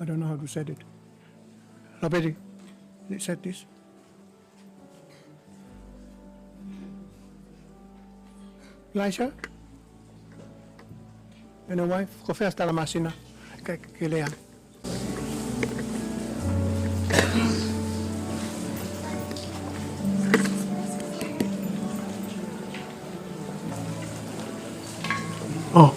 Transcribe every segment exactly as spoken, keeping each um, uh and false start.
I don't know how to set it. Lapeti, set this. Elijah? And your wife, ko fē ʻa e tala māsina? Ke, ke lea. Oh.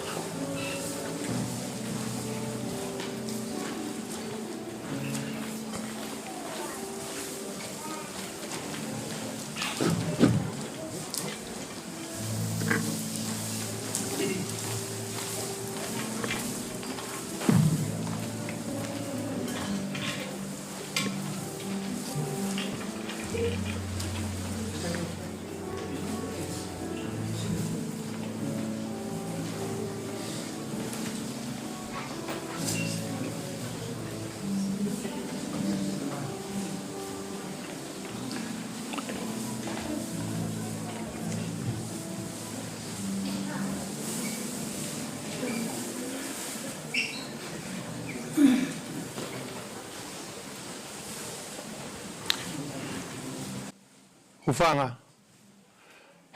Hūfanga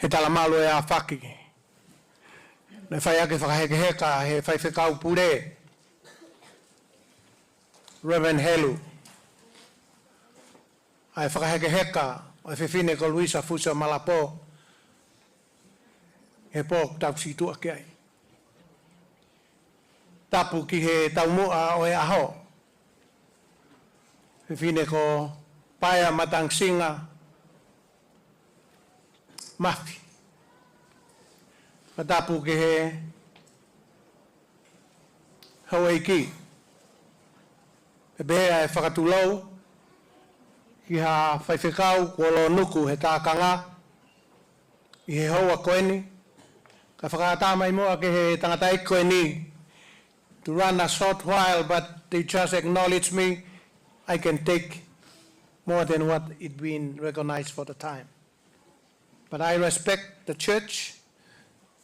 he talamalu ʻo e ʻAfaki. Naʻe fai ʻaki e fakahekeheka ʻe he faifekau pule, Reverend Helu, ʻa e fakahekeheka ʻo e fefine ko Luisa Fusiomalapo he pō ʻoku tau situʻa ki ai. Tapu ki he taumuʻa ʻo e ʻaho, fefine ko Paea Matangasinga Mafi. Fakatapu ki he houʻeiki, pea pehē ʻa e fakatulou ki ha faifekau kuo lōnuku he tākanga ʻi he houa ko eni, kae fakaʻatā mai muʻa ki he tangataʻeiki ko eni to run a short while, but they just acknowledge me, I can take more than what it been recognized for the time. But I respect the church.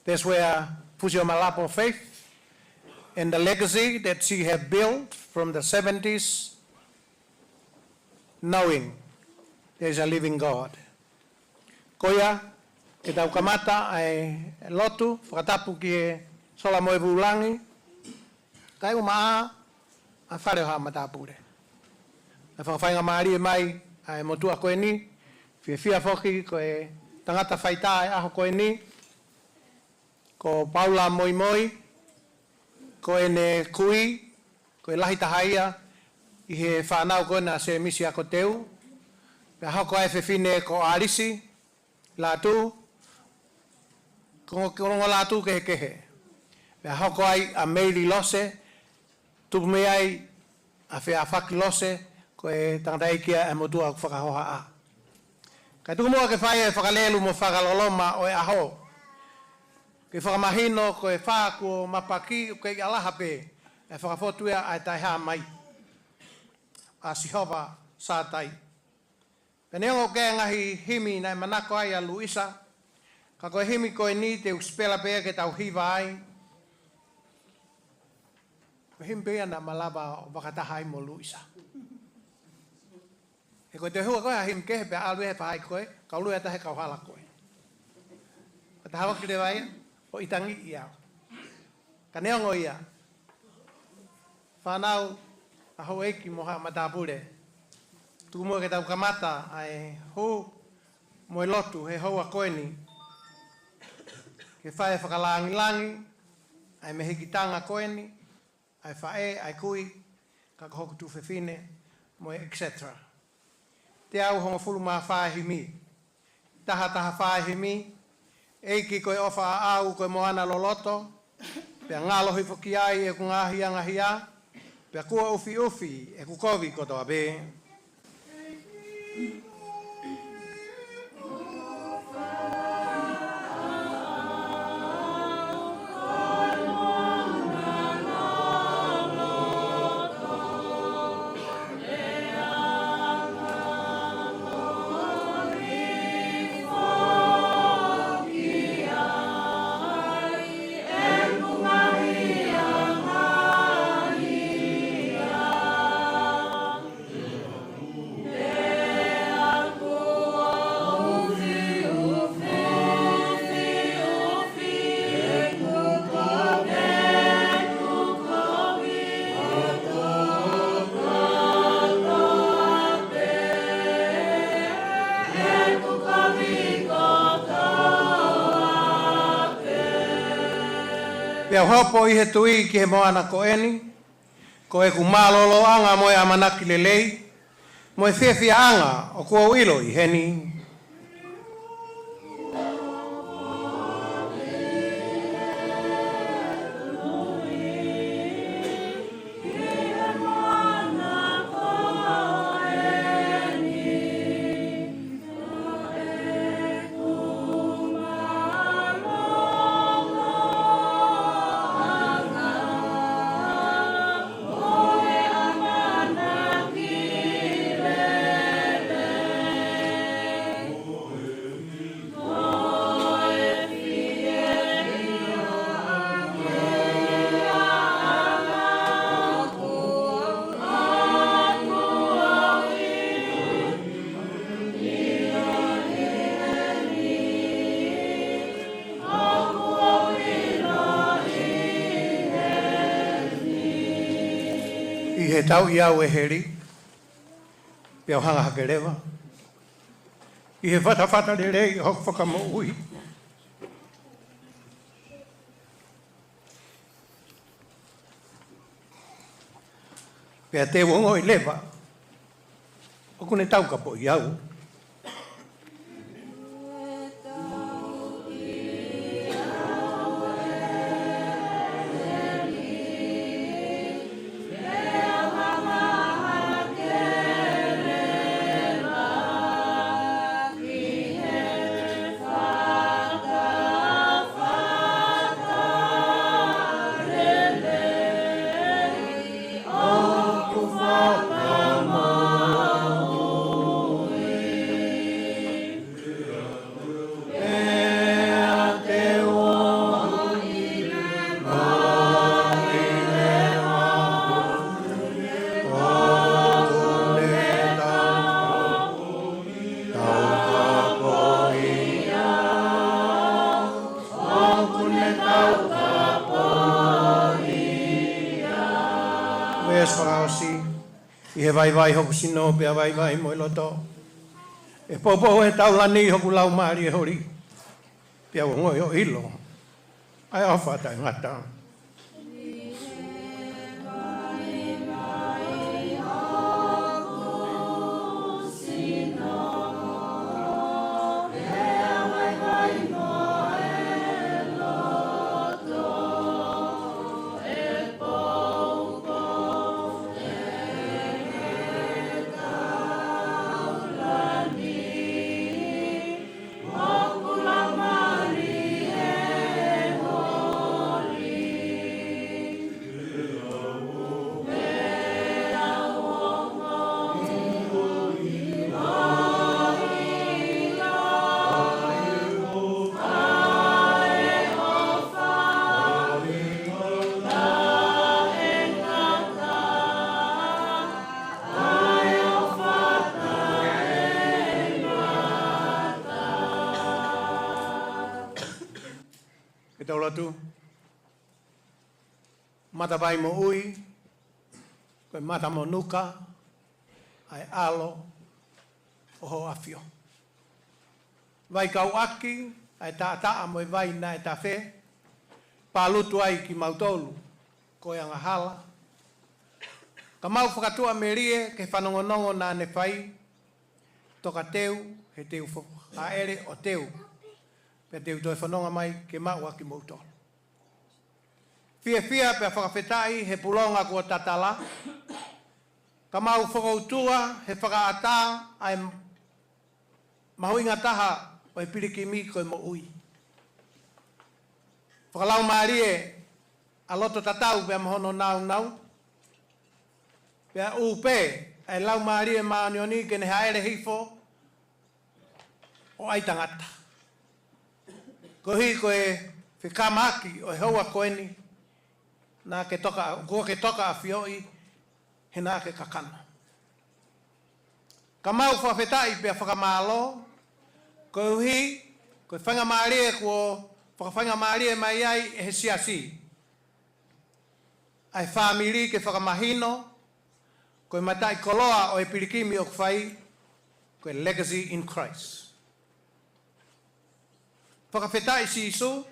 That's where Fusiomalapo faith and the legacy that she have built from the seventies, knowing there is a living God. Ko ia, ke tau kamata ʻa e lotu, fakatapu ki he sola mo e vūlangi, kae ʻumaʻā ʻa e fale ʻo haʻa matāpule. ʻA e fakafaingamālie mai ʻa e motuʻa ko eni, fiefia foki ko e tangata faitā ʻa e ʻaho ko eni, ko Paula Moimoi, ko ʻene kui, ko e lahi taha ia ʻI he fānau ko ena ʻa Sēmisi Akoteu, pea hoko ai e fefine ko ʻAlisi Lātū, ko, ko Lātū kehekehe. Pea hoko ai ʻa Meili Lose, tupu mei ai ʻa Feafaki Lose, ko e tangataʻeiki ia ʻa e motuʻa ʻoku fakahohaʻa. Kae tuku muʻa ke fai e fakalelu mo fakaloloma ʻo e ʻaho, ke fakamahino ko e fā kuo mapaki ʻoku kei ʻalaha pē ʻa e fakafotu ia ʻa e taʻehāmai ʻa Sihova Sātai. Pea neongo ʻoku ʻi ai e ngaahi himi naʻe manako ai ʻa Luisa, ka ko e himi ko eni te u sipela pē ke tau hiva ai. Ko e himi pē ia naʻa ma lava ʻo fakataha ai mo Luisa. He ko e toe hua ko ē ha himi kehe pea ʻalu ia he faʻahi ko ē, kau lue atu he kauhala ko ē. Ka ta haʻu ki leva ia ʻo ʻitangi ia. Ka neongo ia, fānau, ʻa houʻeiki mo haʻa matāpule, tuku muʻa ke tau kamata ʻa e hū mo e lotu he houa ko eni, ke fai e fakalāngilangi ʻa e mehikitanga ko eni, ʻa e faʻē, ʻa e kui, ka ko hoku tuofefine, mo e et cetera. Teau hongofulu mā fā e himi. Taha taha fā e himi. ʻEiki ko e ʻofa ʻaʻau ko e moana loloto, pea ngalo hifo ki ai ʻeku ngaahi angahia, pea kuo ʻufiʻufi ʻeku kovi kotoa pē. Pea u hopo ʻi he tui ki he moana ko eni, ko ʻeku mālōlōʻanga mo e ʻamanaki lelei, mo e fiefiaʻanga ʻoku ou ʻilo ʻi heni. ʻI he tauʻi au ʻe heli, pea u hanga hake leva ʻi he fatafata lelei ʻo hoku fakamoʻui. Pea te u ongoʻi leva ʻoku ne taukapoʻi au. Veesi fakaʻosi. ʻI he vaivai hoku sino pea vaivai mo e loto, ʻe poupou ʻe he taulani hoku laumālie holi, pea u ongoʻi ʻo ʻilo ʻa e ʻofa taʻengata. Tau lotu. Matavai moʻui, ko e matamonuka ʻa e ʻAlo ʻo Hoʻo ʻAfio. Vai kauʻaki ʻa e taʻataʻa mo e vai naʻe tafe, pālutu ai kimautolu ko e angahala. Ka mau fakatuʻamelie ki he fanongonongo naʻa ne fai, toka teu, he teu fo-, hāʻele ʻo teu, pea teu toe fononga mai ke maʻu ʻa kimoutolu. Fiefia pea fakafetaʻi he pulonga kuo tatala, ka mau fokoutua he fakaʻatā ʻa e mahuʻinga taha ʻo e pilikimi ko e moʻui. Fakalaumālie ʻa loto tatau pea mo hono nāunau, pea ʻū pē ʻa e Laumālie Māʻoniʻoni ke ne hāʻele hifo ʻo ʻai tangata. Koeʻuhi ko e fekamaaki ʻo e houa ko eni, naʻa ke toka, kuo ke tokaʻafioʻi, he naʻa ke kakano. Ka mau fakafetaʻi pea fakamālō, koeʻuhi ko e faingamālie kuo fakafaingamālie mai ai ʻe he siasi ʻa e fāmili ke fakamahino ko e mataʻikoloa ʻo e pilikimi ʻoku fai, ko e Legacy in Christ. Fakafetaʻi Sīsū,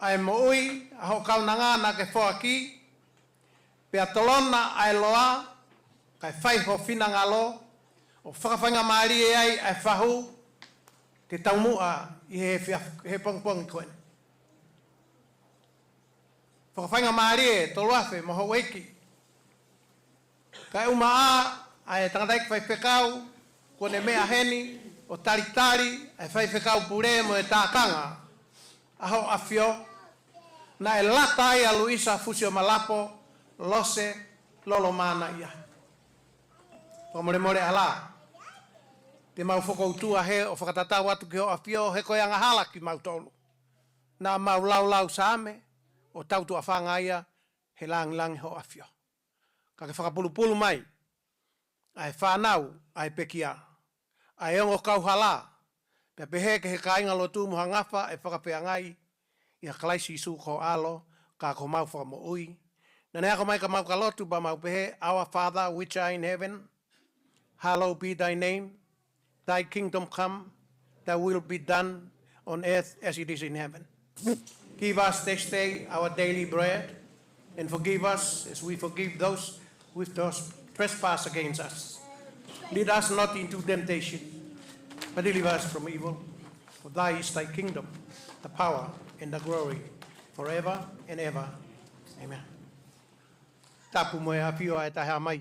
ʻa e moʻui ʻa hoʻo kaunanga naʻa ke foaki, pea tolona ʻa e loa, kae fai ho finangalo, ʻo fakafaingamālie ai ʻa e fahu ke taumuʻa ʻi he efiafi, he pongipongi ko eni. Fakafaingamālie Toluafe mo Houʻeiki. Kae ʻumaʻā ʻa e tangataʻeiki faifekau kuo ne meʻa heni ʻo talitali ʻa e faifekau pule mo e tākanga ʻa Hoʻo ʻAfio, naʻe lata ai ʻa Luisa Fusiomalapo Lose Lolomānaʻia. Fakamolemole ʻalā, te mau fokoutua hē ʻo fakatatau atu ki Hoʻo ʻAfio, he ko e angahala kimautolu. Naʻa mau laulau Saame ʻo tau tuʻa fanga ia he langilangi Hoʻo ʻAfio. Ka ke fakapulupulu mai ʻa e fānau ʻa e pekia, ʻa e ongo kauhala, pea pehē ki he kāingalotu mo ha ngafa ʻe fakafeangai ʻia Kalaisi Sīsū ko ho ʻAlo, ka ko homau Fakamoʻui. Naʻa ne ako mai ka mau ka lotu pea mau pehē, Our Father which art in heaven, hallowed be thy name. Thy kingdom come, thy will be done on earth as it is in heaven. Give us this day our daily bread, and forgive us as we forgive those who trespass against us. Lead us not into temptation, but deliver us from evil. For thy is thy kingdom, the power, and the glory, forever and ever. Amen. Tapu mo e ʻafio ʻa e Taʻehāmai.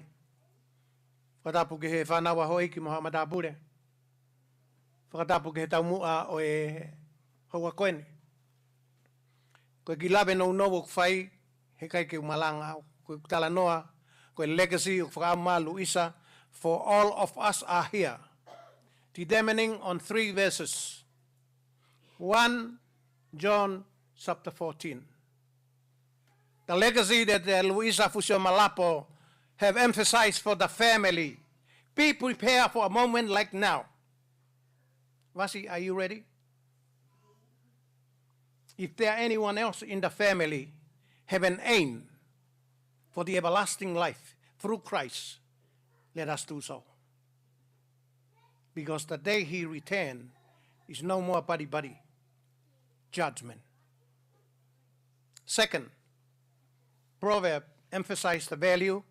Fakatapu ki he fānau ʻa Houʻeiki mo haʻa matāpule. Fakatapu ki he taumuʻa ʻo e houa ko eni. Ko e kiʻi lave nounou ʻoku fai, heʻikai ke u malanga au. Ko e talanoa, ko e legacy ʻoku fakaʻamu ʻa Luisa, for all of us are here. Determining on three verses. One John chapter fourteen. The legacy that, uh, Luisa Fusiomalapo have emphasized for the family. Be prepared for a moment like now. Vasi, are you ready? If there are anyone else in the family have an aim for the everlasting life through Christ, let us do so. Because the day he return is no more buddy-buddy judgment. Second, proverb emphasize the value,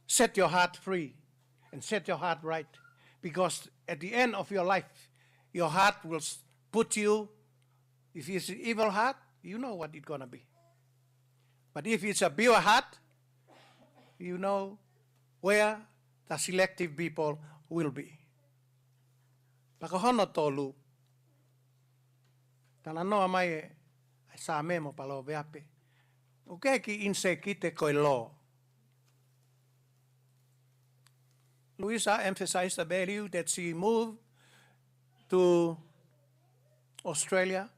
set your heart free and set your heart right, because at the end of your life, your heart will s-, put you, if it's an evil heart, you know what it's gonna be. But if it's a pure heart, you know where the selective people will be. Pea ko hono tolu, talanoa mai ʻa e Saame mo Paloveape. ʻOku ʻikai ke ʻinisēkite ko e law. Luisa emphasized the value that she moved to Australia,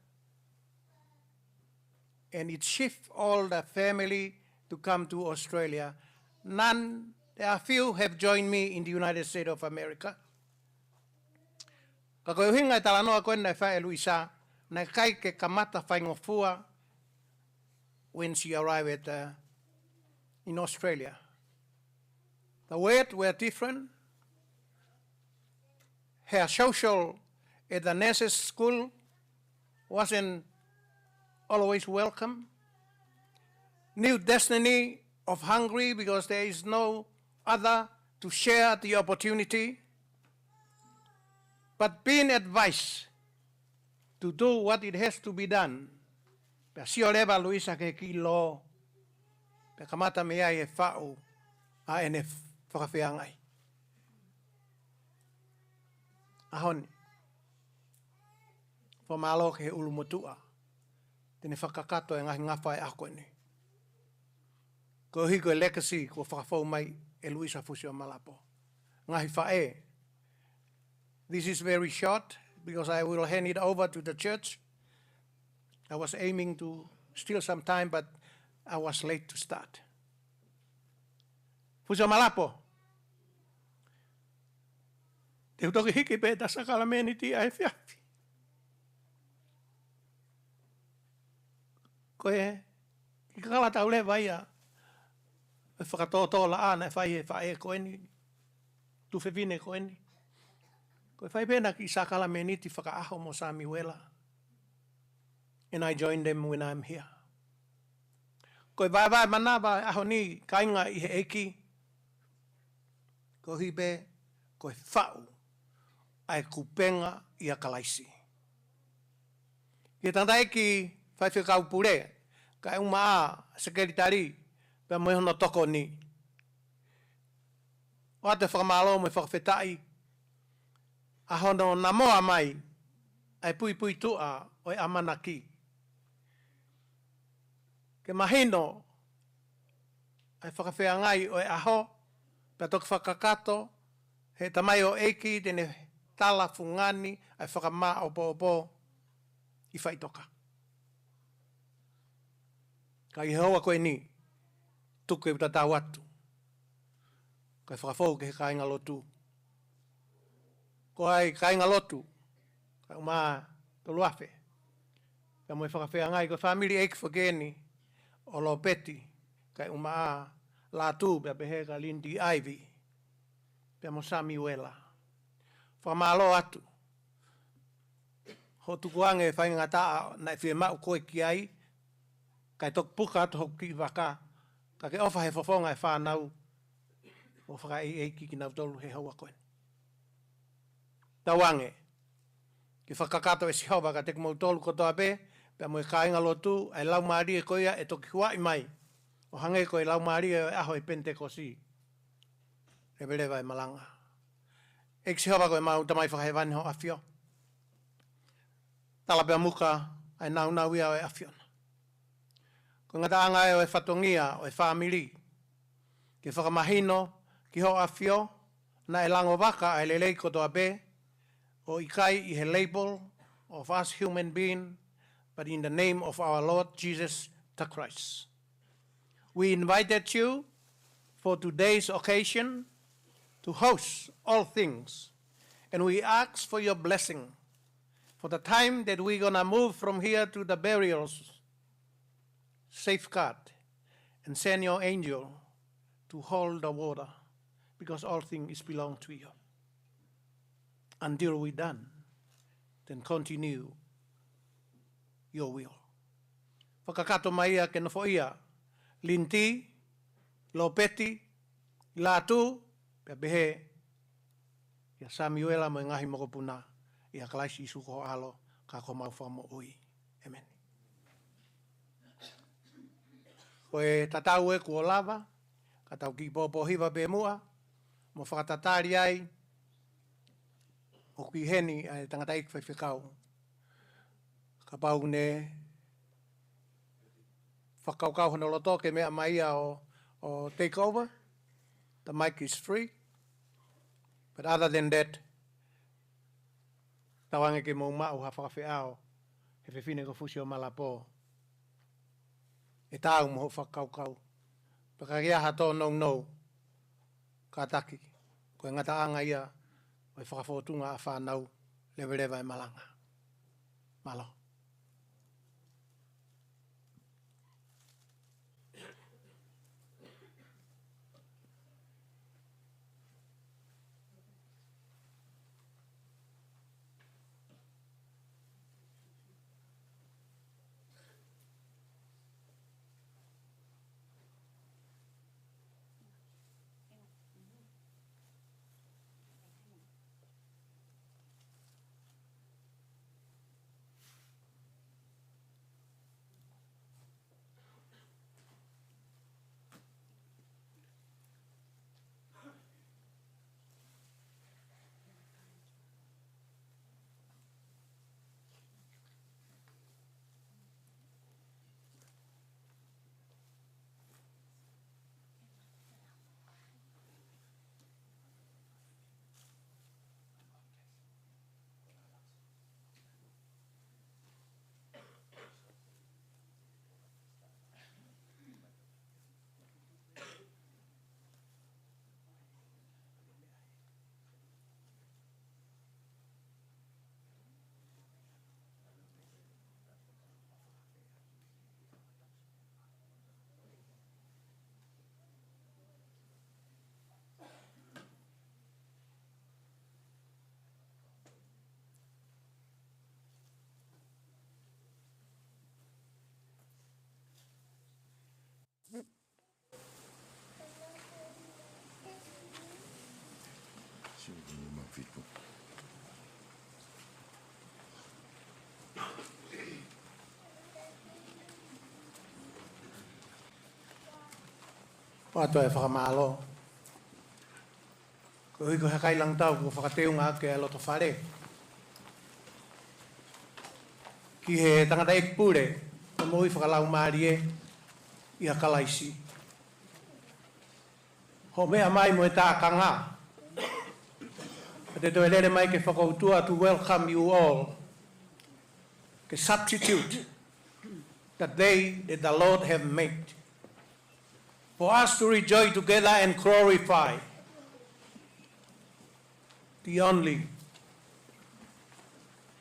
and it shift all the family to come to Australia. None, there are few have joined me in the United States of America. Ka ko e ʻuhinga e talanoa ko ē naʻe fai ʻe Luisa, naʻe ʻikai ke kamata faingofua when she arrived at, uh, in Australia. The words were different. Her social at the nurses' school wasn't always welcome. New destiny of hungry because there is no other to share the opportunity. But being advised to do what it has to be done. Pea sio leva Luisa ki he kiʻi lō. Pea kamata mei ai e faʻu ʻa ʻene fakafeangai. ʻAho ni, fakamālō ki he ʻulumotuʻa te ne fakakakato e ngaahi ngafa e ʻaho ko eni. Koeʻuhi ko e legacy kuo fakafou mai ʻe Luisa Fusiomalapo. Ngaahi faʻē. This is very short because I will hand it over to the church. I was aiming to steal some time, but I was late to start. Fusiomalapo. Te u toki hiki pē ʻeta sākalameniti ʻa e efiafi. Ko e kiʻi kakala tau leva ia, e fakatōtōlaʻā naʻe fai ʻe he faʻē ko eni, tuofefine ko eni. Ko e fai pē ʻena kiʻi sākalameniti fakaʻaho mo Samiuela. And I join them when I'm here. Ko e vaevae manava e ʻaho ni, kāinga ʻi he ʻEiki. Koeʻuhi pē ko e faʻu ʻa e kupenga ʻia Kalaisi. Ki he tangataʻeiki faifekau pule, kae ʻumaʻā sekelitali, pea mo hono tokoni. ʻOatu e fakamālō mo e fakafetaʻi, ʻa hono namoa mai ʻa e puipuituʻa ʻo e ʻamanaki. Ke mahino ʻa e fakafeangai ʻo e ʻaho, pea toki fakakakato he tamaioʻeiki te ne tala fungani ʻa e fakamāʻopoʻopo ʻi faʻitoka. Ka ʻi he houa ko eni, tuku ke u tatau atu. Kae fakafou ki he kāingalotu. Ko hai kāingalotu, kae ʻumaʻā Toluafe. Pea mo e fakafeangai ko e fāmili ʻeiki foki eni ʻo Lopeti, kae ʻumaʻā Lātū, pea pehē kia Lindy Ivy. Pea mo Samiuela. Fakamālō atu. Hoʻo tukuange e faingataʻa naʻe fiemaʻu koe ki ai, kae toki puka atu hoku kiʻi vaka, ka ke ʻofa he fofonga e fānau, ʻo fakaʻeiʻeiki kinautolu he houa ko eni. Tauange, ke fakakakato ʻe Sihova kiate kimoutolu kotoa pē, pea mo e kāingalotu, ʻa e laumālie ko ia ʻe toki huaʻi mai, ʻo hangē ko e laumālie ʻo e ʻaho ʻo e Penitekosi. Leveleva e malanga. ʻEiki Sihova ko ʻemau Tamai Fakahēvani, hoʻo ʻAfio. Tala pea muka ʻa e nāunau ia ʻo e ʻAfiona. Ko e ngataʻanga ē ʻo e fatongia ʻo e fāmili. Ke fakamahino ki hoʻo ʻAfio, naʻe lango vaka ʻa e lelei kotoa pē, ʻo ʻikai ʻi he label of us human being, but in the name of our Lord Jesus the Christ. We invited you for today's occasion to host all things, and we ask for your blessing for the time that we're gonna move from here to the burials. Safeguard and send your angel to hold the water, because all things is belong to you. Until we done, then continue your will. Fakakakato mai ia ke nofoʻia Linti, Lopeti, Lātū, pea pehē kia Samiuela mo e ngaahi mokopuna, ʻia Kalaisi Sīsū ko ho ʻAlo, ka ko homau Fakamoʻui. ʻĒmeni. Ko e tatau ē kuo lava, ka tau kiʻi pōpōhiva pē muʻa, mo fakatatali ai, ʻoku ʻi heni ʻa e tangataʻeiki faifekau. Kapau ne fakakaukau hono loto ke meʻa mai ia ʻo, ʻo take over, the mic is free. But other than that, tauange ke mou maʻu ha fakafeʻao he fefine ko Fusiomalapo. ʻE taau mo hoʻo fakakaukau. Pea ka ʻi ai ha tōnounou, kātaki, ko e ngataʻanga ia ʻo e fakafōtunga ʻa fānau, leveleva e malanga. Mālō. ʻOatu e fakamālō. Koeʻuhi ko e heka ʻi Langitau kuo fakateunga ʻaki e loto fale ki he tangataʻeiki pule ʻo e moʻui fakalaumālie ʻia Kalaisi. Hoʻo meʻa mai mo e tākanga, ʻa ʻete toe lele mai ke fakautua, to welcome you all, ke substitute the day that the Lord have made for us to rejoice together and glorify the only,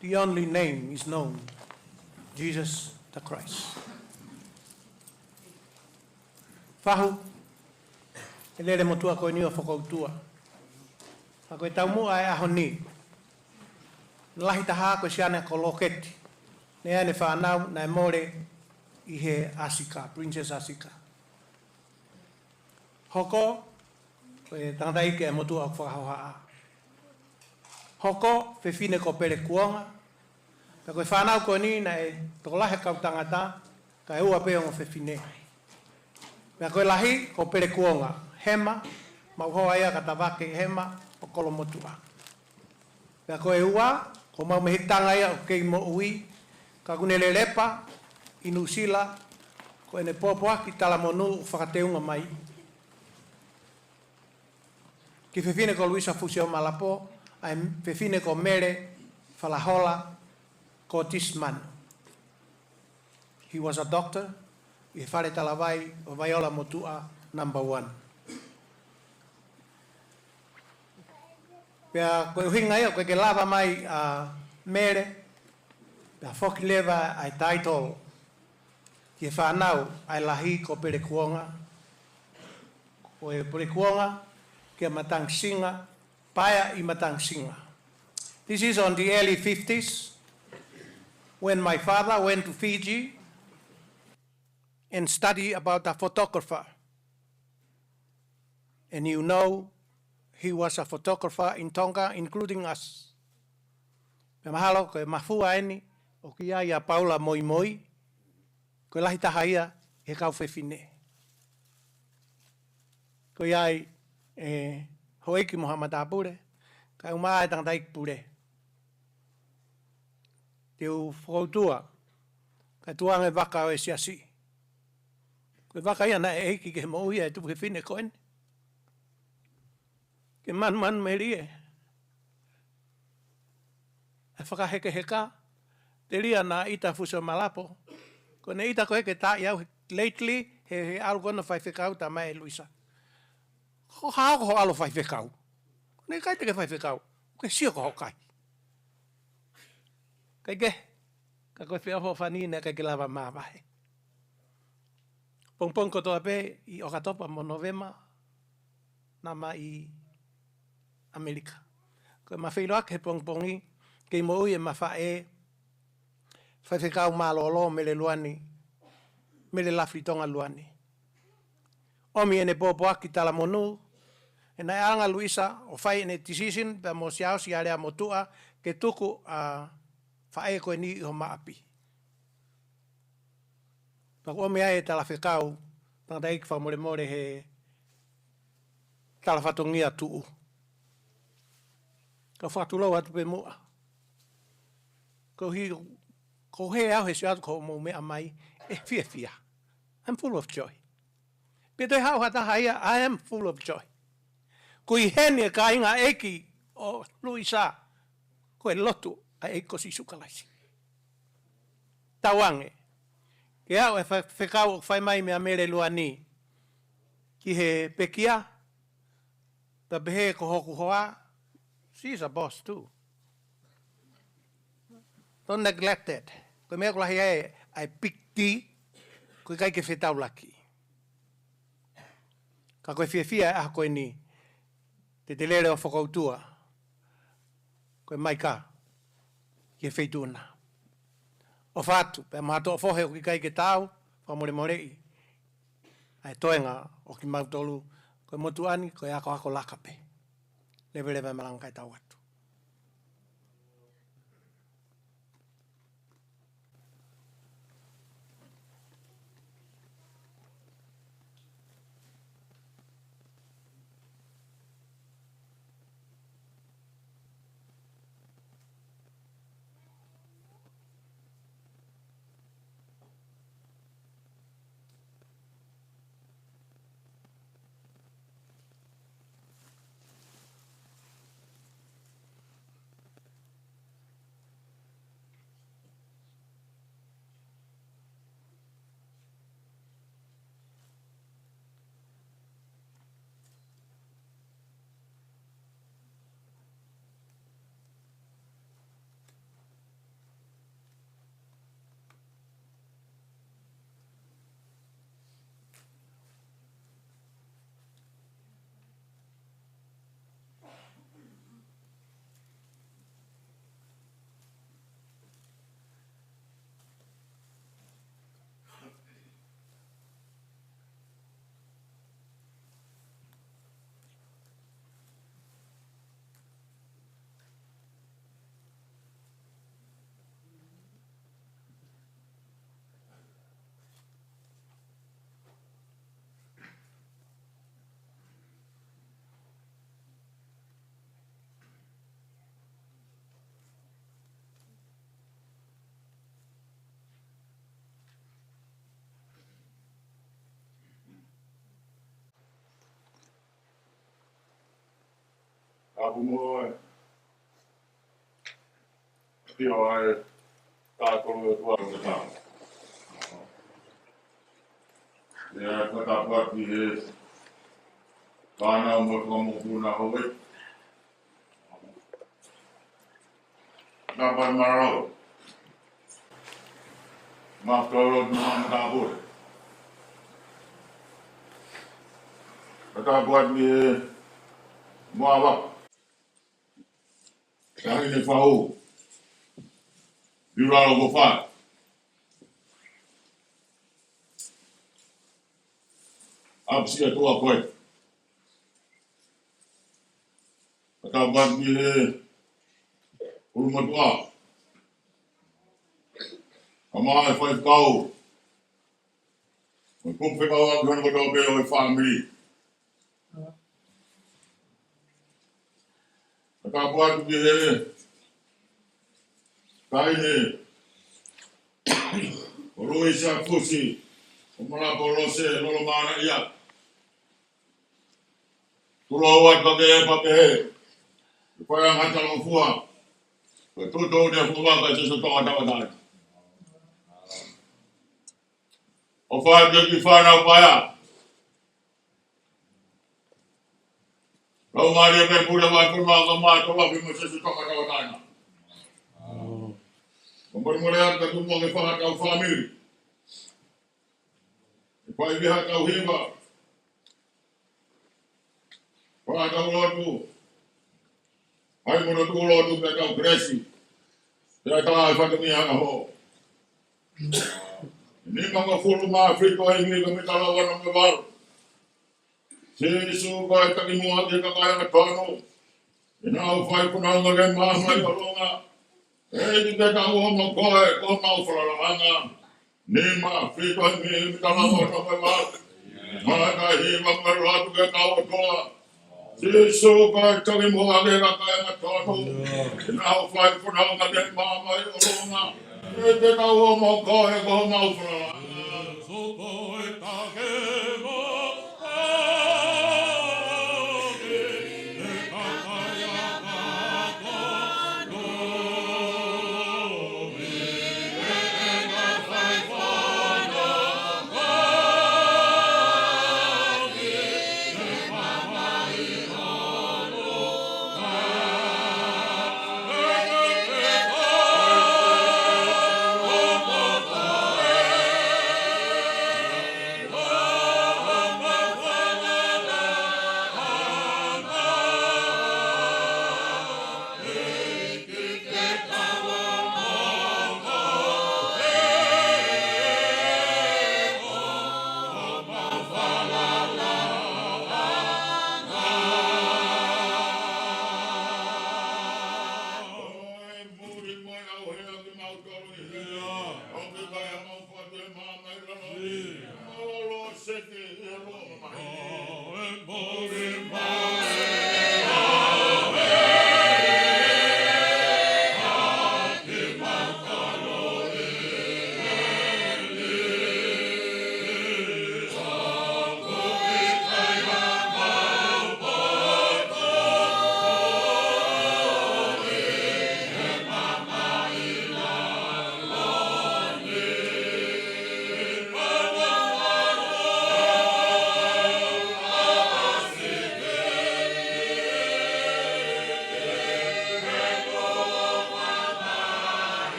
the only name is known, Jesus the Christ. Fahu, e lele motuʻa ko eni ʻo fakautua. Ka ko e taumuʻa e ʻaho ni, lahi taha ko e siana ko Loketi, naʻe ʻi ai ʻene fānau naʻe mole ʻi he Asika, Princess Asika. Hoko, ko e tangataʻeiki e motuʻa ʻoku fakahohaʻa. Hoko, fefine ko Pelekuonga. Pea ko e fānau ko eni naʻe tokolahi e kau tangata, kae ua pē ongo fefine. Pea ko e lahi ko Pelekuonga, Hema, mau hoa ia ka Tavake Hema ʻo Kolomotuʻa. Pea ko e ua, ko homau mehikitanga ia ʻoku kei moʻui, ka ʻoku ne lelepa ʻi Nuʻusila, ko ʻene pōpoaki talamonū ʻoku fakateunga mai. Kiʻi fefine ko Luisa Fusiomalapo, ʻa e fefine ko Mele Falahola Kotismanu. He was a doctor ʻi he fale talavai ʻo Vaiola Motuʻa number one. Pea ko e ʻuhinga ia, ʻoku ʻikai ke lava mai ʻa Mele, pea foki leva ʻa e title ki he fānau, ʻa e lahi ko Pelekuonga, ko e Pelekuonga kia Matangisinga, Paea ʻi Matangisinga. This is on the early fifties when my father went to Fiji and study about a photographer. And you know, he was a photographer in Tonga, including us. Pea mahalo ko e mafua eni ʻoku ʻi ai ʻa Paula Moimoi, ko e lahi taha ia he kau fefine. Ko ia ai e houʻeiki mo haʻa matāpule, kae ʻumaʻā e tangataʻeiki pule. Te u fakautua, kae tuʻu ange vaka ʻo e siasi. Ko e vaka ia naʻe ʻeiki ki he moʻui ʻa e tupu fefine ko eni. Ke manumanu melie. ʻA e fakahekeheka, telia naʻa ʻita Fusiomalapo. Ko ʻene ʻita ko ē ke taaʻi au lately, he, he ʻalu ko ena ʻo faifekau, talamai ʻe Luisa, ko e hā ko hoʻo ʻalu ʻo faifekau? Ko ʻene ʻikai te ke faifekau, ke sio ko hoʻo kai. ʻIkai ke, ka ko e feʻofoʻofani naʻe ʻikai ke lava mavahe. Pongipongi kotoa pē ʻi ʻOkatopa mo Nōvema, naʻa ma ʻi ʻAmelika. Ko ʻema feʻiloaki he pongipongi, kei moʻui ʻema faʻē, Faifekau Mālōlō Mele Luani, Mele Lafitonga Luani. ʻOmi ʻene pōpoaki talamonū, ʻe naʻe ʻalu ange ʻa Luisa ʻo fai ʻene decision pea mo Siaosi Alea Motuʻa ke tuku ʻa faʻē ko eni ʻi homa ʻapi. Pea ʻoku ʻomi ai e talafekau, tangataʻeiki fakamolemole he talafatongia tuʻu. Kau fakatulou atu pē muʻa. Koeʻuhi, ko e hē au he sio atu ki hoʻomou meʻa mai, ʻe fiefia. I'm full of joy. Pea toe haʻu ha taha ia, I am full of joy. Ko e heni e kāinga ʻeiki ʻo Luisa, ko e lotu ʻa e ʻEiki ko Sīsū Kalaisi. Tauange. Ke aʻu e fa-, fekau ʻoku fai mai meia Mele Luani ki he pekia, pea pehē ko hoku hoa, she's a boss too. Don't neglect that. Ko e meʻa ʻoku lahi ai ʻa e big D, ʻoku ʻikai ke fetaulaki. Ka ko e fiefia e ʻaho ko eni, te te lele ʻo fokoutua, ko e maika ki he feituʻu na. ʻOfa atu, pea mo ha toʻo fohe ʻoku ʻikai ke taau, fakamolemoleʻi ʻa e toenga ʻo kimautolu, ko e motuʻa ni, ko e akoako laka pē. Leveleva e malanga kae tau atu. Tapu mo e. Pio ai, tā kolo e tua ko tā. Ia, ko tapu atu ki he fānau mo e fanga mokopuna Houʻeiki. Tapu atu Marau. Mafutolo mo Matāpule. Tapu atu ki he Moavaka. Taʻahine Fau. Liulalo ko fai. ʻApisi ʻa Tuʻa ko ē. Ka tau pati he ʻulumotuʻa. Ka mā e faifekau. Mo e kupu fekauʻaki hono kotoa pē ʻo e fāmili. Ka tapu atu ki he taʻahine ko Luisa Fusi, ko Malapo Lose, Lolo Mānaʻia. Tulou atu ka ke e papehe. Ko e anga talangofua. Ko e tuʻutuʻuni ʻa e fuʻu vaka ʻi Sīsū Tonga Tauʻatāina. ʻOfa atu ki he fānau paea. Laumālie pē pule vai pule mā ka mā tolafi mo Sīsū Tonga Tauʻatāina. Mo molemole atu ka tuʻu mo ke fakakau fāmili. ʻE fai pē ha kau hiva. Fakakau lotu. Hai mo lotu lotu pea kau kelesi. Pea tala e fatongia ʻaho. Nimangofulu mā fitu ʻi he Mika Mitalaua namba valu. Sīsū ko e takimuʻa ki he kakai angatonu. ʻI heʻenau fai fononga ki he maama ʻi ʻolunga. ʻEiki te tau ō mo koe ko homau falalaʻanga. Nima fitu ʻi he Mika Mitalaua namba valu. Mata hiva mo e lotu ki he kau ʻOtua. Sīsū ko e takimuʻa ki he kakai angatonu. ʻI heʻenau fai fononga ki he maama ʻi ʻolunga. ʻEiki te tau ō mo koe ko homau falalaʻanga.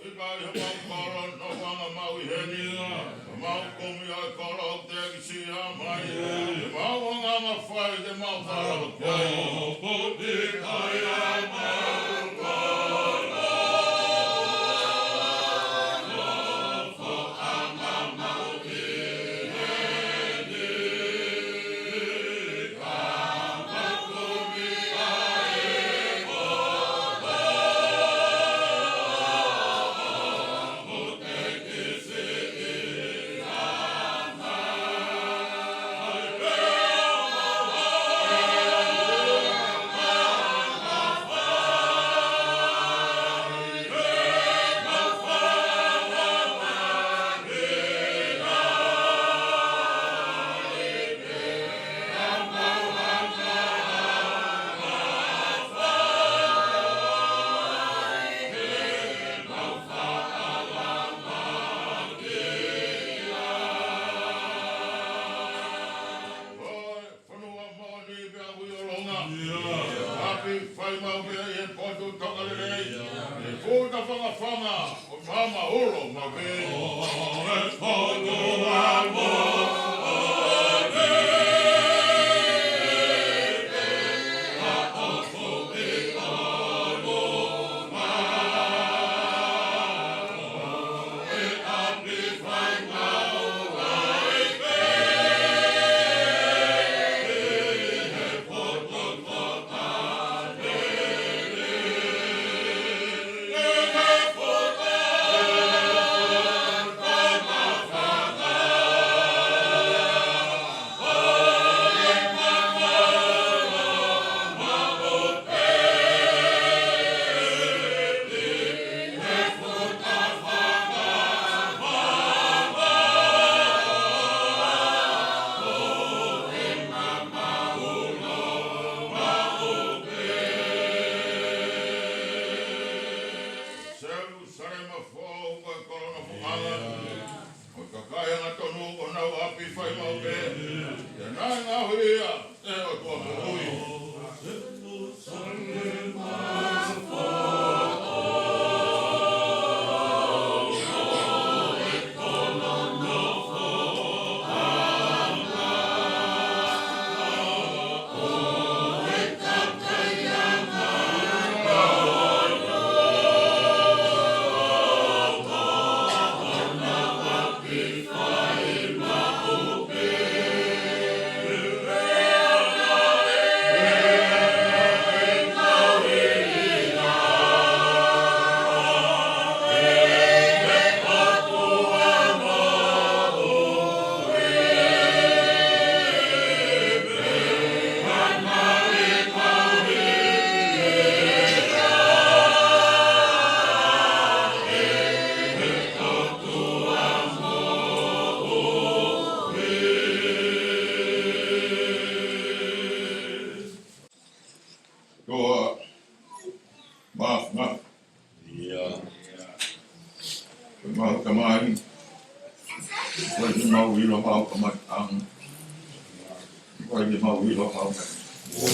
ʻIkai haʻamau kolo, nofo ange mau ʻi heni. Mau kumi ʻa e kolo te kisia mai. Mau anga anga fai te mau kolo. Fonua moʻoni pea ui ʻolunga. ʻApi fai maʻu pē ʻi he potu tokalelei. ʻI he futa fangafanga ʻo maama ulo maʻu pē. ʻApi fai maʻu pē, ʻa ia naʻe ngaohi ia ʻe he ʻOtua moʻui. Toa, ma, ma. Ia. Ko e mau tamai, ko e mau ʻilo mau kamataʻanga, ko e mau ʻilo mau kamataʻanga. Ko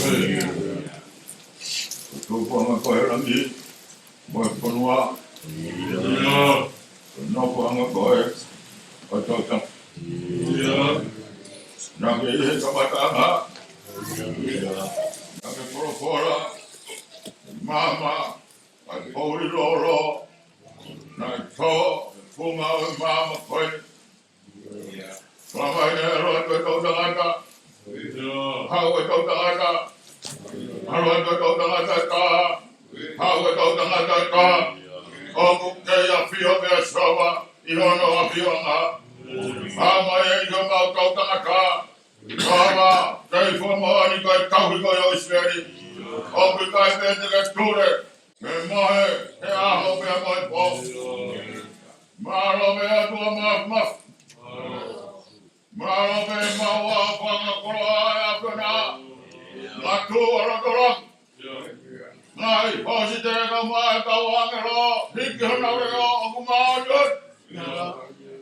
e tupuʻanga ko e langi, mo e fonua. Ia. Ko e nofoʻanga ko e, ko e tauta. Ia. Naʻe ʻi he kamataʻanga. Ia. Naʻe folofola, maama, ʻa e poʻuli lolo, naʻe tō, ʻi he funga ʻo e maama ko ē. Talamai naʻe ʻalu atu e toʻutangata, haʻu e toʻutangata, ʻalu atu e toʻutangata ʻe taha, haʻu e toʻutangata ʻe taha. ʻOku kei ʻafio pē ʻa Sihova ʻi hono ʻafioʻanga. Talamai ʻe ʻi homau toʻutangata, Sihova, kei fakamoʻoni ko e tauhi koe ʻo ʻIsileli. ʻOku ʻikai pē te ke tule, ke mohe, he ʻaho pea mo e pō. Mālō pē ʻOtua Māfimafi. Mālō pē maʻu ʻa e fanga koloa ʻa e ʻAfiona. Mātuʻa lotolotonga. Ngaahi hōsite kae ʻumaʻā e kau ʻāngelo, hiki honau leʻo, ʻoku māʻoniʻoni.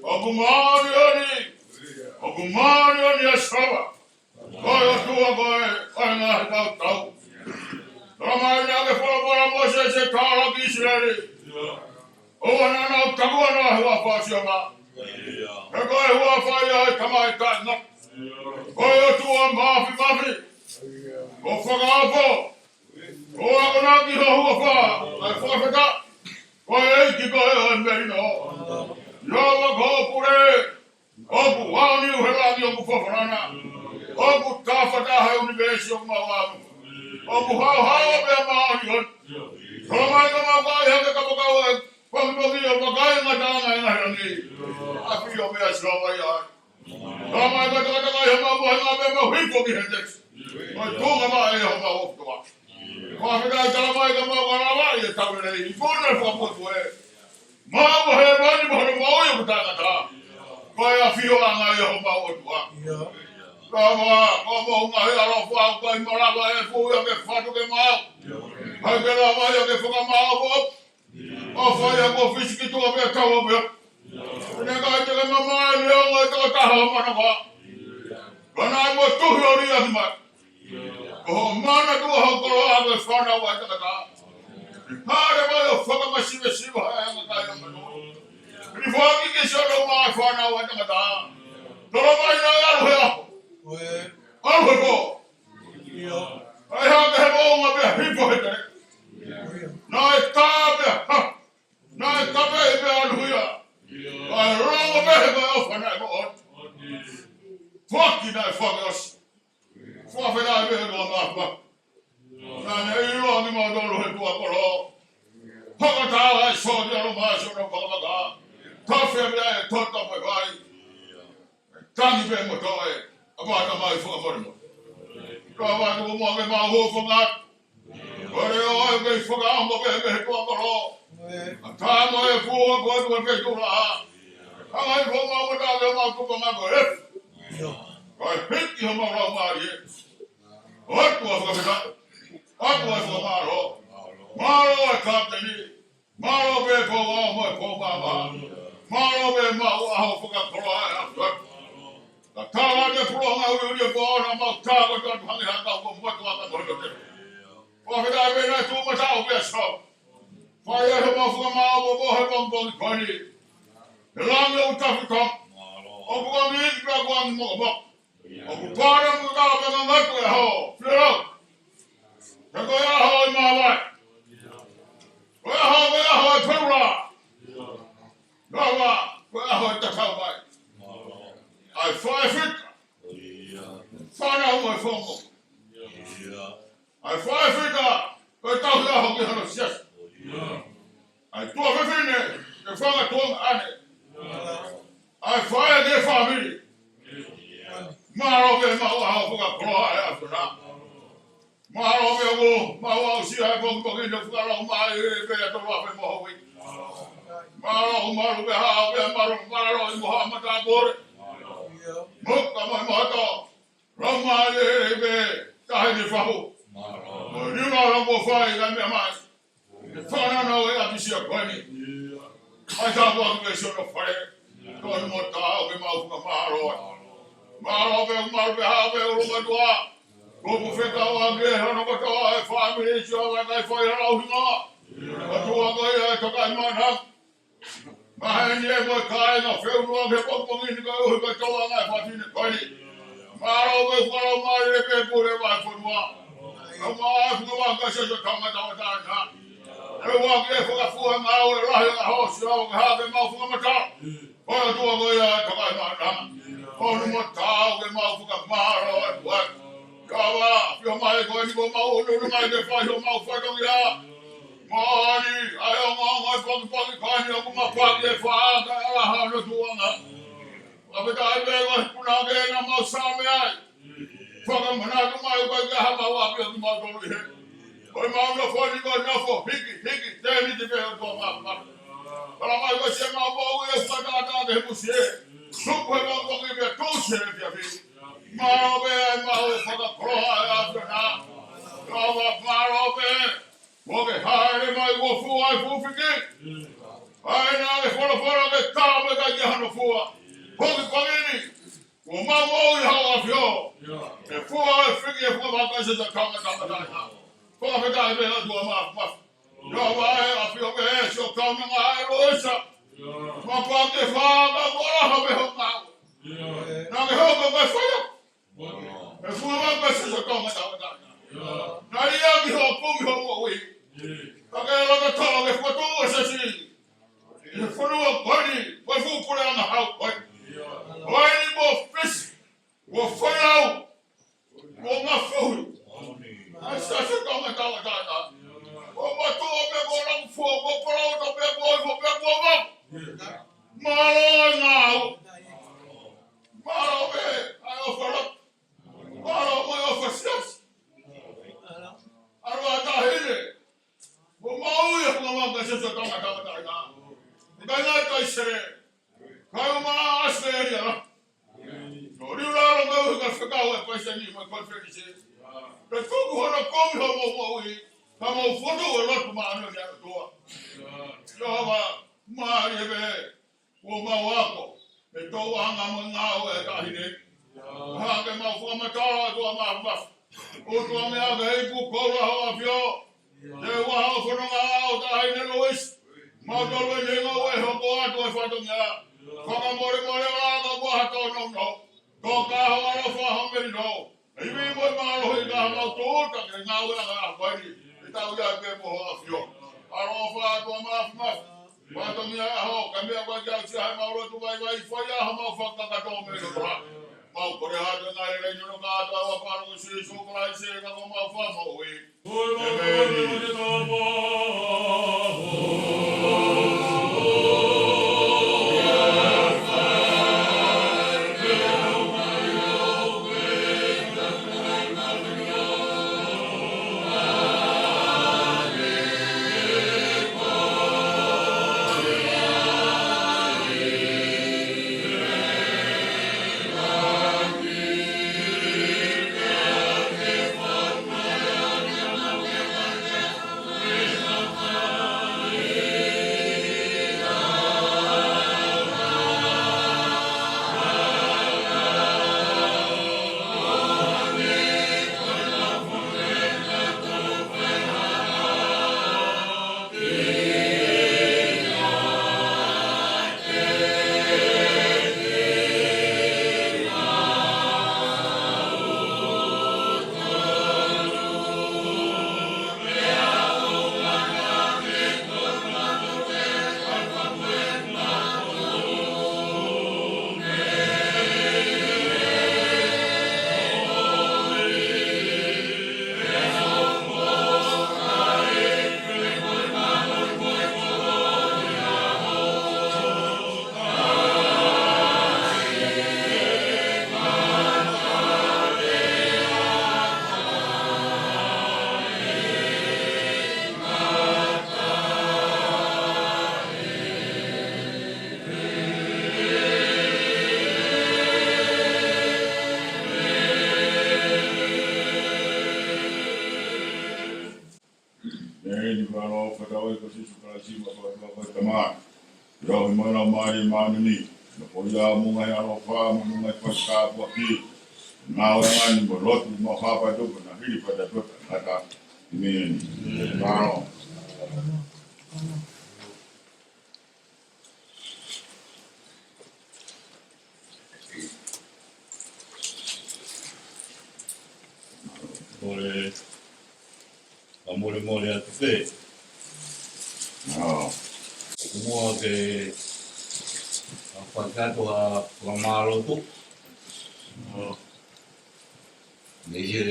ʻOku māʻoniʻoni. ʻOku māʻoniʻoni ʻa Sihova. Ko e ʻOtua koe ʻo e ngaahi tautau. Talamai naʻa ke folofola Mōsese, tālaki ʻIsileli. ʻOua naʻa nau taku ʻa e huafa ʻo Sihova. He ko e huafa ia ʻo e Tamai taʻengata. Ko e ʻOtua Māfimafi. Kuo fakaofo. Kuo akonaki ho huafa, ʻa e fakafetaʻi. Ko e ʻEiki koe ʻo e melino. Sihova ko ho pule. ʻOku aoniu he langi ʻoku folofolana. ʻOku tafataha he ʻunivēsi ʻoku mau ʻalu. ʻOku haohaoa pea māʻoniʻoni. Talamai ka mau kau ʻi he kapakau ʻo e pongipongi ʻo e vakai ngataʻanga ʻi he ngaahi langi. ʻAfio pē ʻa Sihova ʻi ai. Talamai ka takatakai homau mohenga pea mau hifo ki Hētesi. Ko e tuʻunga maʻa ʻe homau ʻOtua. Fakafetaʻi, talamai ka mau ka lava ʻi he taulelei. ʻI he puna fakapuepue. Mau ʻa hēvani mo hono moʻui ʻoku taʻengata. Ko e ʻafioʻanga ia homau ʻOtua. Ia. Lava, ko hoʻomou ngaahi ʻaloʻofa ʻoku ʻikai malava ʻe fuʻu ia ke fatu ke maau. ʻIkai ke lava ia ke fakamaau. ʻOfa ia kuo fisi ki tuʻa pea taua pea. Pea ʻikai te ke mamae leongo ʻe toko taha ʻo manava. Ka naʻe motuhi ʻo liʻaki mai. Ko hoʻo manatuʻa ho koloa ko e fānau ʻa e tangata. Hale mai ʻo fakamasivesiva ʻa e anga kai ʻo manu. Ni foaki ki siʻono ʻumaʻā e fānau ʻa e tangata. Talamai naʻe ʻalu he ʻaho. ʻAlu he pō. ʻAi hake he moʻunga pea hifo he tele. Naʻe tā pea ha. Naʻe kape pea ʻalu ia. ʻAi longo pea he ʻofa naʻe moʻoni. Foaki naʻe foaki ʻosi. Fakafetaʻi pē ʻOtua Māfimafi. Naʻa ne ʻiloa kimautolu he tuʻa kolo. Fakataha e sōtia ʻo Loma ʻi hono fakavaka. Tafe pea ʻe toto mo e vai. Tangi pē mo toe, ʻa pata mai fakamolemole. Ka vatu mo ke mau hō fanga. Kore o ai ke fakaongo pē mei he tuʻa kolo. ʻA tā mo e fua ko e tuʻa ke tula. ʻA ngai fo mau mo tā ke mau tupa ngā ko e. Ka e hiki ha mau lau mālie. ʻOtua fakafetaʻi. ʻOtua fakamālō. Mālō e kapiteni. Mālō pē pou ʻaho mo e pou māmā. Mālō pē maʻu ʻaho fakakoloa e ʻAfiona. Ke pulonga uli uli e pō na mau tā ko tō tuhangi haka ko motu aka motu te. Ko feta e pena tu ma tau pea so. Fai e he mau funga mau mo mo he pongipongi ko eni. He langi ʻoku tafi ko. ʻOku kua mi ki pea kua mi mo mo. ʻOku pāra mu ka pea ngatu e ho. Filo. He ko e ʻaho ʻi mavai. Ko e ʻaho, ko e ʻaho e peula. Lava, ko e ʻaho e tatau mai. ʻAi fai fika. Fānau mo e fongo. ʻAi fai fika, ko e tauhi ʻaho ki hano siasi. ʻAi tuofefine, ke fanga tuongaʻane. ʻAi fai ki he fāmili. Mālō ke mau ʻaho fakakoloa e ʻAfiona. Mālō pē ʻoku mau aʻusia e pongipongi ni fakalaumālie pē ʻa e tolu afe mo e houʻeiki. Mālō, mālō pē hao pē mālō, mālō ʻi mo ha mata kore. Muka mai mo ha tō. Laumālie pē tahi ni fahu. Mo ni mālō mo fai ka mea mai. Ke fānau ʻa e ʻapisia ko eni. ʻAi tāpuaki ki he siʻono fale. Tonu mo taau ke mau fakamālō ai. Mālō pē, mālō pē hao pē ʻulumatua. Kupu fekau ake hono kotoa e fāmili Sihova kae fai hala ʻuhinga. ʻOtua ko ia e toka i mana. Maheni e mo e kāinga feʻunua ke pongipongi ni koeʻuhi ko e tauanga e fafine ko eni. Mālō pē fakalaumālie pē pule vahefonua. Kau mai e funga vaka sio tangata ʻo tāna. ʻE ua ke fakafua ngāue lahi ʻa e hoosi ʻo ke hake mau fakamatala. Ko e ʻOtua ko ia e toka i mana. Tonu mo taau ke mau fakamālō atu ai. Kava, pio mai ko eni ko mau ʻunuʻunu mai ke fai homau fatongia. Moʻoni, ʻa e ongoongo e pongipongi ko eni ʻoku mau paki e fā ka ala hano tuanga. Fakafetaʻi pē ko e punake naʻa mau saame ai. Fakamanatu mai ko e kaha mau ʻapi ʻoku mau tolu ʻi he. Ko e mau nofo ni ko e nofo hiki, hiki, tēniti pē ʻOtua māfimafi. Kala mai ko e se mau mau e fakatātā ke he musie. Suku he mau koki pē tūsi he fiafi. Mālō pē ʻa e mau fakakoloa e ʻAfiona. Kava mālō pē. Mo ke haere mai mo fua e fuʻu fiki. ʻAi naʻa ke folofola ke tā mo e kai ki hano fua. Pongipongi ni. Mo mau mau ʻi hao ʻAfio. Ke fua e fiki e fua maka se ta kama kama tai ha. Fakafetaʻi pē ʻOtua māfimafi. Ia ʻa e ʻAfio pē he sio kau na ngā e loisa. Ma pa ke fa ka mola ha me ho mau. Na ke ho ka mai faya. E fua maka se ta kama kama tai ha. Na ia ki ho kumi ho moʻui. Ka ke laka tala ke fua tō e sesi. ʻI he fonua ko eni, ko e fuʻu puleʻanga hau ko eni. Ko eni mo Fisi, mo Failau, mo Ngafuhi. ʻAi sa se kau me tau tata. Ko matoa pē ko laku fua, ko palauta pē ko ifo pē ko vau. Mālō e ngāue. Mālō pē, ʻa e ʻofa laku. Mālō mo e ʻofa siasi. ʻAlu ʻa Tahine. Mo mau ia ko ngā maka se so tanga tanga tanga. Ko kai ngā kai sere. Kai o mā Australia la. No riu la lo ngā uhi ka fekau e paisa ni mo e conference. Ka tuku hana komi ho mo mo ui. Ka mau fotu e lotu ma ano ni ʻOtua. Ia ma mari e me. Ko mau ako, e tau anga mo e ngāue e Tahine. Hake mau fakamatala ʻOtua māfimafi. ʻOtua meʻa ke ipu koula ho ʻAfio. Te ua ho fononga ʻo Tahine Lois. Mau tolu e ngāue hoko atu e fatongia. Fakamolemole ʻa ka ua ha tau nau nau. Ko ka ho ʻalofa ho meri nau. Ivi mo e mālohi ka mau tōta ke ngāue anga a koeni. E tau ia ke mo ho ʻAfio. ʻAlofa ʻOtua māfimafi. Fatongia ʻaho, ka meʻa ko e kia uti hai mau lotu vaivai, fai ʻaho mau fakakakato me lotu ha. Mau kole atu ngā lelei nono kātoa ʻa Pāloko Sīsū Kalaisi ka ko mau fakamoʻui. ʻEmeni. Ko Sīsū Kalaisi, ʻa e ʻOtua ko e Tamai, ʻi he ʻofa ʻa e Laumālie Māʻoniʻoni, ʻo ʻiate kimoutolu, mo e ngaahi ʻaloʻofa, mo e ngaahi fakatapu ʻa e ʻEiki, ʻi he ngaahi ʻaho ni mo e lotu mo e fakatapu, ʻo hili pē ʻo taʻengata. ʻĒmeni. Mālō. Kole, fakamolemole atu pē. ʻOku muʻa ke fakakakato ʻa e fakamālō atu. Mei he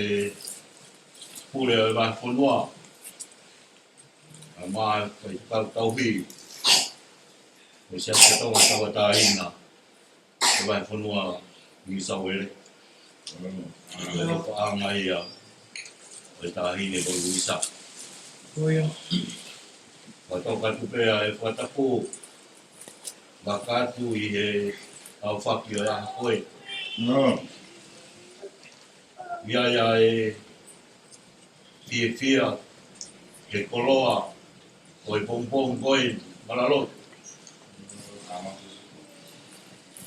pule ʻo e vahefonua, ʻa e faifekau tauhi ʻo e Siasi Tonga Tauʻatāina ʻo e vahefonua New South Wales. ʻA e faʻahinga ia ʻo e taʻahine ko Luisa. Fakatoka atu pē ʻa e fakatapu, fakatapu ʻi he aofaki ʻo e ʻaho ko ē. ʻI ai ʻa e fiefia, he koloa ʻo e pongipongi ko ē, Malaloi.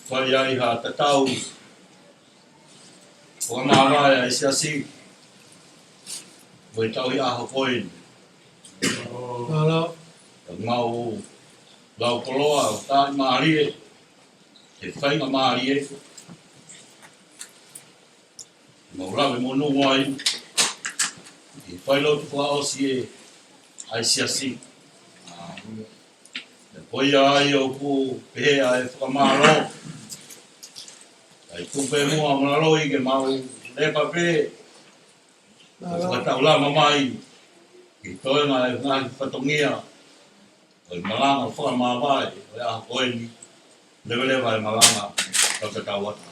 Fai ai ha tatau, ʻo māvae ʻa e Siasi, ʻo e tauhi ʻaho ko ē. Mālō. Ka mau lau koloa, ʻo tāʻimālie, he faingamālie, mau lave monū ai, ʻi he failotu fakaʻosi ʻa e Siasi. Ko ia ai ʻoku pehē ʻa e fakamālō. ʻAi tupe muʻa Malaloi ke mau lepa pē, ʻo fakataulama mai ki he toenga ʻo e ngaahi fatongia ʻo e malanga fakamāvae ʻo e ʻaho ko eni, leveleva e malanga, ka ka tau atu.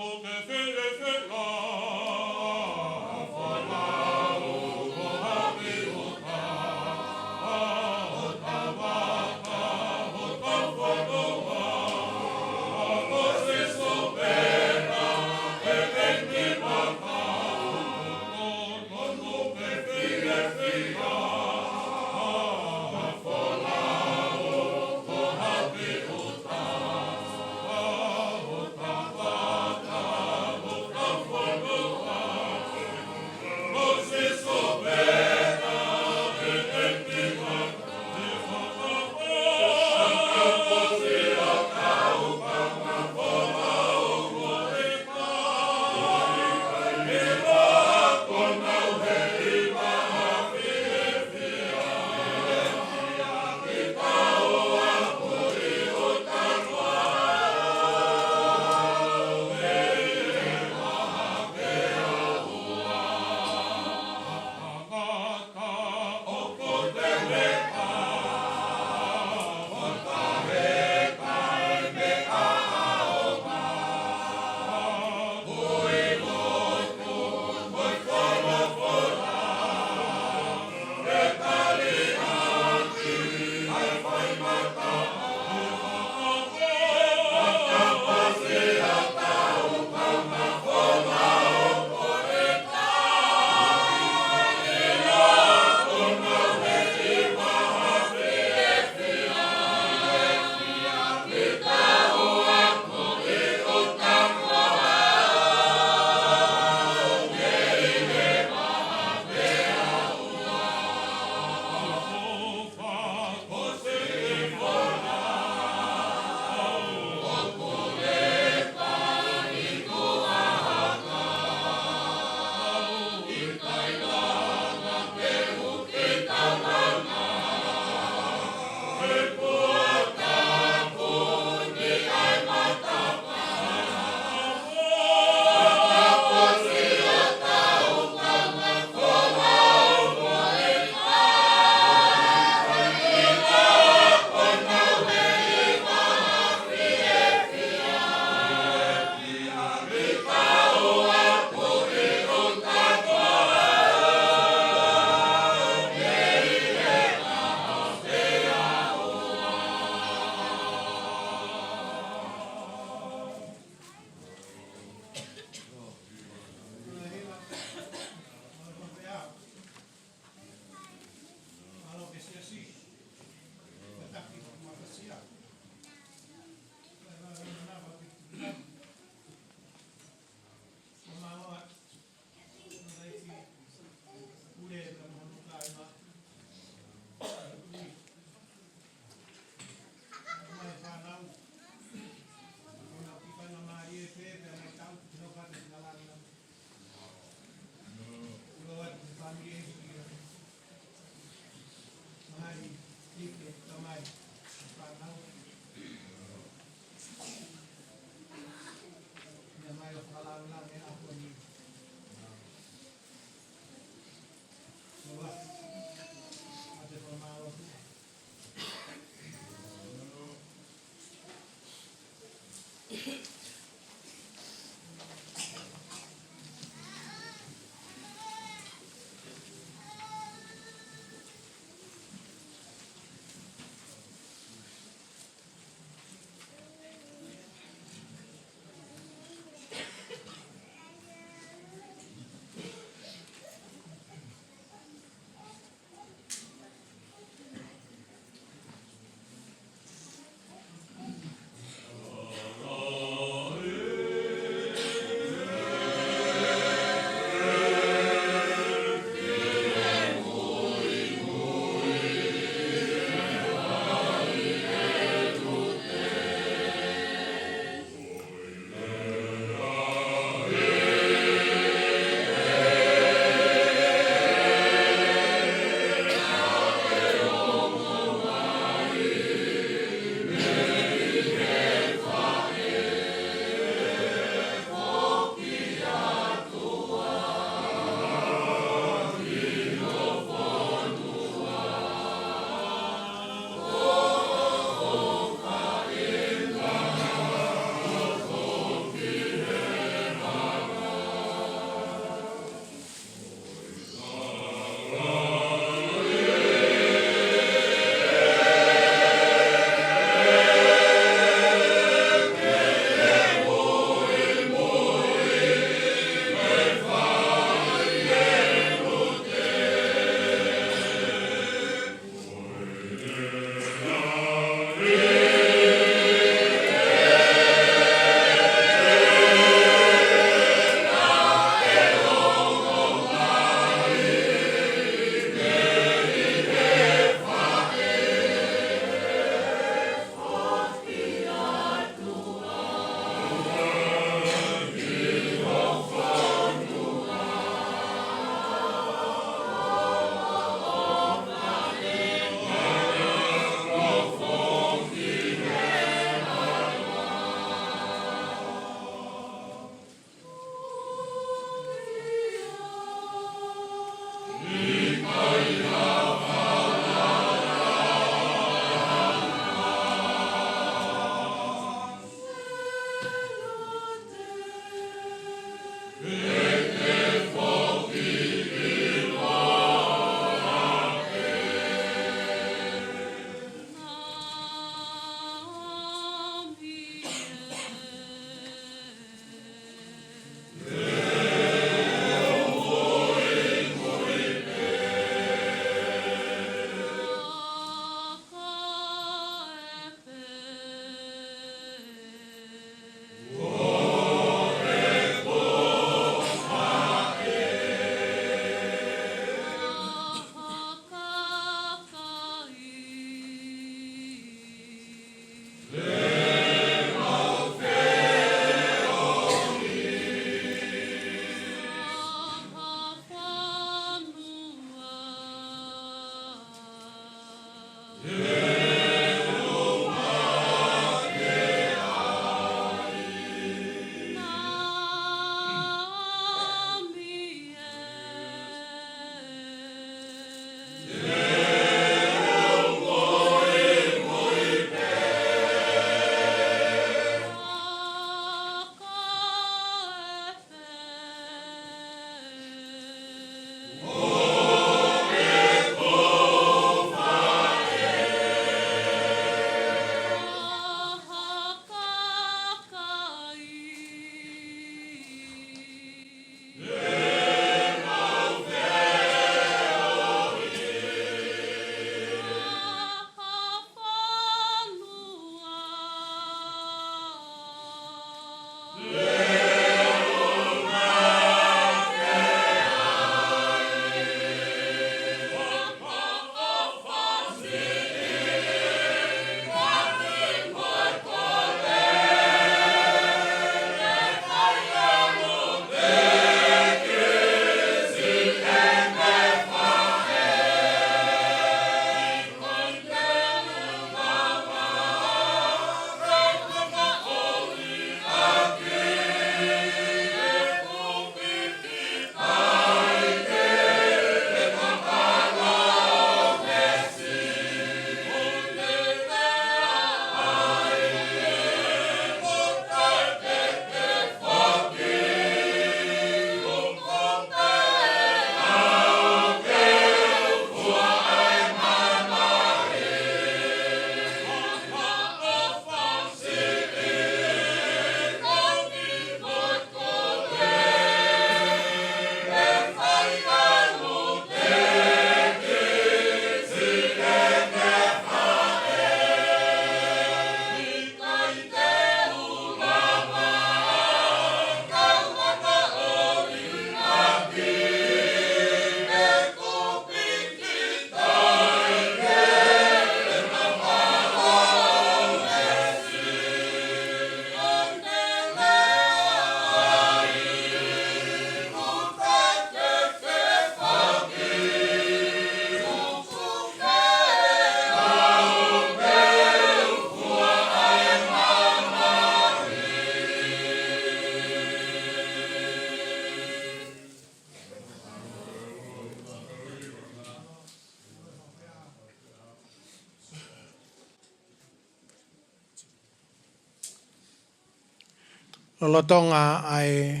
Lolotonga ʻa e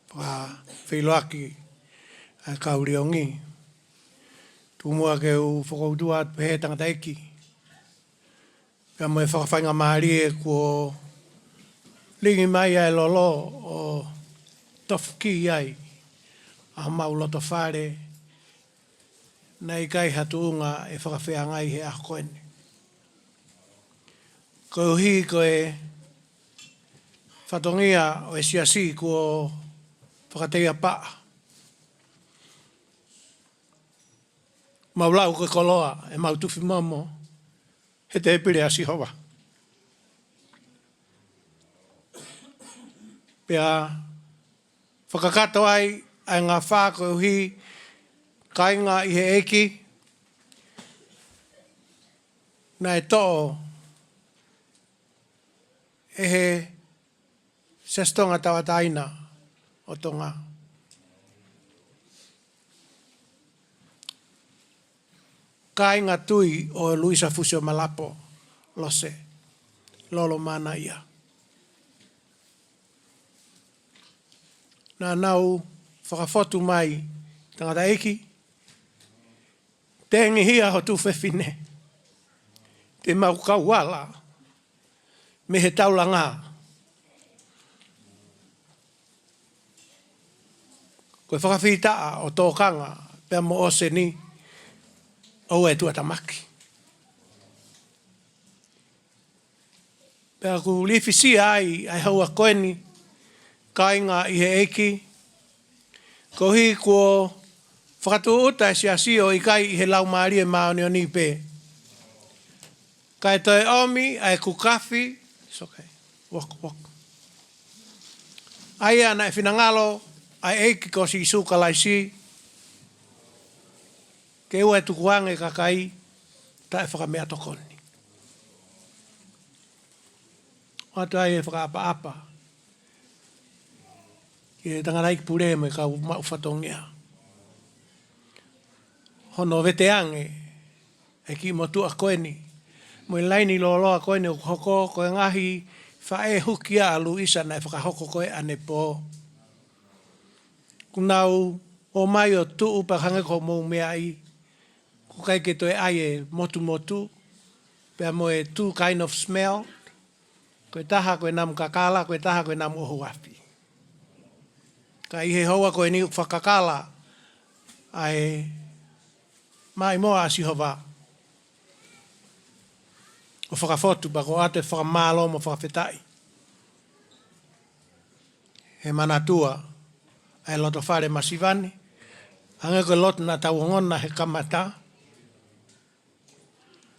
fakafeʻiloaki ʻa e kau liongi, tuku muʻa ke u fakautua atu pē he tangataʻeiki pea mo e fakafaingamālie kuo lingi mai ʻa e lolo ʻo tofuki ai ʻa homau loto fale, naʻe ʻikai ha tuʻunga ʻe fakafeangai he ʻaho ko eni. Koeʻuhi ko e fatongia ʻo e siasi kuo fakateiapaʻa, mau lau ko e koloa ʻemau tufi momo he tēpile ʻa Sihova. Pea fakakakato ai ʻa e ngafa koeʻuhi, kāinga ʻi he ʻEiki, naʻe toʻo ʻe he Siasi Tonga Tauʻatāina ʻo Tonga, kāinga tui ʻo Luisa Fusiomalapo Lose, Lolo Manaia. Naʻa nau fakafotu mai, tangataʻeiki, tengihia ho tuofefine, te mau kau ala mei he taulanga. Ko e fakafitaʻa ʻo Tokanga pea mo ʻOseni, ʻoua ʻe tuʻatamaki. Pea ʻoku lifisia ai ʻa e houa ko eni, kāinga ʻi he ʻEiki, koeʻuhi kuo fakatūʻuta e siasi ʻo ʻikai ʻi he Laumālie Māʻoniʻoni pē, kae toe ʻomi ʻa e kukafi, it's okay, walk, walk, ʻa ia naʻe finangalo ʻa e ʻEiki ko Sīsū Kalaisi ke ʻoua ʻe tukuange e kakai taʻe fakameʻatokoni. ʻOatu ai e fakaʻapaʻapa ki he tangataʻeiki pule mo e kau maʻu fatongia, hono veteange e kiʻi motuʻa ko eni mo e laini lōloa ko eni ʻoku hoko, ko e ngaahi faʻē hukia ʻa Luisa naʻe fakahoko ko ē ʻanepō. Kuo nau ō mai ʻo tuʻu pea hangē ko hoʻomou meaʻi, ʻoku ʻikai ke toe ʻai e motumotu pea mo e two kind of smell. Ko e taha ko e namu kakala, ko e taha ko e namu ʻohoafi. Ka ʻi he houa ko eni ʻoku fakakakala ʻa e maʻimoa ʻa Sihova ʻo fakafotu, pea ʻoku ʻoatu e fakamālō mo e fakafetaʻi he manatua ʻa e loto fale masiva ni, hangē ko e lotu naʻa tau ongona he kamata.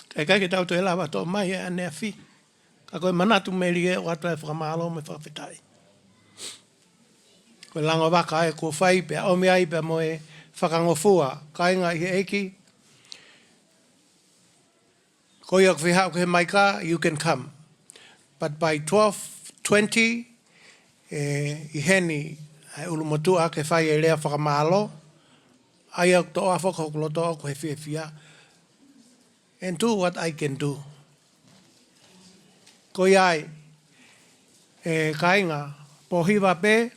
Ka ʻikai ke tau toe lava toʻo mai ʻaneafi, ka ko e manatu melie ʻoku ʻoatu e fakamālō mo e fakafetaʻi. Ko e lango vaka ē kuo fai pea ʻomi ai pea mo e fakangofua, kāinga ʻi he ʻEiki. Ko ia ʻoku fie haʻu ki he maika, you can come. But by twelve twenty, ʻe ʻi heni ʻa e ʻulumotuʻa ke fai e lea fakamālō. ʻA ia ʻoku toʻo ʻa e foʻi ko hoku loto ʻoku he fiefia. And do what I can do. Ko ia ai, ʻe kāinga, pōhiva pē,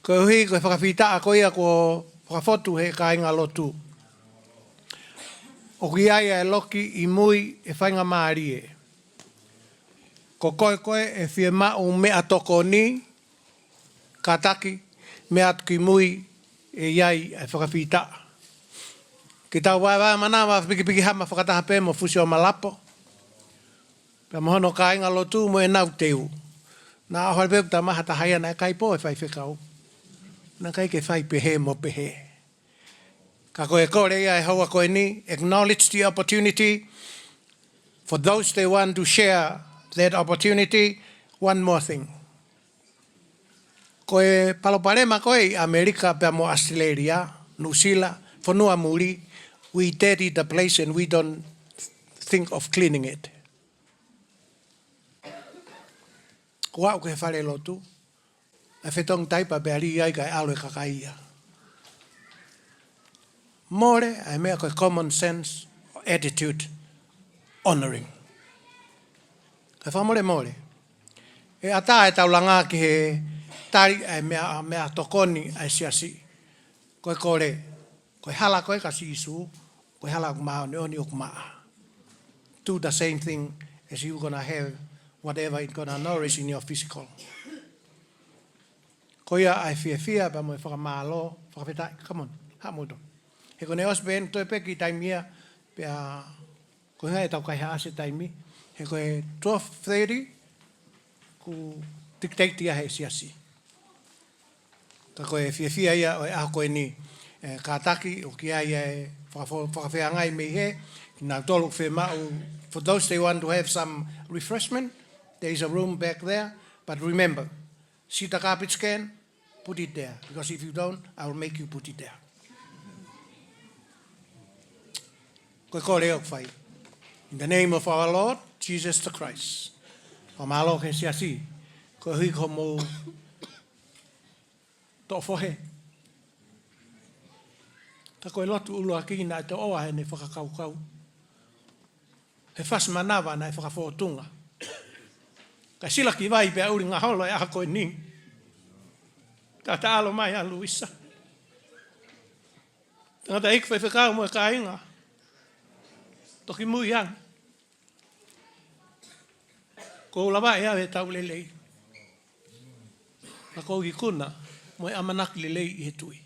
koeʻuhi ko e fakafitaʻa ko ia kuo fakafotu he kāingalotu. ʻOku ʻi ai ʻa e loki ʻi mui ʻe faingamālie. Ko koe ko ē ʻe fiemaʻu meʻatokoni, kātaki, meʻa atu ki mui, ʻe ʻi ai ʻa e fakafitaʻa. Ke tau vaevae manava, pikipiki hama fakataha pē mo Fusiomalapo pea mo hono kāingalotu mo ʻenau teu. Naʻa ʻohovale pē ʻoku tau maha taha ia naʻe ʻikai pō e faifekau. Naʻe ʻikai ke fai pehē mo pehē. Ka ko e kole ia he houa ko eni, acknowledge the opportunity. For those that want to share that opportunity, one more thing. Ko e palopalema ko ē ʻi ʻAmelika pea mo ʻAositelēlia, Nuʻusila, fonua muli, we dirty the place and we don't think of cleaning it. Ko au ki he falelotu, ʻa e fetongi taipa pea lī ai kae ʻalu e kakai ia. Mole ʻa e meʻa ko e common sense, attitude, honoring. Kae fakamolemole, ʻE ʻatā ʻetau langa ki he tali ʻa e meʻa, meʻa tokoni ʻa e siasi. Ko e kole, ko e hala ko ē kia Sīsū, ko e hala ʻoku māʻoniʻoni ʻoku maʻa. Do the same thing as you gonna have whatever it gonna nourish in your physical. Ko ia ʻa e fiefia pea mo e fakamālō, fakafetaʻi, come on, haʻamou tō. He ko ʻene ʻosi pē eni, toe pē kiʻi taimi ia, pea ko e ʻuhinga ʻetau kaihaʻasi e taimi, he ko e twelve thirty, kuo dictate ia he siasi. Ka ko e fiefia ia ʻo e ʻaho ko eni, ē, kātaki ʻoku ʻi ai e fakafo-, fakafeangai mei hē, kinautolu ʻoku fiemaʻu, for those they want to have some refreshment, there is a room back there, but remember, see the garbage can, put it there, because if you don't, I will make you put it there. Ko e kole ʻoku fai. In the name of our Lord Jesus the Christ. Fakamālō ki he siasi, koeʻuhi ko hoʻomou toʻo fohe. Ka ko e lotu ʻuluaki naʻe toʻoa heʻene fakakaukau. He fasi manava naʻe fakafōtunga. Kae sila ki vai pea ʻuli ngaholo e ʻaho ko eni. Taʻataʻalo mai ʻa Luisa. Tangataʻeiki faifekau mo e kāinga. Toki mui ange. Kuo lava ʻe au ʻetau lelei. Ka ʻoku ou ikuna mo e ʻamanaki lelei ʻi he tui.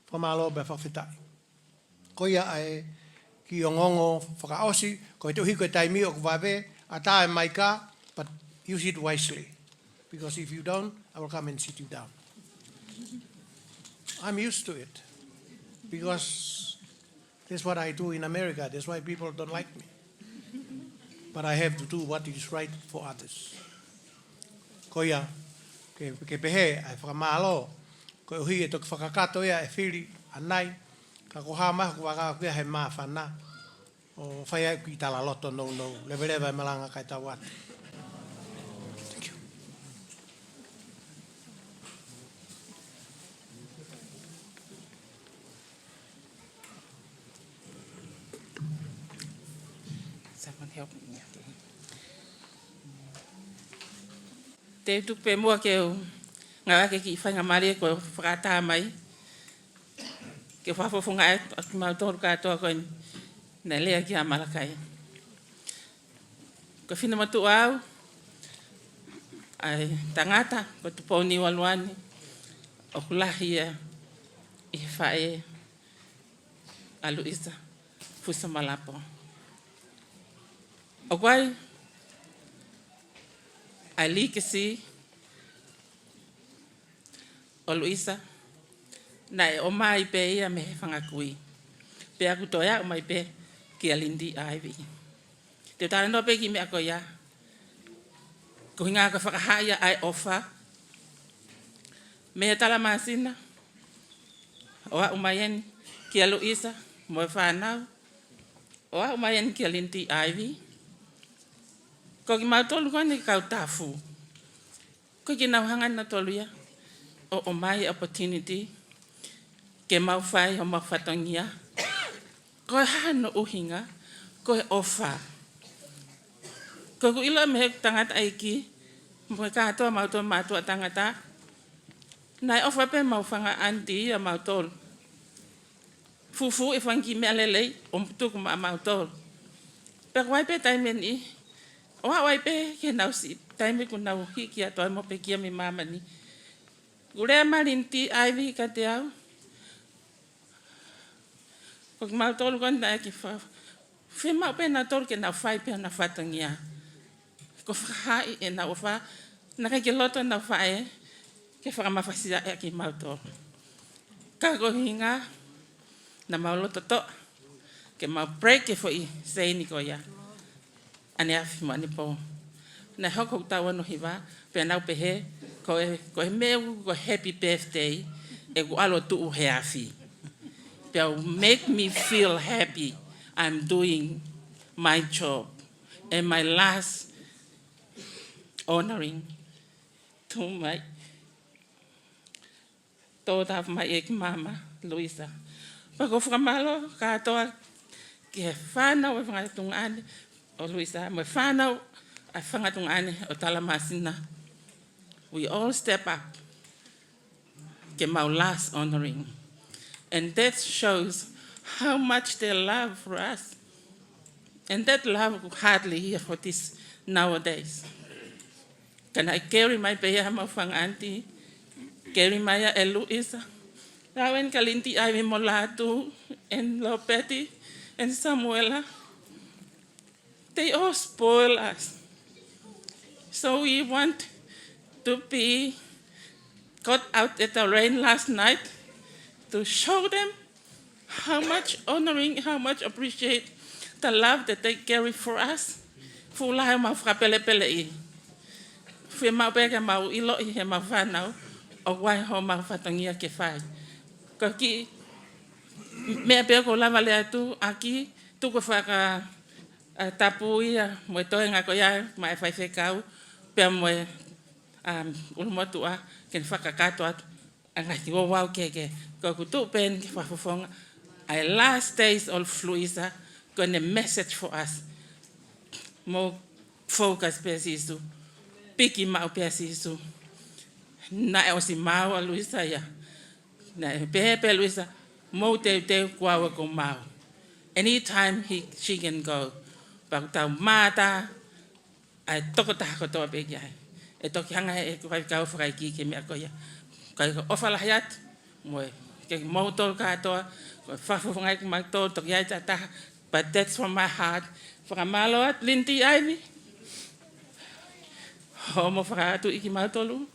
Fakamālō pea fakafetaʻi. Ko ia ʻa e kiʻi ongoongo fakaʻosi, koeʻuhi ko e taimi ʻoku vave, ʻatā e maika, but use it wisely. Because if you don't, I will come and sit you down. I'm used to it. Because that's what I do in America. That's why people don't like me. But I have to do what is right for others. Ko ia, ke, ke pehē, ʻa e fakamālō, koeʻuhi ʻe toki fakakakato ia e fili ʻanai, ka ko e hā mai ʻoku fakakakato ia he māfana, ʻo fai ai e kiʻi talaloto nounou, leveleva e malanga kae tau atu. Thank you. Someone help me, okay. Te u tuku pē muʻa ke u ngāueʻaki e kiʻi faingamālie kuo fakaʻatā mai. Ke fakafofongaʻi atu kimautolu kātoa ko eni naʻe lea ki ai ʻa Malakai. Ko e finemotuʻa au, ʻa e tangata, ko Tupou Niualuani, ʻoku lahi ia ʻi he faʻē ʻa Luisa Fuisamalapo. ʻOku ʻi ai ʻa e likisi ʻo Luisa, naʻe ʻomai pē ia mei he fanga kui. Pea kuo toe aʻu mai pē kia Lindy Ivey. Te u talanoa pē ki he meʻa ko ia. Ko e ʻuhinga ko e fakahā ia ʻa e ʻofa mei he talamāsina, ʻo aʻu mai eni kia Luisa mo e fānau, ʻo aʻu mai eni kia Lindy Ivey. Ko kimautolu ko eni kau tafu. Ko e ʻikai ke nau hanga ʻe nautolu ia ʻo, ʻomai e opportunity ke mau fai homau fatongia. Ko e hā hono ʻuhinga? Ko e ʻofa. Ko ʻeku ʻilo mei he tangataʻeiki, mo e kātoa mautolu mātuʻa tangata, naʻe ʻofa pē mau fanga aunty ʻia mautolu. Fufū e fanga kiʻi meʻa lelei ʻo tuku maʻa mautolu. Pea ko e ʻai pē taimi ni, ʻo aʻu ai pē ke nau siʻi, taimi kuo nau hiki atu ai mo pekia mei māmani. Kuo lea mai Lindy Ivey kiate au, ko kimautolu ko eni naʻe ʻikai ke fa-, fiemaʻu pē ʻe nautolu ke nau fai pē honau fatongia. Ko e fakahā ia ʻenau ʻofa, naʻe ʻikai ke loto ʻenau faʻē ke fakamafasiaʻi ʻa kimautolu. Ka ko e ʻuhinga, naʻa mau loto toʻa ke mau break e foʻi seini ko ia ʻaneafi mo ʻanepō. Naʻe hoko ʻoku tau ono hiva, pea nau pehē, ko e, ko e meʻa ʻoku ko e happy birthday, ʻeku ʻalu ʻo tuʻu he afi. Pea make me feel happy, I'm doing my job. And my last honoring to my daughter of my ex mama, Luisa. Pea ʻoku ou fakamālō kātoa ki he fānau ʻo e fanga tuongaʻane, ʻo Luisa, mo e fānau ʻa e fanga tuongaʻane ʻo Talamasina. We all step up ke mau last honoring. And that shows how much they love for us. And that love hardly here for this nowadays. Ka naʻe keli mai pē ia ʻe he mau fanga aunty, keli mai ia ʻe Luisa. Lau eni ka Lindy, Ivy mo Latu, and Lopeti, and Samuela. They all spoil us. So we want to be got out at the rain last night to show them how much honoring, how much appreciate the love that they carry for us. Fuʻu lahi ʻemau fakapelepeleʻi. Fiemaʻu pē ke mau ʻiloʻi ʻe heʻemau fānau ʻoku ʻi ai homau fatongia ke fai. Ko e kiʻi meʻa pē ʻoku ou lava lea atu ʻaki, tuku faka, ʻa, tapu ia mo e toenga ko ia maʻa e faifekau, pea mo e, um, ʻulumotuʻa, ke ne fakakakato atu ʻa e ngaahi kiʻi ouau kehekehe. Ka ʻoku tuʻu pē eni ke fakafofonga ʻa e last days of Luisa, ko ʻene message for us. Mou focus pē ʻia Sīsū. Piki maʻu pē ʻia Sīsū. Naʻe ʻosi maau ʻa Luisa ia. Naʻe pehē pē ʻe Luisa, mou teuteu, ko au ʻoku ou maau. Anytime he, she can go. Pea ʻoku tau mātā ʻa e tokotaha kotoa pē ki ai. ʻE toki hanga ʻe he faifekau fakaikiiki ki he meʻa ko ia. Kae ʻofa lahi atu mo e, kiate kimoutolu kātoa, ko e fakafofongaʻi kimautolu, toki ʻi ai ha taha, but that's from my heart. Fakamālō atu Lindy, Ivy, hoʻomou fakaʻatuʻi kimautolu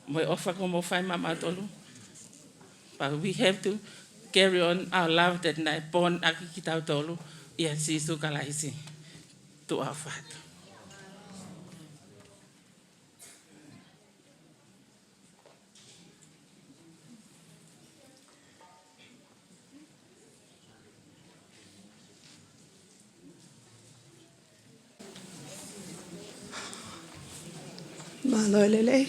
mo e ʻofa kuo mou fai maʻamautolu. But we have to carry on our love that naʻe bond ʻaki kitautolu ʻia Sīsū Kalaisi. Tuʻa ʻofa atu. Mālō e lelei.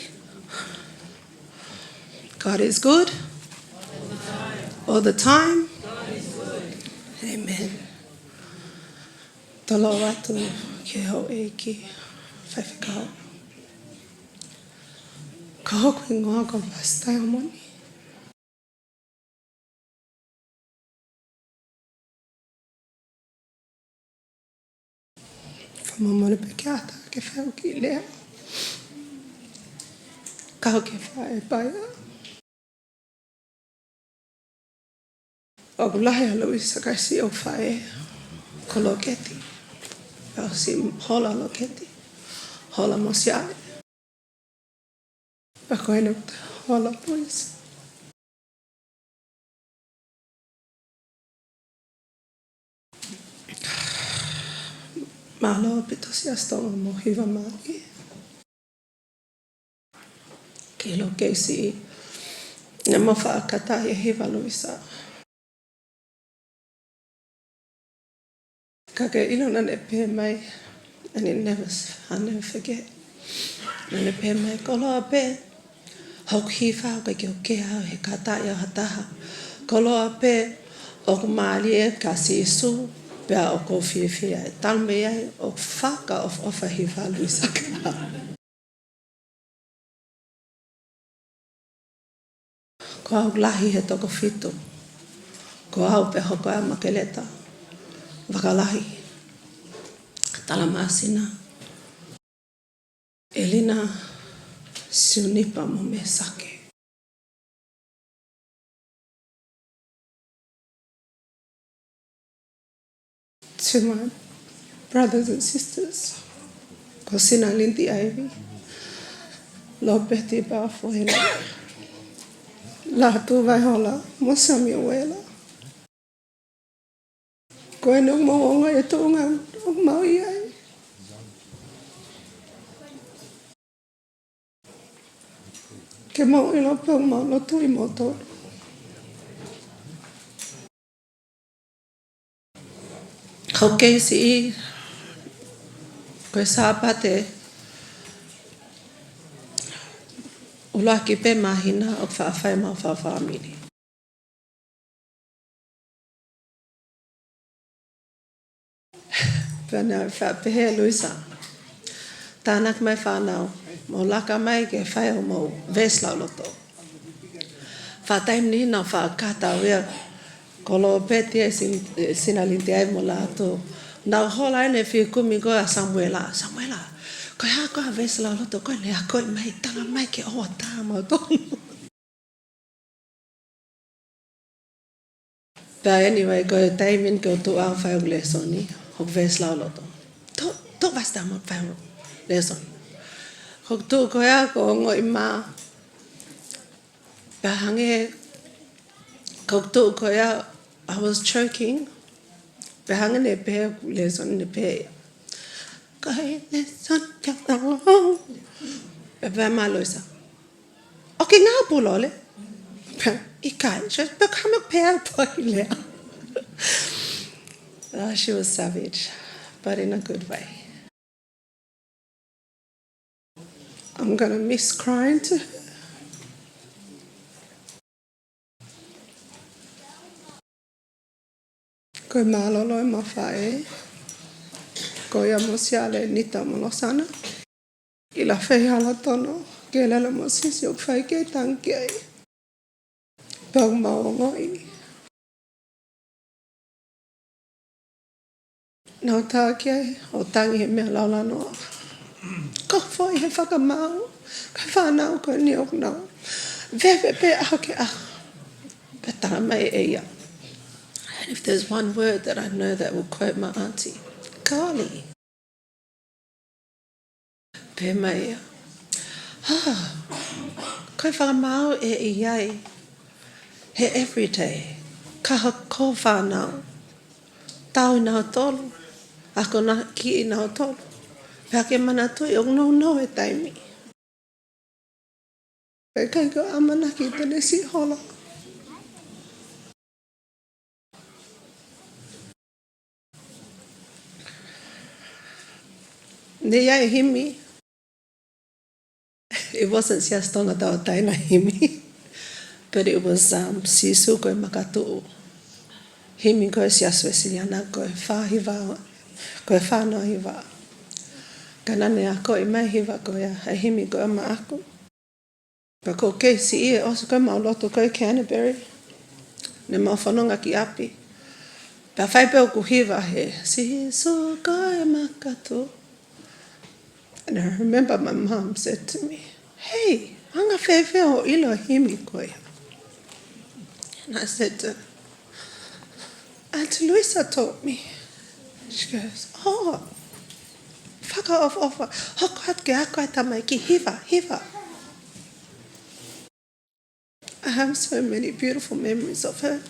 God is good. All the time. Amen. Toloi atu ki he houʻeiki faifekau. Ko hoku hingoa ko Vasi Taiamoni. Fakamāmani pē ke ʻatā ke fai ʻeku kiʻi lea. Kau ki he faʻē paia. ʻOku lahi ʻa Luisa kae siʻi ʻoku faʻē ko Loketi. Pea ʻosi hola Loketi. Hola mo Siale. Pea ko ena ʻoku ta hola Luisa. Mālō ʻaupito Siasi Tonga mo Hiva Mali. Ki Lokesi, naʻa mau fakakata ʻi he Hiva Luisa. Ka ke ʻilo naʻa ne pehē mai, and it never, I'll never forget. Naʻa ne pehē mai, koloa pē hoku hiva ʻoku ʻikai ke u kea au he kata ʻi ha taha. Koloa pē ʻoku mālie kia Sīsū, pea ʻoku ou fiefia ai. Talu mei ai ʻoku fakaʻofoʻofa e Hiva Luisa kia au. Ko au lahi he toko fitu. Ko au pea hoko ai ʻa Makeleta, Vakalahi, Talamasina, ʻElina, Siunipa mo Mesake. To my brothers and sisters, ko Sina Lindy Ivy, Lopeti Bafuena, Latu Vaihola mo Samuela. Ko eni ʻoku mou ongo e tuʻunga ʻoku mau ʻi ai. Ke mou ʻilo pē ʻoku mau lotua kimoutolu. Ko e kei siʻi, ko e Sāpate ʻuluaki pē māhina ʻoku faʻa fai ʻemau fakafāmili. Pea naʻe faʻa pehē ʻe Luisa, tānaki mai fānau, mou laka mai ke fai hoʻomou veesi lauloto. Faʻa taimi ni naʻe faʻa kata ʻo ia ko Lopeti ʻa e sin-, e sina linti ai mo Lātū. Naʻe hola ʻene fekumi ko ē ʻa Samuela. Samuela, ko e hā ko ā e veesi lauloto ko ē naʻe akoʻi mai, tala mai ke ʻoua ʻe tā mautolu. But anyway, ko e taimi ni ko e tuʻu ʻo fai hoku lēsoni, hoku veesi lauloto. Tuʻu, tuʻu vasta mo fai hoku lēsoni. Ko e tuʻu ko ia ko e ongoʻi mā. Pea hangē, ko e tuʻu ko ia, I was choking. Pea hangē naʻe pehē hoku lēsoni naʻe pehē ia, ko e lēsoni kia tau. Pea pehē mai ʻa Luisa, ʻoku ke ngāue pē lole? ʻIkai, just pē kame pē ʻa e poaki lea. Oh, she was savage, but in a good way. I'm gonna miss crying to her. Ko e mālōlō ʻema faʻē, ko ia mo Siale, Nita mo Losana. ʻI la fei hala tono, ke lele mo Sisi ʻoku fai ke tangi ai. Pea ʻoku mau ongoʻi. Nau tā ki ai, ʻo tangi he meʻa laulanoa. Ko e foʻi he fakamaau, ko e fānau ko eni ʻoku nau veve pē ʻaho ki he ʻaho. Pea tala mai ʻe ia, and if there's one word that I know that will quote my auntie, kali. Pehē mai ia, ha, ko e fakamaau ʻe ʻi ai he everyday, ka ko e fānau, tauʻi nautolu, akonakiʻi nautolu, pea ke manatuʻi ʻoku nounou e taimi. Pea ʻikai ke ʻamanaki te ne siʻi hola. Naʻe ʻi ai e himi. It wasn't Siasi Tonga Tauʻatāina himi, but it was, um, Sīsū ko e Makatuʻu. Himi ko ē Siasi Uēsiliana ko e fā hiva, ko e fā noa hiva. Ka naʻá ne akoʻi mai e hiva ko ia, e himi ko ia maʻaku. Pea ko e kei siʻi ē, ʻosi ko ē mau lotu ko ē Canterbury, ne mau fononga ki ʻapi. Pea fai pē ʻeku hiva he, Sīsū ko e Makatuʻu. And I remember my mom said to me, hey, anga fēfē hoʻo ʻilo e himi ko ia? And I said to her, Auntie Luisa taught me. She goes, oh, fakaʻofoʻofa. Hoko atu ke ako e tamaiki, hiva, hiva. I have so many beautiful memories of her.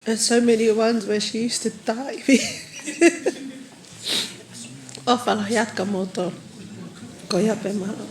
And so many ones where she used to dive. ʻOfa lahi atu kia moutolu. Ko ia pē, mālō.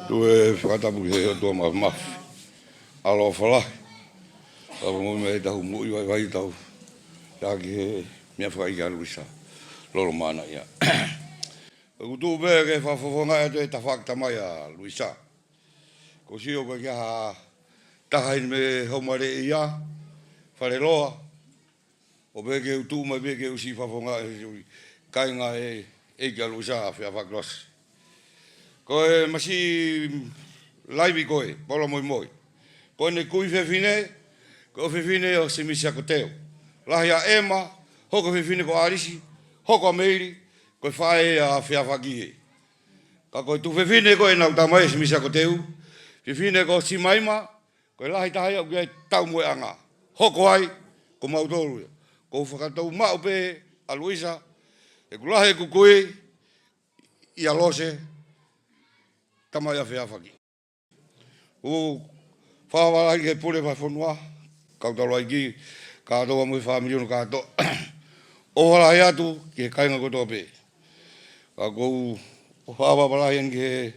Tuku e fakatapu ki he ʻOtua Māfimafi. ʻAloʻofa lahi. Tau mo me tau moʻui vaivai tau. Ia ki he meʻa fakaʻeiki ʻa Luisa Lolomānaʻia. ʻOku tuʻu pē ke fakafofongaʻi atu e tafaʻaki tamai ʻa Luisa. Ko e sio ko e kia ha taha ʻi he meʻa houmaleʻia, Faleloa, ʻo pehē ke u tuʻu mai pē ke u siʻi fakafofongaʻi e kāinga ʻa e ʻEiki ʻa Luisa Feafaki Losi. Ko e masiʻi laivi ko ē, Polo Moimoi. Ko ʻene kui fefine, ko e fefine ʻo Simisi Akoteu. Lahi ʻa ʻEma, hoko fefine ko ʻAlisi, hoko ʻa Meili, ko e faʻē ʻa Feafaki ē. Ka ko e tuofefine ko ē ʻenau tamai ʻa Simisi Akoteu, fefine ko Simaima, ko e lahi taha ia ʻoku ʻi ai e taumuʻeʻanga. Hoko ai, ko mautolu ia. Ko e fakatou maʻu pē ʻa Luisa, ʻeku lahi ʻeku kui, ʻia Lose, tamai ʻa Feafaki. ʻOku ou fakafetaʻi ki he Pule Fakafonua, kau taulaʻeiki, kātoa mo e fāmili hono kātoa. ʻOfa lahi atu ki he kāinga kotoa pē. Ka ʻoku ou fakafetaʻi lahi eni ki he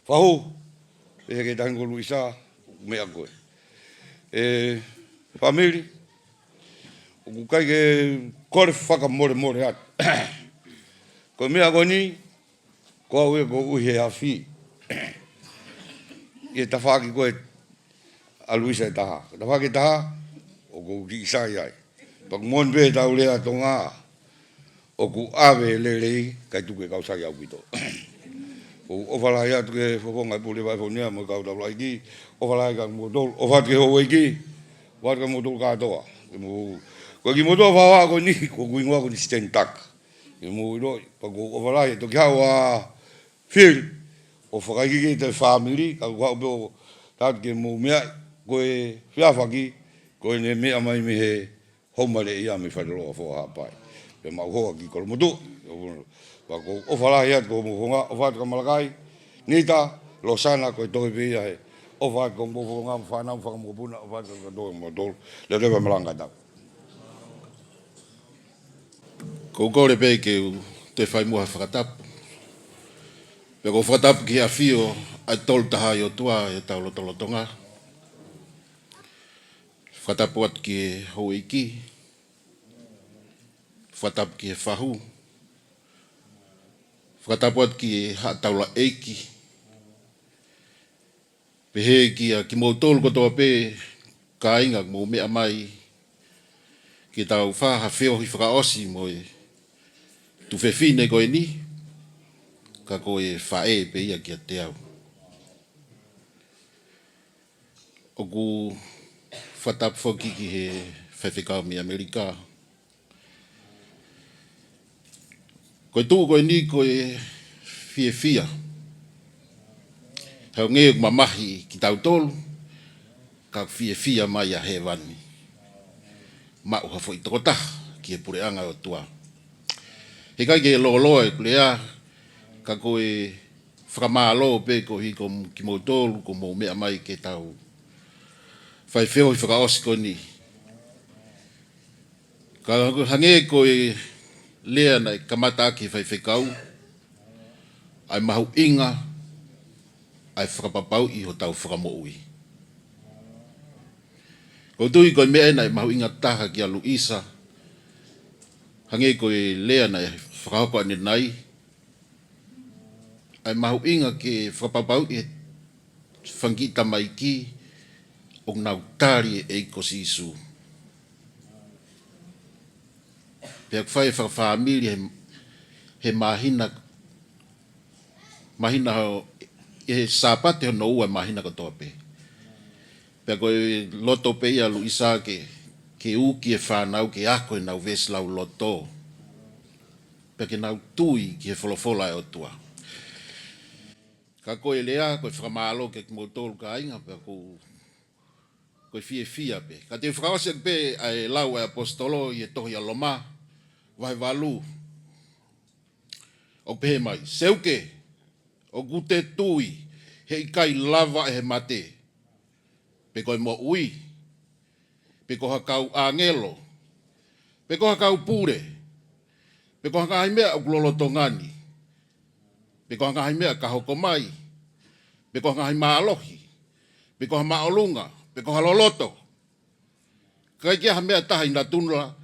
fahu, pehē ki he taʻahine ko Luisa, meʻa ko ē. ʻE fāmili, ʻoku ʻikai ke kole fakamolemole atu. Ko e meʻa ko eni, ko au ia ʻoku ou ʻi he afi. ʻI he tafaʻaki ko ē ʻa Luisa ʻe taha. Tafaʻaki ʻe taha, ʻoku ou kiʻi sai ai. Pea ʻoku moʻoni pē ʻetau lea Tonga, ʻoku ʻave e lelei, kae tuku e kau sai ʻaupito. ʻOku ou ʻofa lahi atu ki he fofonga e Pule Fakafonua mo e kau taulaʻeiki, ʻofa lahi kia moutolu, ʻofa atu ki he houʻeiki, ʻofa atu kia moutolu kātoa. Ke mou, ko e kiʻi motuʻa fakahoha ko eni, ko hoku hingoa ko Nisiteni Taka. Ke mou ʻiloʻi, pea ʻoku ou ʻofa lahi, toki haʻu ʻa Fili, ʻo fakaikiiki ʻetau fāmili, ka ʻoku ou haʻu pē ʻo tala atu ke mou meaʻi, ko e Feafaki, ko ʻene meʻa mai mei he houmaleʻia mei Faleloa Foha Haʻapai. Pea mau hoa ki Kolomotuʻa. Pea ʻoku ou ʻofa lahi atu ki hoʻomou fofonga, ʻofa atu kia Malakai, Nita, Losana, ko e tohi pē ia he. ʻOfa atu ki hoʻomou fofonga, fānau fakamokopuna, ʻofa atu kia moutolu. Lelei pē malanga tau. ʻOku ou kole pē ke u toe fai muʻa ha fakatapu. Pea ʻoku ou fakatapu ki he ʻafio ʻa e Tolu Tahaʻi ʻOtua ʻi hotau lotolotonga. Fakatapu atu ki he houʻeiki. Fakatapu ki he fahu. Fakatapu atu ki he haʻa taulaʻeiki. Pehē kia kimoutolu kotoa pē kāinga ʻoku mou meʻa mai ke tau fai ha feohi fakaʻosi mo e tuofefine ko eni, ka ko e faʻē pē ia kiate au. ʻOku ou fakatapu foki ki he faifekau mei ʻAmelika. Ko e tuʻu ko eni ko e fiefia. He ʻoku mamahi kitautolu, ka fiefia mai ʻa hēvani. Maʻu ha foʻi tokotaha ki he puleʻanga ʻo e ʻOtua. He ʻikai ke lōloa ʻeku lea, ka ko e fakamālō pē koeʻuhi ko kimoutolu, ʻoku mou meʻa mai ke tau fai feohi fakaʻosi ko eni. Ka hangē ko e lea naʻe kamata ʻaki e faifekau, ʻa e mahuʻinga ʻa e fakapapauʻi hotau fakamoʻui. ʻOku ou tui ko e meʻa ē naʻe mahuʻinga taha kia Luisa, hangē ko e lea naʻe fakahoko ʻanenai, ʻa e mahuʻinga ke fakapapauʻi e fanga kiʻi tamaiki ʻoku nau tali e ʻEiki ko Sīsū. Pea ʻoku fai e fakafāmili he, he māhina, māhina ho, he Sāpate hono ua e māhina kotoa pē. Pea ko e loto pē ia ʻa Luisa ke, ke uki e fānau ke ako ʻenau veesi lauloto. Pea ke nau tui ki he folofola ʻa e ʻOtua. Ka ko e lea, ko e fakamālō kia kimoutolu kāinga, pea ʻoku, ko e fiefia pē. Ka te u fakaʻosi atu pē ʻa e lau ʻa e ʻaposetolo ʻi he tohi ʻa Loma, vahe valu. ʻOku pehē mai, Seuke, ʻoku te tui, he ʻikai lava ʻe he mate, pe ko e moʻui, pe ko ha kau ʻāngelo, pe ko ha kau pule, pe ko ha ngaahi meʻa ʻoku lolotonga ni, pe ko ha ngaahi meʻa ka hoko mai, pe ko ha ngaahi mālohi, pe ko ha māʻolunga, pe ko ha loloto. Ka ʻikai ke ʻi ai ha meʻa ʻe taha ʻi natula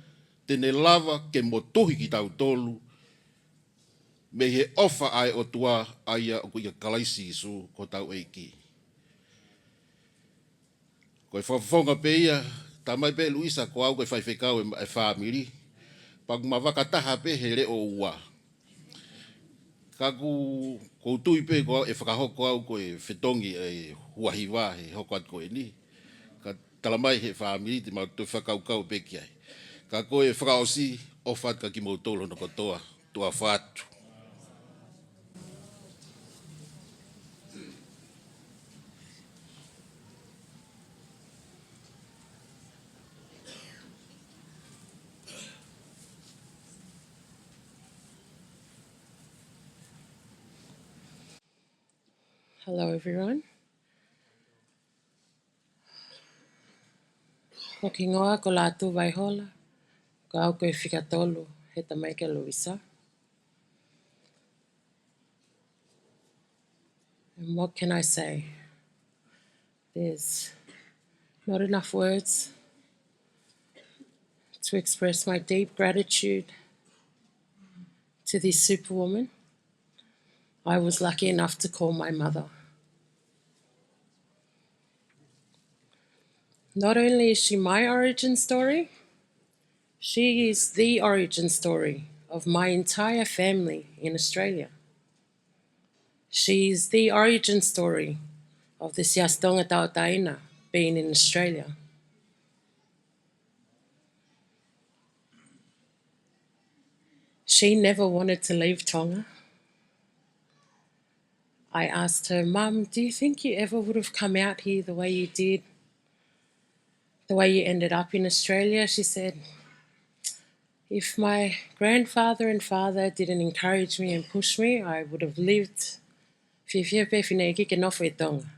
te ne lava ke motuhi kitautolu mei he ʻofa ʻa e ʻOtua ʻa ia ʻoku ʻia Kalaisi Sīsū ko hotau ʻEiki. Ko e fakafofonga pē ia, talamai pē ʻe Luisa ko au ko e faifekau ʻo e, ʻo e fāmili. Pea ʻoku ma vakataha pē he leʻo ua. Ka ʻoku, ʻoku ou tui pē ko au ʻe fakahoko au ko e fetongi ʻe ua hiva he hoko atu ko eni. Ka talamai he fāmili te mau toe fakakaukau pē ki ai. Ka ko e fakaʻosi, ʻofa atu kia kimoutolu hono kotoa, tuʻa ʻofa atu. Hello, everyone. Ko hoku hingoa ko Lātū Vaihola, ko au ko e fika tolu he tamaiki ʻa Luisa. And what can I say? There's not enough words to express my deep gratitude to this superwoman I was lucky enough to call my mother. Not only is she my origin story, she is the origin story of my entire family in Australia. She is the origin story of the Siasi Tonga Tauʻatāina being in Australia. She never wanted to leave Tonga. I asked her, "Mum, do you think you ever would have come out here the way you did, the way you ended up in Australia?" She said, "If my grandfather and father didn't encourage me and push me, I would have lived fiefia pē fineʻeiki ke nofo ʻi Tonga."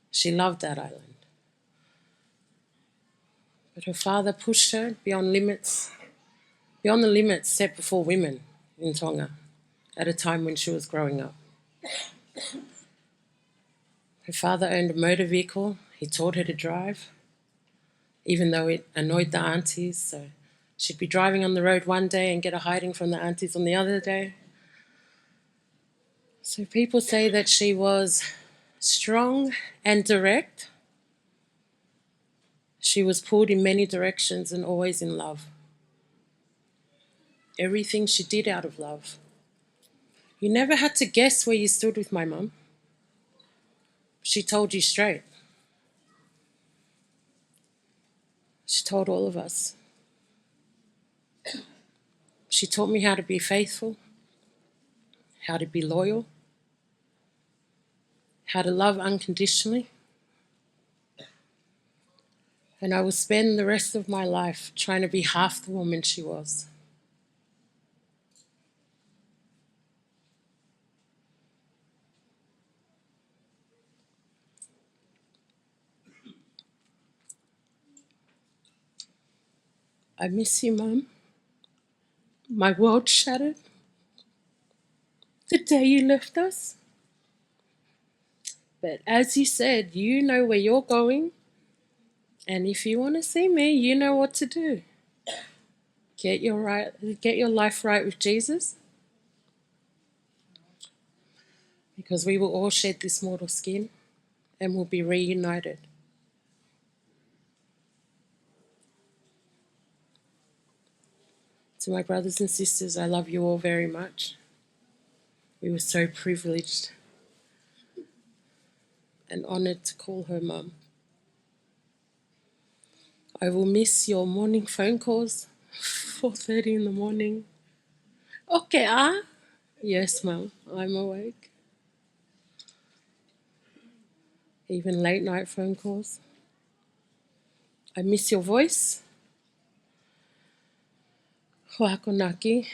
She loved that island. But her father pushed her beyond limits, beyond the limits set before women in Tonga at a time when she was growing up. Her father owned a motor vehicle. He taught her to drive, even though it annoyed the aunties. So she'd be driving on the road one day and get a hiding from the aunties on the other day. So people say that she was strong and direct. She was pulled in many directions and always in love. Everything she did out of love. You never had to guess where you stood with my mum. She told you straight. She told all of us. She taught me how to be faithful, how to be loyal, how to love unconditionally. And I will spend the rest of my life trying to be half the woman she was. I miss you, Mum. My world shattered the day you left us. But as you said, you know where you're going. And if you wanna see me, you know what to do. Get your right, get your life right with Jesus. Because we will all shed this mortal skin and will be reunited. To my brothers and sisters, I love you all very much. We were so privileged and honored to call her Mum. I will miss your morning phone calls, four thirty in the morning. Okay, ah? Yes, Mum, I'm awake. Even late night phone calls. I miss your voice. Ho akonaki.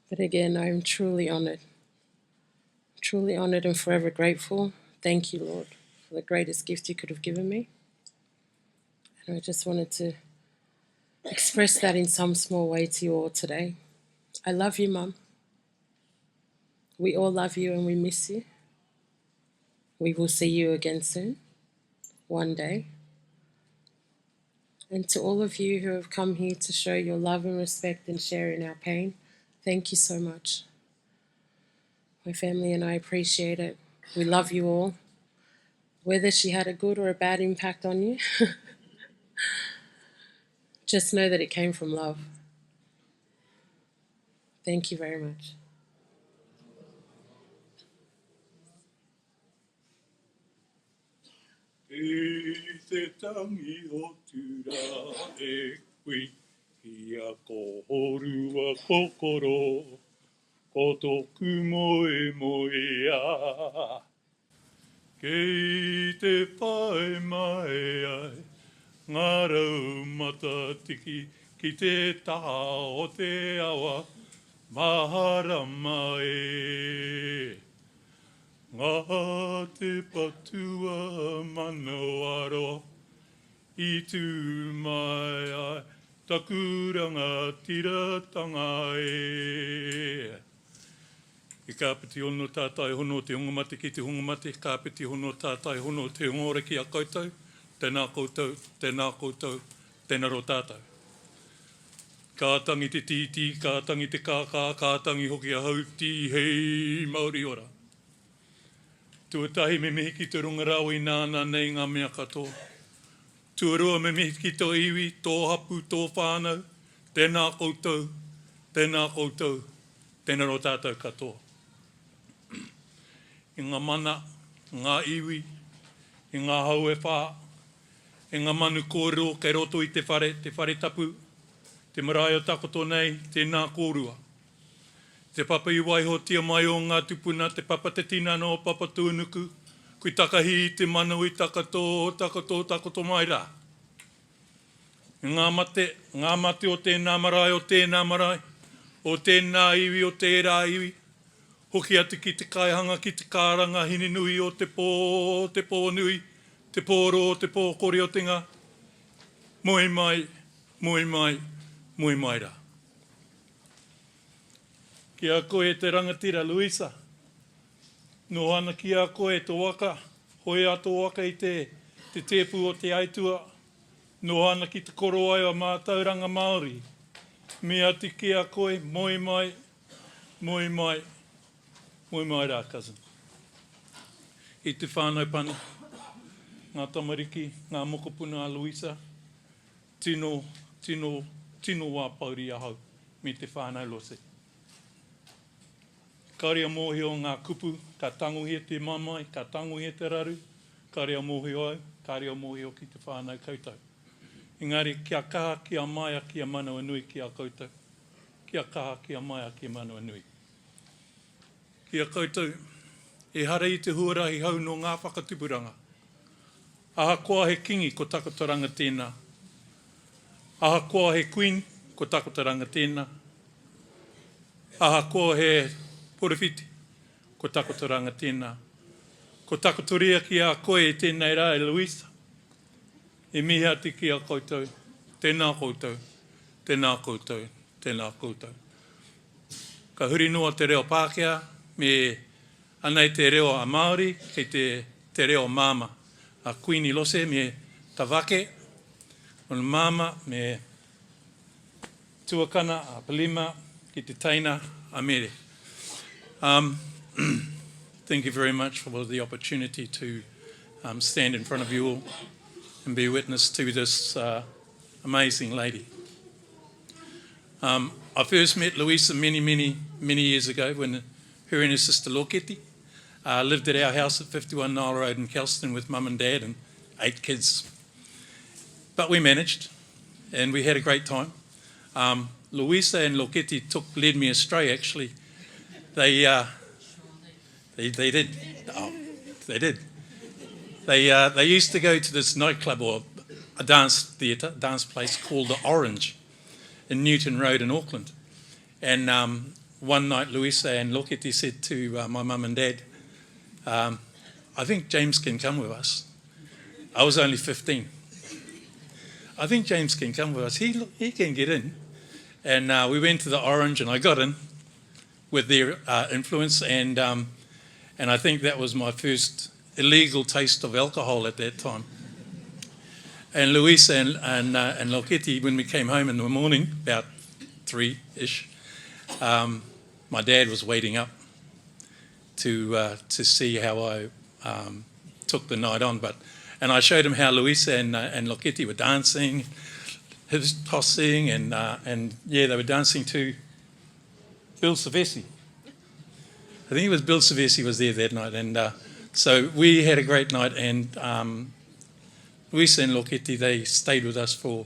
But again, I am truly honored. Truly honored and forever grateful. Thank you, Lord, for the greatest gift you could have given me. And I just wanted to express that in some small way to you all today. I love you, Mum. We all love you and we miss you. We will see you again soon, one day. And to all of you who have come here to show your love and respect and share in our pain, thank you so much. My family and I appreciate it. We love you all. Whether she had a good or a bad impact on you, just know that it came from love. Thank you very much. Kei te tangi hotu ra e kui ki a kohorua kokoro, ko toku moemoea. Kei te pae mai ai nga rau matatiki ki te taha o te awa maharama e. Nga te patua manoa roa i tu mai ai taku rangatiratanga e. I kapiti hono tatai hono te ongo mate ki te ongo mate, kapiti hono tatai hono te ongo ora ki a koutou, tena koutou, tena koutou, tena ro tatou. Ka tangi te titi, ka tangi te kaka, ka tangi hoki a hau ti hei mauri ora. Tuatahi, memehi ki te runga rau i nana nei nga mea katoa. Tuarua, memehi ki to iwi, to hapu, to whanau, tena koutou, tena koutou, tena ro tatou katoa. I nga mana, nga iwi, i nga hau e wha, i nga manu korero ke roto i te whare, te whare tapu, te marae o takoto nei, tena korua. Te papa i waiho tia mai o nga tupuna, te papa te tinana o papa tunuku, kui takahi i te mano i takoto, takoto, takoto mai ra. Nga mate, nga mate o tena marae, o tena marae, o tena iwi, o tera iwi. Hoki atu ki te kaihanga, ki te karanga, hine nui o te po, te po nui, te po ro, te po kori o te nga. Moi mai, moi mai, moi mai ra. Ki a koe te rangatira Luisa. Noho ana ki a koe to waka, hoi a to waka i te, te tepu o te aitua. Noho ana ki te koroa e a mātauranga Māori. Mea ati ki a koe, moi mai, moi mai, moi mai ra, cousin. I te whānau pani, nga tamariki, nga mokopuna a Luisa, tino, tino, tino wa pauri a hau, me te whānau Lose. Kare a mohio nga kupu, ka tanguhia te mamai, ka tanguhia te raru, kare a mohio au, kare a mohio ki te whānau koutou. Engari kia kaha kia maia kia manawa nui kia koutou. Kia kaha kia maia kia manawa nui. Kia koutou, e hara i te huarahi hau no nga whakatupuranga. Ahakoa he kingi ko takotoranga tena. Ahakoa he queen ko takotoranga tena. Ahakoa he porofiti ko takotoranga tena. Ko takotoria ki a koe i tenei ra e Luisa. E mihi atu ki a koutou, tena koutou, tena koutou, tena koutou. Ka huri noa te reo Pākehā, me anai te reo a Māori, kei te, te reo māmā. A Kuini Lose me Tavake, on māmā me Tuakana, a Palima, ki te taina, a Mere. Um, thank you very much for the opportunity to um, stand in front of you all and be witness to this uh, amazing lady. Um, I first met Luisa many, many, many years ago when her and her sister Loketi uh, lived at our house at fifty-one Nile Road in Kelston with mum and dad and eight kids. But we managed, and we had a great time. Um, Luisa and Loketi took, led me astray, actually. They, uh, they, they did. Oh, they did. They, uh, they used to go to this nightclub or a dance theatre, dance place called the Orange in Newton Road in Auckland. And um, one night, Luisa and Loketi said to uh, my mum and dad, um, I think James can come with us. I was only fifteen. I think James can come with us. He, he can get in. And uh, we went to the Orange and I got in. with their uh, influence, and um, and I think that was my first illegal taste of alcohol at that time. And Luisa and and, uh, and Loketi, when we came home in the morning, about three ish, um, my dad was waiting up to uh, to see how I um, took the night on. But and I showed him how Luisa and uh, and Loketi were dancing, he was tossing, and uh, and yeah, they were dancing to Bill Savesi. I think it was Bill Savesi was there that night, and uh, so we had a great night. And um, Luisa and Loketi, they stayed with us for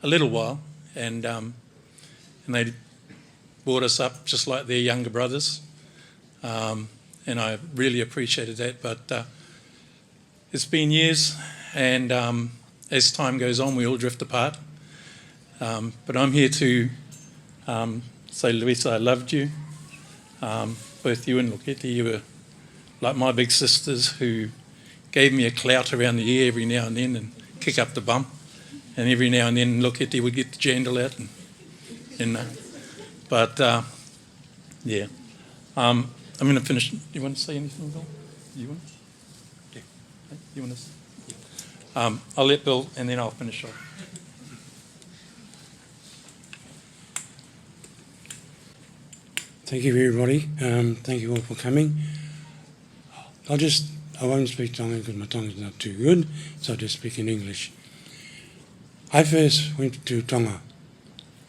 a little while, and um, and they brought us up just like their younger brothers, um, and I really appreciated that. But uh, it's been years, and um, as time goes on, we all drift apart. Um, but I'm here to um, say, Luisa, I loved you. Um, both you and Loketi, you were like my big sisters who gave me a clout around the ear every now and then and kick up the bum. And every now and then, Loketi would get the jandal out. And, and uh, but uh, yeah, um, I'm going to finish. Do you want to say anything, Bill? Do you want? Yeah. You want to? Um, I'll let Bill, and then I'll finish off. Thank you, everybody. Um, thank you all for coming. I'll just, I won't speak Tongan because my Tongan's not too good, so I'll just speak in English. I first went to Tonga.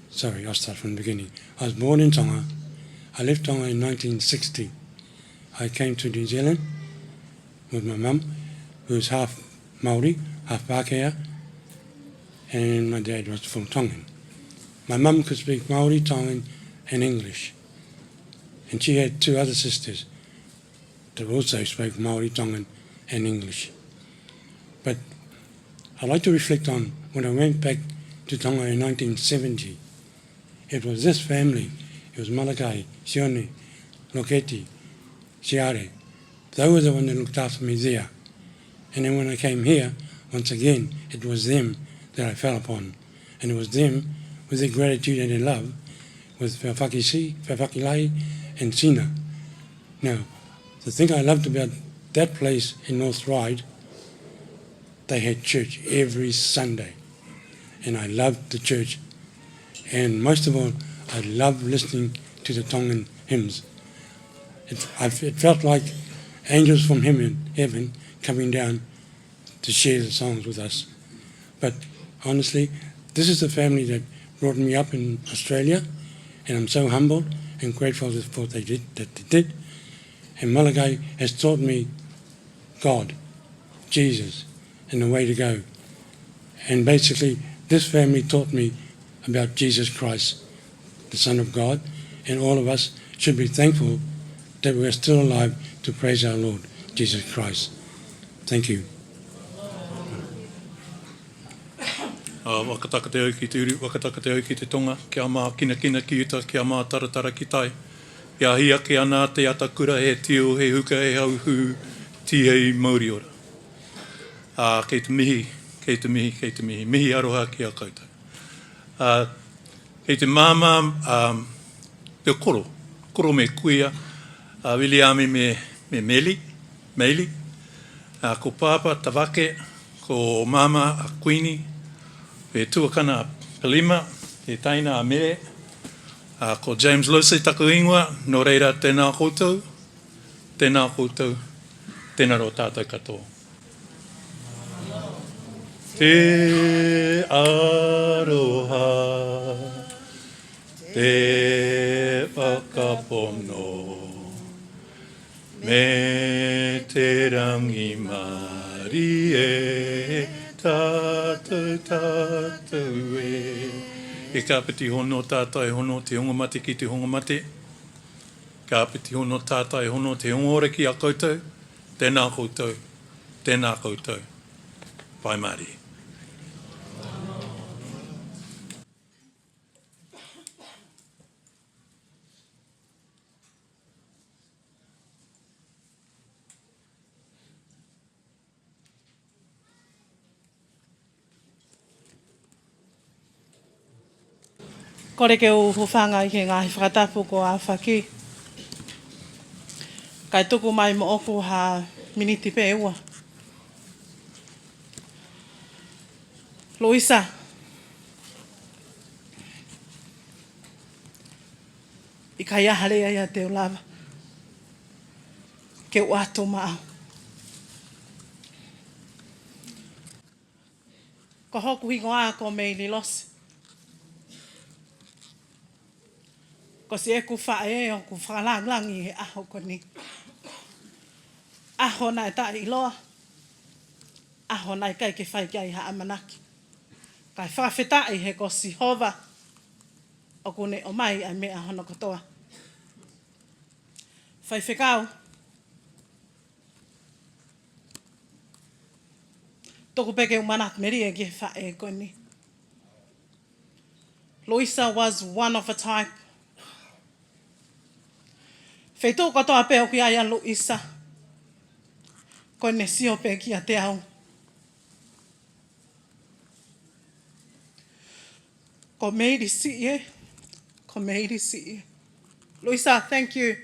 Sorry, I'll start from the beginning. I was born in Tonga. I left Tonga in nineteen sixty. I came to New Zealand with my mum, who was half Māori, half Pākehā, and my dad was full Tongan. My mum could speak Māori, Tongan, and English. And she had two other sisters that also spoke Māori, Tongan, and English. But I like to reflect on when I went back to Tonga in nineteen seventy. It was this family, it was Malakai, Sione, Loketi, Siare. They were the one that looked after me there. And then when I came here, once again, it was them that I fell upon. And it was them, with their gratitude and their love, with Fefaki Si, Fefaki Lai, and Sina. Now, the thing I loved about that place in North Ryde, they had church every Sunday. And I loved the church. And most of all, I loved listening to the Tongan hymns. It, I, it felt like angels from heaven, heaven coming down to share the songs with us. But honestly, this is the family that brought me up in Australia, and I'm so humbled and grateful for what they did, that they did. And Malakai has taught me God, Jesus, and the way to go. And basically, this family taught me about Jesus Christ, the Son of God, and all of us should be thankful that we are still alive to praise our Lord Jesus Christ. Thank you. ʻA, fakataka te au ki te ʻuri, fakataka te au ki te tonga, kia mākinakina ki uta, kia mātaratara ki tai. Kia hia ke ana te ata kura he tiu, he huka, he hauhū, tihei mauri ora. ʻA, kei te mihi, kei te mihi, kei te mihi. Mihi aroha kia koutou. ʻA, kei te māmā, ʻa, te koro, koro mei Kuia, ʻa, Viliami mei, mei Meli, Meili, ʻa, ko pāpā Tavake, ko māmā ʻa Kuini, pea tuakana Pelima, pea taina ʻa Mele, ʻa, ko James Lucy taku ingoa, nō reira tēnā koutou, tēnā koutou, tēnā ro tātou katoa. Te aroha, te fakapono, me te rangi mālie, tātou, tātou ē. ʻE kāpeti hono tātai hono te ongo mate ki te ongo mate. Kāpeti hono tātai hono te ongo ora kia koutou, tēnā koutou, tēnā koutou. Pai mārie. Kole ke u hūfanga ʻi he ngaahi fakatapu kuo ʻafaki. Kae tuku mai moʻoku ha miniti pē ua. Luisa, ʻikai ha lea ia te u lava ke u ʻoatu maʻau. Ko hoku hingoa ko Meili Losi. Ko siʻeku faʻē ʻoku fakalāngilangi he ʻaho ko eni. ʻAho naʻe taʻeʻiloa. ʻAho naʻe ʻikai ke fai ki ai ha ʻamanaki. Kae fakafetaʻi he ko Sihova ʻoku ne ʻomai ʻa e meʻa hono kotoa. Faifekau, tuku pē ke u manatu melie ki he faʻē ko eni. Luisa was one of a type. Feituʻu kotoa pē ʻoku ʻi ai ʻa Luisa, ko ʻene sio pē kiate au. Ko Meili siʻi ē. Ko Meili siʻi ē. Luisa, thank you.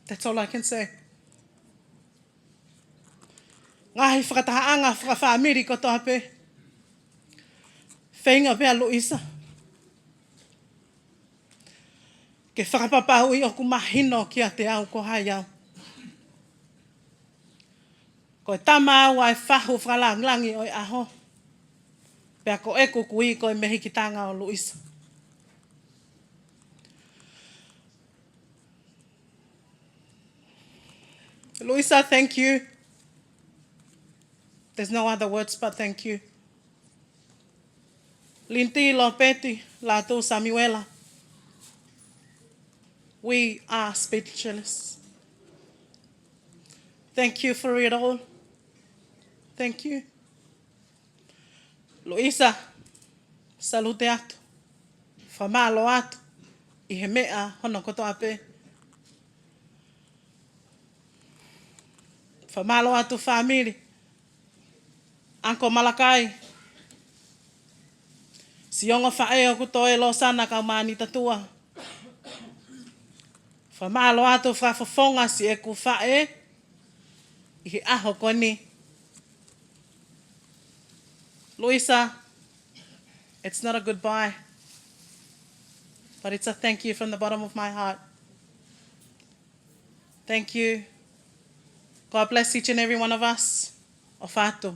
That's all I can say. Ngaahi fakatahaʻanga fakafāmili kotoa pē. Feinga pē ʻa Luisa ke fakapapauʻi ʻoku mahino kiate au ko hai au. Ko e tama au ʻa e fahu fakalāngilangi ʻo e ʻaho. Pea ko ʻeku kui ko e mehikitanga ʻo Luisa. Luisa, thank you. There's no other words but thank you. Linti, Lopeti, Latu, Samuela. We are speechless. Thank you for it all. Thank you. Luisa, salute atu. Fakamālō atu ʻi he meʻa hono kotoa pē. Fakamālō atu fāmili. Uncle Malakai. Siʻi ongo faʻē ʻoku toe, Losana Kaumani Tatua. Fakamālō atu fakafofonga siʻeku faʻē ʻi he ʻaho ko eni. Luisa, it's not a goodbye, but it's a thank you from the bottom of my heart. Thank you. God bless each and every one of us. ʻOfa atu.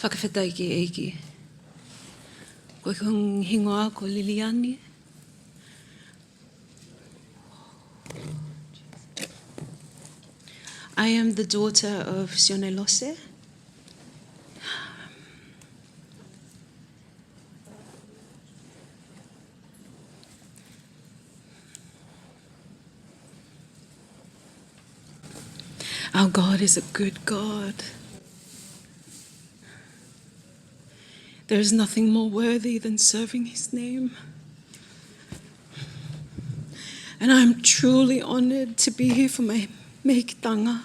Fakafetaʻi ki he ʻEiki. Ko hoku hingoa ko Liliani. I am the daughter of Sione Lose. Our God is a good God. There is nothing more worthy than serving his name. And I'm truly honored to be here for my mehikitanga.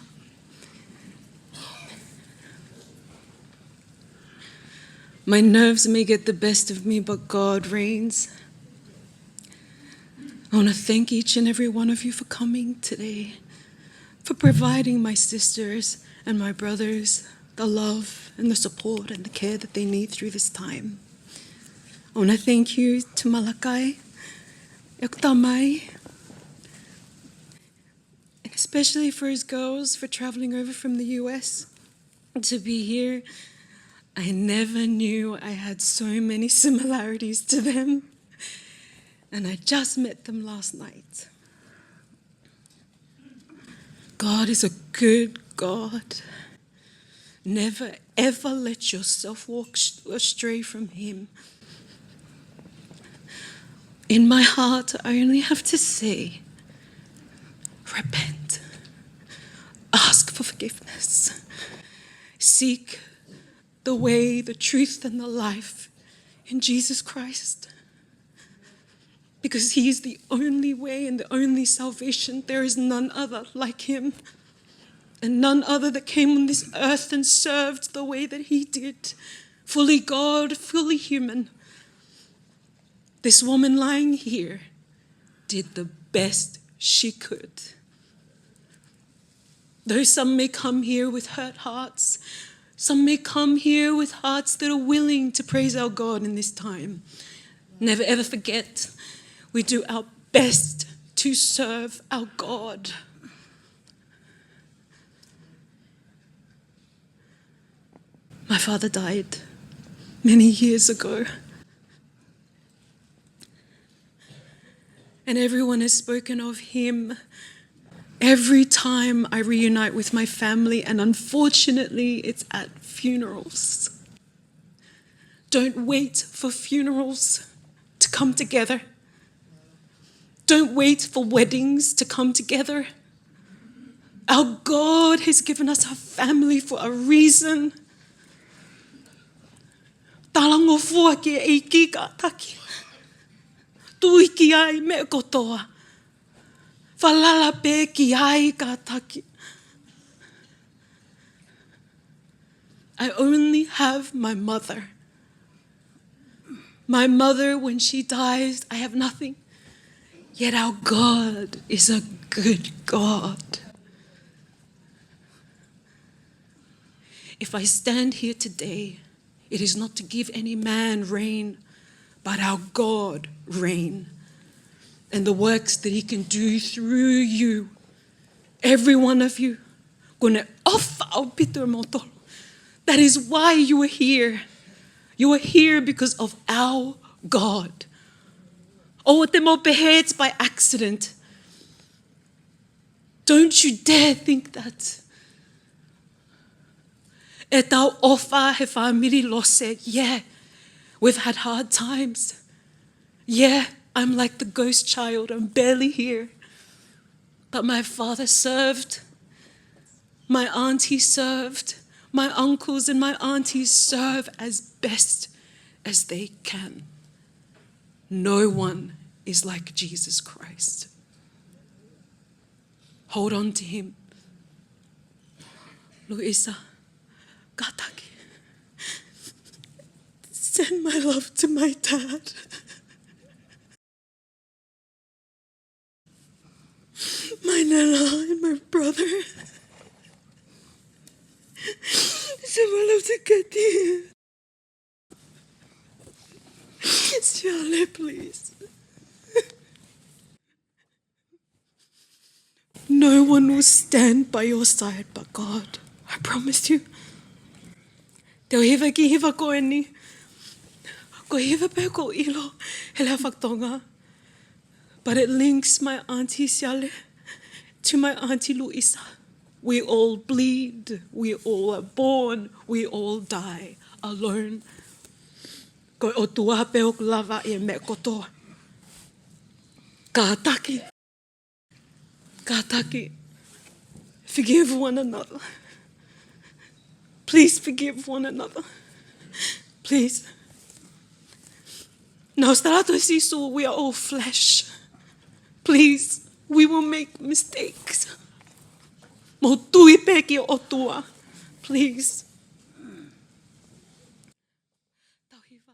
My nerves may get the best of me, but God reigns. I want to thank each and every one of you for coming today, for providing my sisters and my brothers the love and the support and the care that they need through this time. I want to thank you to Malakai, ʻeku tamai, and especially for his girls for traveling over from the U S to be here. I never knew I had so many similarities to them. And I just met them last night. God is a good God. Never, ever let yourself walk sh-, astray from him. In my heart, I only have to say, repent. Ask for forgiveness. Seek the way, the truth, and the life in Jesus Christ. Because he is the only way and the only salvation. There is none other like him. And none other that came on this earth and served the way that he did. Fully God, fully human. This woman lying here did the best she could. Though some may come here with hurt hearts, some may come here with hearts that are willing to praise our God in this time. Never ever forget, we do our best to serve our God. My father died many years ago. And everyone has spoken of him every time I reunite with my family, and unfortunately, it's at funerals. Don't wait for funerals to come together. Don't wait for weddings to come together. Our God has given us our family for a reason. Talangofua ki he ʻEiki kātaki. Tui ki ai meʻa kotoa. Falala pē ki ai kātaki. I only have my mother. My mother, when she dies, I have nothing. Yet our God is a good God. If I stand here today, it is not to give any man reign, but our God reign. And the works that he can do through you, every one of you, kone ʻofa ʻaupito kimoutolu. That is why you are here. You are here because of our God. ʻOua te mou pehē it's by accident. Don't you dare think that. ʻEtau ʻofa he fāmili Lose, yeah, we've had hard times. Yeah, I'm like the ghost child, I'm barely here. But my father served, my auntie served, my uncles and my aunties serve as best as they can. No one is like Jesus Christ. Hold on to him. Luisa, kātaki. Send my love to my dad. My nana and my brother. Send my love to Katie. Siale, please. No one will stand by your side but God. I promise you. Te u hiva e kiʻi hiva ko eni. Ko e hiva pē ʻoku ou ʻilo he lea faka-Tonga. But it links my auntie Siale to my auntie Luisa. We all bleed, we all are born, we all die alone. Ko e ʻOtua pē ʻoku lava e meʻa kotoa. Kātaki. Kātaki. Forgive one another. Please forgive one another. Please. Naʻe ʻosi tala atu ʻe Sīsū, we are all flesh. Please, we will make mistakes. Mou tui pē ki he ʻOtua. Please. Tau hiva.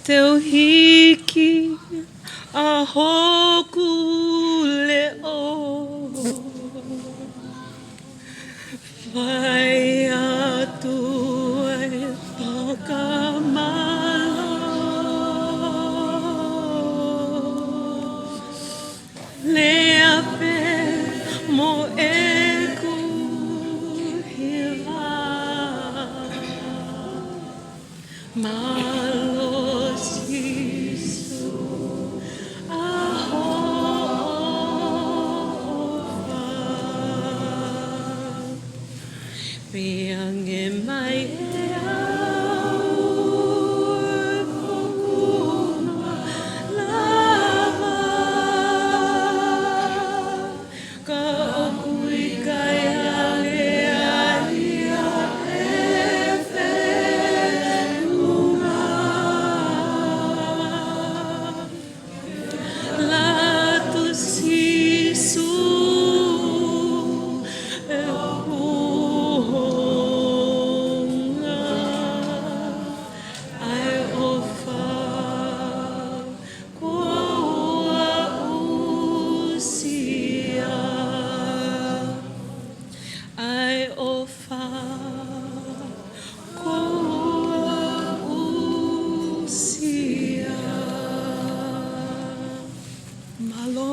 Te u hiki ʻa hoku leʻo, fai atu e fakamālō. Lea pē mo ʻeku hiva. Mālō Sīsū, ʻa hoʻo ʻofa. Pea ange mai ʻe au ʻoku malava, ka ʻoku ʻikai alea ia ʻe he feʻunga. Lea atu Sīsū e kuonga, ʻa e ʻofa kuo u aʻusia. ʻA e ʻofa kuo u aʻusia. Mālō.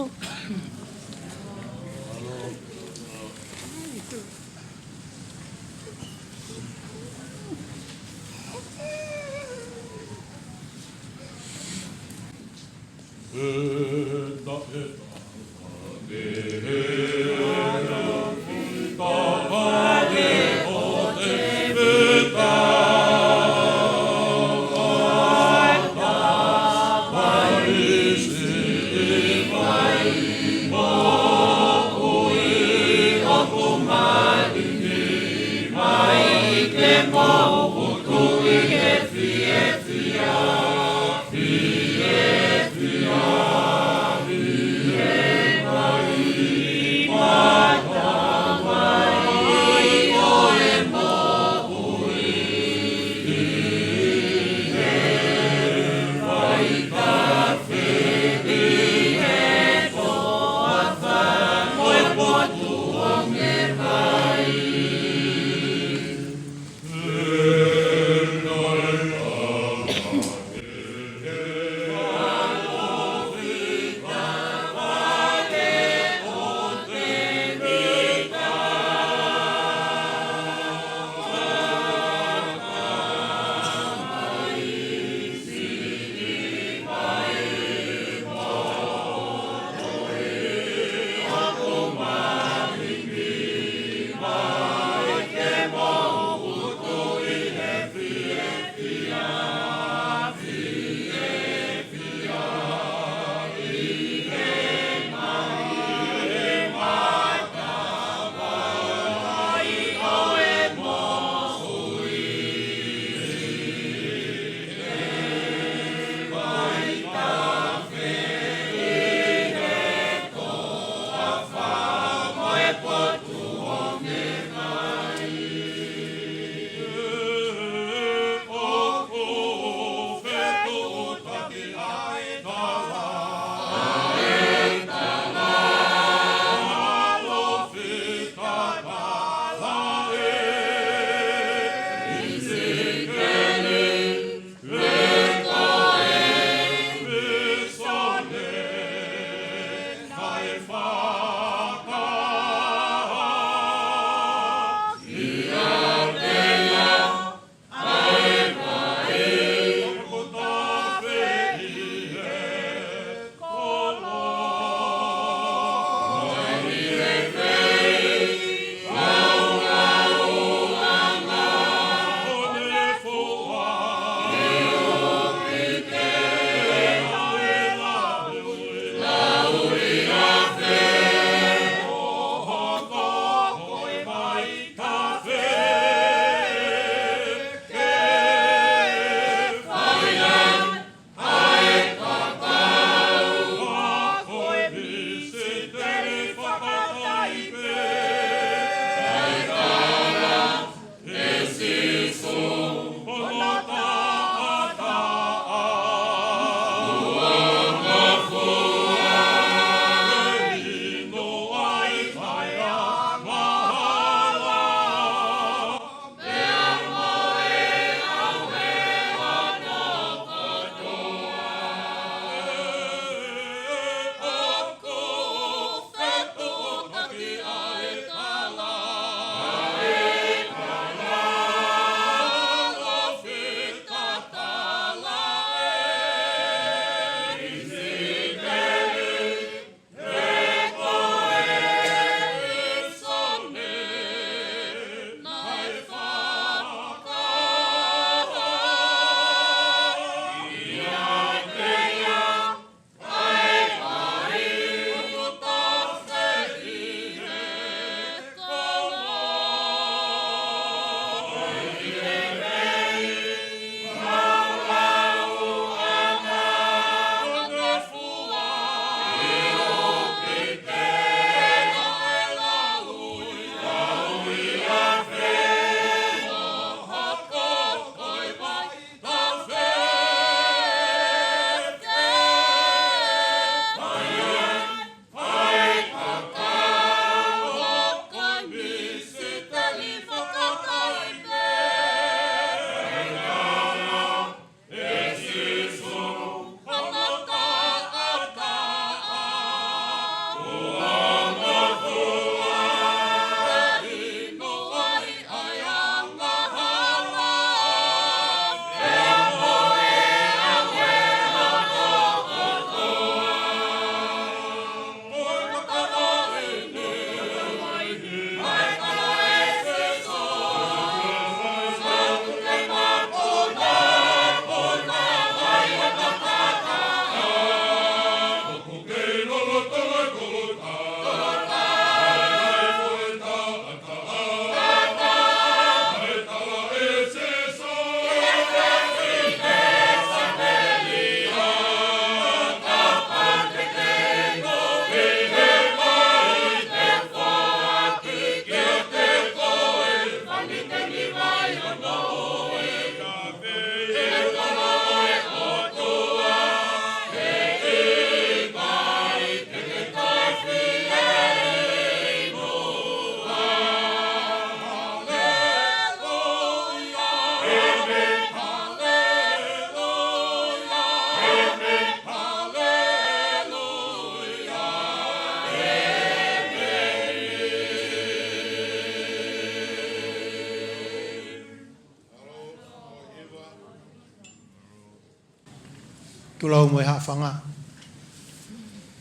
Tulou mo e haʻafanga.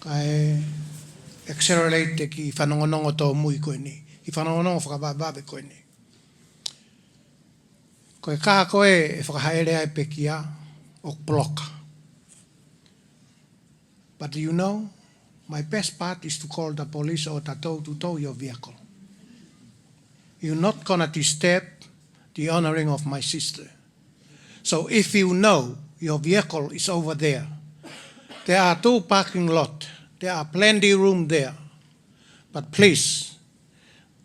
Kae accelerate e kiʻi fanongonongo tōmui ko eni, kiʻi fanongonongo fakavavevave ko eni. Ko e kā ko ē ʻe fakahaʻele ai e pekia ʻoku poloka. But you know, my best part is to call the police or the tow to tow your vehicle. You're not gonna disturb the honoring of my sister. So if you know your vehicle is over there, there are two parking lot. There are plenty room there. But please,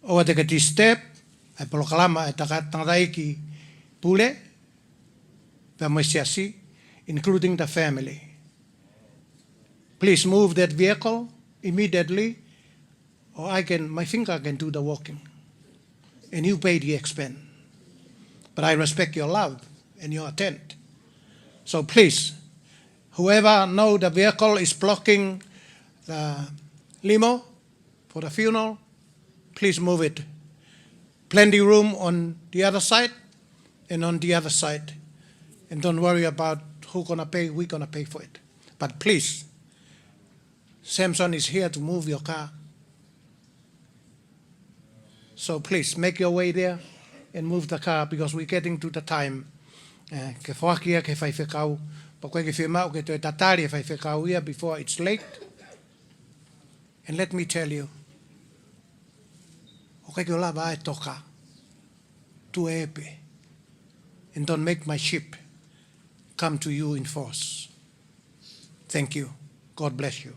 ʻoua te ke disturb e polokalama e taka-, tangataʻeiki pule, pea mo e siasi, including the family. Please move that vehicle immediately, or I can, my finger can do the walking. And you pay the expense. But I respect your love and your attempt. So please, whoever know the vehicle is blocking the limo for the funeral, please move it. Plenty room on the other side and on the other side. And don't worry about who gonna pay, we gonna pay for it. But please, Samson is here to move your car. So please make your way there and move the car because we're getting to the time. Eh, ke foaki ia ki he faifekau, pea ʻoku ʻikai ke fiemaʻu ke toe tatali e faifekau ia before it's late. And let me tell you, ʻoku ʻikai ke u lava ʻe toka Tuʻi Epe. And don't make my sheep come to you in force. Thank you. God bless you.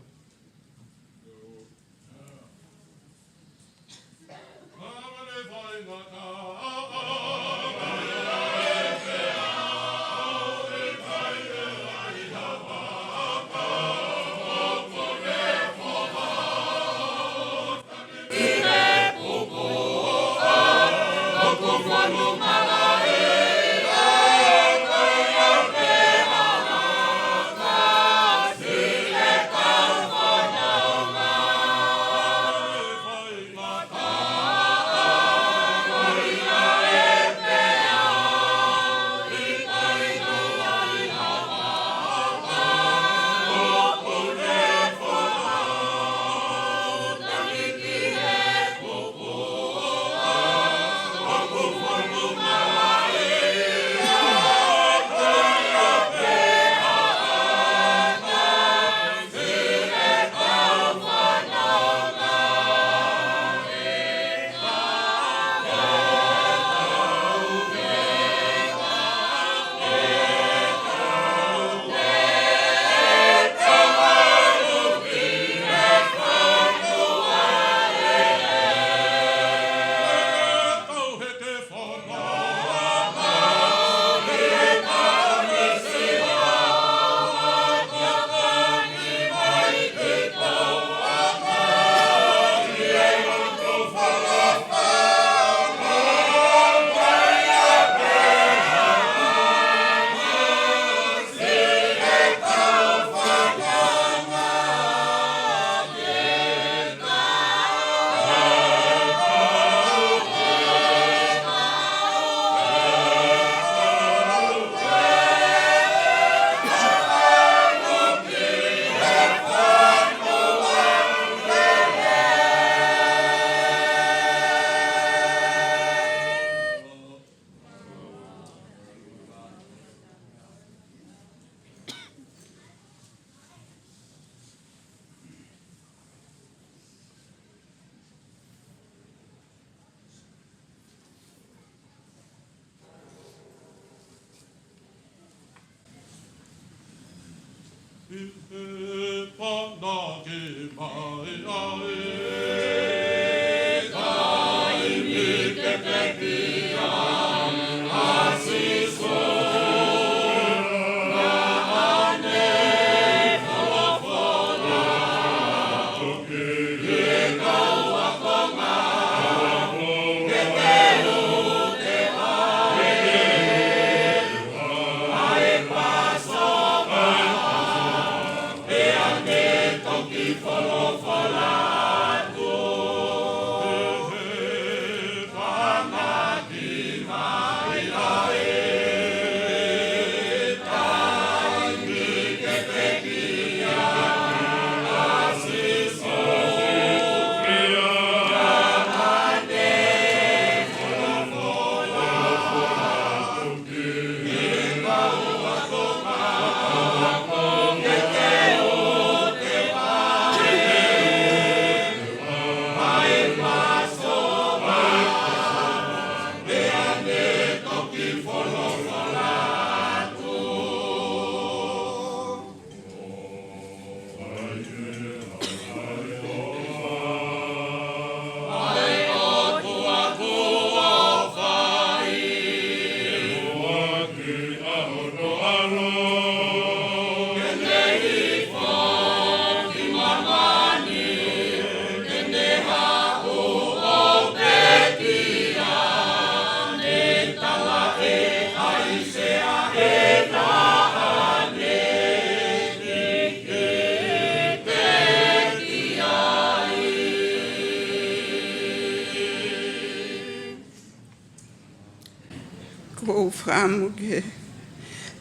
ʻOku ou fakaʻamu ke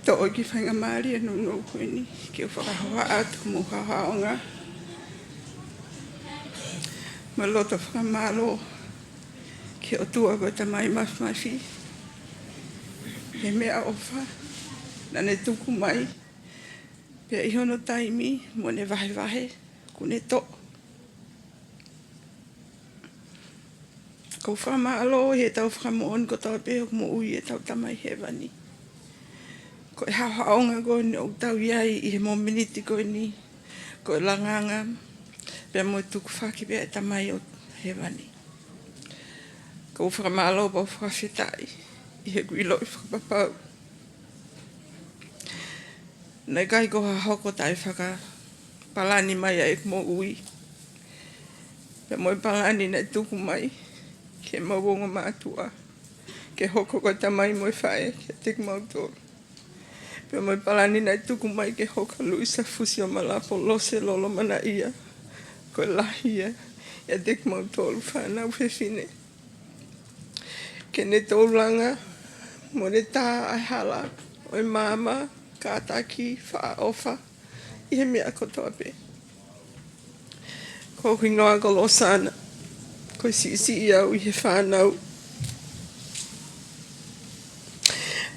toʻo e kiʻi faingamālie nounou ko eni ke u fakahohaʻa atu mo hahaʻonga mo e loto fakamālō ki he ʻOtua ko e Tamai Mafimafi he meʻaʻofa naʻa ne tuku mai, pea ʻi hono taimi mo ʻene vahevahe kuo ne toʻo. ʻOku ou fakamālō ʻi heʻetau fakamoʻoni kotoa pē ʻoku moʻui ʻetau Tamai Hēvani. Ko e hahaʻonga ko eni ʻoku tau ʻi ai ʻi he mōmeniti ko eni, ko e langanga pea mo e tukufaki pē ʻa e Tamai ʻo Hēvani. ʻOku ou fakamālō pea u fakafetaʻi ʻi heʻeku ʻiloʻi fakapapau naʻe ʻikai ko ha hoko taʻefakapalani mai ʻa ʻeku moʻui, pea mo e palani naʻe tuku mai ki heʻemau ongo mātuʻa ke hoko ko e tamai mo e faʻē kiate kimautolu, pea mo e palani naʻe tuku mai ke hoko ʻa Luisa Fusiomalapo Lose Lolomanaʻia ko e lahi ia ʻiate kimautolu fānau fefine. Ke ne toulanga mo ne tā ʻa e hala ʻo e maama, kātaki, fakaʻofa ʻi he meʻa kotoa pē. Ko hoku hingoa ko Losana, ko e siʻisiʻi au ʻi he fānau.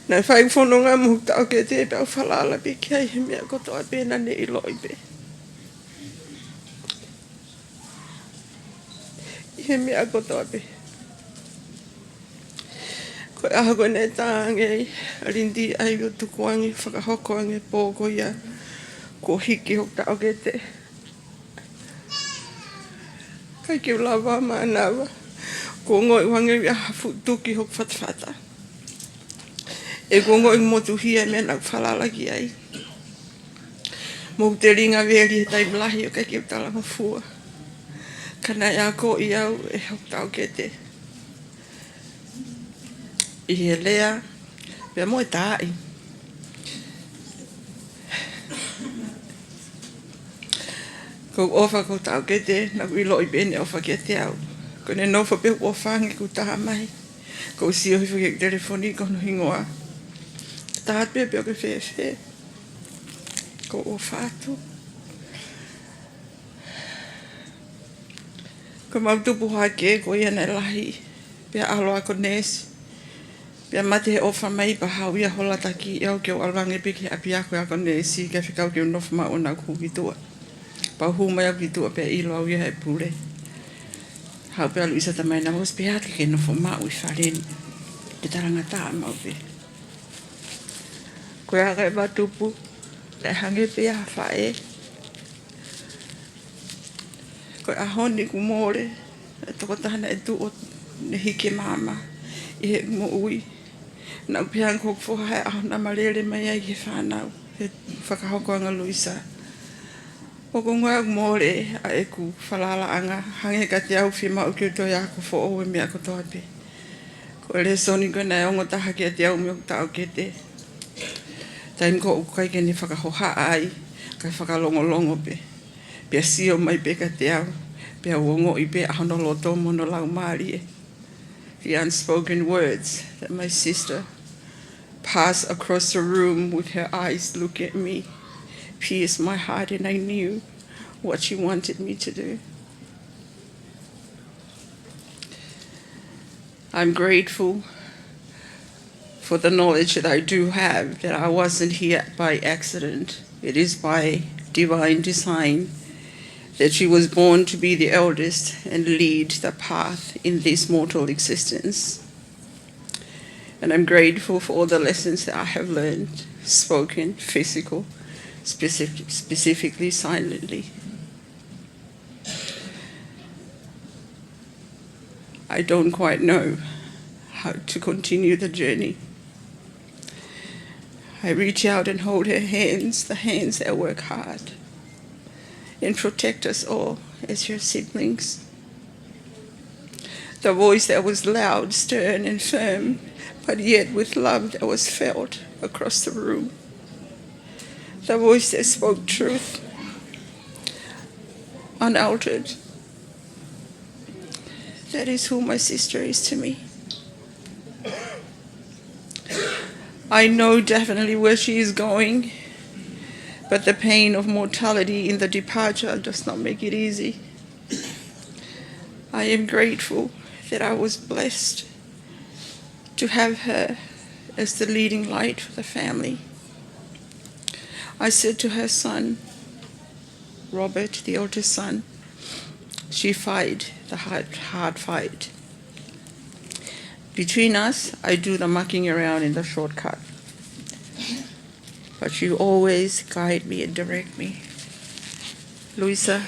Naʻe fai ʻeku fononga mo hoku taʻokete pea u falala pē ki ai he meʻa kotoa pē naʻa ne ʻiloʻi pē. ʻI he meʻa kotoa pē. Ko e ʻaho ko ē naʻe tā ange ai ʻa Lindy ʻa ia ʻo tukuange, fakahoko ange pō ko ia kuo hiki hoku taʻokete. ʻIkai ke u lava mānava, kuo ongoʻi ʻoange ia ha fuʻu tuki hoku fatafata. ʻOku ou ongoʻi motuhia e meʻa naʻa ku falala ki ai. Mo hoku telinga veli he taimi lahi ʻo ʻikai ke u talangofua. Ka naʻe akoʻi au ʻe hoku taʻokete ʻi he lea pea mo e taaʻi. ʻOku ou ʻofa ki hoku taʻokete, naʻa ku ʻiloʻi pē ʻene ʻofa kiate au. Ko ʻene nofo pē ʻoku ʻofa ange ʻeku tā mai. ʻOku ou sio hifo ki heʻeku telefoni ko hono hingoa. Tā atu pē pe ʻoku ke fēfē. ʻOku ou ʻofa atu. Ko ʻemau tupu hake, ko ia naʻe lahi, pea ʻalu ʻo ako neesi. Pea mate he ʻofa mai pea haʻu ia hola taki ʻi au ke u ʻalu ange pē ki he ʻapiako ʻo ako neesi, kae fekau ke u nofo maʻu ʻo ʻoua naʻa ku hū ki tuʻa. Pea u hū mai au ki tuʻa pea ʻilo au ia ʻe he pule. Haʻu pē ʻa Luisa, tamai, naʻa mau ʻosi pehē atu ke ke nofo maʻu ʻi fale ni. Ke talangataʻa maʻu pē. Ko e ʻaho ko ē ʻemau tupu, naʻe hangē pē ia ha faʻē. Ko e ʻaho ni kuo mole e tokotaha naʻe tuʻu ʻo ne hiki e maama ʻi heʻeku moʻui. Naʻa ku pehē ange ko hoku foha he ʻaho naʻa ma lele mai ai ki he fānau he fakahoko ange ʻa Luisa. ʻOku ou ongoʻi ʻoku mole ʻa ʻeku falalaʻanga, hangē kiate au ʻoku fiemaʻu ke u toe ako foʻou e meʻa kotoa pē. Ko e lēsoni ko ē naʻe ongo taha kiate au mei hoku taʻokete. Taimi ko ē ʻoku ʻikai ke ne fakahohaʻa ai, kae fakalongolongo pē. Pea sio mai pē kiate au, pea u ongoʻi pē ʻa hono loto mo hono laumālie. The unspoken words that my sister passed across the room with her eyes look at me pierced my heart, and I knew what she wanted me to do. I'm grateful for the knowledge that I do have that I wasn't here by accident. It is by divine design that she was born to be the eldest and lead the path in this mortal existence. And I'm grateful for all the lessons that I have learned, spoken, physical, specific, specifically, silently. I don't quite know how to continue the journey. I reach out and hold her hands, the hands that work hard and protect us all as her siblings. The voice that was loud, stern, and firm, but yet with love that was felt across the room. The voice that spoke truth, unaltered. That is who my sister is to me. I know definitely where she is going, but the pain of mortality in the departure does not make it easy. I am grateful that I was blessed to have her as the leading light for the family. I said to her son, Robert, the oldest son, she fight the hard, hard fight. Between us, I do the mucking around in the shortcut. But you always guide me and direct me. Louisa,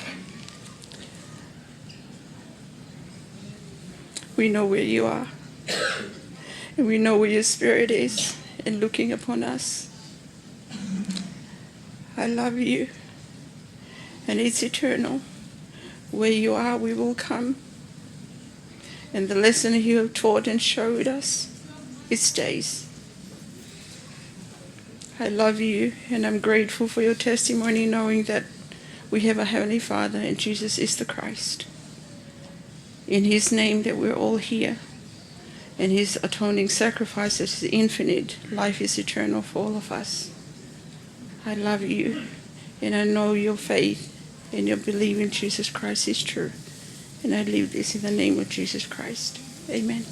we know where you are. And we know where your spirit is in looking upon us. I love you. And it's eternal. Where you are, we will come. And the lesson you have taught and showed us, it stays. I love you, and I'm grateful for your testimony, knowing that we have a Heavenly Father and Jesus is the Christ. In his name that we're all here, and his atoning sacrifice is infinite, life is eternal for all of us. I love you, and I know your faith and your belief in Jesus Christ is true. And I leave this in the name of Jesus Christ. Amen.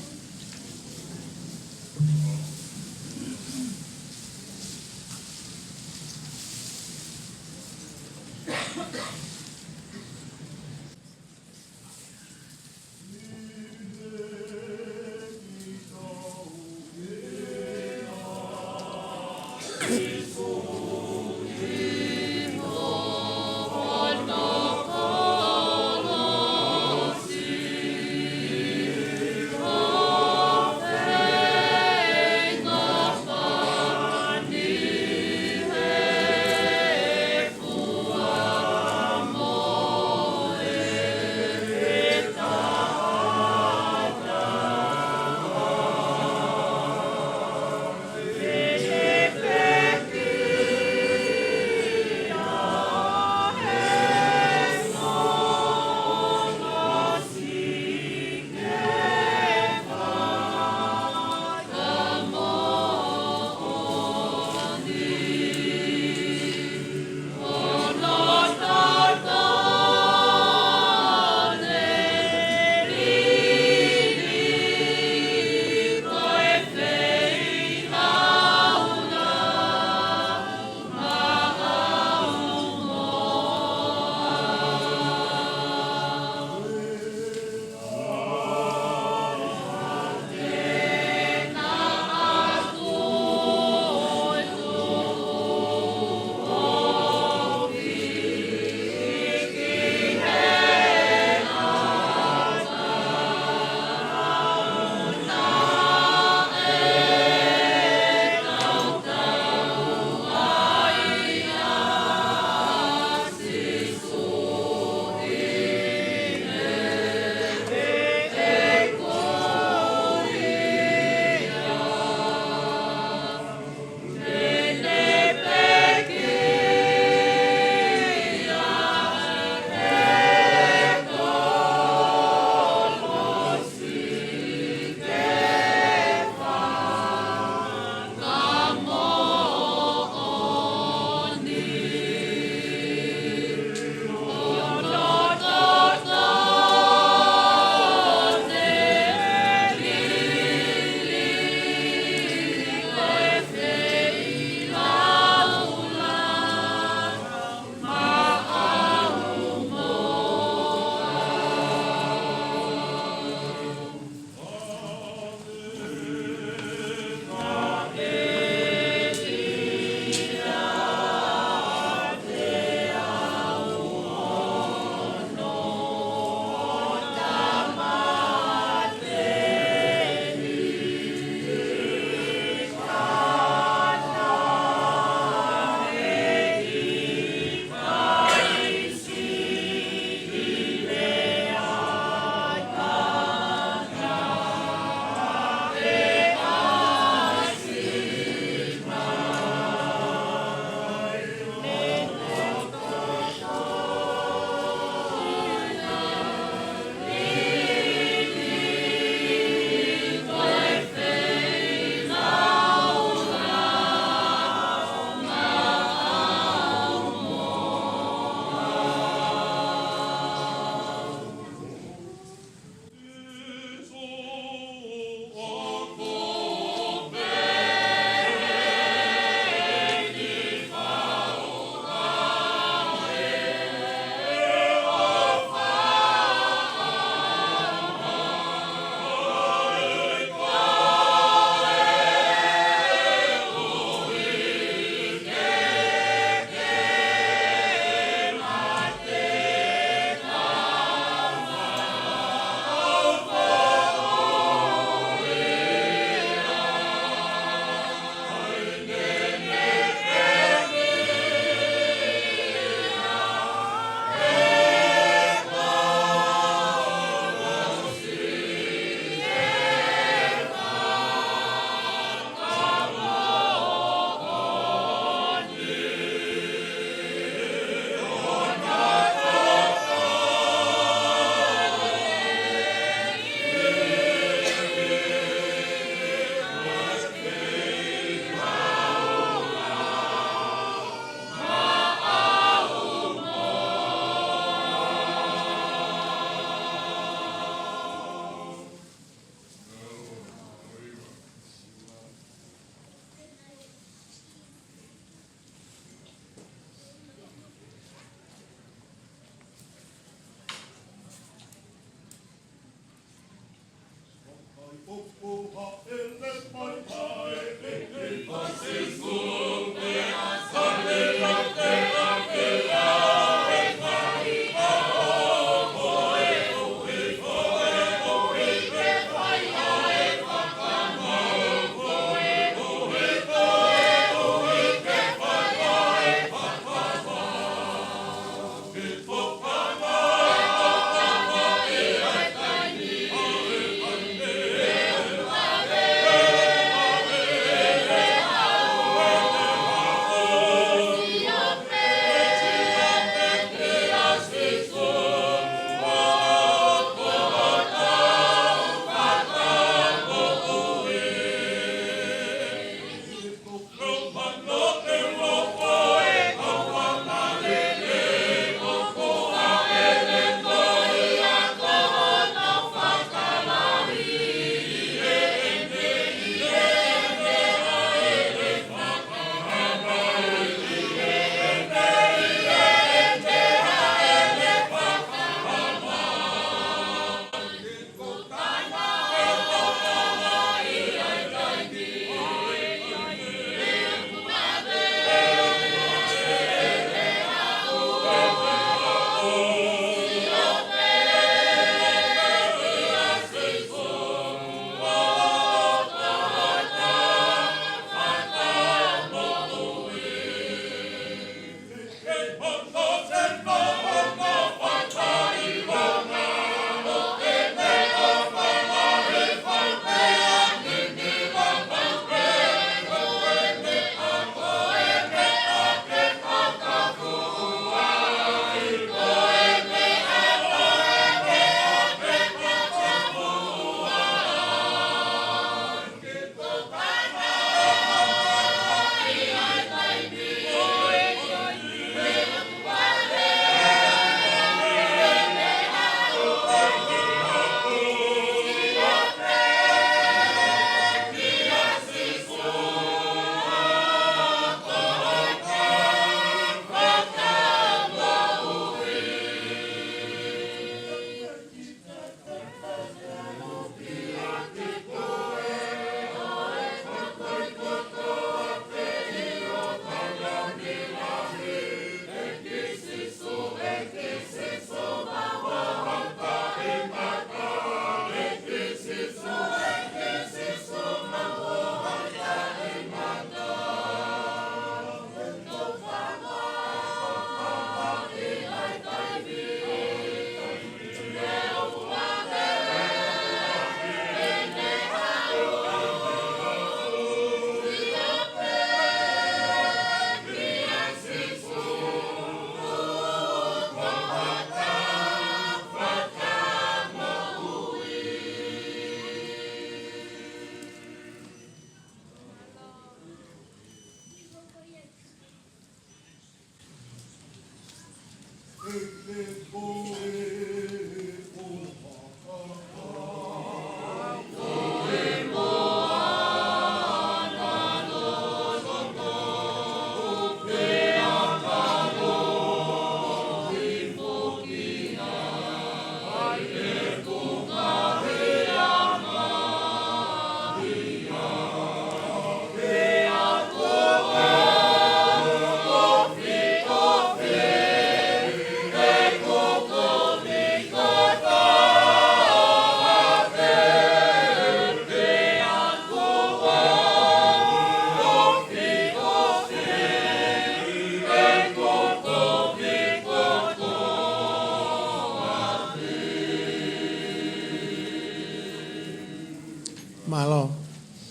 Mālō.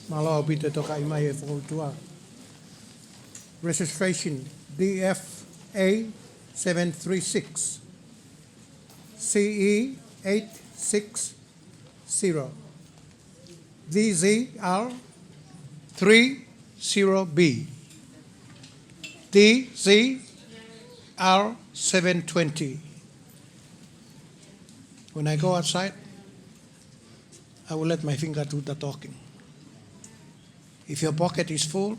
Mālō ʻaupito e tokaʻi mai e fokoutua. Registration D F A seven three six, C E eight six zero, D Z R three zero B, D Z R seven twenty. When I go outside, I will let my finger do the talking. If your pocket is full,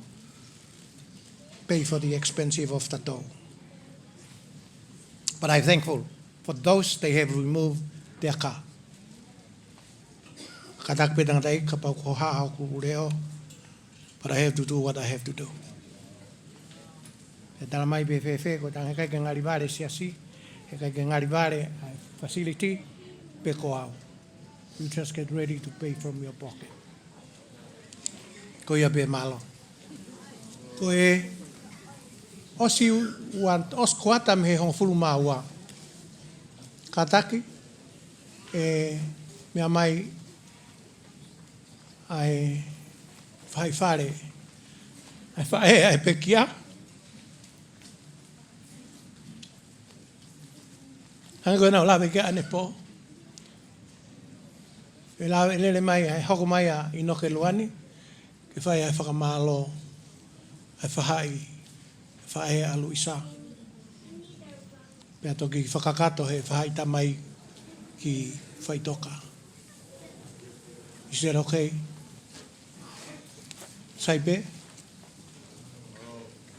pay for the expensive of the toll. But I'm thankful for those they have removed their car. Kātaki pē tangataʻeiki kapau ko e hā hoku leʻo, but I have to do what I have to do. ʻE tala mai pē fēfē, ko e tangata heʻikai ke ngali vale siasi, heʻikai ke ngali vale, uh, facility, pe ko au. You just get ready to pay from your pocket. Ko ia pē, mālō. Ko e ʻosi ua, ʻosi kuata mei he hongofulu mā ua. Kātaki, ʻe meʻa mai ʻa e faʻahi fale, ʻa e faʻē ʻa e pekia. Hangē ko ʻenau lave ki ai ʻanepō. ʻE lave, ʻe lele mai, ʻe hoko mai ʻa ʻInoke Luani ke fai ʻa e fakamālō ʻa e faʻahi, faʻē ʻa Luisa. Pea toki fakakakato he faʻahi tamai ki faʻitoka. Is that okay? Sai pē?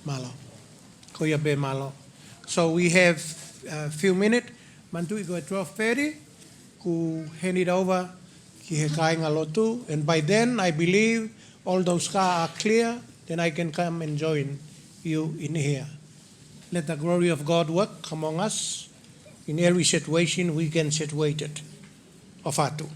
Mālō. Ko ia pē, mālō. So we have a few minutes. Manatuʻi ko e twelve thirty, ku hand it over ki he kāingalotu. And by then, I believe all those car are clear. Then I can come and join you in here. Let the glory of God work among us. In every situation, we can situate it. ʻOfa atu.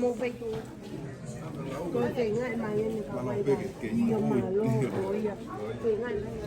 Ko e feinga mai eni ka mai ʻio mālō, ko ia. Feinga mai.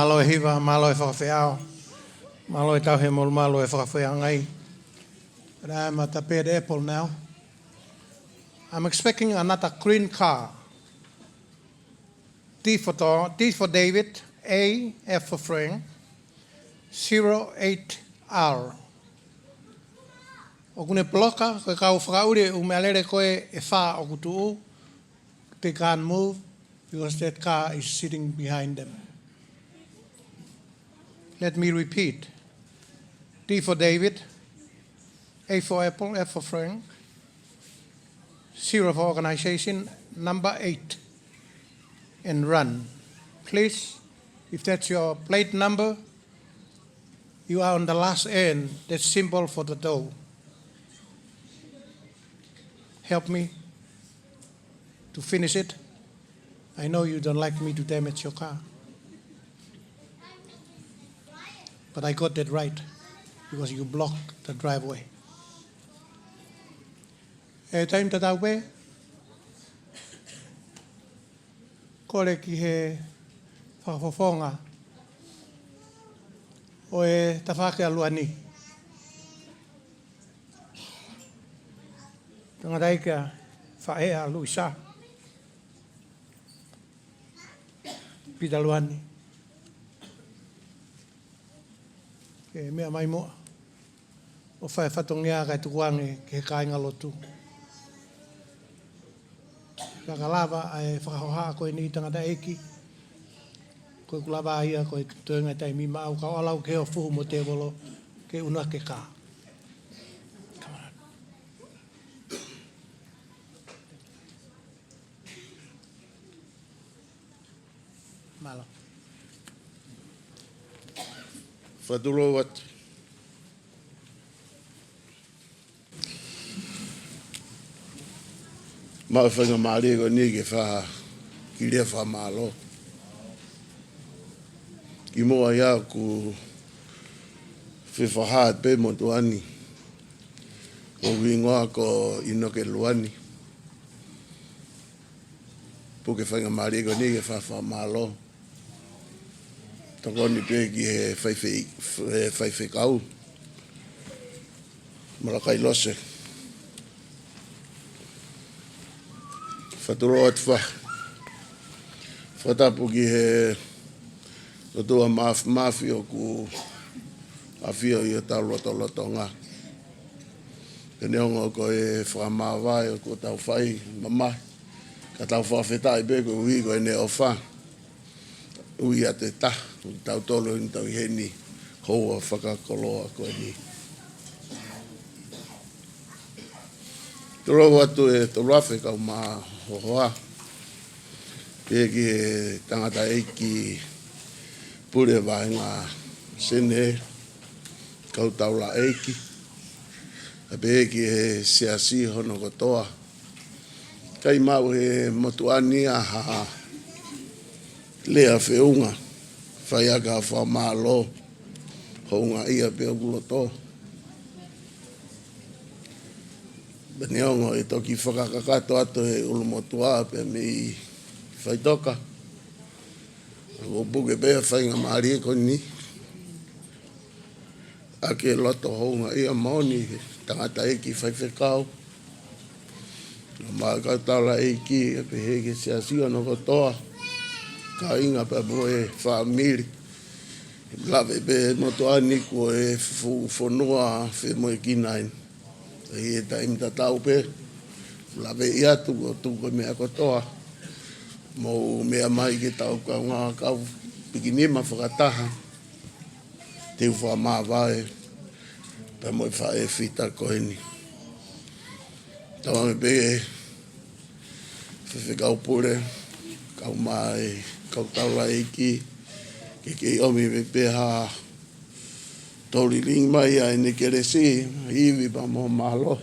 Mālō e hiva, mālō e fakafeʻao, mālō e tauhi molumalu e fakafeangai. But I'm at a bad apple now. I'm expecting another green car. D for, Da- D for David, A, F for Frank, zero eight R. ʻOku ne block, ko e kau fakaʻuli ʻū meʻalele ko ē ʻe fā ʻoku tuʻu, they can't move because that car is sitting behind them. Let me repeat. D for David, A for apple, F for Frank, zero for organization, number eight, and run. Please, if that's your plate number, you are on the last end, that symbol for the door. Help me to finish it. I know you don't like me to damage your car. But I got that right because you blocked the driveway. E taimi tatau pē, kole ki he fakafofonga ʻo e tafaʻaki ʻa Luani. Tangataʻeiki ʻa Faʻeʻa Luisa Pita Luani. Ke meʻa mai muʻa ʻo fai fatongia kae tukuange ki he kāingalotu. Ka ka lava ʻa e fakahohaʻa ko eni tangataʻeiki, ko e kulava ia ko e toenga taimi maʻau kau alau ke o fuhu mo tēvolo ke unu ake kā. Come on. Mālō. Fakatulou atu. Maʻu e faingamālie ko eni ke fai ha kilia fakamālō. Kimuʻa ia ʻoku fefakahā pē motuʻa ni. ʻOku hingoa ko ʻInoke Luani. Puke faingamālie ko eni ke fai ha fakamālō. Tokoni pē ki he faife-, he faifekau. Malakai Lose. Fakatulou atu fa-, fakatapu ki he ʻOtua Māfimafi ʻoku ʻafio ʻi hotau lotolotonga. Pea neongo ko e fakamāvae ʻoku tau fai mamahi, ka tau fakafetaʻi pē koeʻuhi ko ʻene ʻofa. ʻUi atu e taha, ʻoku tau tolo ʻi heni, tau ʻi heni, houa fakakoloa ko eni. Tulou atu e tolu afe kau mā hohoa. Pehē ki he tangataʻeiki pule vaenga sene, kau taulaʻeiki. ʻA pehē ki he siasi hono kotoa. ʻIkai maʻu he motuʻa ni ha lea feʻunga, fai ʻaki ha fakamālō, houngaʻia pē ʻoku loto. Pea neongo ʻe toki fakakakato atu he ʻulumotuʻa pea mei Faitoka. ʻOku puke pē faingamālie ko eni. ʻA ke loto houngaʻia moʻoni he tangataʻeiki faifekau. Mo e kau taulaʻeiki, ʻa pehē ki he siasi hono kotoa. Kāinga pea mo e fāmili. Lave pē motuʻa ni ko e fuʻu fonua femoʻuekina eni. ʻI he taimi tatau pē, lave ʻi atu ko tuku e meʻa kotoa. Mou meʻa mai ke tau kaungā kau pikinima fakataha. Te u fakamāvae, pea mo e faʻē fita ko eni. Tauange pē, faifekau pule, kau mai, kau taulaʻeiki, ke kei ʻomi pē ha tō lilingi mai ʻa ʻene kelesi, ivi pea mo mālō.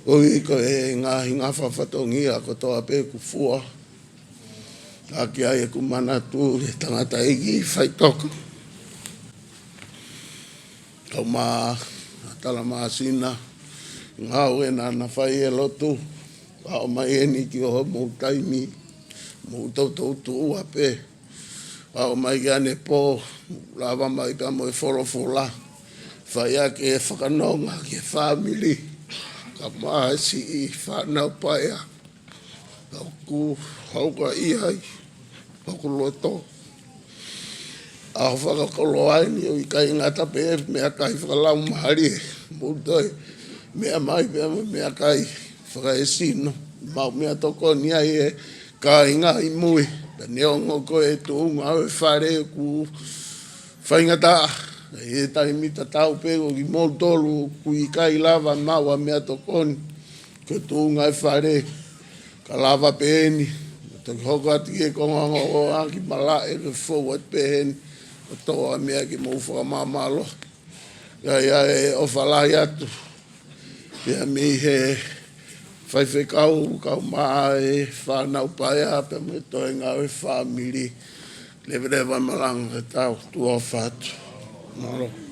ʻOi ko e ngaahi ngafa fatongia kotoa pē kuo fua. Ka ki ai ʻeku manatu he tangataʻeiki Faitoka. Kau mā Talamāsina, ngāue naʻa na fai e lotu. Aʻu mai eni ki hoʻomou taimi, mou toutou tuʻu ʻa pē. Pau mai ki ʻanepō, lava mai pea mo e folofola. Fai ʻaki e fakanonga ki he fāmili. Ka maʻa e siʻi fānau paea. ʻOku hauka ia ai hoku loto. ʻA e fakakoloa eni ʻoku ʻikai ngata pē he meʻakai fakalaumālie. Mo toe meʻa mai pē mo e meʻakai fakaesino. Mau meʻatokoni ai e kāinga ʻi mui. Pea neongo ko e tuʻunga ʻo e fale ʻoku faingataʻa. ʻI he taimi tatau pē ʻoku kimoutolu ʻoku ʻikai lava maʻu ha meʻatokoni. Ko e tuʻunga e fale, ka lava pē eni. Toki hoko atu ki he konga ongo ʻo ʻaki malaʻe ke fou atu pē heni. ʻO toʻo ha meʻa ke mou fakamāmālohi. ʻIo, ʻio, ʻe ʻofa lahi atu. Pea mei he faifekau, kau maʻa e fānau paea, pea mo e toenga ʻo e fāmili. Leveleva malanga ke tau tuʻa ʻofa atu. Mālō.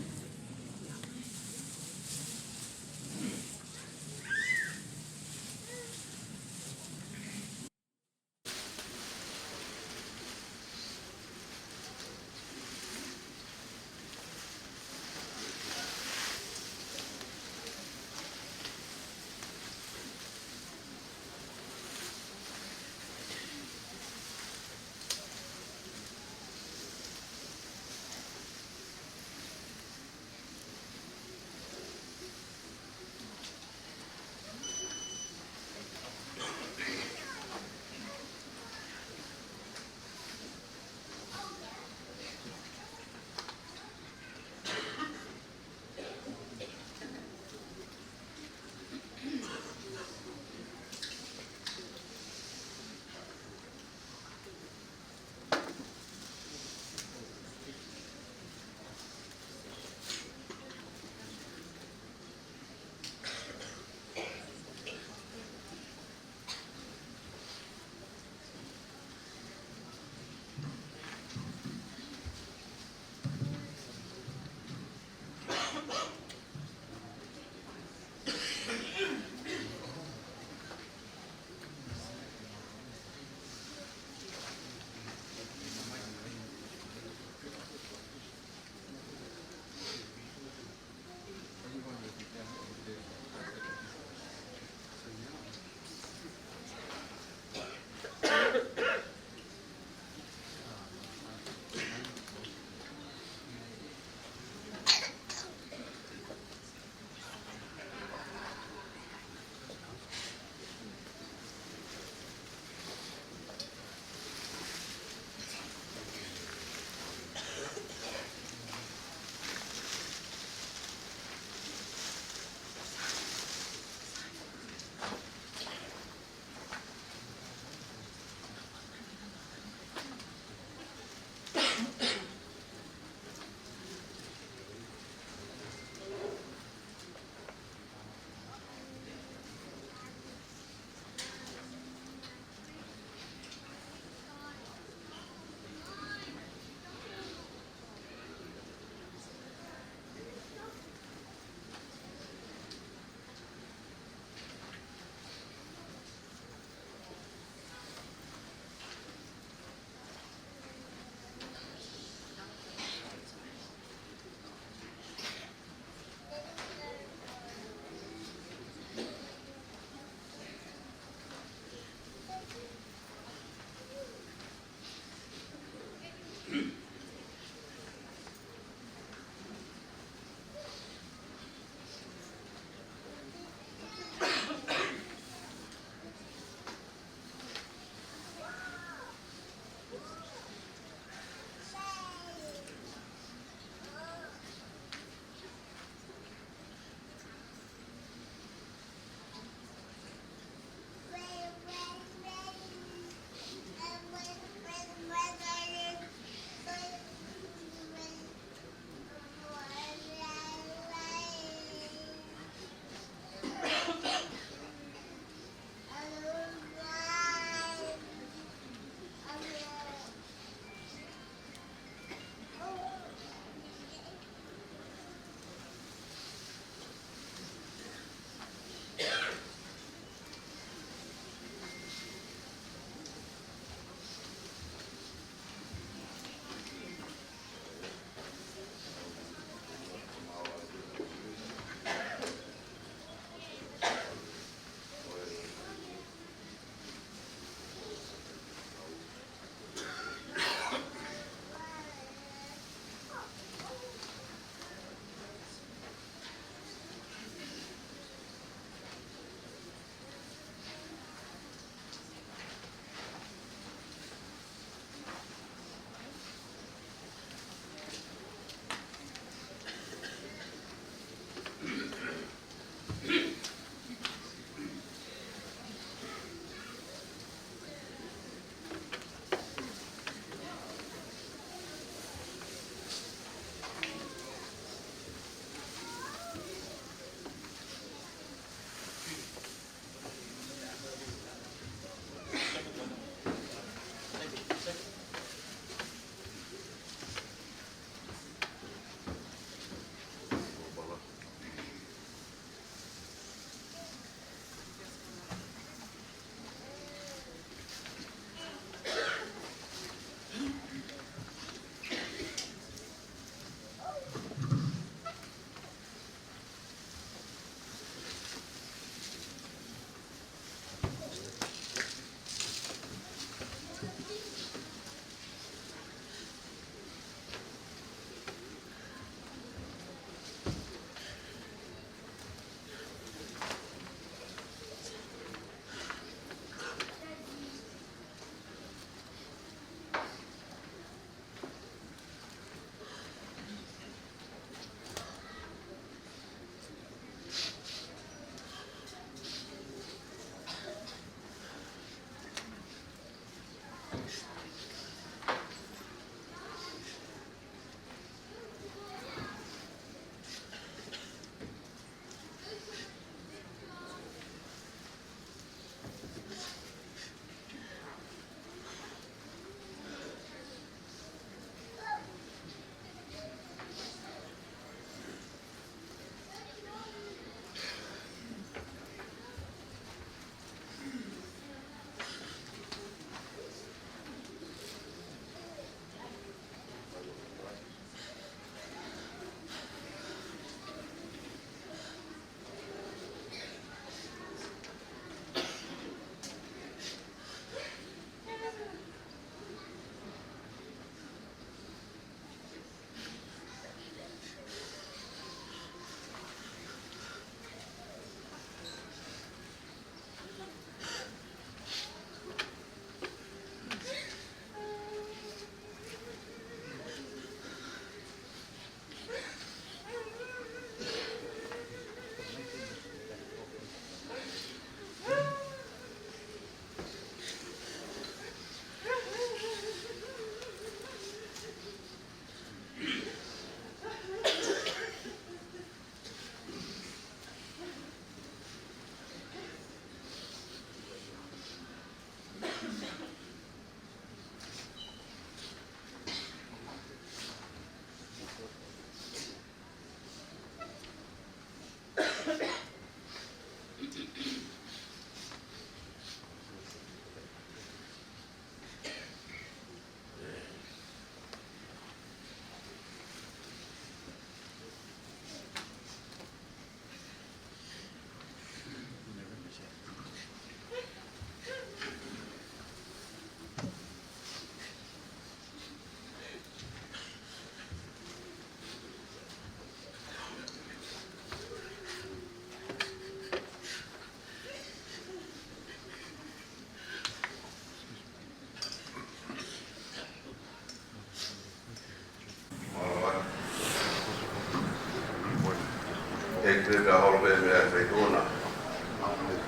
ʻEiki, pea holo pē meʻa ʻe fai tuna.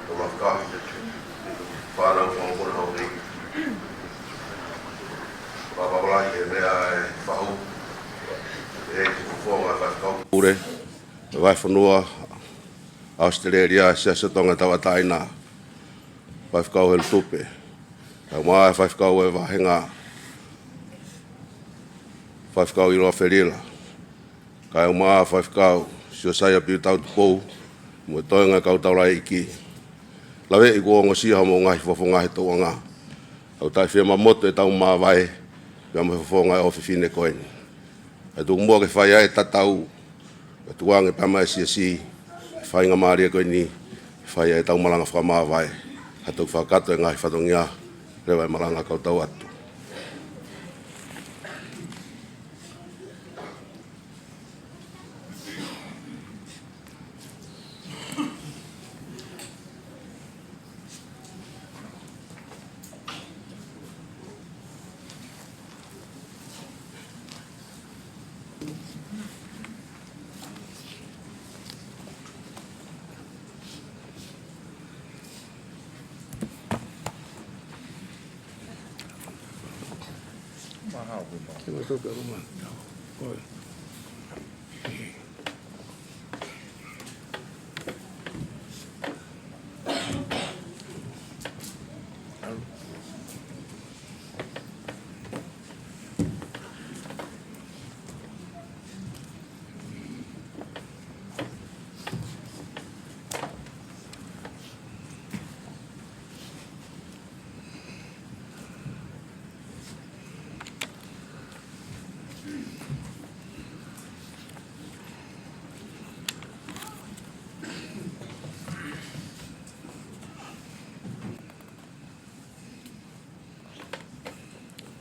Tō lafakahi. Fānau fānau kona hau nei. Pāpāpālahi e meʻa ʻe fahu. ʻEiki, fofonga faifekau pule, vahefonua ʻAositelēlia, Siasi ʻo Tonga Tauʻatāina, faifekau Helu Tupe, kae ʻumaʻā e faifekau e vāhenga, faifekau ʻIloa Felila, kae ʻumaʻā faifekau Siosaia Piutau Tupou, mo e toenga kau taulaʻeiki. Laveʻi kuo ongosia hoʻomou ngaahi fofonga he tauʻanga. ʻOku taʻefiemamotu ʻetau māvae, pea mo e fofonga ʻo e ʻofefine ko eni. ʻE tuku muʻa ke fai ai e tatau, ʻe tuku ange pea mo e siasi, e faingamālie ko eni, fai ai ʻetau malanga fakamāvae, ha tau fakakakato e ngaahi fatongia, leva e malanga kau tau atu.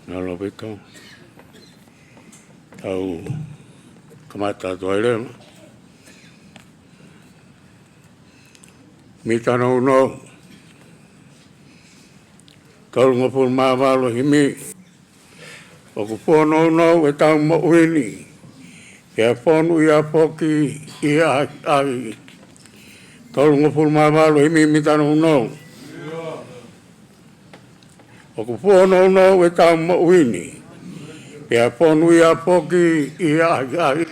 Nalo piko. Tau kamata atu ai leva. Mita nounou. Tolungofulu mā valu himi. ʻOku fōnounou ʻetau moʻui ni, pea fonu ia foki ʻi he ʻahiʻahi. Tolungofulu mā valu himi, mita nounou. ʻOku fōnounou ʻetau moʻui ni, pea fonu ia foki ʻi he ʻahiʻahi.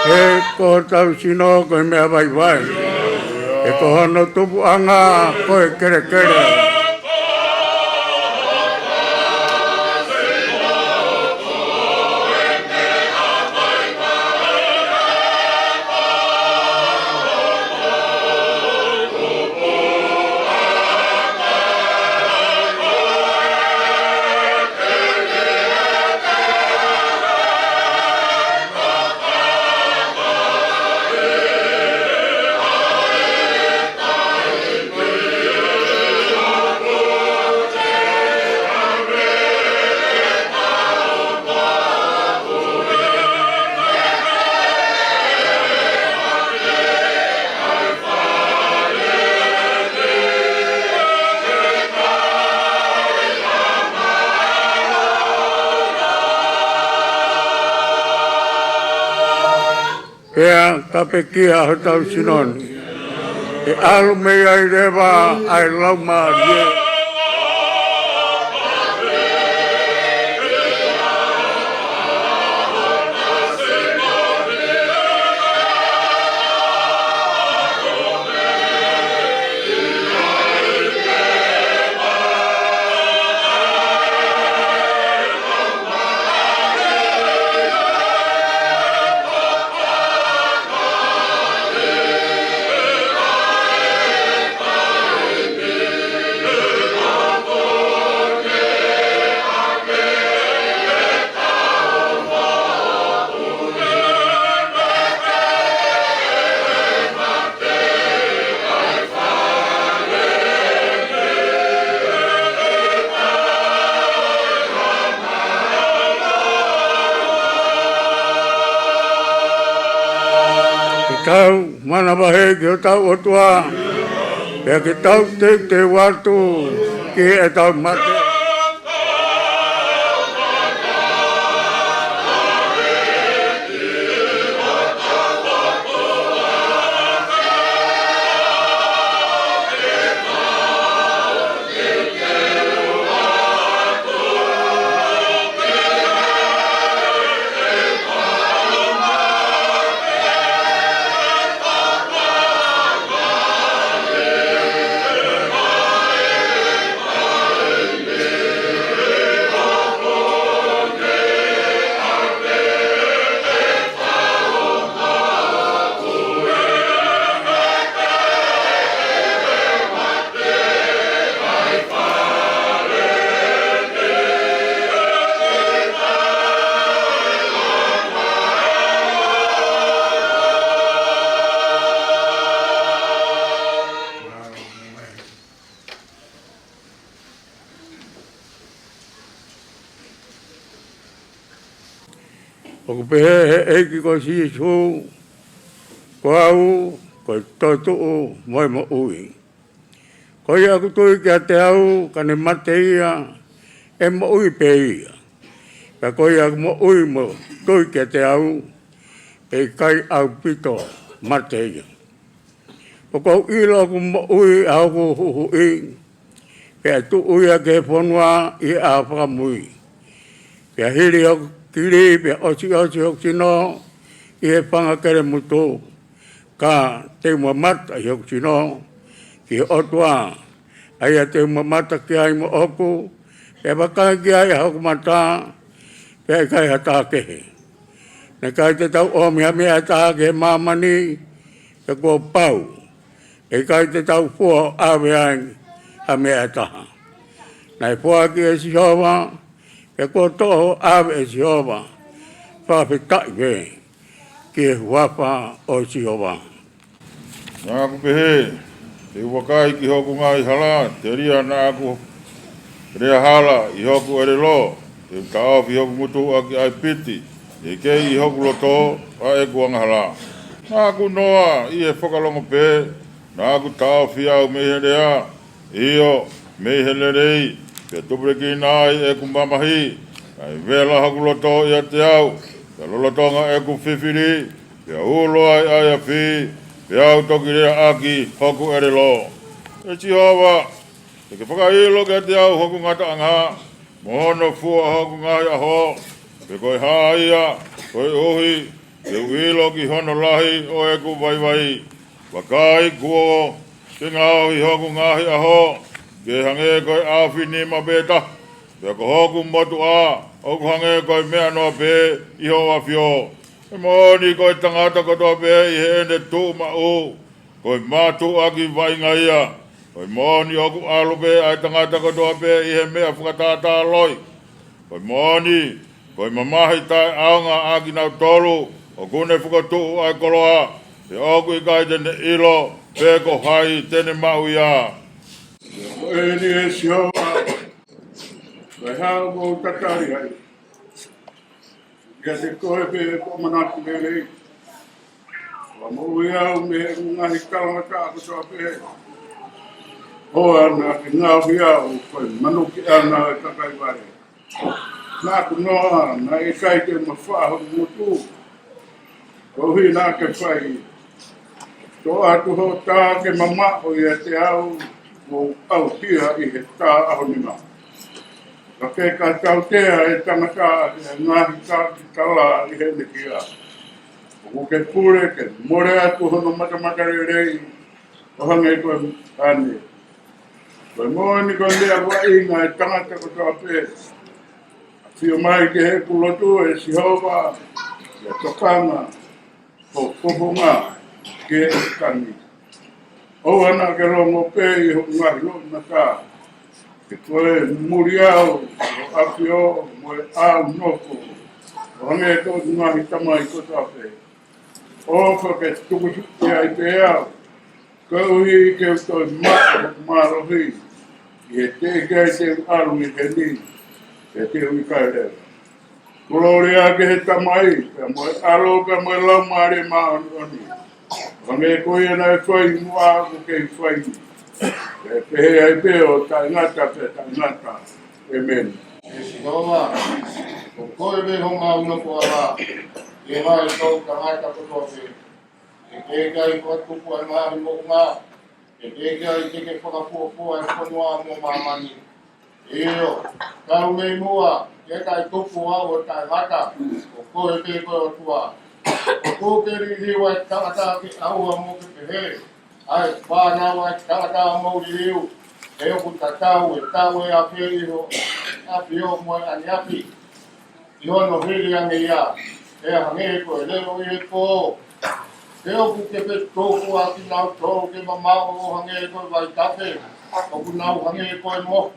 He ko hotau sino ko e meʻa vaivai. He ko hono tupuʻanga ko e kelekele. Pea ka pekia hotau sino ni, ʻe ʻalu mei ai leva ʻa e Laumālie. tau manavahē ki hotau ʻOtua, pea ke tau teuteu atu ki heʻetau mate. ʻOku pehē ʻe he ʻEiki ko Sīsū, ko au, ko e toetuʻu mo e moʻui. Ko ia ʻoku tui kiate au, ka ne mate ia, ʻe moʻui pē ia. Ka ko ia ʻoku moʻui mo tui kiate au, ʻe ʻikai ʻaupito mate ia. ʻOku ou ʻilo ʻoku moʻui ʻa hoku Huhuʻi, pea ʻe tuʻu ia ki he fonua ʻi he ʻaho fakamui. Pea hili hoku kili, pea ʻosiʻosi hoku sino ʻi he fanga kelemutu, ka te u mamata ʻi hoku sino ki he ʻOtua, ʻa ia te u mamata ki ai moʻoku, pea vakai ki ai ʻa hoku mata, pea ʻikai ha taha kehe. Naʻe ʻikai te tau ʻomi ha meʻa ʻe taha ki he māmani, pea kuo pau, ʻe ʻikai te tau fua ʻo ʻave ai ha meʻa ʻe taha. Naʻe foaki ʻe Sihova, pea kuo toʻo ʻo ʻave ʻe Sihova, fakafetaʻi pē ki he huafa ʻo Sihova. Naʻa ku pehē, te u vakai ki hoku ngaahi hala, telia naʻa ku lea hala ʻi hoku ʻelelo, te u taʻofi hoku ngutu ʻaki ʻa e piti, ʻe kei ʻi hoku loto ʻa ʻeku angahala. Naʻa ku noa ʻi he fakalongo pē, naʻa ku taʻofi au mei he lea, ʻio, mei he lelei, pea tupulekina ai ʻeku mamahi, kae vela hoku loto ʻiate au, pea lolotonga ʻeku fifili, pea ulo ai ʻa e afi, pea u toki lea ʻaki hoku ʻelelo. ʻE Sihova, te ke fakaʻilo kiate au hoku ngataʻanga, mo hono fua hoku ngaahi ʻaho, pe ko e hā ia, koeʻuhi ke u ʻilo ki hono lahi ʻo ʻeku vaivai. Vakai kuo ke ngaohi hoku ngaahi ʻaho, ke hangē ko e ʻaofinima pē taha, pea ko hoku motuʻa ʻoku hangē ko e meʻa noa pē ʻi hoʻo ʻafio. ʻE moʻoni ko e tangata kotoa pē ʻi heʻene tuʻu maʻu, ko e mātuʻaki vaʻinga ia. Ko e moʻoni ʻoku ʻalu pē ʻa e tangata kotoa pē ʻi he meʻa fakatātā loi. Ko e moʻoni, ko e mamahi taʻeʻaonga ʻa kinautolu ʻoku ne fokotuʻu ʻa e koloa, he ʻoku ʻikai te ne ʻilo pe ko hai te ne maʻu ia. Ko eni ʻe Sihova, ko e hā ʻoku ou tatali ai kiate koe pe ko e ʻamanaki lelei? Fakamoʻui au mei heʻeku ngaahi talangataʻa kotoa pē. ʻOua naʻa ke ngaohi au ko e manukiʻanga ʻo e kakai vale. Naʻa ku noa, naʻe ʻikai te u mafaʻa hoku ngutu, koeʻuhi naʻa ke fai toʻo atu hoʻo tā ke mamaʻo ʻiate au, mo au tia ʻi he tā ʻaho nima. Ka ke ka tautea e tangata ʻaki e ngaahi taki tala ʻi heʻene kia. ʻOku ke pule ke mole atu hono matamatalelei ʻo hangē ko e ane. Ko e moʻoni ko e meʻa vaʻinga e tangata kotoa pē. ʻAfio mai ki heʻeku lotu ʻe Sihova, ʻi he tokanga ho fofonga ki heʻeku tangi. ʻOua naʻa ke longo pē ʻi hoku ngaahi loʻimata, ke toe muli au ʻi hoʻo ʻafio mo e ʻau nofo, ʻo hangē ko hoku ngaahi tamai kotoa pē. ʻOfa ke tukutuku ai pē au, koeʻuhi ke u toe maʻu hoku mālohi, ʻi he teʻeki ai te u ʻalu ʻi heni, pea te u ʻikai leva. Kolōlia ki he Tamai, pea mo e ʻAlo, pea mo e Laumālie Māʻoniʻoni, Hangē ko ia naʻe fai muʻa, ʻoku kei fai ni, pea ʻe pehē ai pē ʻo taʻengata pea taʻengata. ʻĒmeni. ʻE Sihova, ko koe pē homau nofoʻanga, ʻi he ngaahi toʻutangata kotoa pē. ʻE ke ʻikai fakatupu ʻa e ngaahi moʻunga, ʻe ke ʻikai te ke fakafuofua ʻa e fonua mo māmani. ʻIo, tau mei muʻa, ke taʻetupu ʻa e taʻengata, ko koe pē ko e ʻOtua. ʻOku ke liliu ʻa e tangata ke ʻauha mo ke pehē, ʻa e fānau ʻa e tangata mou liliu, he ʻoku tatau e taʻu ʻe afe ʻi ho ʻAfio mo e ʻaneafi ʻi hono hili ange ia, ʻe hangē ko e leʻo ʻi he pō. He ʻoku ke fetukuʻaki kinautolu ke mamaʻo ʻo hangē ko e vaitafe, ʻoku nau hangē ko e mohu.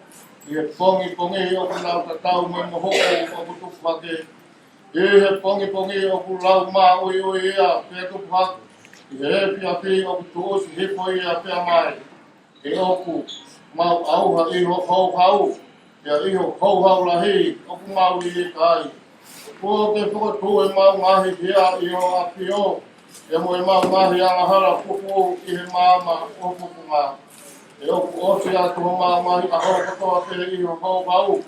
ʻI he pongipongi ʻoku nau tatau mo e mohuʻu ʻoku tupu hake. ʻI he pongipongi ʻoku lau māʻuiʻui ia pea tupu hake. ʻI he efiafi ʻoku tuʻusi hifo ia pea mai. He ʻoku mau ʻauha ʻi ho houhau, pea ʻi ho houhau lahi ʻoku mau liliu ai. Kuo ke fokotuʻu ʻemau ngaahi hia ʻi ho ʻAfio, pea mo ʻemau ngaahi angahala fufū ʻi he maama ʻo ho pupunga. He ʻoku ʻosi atu homau ngaahi ʻaho kotoa pē ʻi ho houhau,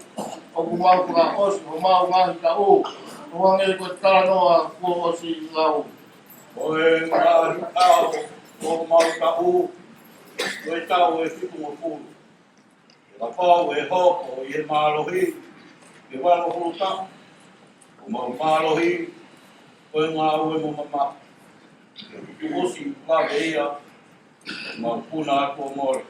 ʻoku mau fakaʻosi homau ngaahi taʻu, ʻo hangē ko e talanoa kuo ʻosi lau. Ko e ngaahi taʻu ʻo homau taʻu, ko e taʻu ʻe fitungofulu. Kapau ʻe hoko ʻi he mālohi, ʻe valungofulu taʻu, ʻo homau mālohi, ko e ngāue mo mamahi. ʻE tuʻusi vave ia, ʻo homau puna atu ʻo mole.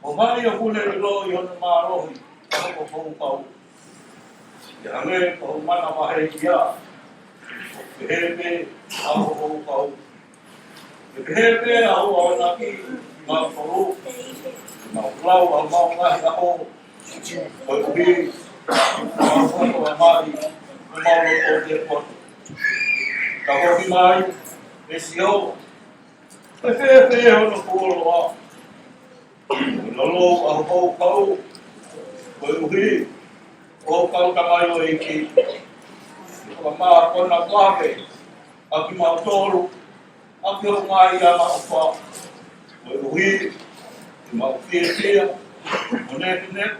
Ko hai ʻoku ne ʻiloʻi hono mālohi ʻa ho houhau? ʻE hangē ko ho manavahē ia, ʻoku pehē pē ʻa ho houhau. ʻE pehē pē ʻa hoʻo akonaki kimautolu, ʻi heʻemau lau ʻa homau ngaahi ʻaho, koeʻuhi ko homau fakamamahi, ko homau loto ke poto. Ka hoki mai, ʻe Sihova, ʻe fēfē hono fuoloa? ʻE lolou ʻa ho houhau, koeʻuhi ko ho kau tamaioʻeiki. ʻE fakamākona vave ʻa kimautolu ʻaki hoʻo ngaahi angaʻofa, koeʻuhi ke mau fiefia mo nekineki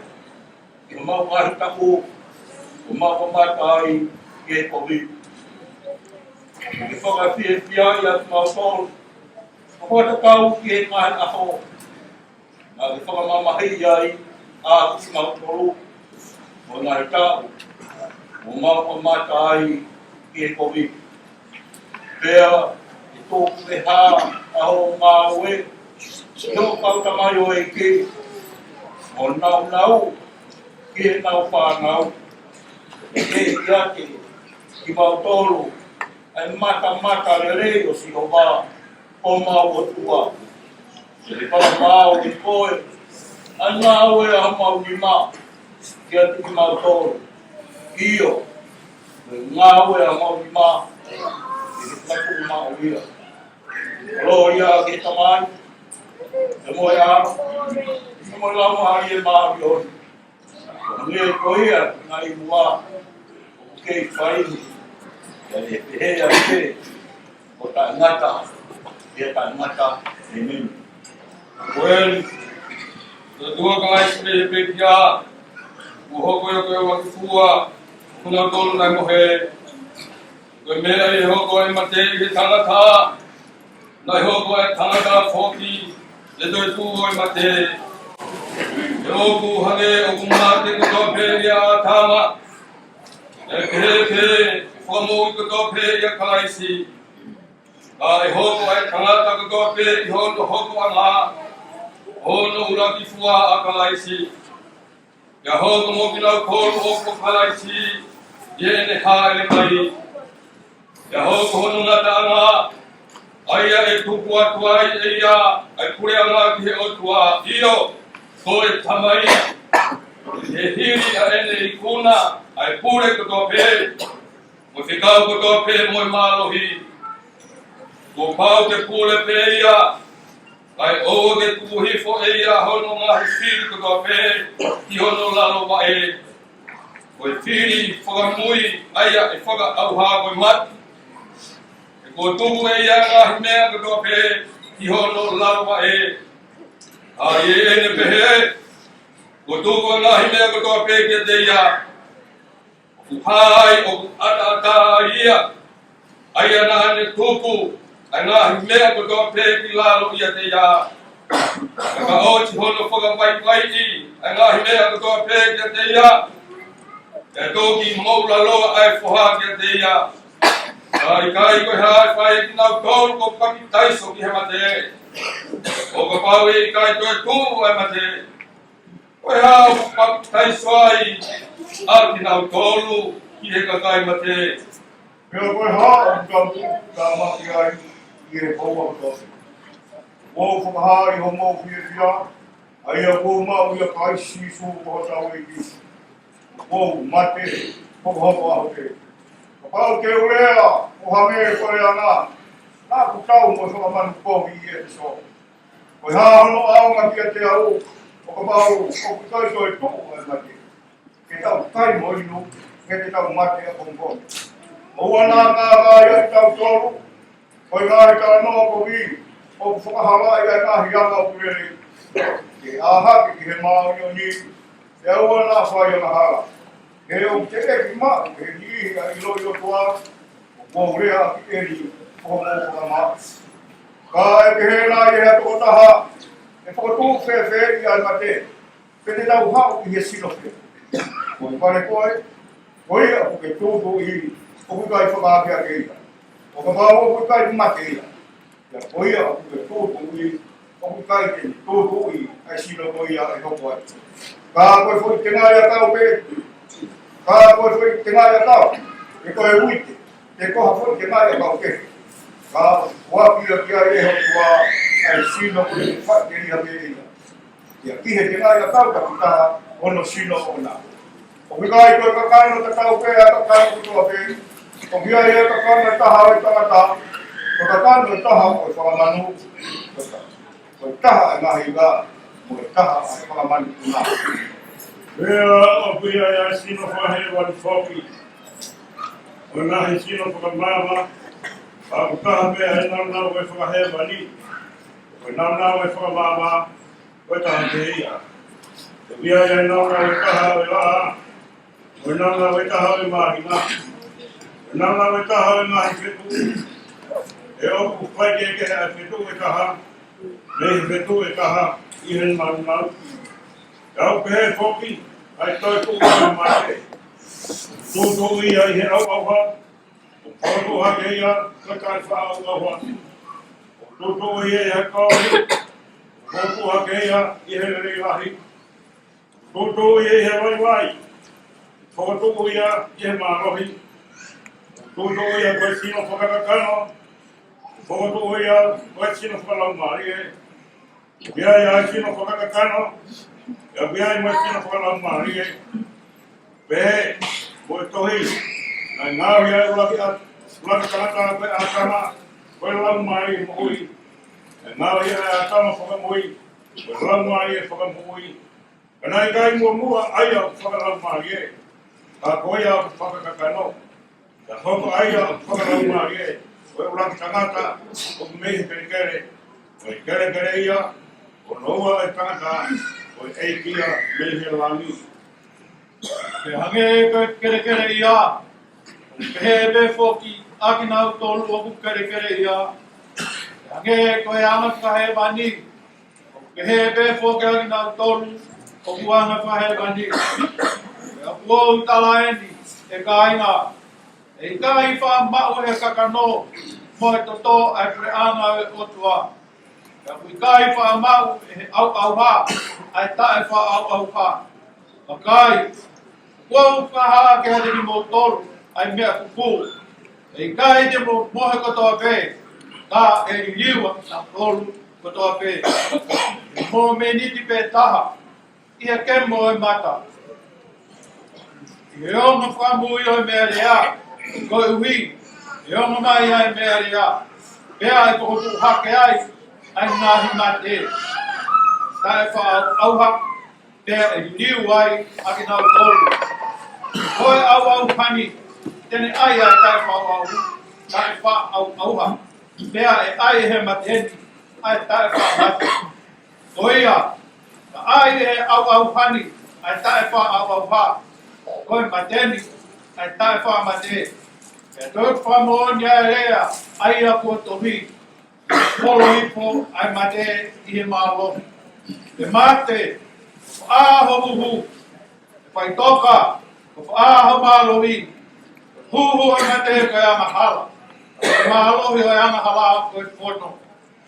ʻi homau ngaahi taʻu, ʻo mau kamata ai ke kovi. Ke fakafiefiaʻi ʻa kimautolu, ʻo fakatatau ki he ngaahi ʻaho, naʻa ke fakamamahiʻi ai ʻa kimautolu, mo e ngaahi taʻu, ʻo mau kamata ai ke kovi. Pea ʻe tuku e hā ʻa hoʻo ngāue ki hoʻo kau tamaioʻeiki, mo nāunau ki heʻenau fānau. ʻE ʻiate kimautolu ʻa e matamata lelei ʻo Sihova ko homau ʻOtua. Ke fakamaau ʻe koe ʻa e ngāue ʻa homau nima kiate kimautolu. ʻIo, ko e ngāue ʻa homau nima ke fakatuʻumaʻu ia. Kolōlia ki he Tamai, pea mo e ʻAlo, pea mo e Laumālie Māʻoniʻoni. Hangē ko ia naʻe ʻi muʻa, ʻoku kei fai ni, pea ʻe pehē ai pē, ʻo taʻengata pea taʻengata. ʻĒmeni. Koeli, ʻOtua ko Sihova ʻo e pekia, kuo hoko ia ko e ʻuluaki fua ʻo kinautolu naʻe mohe. Ko e meʻa ʻi he hoko ʻa e mate ʻi he tangata, naʻe hoko ʻa e tangata foki ʻi he toetuʻu ʻo e mate. He ʻoku hangē ʻoku mate kotoa pē ʻia ʻĀtama, ʻe pehē pē ʻe fakamoʻui kotoa pē ʻia Kalaisi. Ka ʻe hoko ʻa e tangata kotoa pē ʻi hono hokoʻanga ʻo hono ʻuluaki fua ʻa Kalaisi. Pea hoko mo kinautolu ʻoku ʻo Kalaisi ʻi heʻene hāʻele mai. Pea hoko hono ngataʻanga, ʻa ia ʻe tuku atu ai ʻe ia ʻa e puleʻanga ki he ʻOtua, ʻio, ko e Tamai, ʻi he hili ʻa ʻene ikuna ʻa e pule kotoa pē, mo e fekau kotoa pē mo e mālohi. Kuo pau ke pule pē ia, kae ʻoua ke tuku hifo ʻe ia hono ngaahi fili kotoa pē ki hono lalo vaʻe. Ko e fili fakamui ʻa ia ʻe fakaʻauha ko e mate. He Kuo tuku ʻe ia ʻa e ngaahi meʻa kotoa pē ʻi hono lalo vaʻe. ʻA ia ʻi heʻene pehē, kuo tuku ʻa e ngaahi meʻa kotoa pē kiate ia. ʻOku hā ai ʻoku ʻataʻatā ia, ʻa ia naʻa ne tuku ʻa e ngaahi meʻa kotoa pē ki lalo ʻiate ia. Ka ka ʻosi hono fakavaivaiʻi ʻa e ngaahi meʻa kotoa pē kiate ia, ʻe toki moʻulaloa ʻa e foha kiate ia. Ka ʻikai ko e hā ʻe fai ʻe kinautolu kuo papitaiso ki he mate, ʻo kapau ʻe ʻikai toe tuʻu ʻa e mate? Ko e hā ʻoku papitaiso ai ʻa kinautolu ki he kakai mate? Pea ko e hā ʻoku tau tuʻutāmaki ai ʻi he houa kotoa pē? Mou fakahā ʻi hoʻomou fiefia ʻa ia kuo maʻu ʻia Kalaisi Sīsū ko hotau ʻEiki. Mou mate hokohoko ʻaho pē. Kapau te u lea ʻo hangē ko e anga naʻa ku tau mo e fanga manu kovi ʻi ʻEfesō, ko e hā hono ʻaonga kiate au ʻo kapau ʻoku ʻikai toe tuʻu ʻa e mate? Ke tau kai mo inu, he te tau mate ʻapongipongi. Mou anakākā ia ʻi tautolu, ko e ngaahi talanoa kovi ʻoku fakahalaʻi ʻa e ngaahi anga ʻoku lelei. Ke ʻā hake ki he māʻoniʻoni, pea ʻoua naʻa fai angahala. He ʻoku teʻeki maʻu ʻe he niʻihi ʻa e ʻilo ʻi he ʻOtua. ʻOku ou lea ʻaki eni ʻo mou fakamāʻopoʻopo. Ka ʻe pehē nai ʻe ha tokotaha, ʻe fokotuʻu fēfeeʻi ʻa e mate, pe te tau haʻu ʻi he sino fē? Ko e pale koe, ko ia ʻoku ke tūtuuʻi, ʻoku ʻikai fakaakeake ia. ʻO kapau ʻoku ʻikai mate ia, pea ko ia ʻoku ke tūtuuʻi, ʻoku ʻikai te ne tūtuuʻi ʻa e sino ko ia ʻe hoko ai. Ka ko e foʻi tengaʻi ʻakau pē, ka ko e foʻi tengaʻi ʻakau, pe ko e uite, pe ko ha foʻi tengaʻi ʻakau kehe, ka ʻoku ʻoatu ia ki ai ʻe he ʻOtua ʻa e sino ko ia ʻoku faʻiteliha pē ia. Ia ki he tengaʻi ʻakau takitaha hono sino ʻoʻona. ʻOku ʻikai ko e kakano tatau pē ʻa e kakano kotoa pē. ʻOku ʻi ai e kakano ʻe taha ʻo e tangata, ko e kakano ʻe taha ʻo e fanga manu, ko e taha ʻa e ngaahi ika, mo e taha ʻa e fanga manupuna. Pea ʻoku ʻi ai ʻa e sino fakahēvani foki, mo e ngaahi sino fakamaama, ka ʻoku taha pē ʻa e nāunau ʻo e fakahēvani, ko e nāunau ʻo e fakamaama, ko e taha pē ia. Pea ʻoku ʻi ai ʻa e nāunau ʻe taha ʻo e laʻā, mo e nāunau ʻe taha ʻo e māhina, mo e nāunau ʻe taha ʻo e ngaahi fetuʻu. He ʻoku faikehekehe ʻa e fetuʻu ʻe taha mei he fetuʻu ʻe taha ʻi he nāunau. Pea ʻoku pehē foki ʻa e toetuʻu ʻa e mate. Tūtuuʻi ia ʻi he ʻauʻauha, ʻo fokotuʻu hake ia ko e taʻefaʻaʻauʻauha. ʻO tūtuuʻi ia ʻi he kovi, ʻo fokotuʻu hake ia ʻi he lelei lahi. Tūtuuʻi ia ʻi he vaivai, fokotuʻu ia ʻi he mālohi. Tūtuuʻi ia ko e sino fakakakano, fokotuʻu ia ko e sino fakalaumālie. ʻOku ʻi ai ʻa e sino fakakakano, pea ʻoku ʻi ai mo e sino fakalaumālie. Pehē mo e tohi, naʻe ngaohi ʻa e ʻuluaki ʻa-, ʻuluaki tangata ko e ʻĀtama, ko e laumālie moʻui. Naʻe ngaohi ʻa e ʻĀtama fakamui, ko e laumālie fakamoʻui. Ka naʻe ʻikai muʻomuʻa ʻa ia ʻoku fakalaumālie, ka ko ia ʻoku fakakakano. Ka hoko ʻa ia ʻoku fakalaumālie, ko e ʻuluaki tangata ʻoku mei he kelekele, ko e kelekele ia, ko hono ua ʻo e tangata, ko e ʻEiki ia mei he langi. Pea hangē ko e kelekele ia, ʻoku pehē pē foki ʻa kinautolu ʻoku kelekele ia. Pea hangē ko e anga fakahēvani, ʻoku pehē pē foki ʻa kinautolu ʻoku anga fakahēvani. Pea ʻoku ou tala eni, ʻe kāinga, ʻe ʻikai faʻa maʻu ʻe he kakano mo e toto ʻa e puleʻanga ʻo e ʻOtua. Pea ʻoku ʻikai faʻa maʻu ʻe he ʻauʻauha ʻa e taʻefaʻaʻauʻauha. Vakai, ʻoku ou fakahā kiate kimoutolu ʻa e meʻa kupu. ʻE ʻikai te mou mohe kotoa pē, ka ʻe liliu ʻa kimoutolu kotoa pē ʻi he mōmeniti pē taha, ʻi he kemo ʻo e mata. ʻI he ongo fakamui ʻo e meʻalea, koeʻuhi ʻe ongo mai ʻa e meʻalea, pea ʻe fokotuʻu hake ai ʻa e ngaahi mate. Taʻefaʻaʻauʻauha, pea ʻe liliu ai ʻa kinautolu. Ko e ʻauʻauha ni, te ne ʻai ʻa e taʻefaʻaʻauʻauha, taʻefaʻaʻauʻauha. Pea ʻe ʻai ʻe he mate ni ʻa e taʻefaʻamate. Ko ia, ka ʻai ʻe he ʻauʻauha ni ʻa e taʻefaʻaʻauʻauha, ko e mate ni ʻa e taʻefaʻamate. Pea toe fakamoʻoni ʻa e lea ʻa ia kuo tohi, Holo hifo ʻa e mate ʻi he mālohi. ʻE mate, ko e fā ho huhu. ʻE faʻitoka, ko e fā ho mālohi. Huhu ʻa e mate ko e angahala. Ko e mālohi ʻo e angahala ko e fono.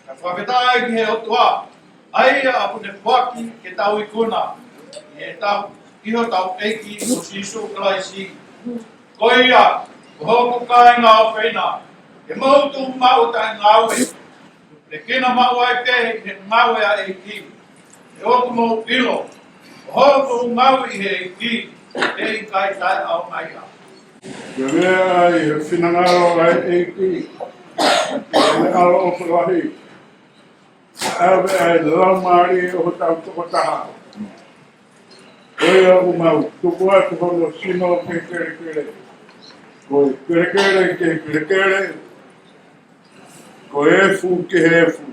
Ka fakafetaʻi ki he ʻOtua, ʻa ia ʻoku ne foaki ke tau ikuna ʻi heʻetau, ʻi hotau ʻEiki ko Sīsū Kalaisi. Ko ia, ko hoku kāinga ʻofeina, ke mou tuʻu maʻu taʻengāue, ke ke na maʻu ai pē ʻi he ngāue ʻa e ʻEiki. He ʻoku mou ʻilo, ko hoku ngāue ʻi he ʻEiki, ʻe ʻikai taʻeʻaonga ia. Ke lea ʻa e finangalo ʻa e ʻEiki, ʻa e ʻaloʻofa lahi, ʻave ʻa e laumālie ʻo hotau tokotaha. Ko ia ʻoku mau tuku atu hono sino ki he kelekele. Ko e kelekele ki he kelekele. Ko e efu ki he efu.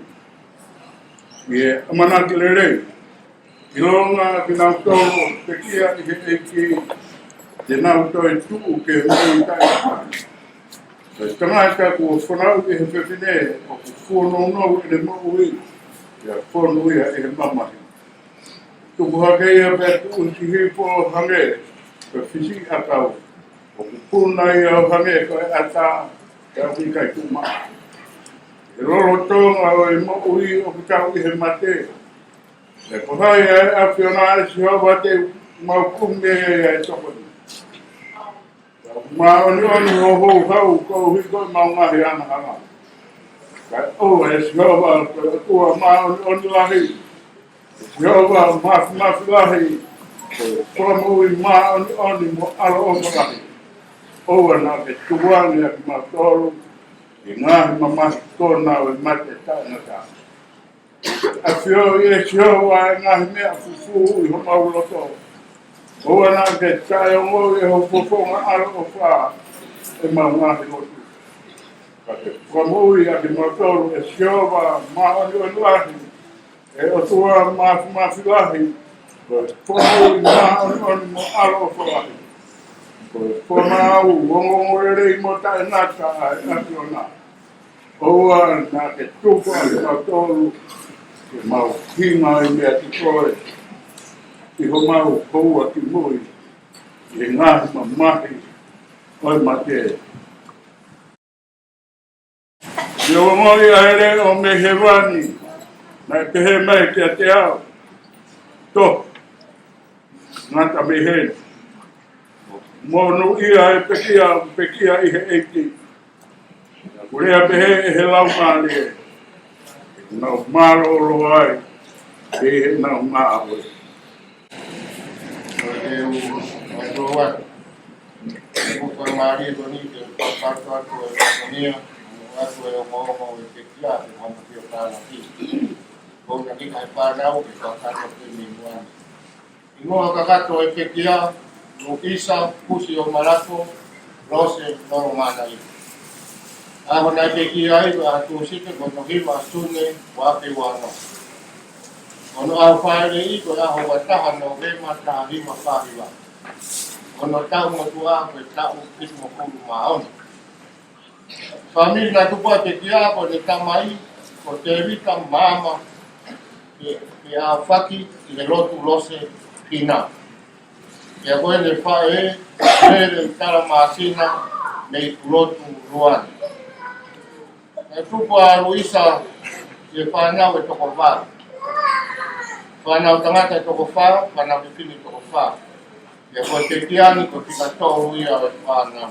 ʻI he ʻamanaki lelei. ʻIlonga kinautolu ʻoku pekia ʻi he ʻEiki, te nau toe tuʻu ke moʻui taʻengata. Ko e tangata kuo fanauʻi ʻe he fefine, ʻoku fuonounou ʻene moʻui, pea fonu ia ʻi he mamahi. Tupu hake ia pea tuʻusi hifo hangē ko e fisiʻiʻakau. ʻOku puna ia ʻo hangē ko e ʻata, pea ʻoku ʻikai tuʻu maʻa. He lolotonga ʻo e moʻui ʻoku tau ʻi he mate. Pea ko hai ʻa e ʻAfiona ʻe Sihova te mau kumi ai ʻa e tokoni. Pea ʻoku māʻoniʻoni hoʻo houhau koeʻuhi ko ʻemau ngaahi angahala. Kae ʻoua ʻe Sihova ko e ʻOtua māʻoniʻoni lahi, ʻe Sihova māfimafi lahi, ko e Fakamoʻui māʻoniʻoni mo ʻaloʻofa lahi. ʻOua naʻa ke tukuange ʻa kimautolu ki he ngaahi mamahi kona ʻo e mate taʻengata. ʻAfioʻi ʻe Sihova ʻa e ngaahi meʻa fufū ʻi homau loto. ʻOua naʻa ke taʻeongoʻi ʻe ho fofonga ʻaloʻofa ʻemau ngaahi lotu. Ka ke fakamoʻui ʻa kimautolu ʻe Sihova māʻoniʻoni lahi, ʻe ʻOtua māfimafi lahi, ko e Fakamoʻui māʻoniʻoni mo ʻaloʻofa lahi. Ko e Fakamaau ongoongolelei mo taʻengata ʻa e ʻAfiona. ʻOua naʻa ke tuku ʻa kimautolu ke mau hinga ʻi meʻa ki koe, ʻi homau houa kimui ʻi he ngaahi mamahi ʻo e mate. Pea u ongoʻi ʻa e leʻo mei hēvani, naʻe pehē mai kiate au, Tohi, ngata mei heni. Monūʻia ʻa e pekia, pekia ʻi he ʻEiki. Pea u lea pehē ʻe he Laumālie, ʻoku nau mālōlō ai ʻi heʻenau ngāue. Ko e u atu atu. Ko e mālie ko eni ke fakakakato atu e Laumālie, atu e ongoongo e pekia, ke hama ki o tānaki. Ko e taki kai pānau, ke kakato ke minuani. ʻI muʻa kakato e pekia, Luisa Fusiomalafo Lose Lolomanaʻia. ʻAho naʻe pekia ai ko e ʻaho Tūsite ko hono hiva Sune ua afe ua ono. Ko hono ʻaho Fāʻeleʻi ko e ʻaho ua taha Nōvema taha hiva fā hiva. Ko hono taʻu motuʻa ko e taʻu fitungofulu mā ono. Fāmili naʻe tupu ai e pekia, ko ʻene tamai ko Tēvita Maama, pea, pea ʻaofaki ʻi he lotu Lose Pina. Pea ko ʻene faʻē, Mele Talamāsina mei Pulotu Luane. Naʻe tupu ʻa Luisa ʻi he fānau ʻe toko valu. Fānau tangata ʻe toko fā, fānau fefine ʻe toko fā. Pea ko e pekia ni ko e fika tolu ia ʻo e fānau.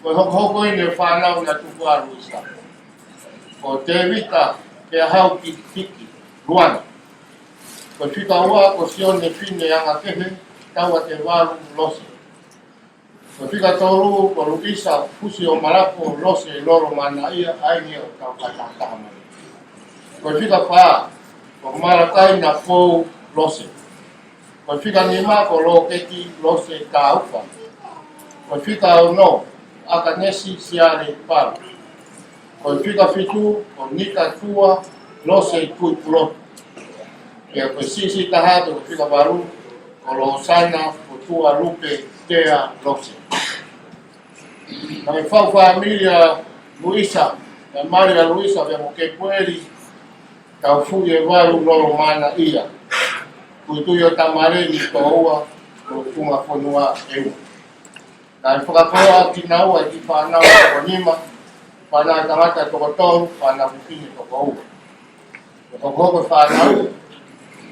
Ko e hokohoko eni ʻo e fānau naʻe tupu ai ʻa Luisa. Ko Tēvita Peahau Kikikiki, Luane. Ko e fika ua ko Sione Fine Angakehe, Tauatevalu, Lose. Ko e fika tolu ko Luisa Fusiomalafo Lose Lolomanaʻia, ʻa ia ʻoku tau fakatahataha mai. Ko e fika fā ko Malakai Nafou Lose. Ko e fika nima ko Lōketi Lose Tāufa. Ko e fika ono ʻAkanesi Siale Palu. Ko Ko e fika fitu, ko Nika Tua Lose Tuʻipulotu. Pea ko e siʻisiʻi taha, ko e fika valu, ko Losana Fotua Lupe Tea Lose. Naʻe fai fāmili ʻa Luisa, ʻa Malia Luisa pea mo Kepueli Taufuʻi e Valu Lolomanaʻia, Tuitui ʻo Tamaleni Toua, ʻo Funga Fonua ʻEua. Naʻe fakakoloa kinaua ʻe he kiʻi fānau ʻe toko nima, fānau tangata ʻe toko tolu, fānau fefine ʻe toko ua. Ko e hokohoko e fānau,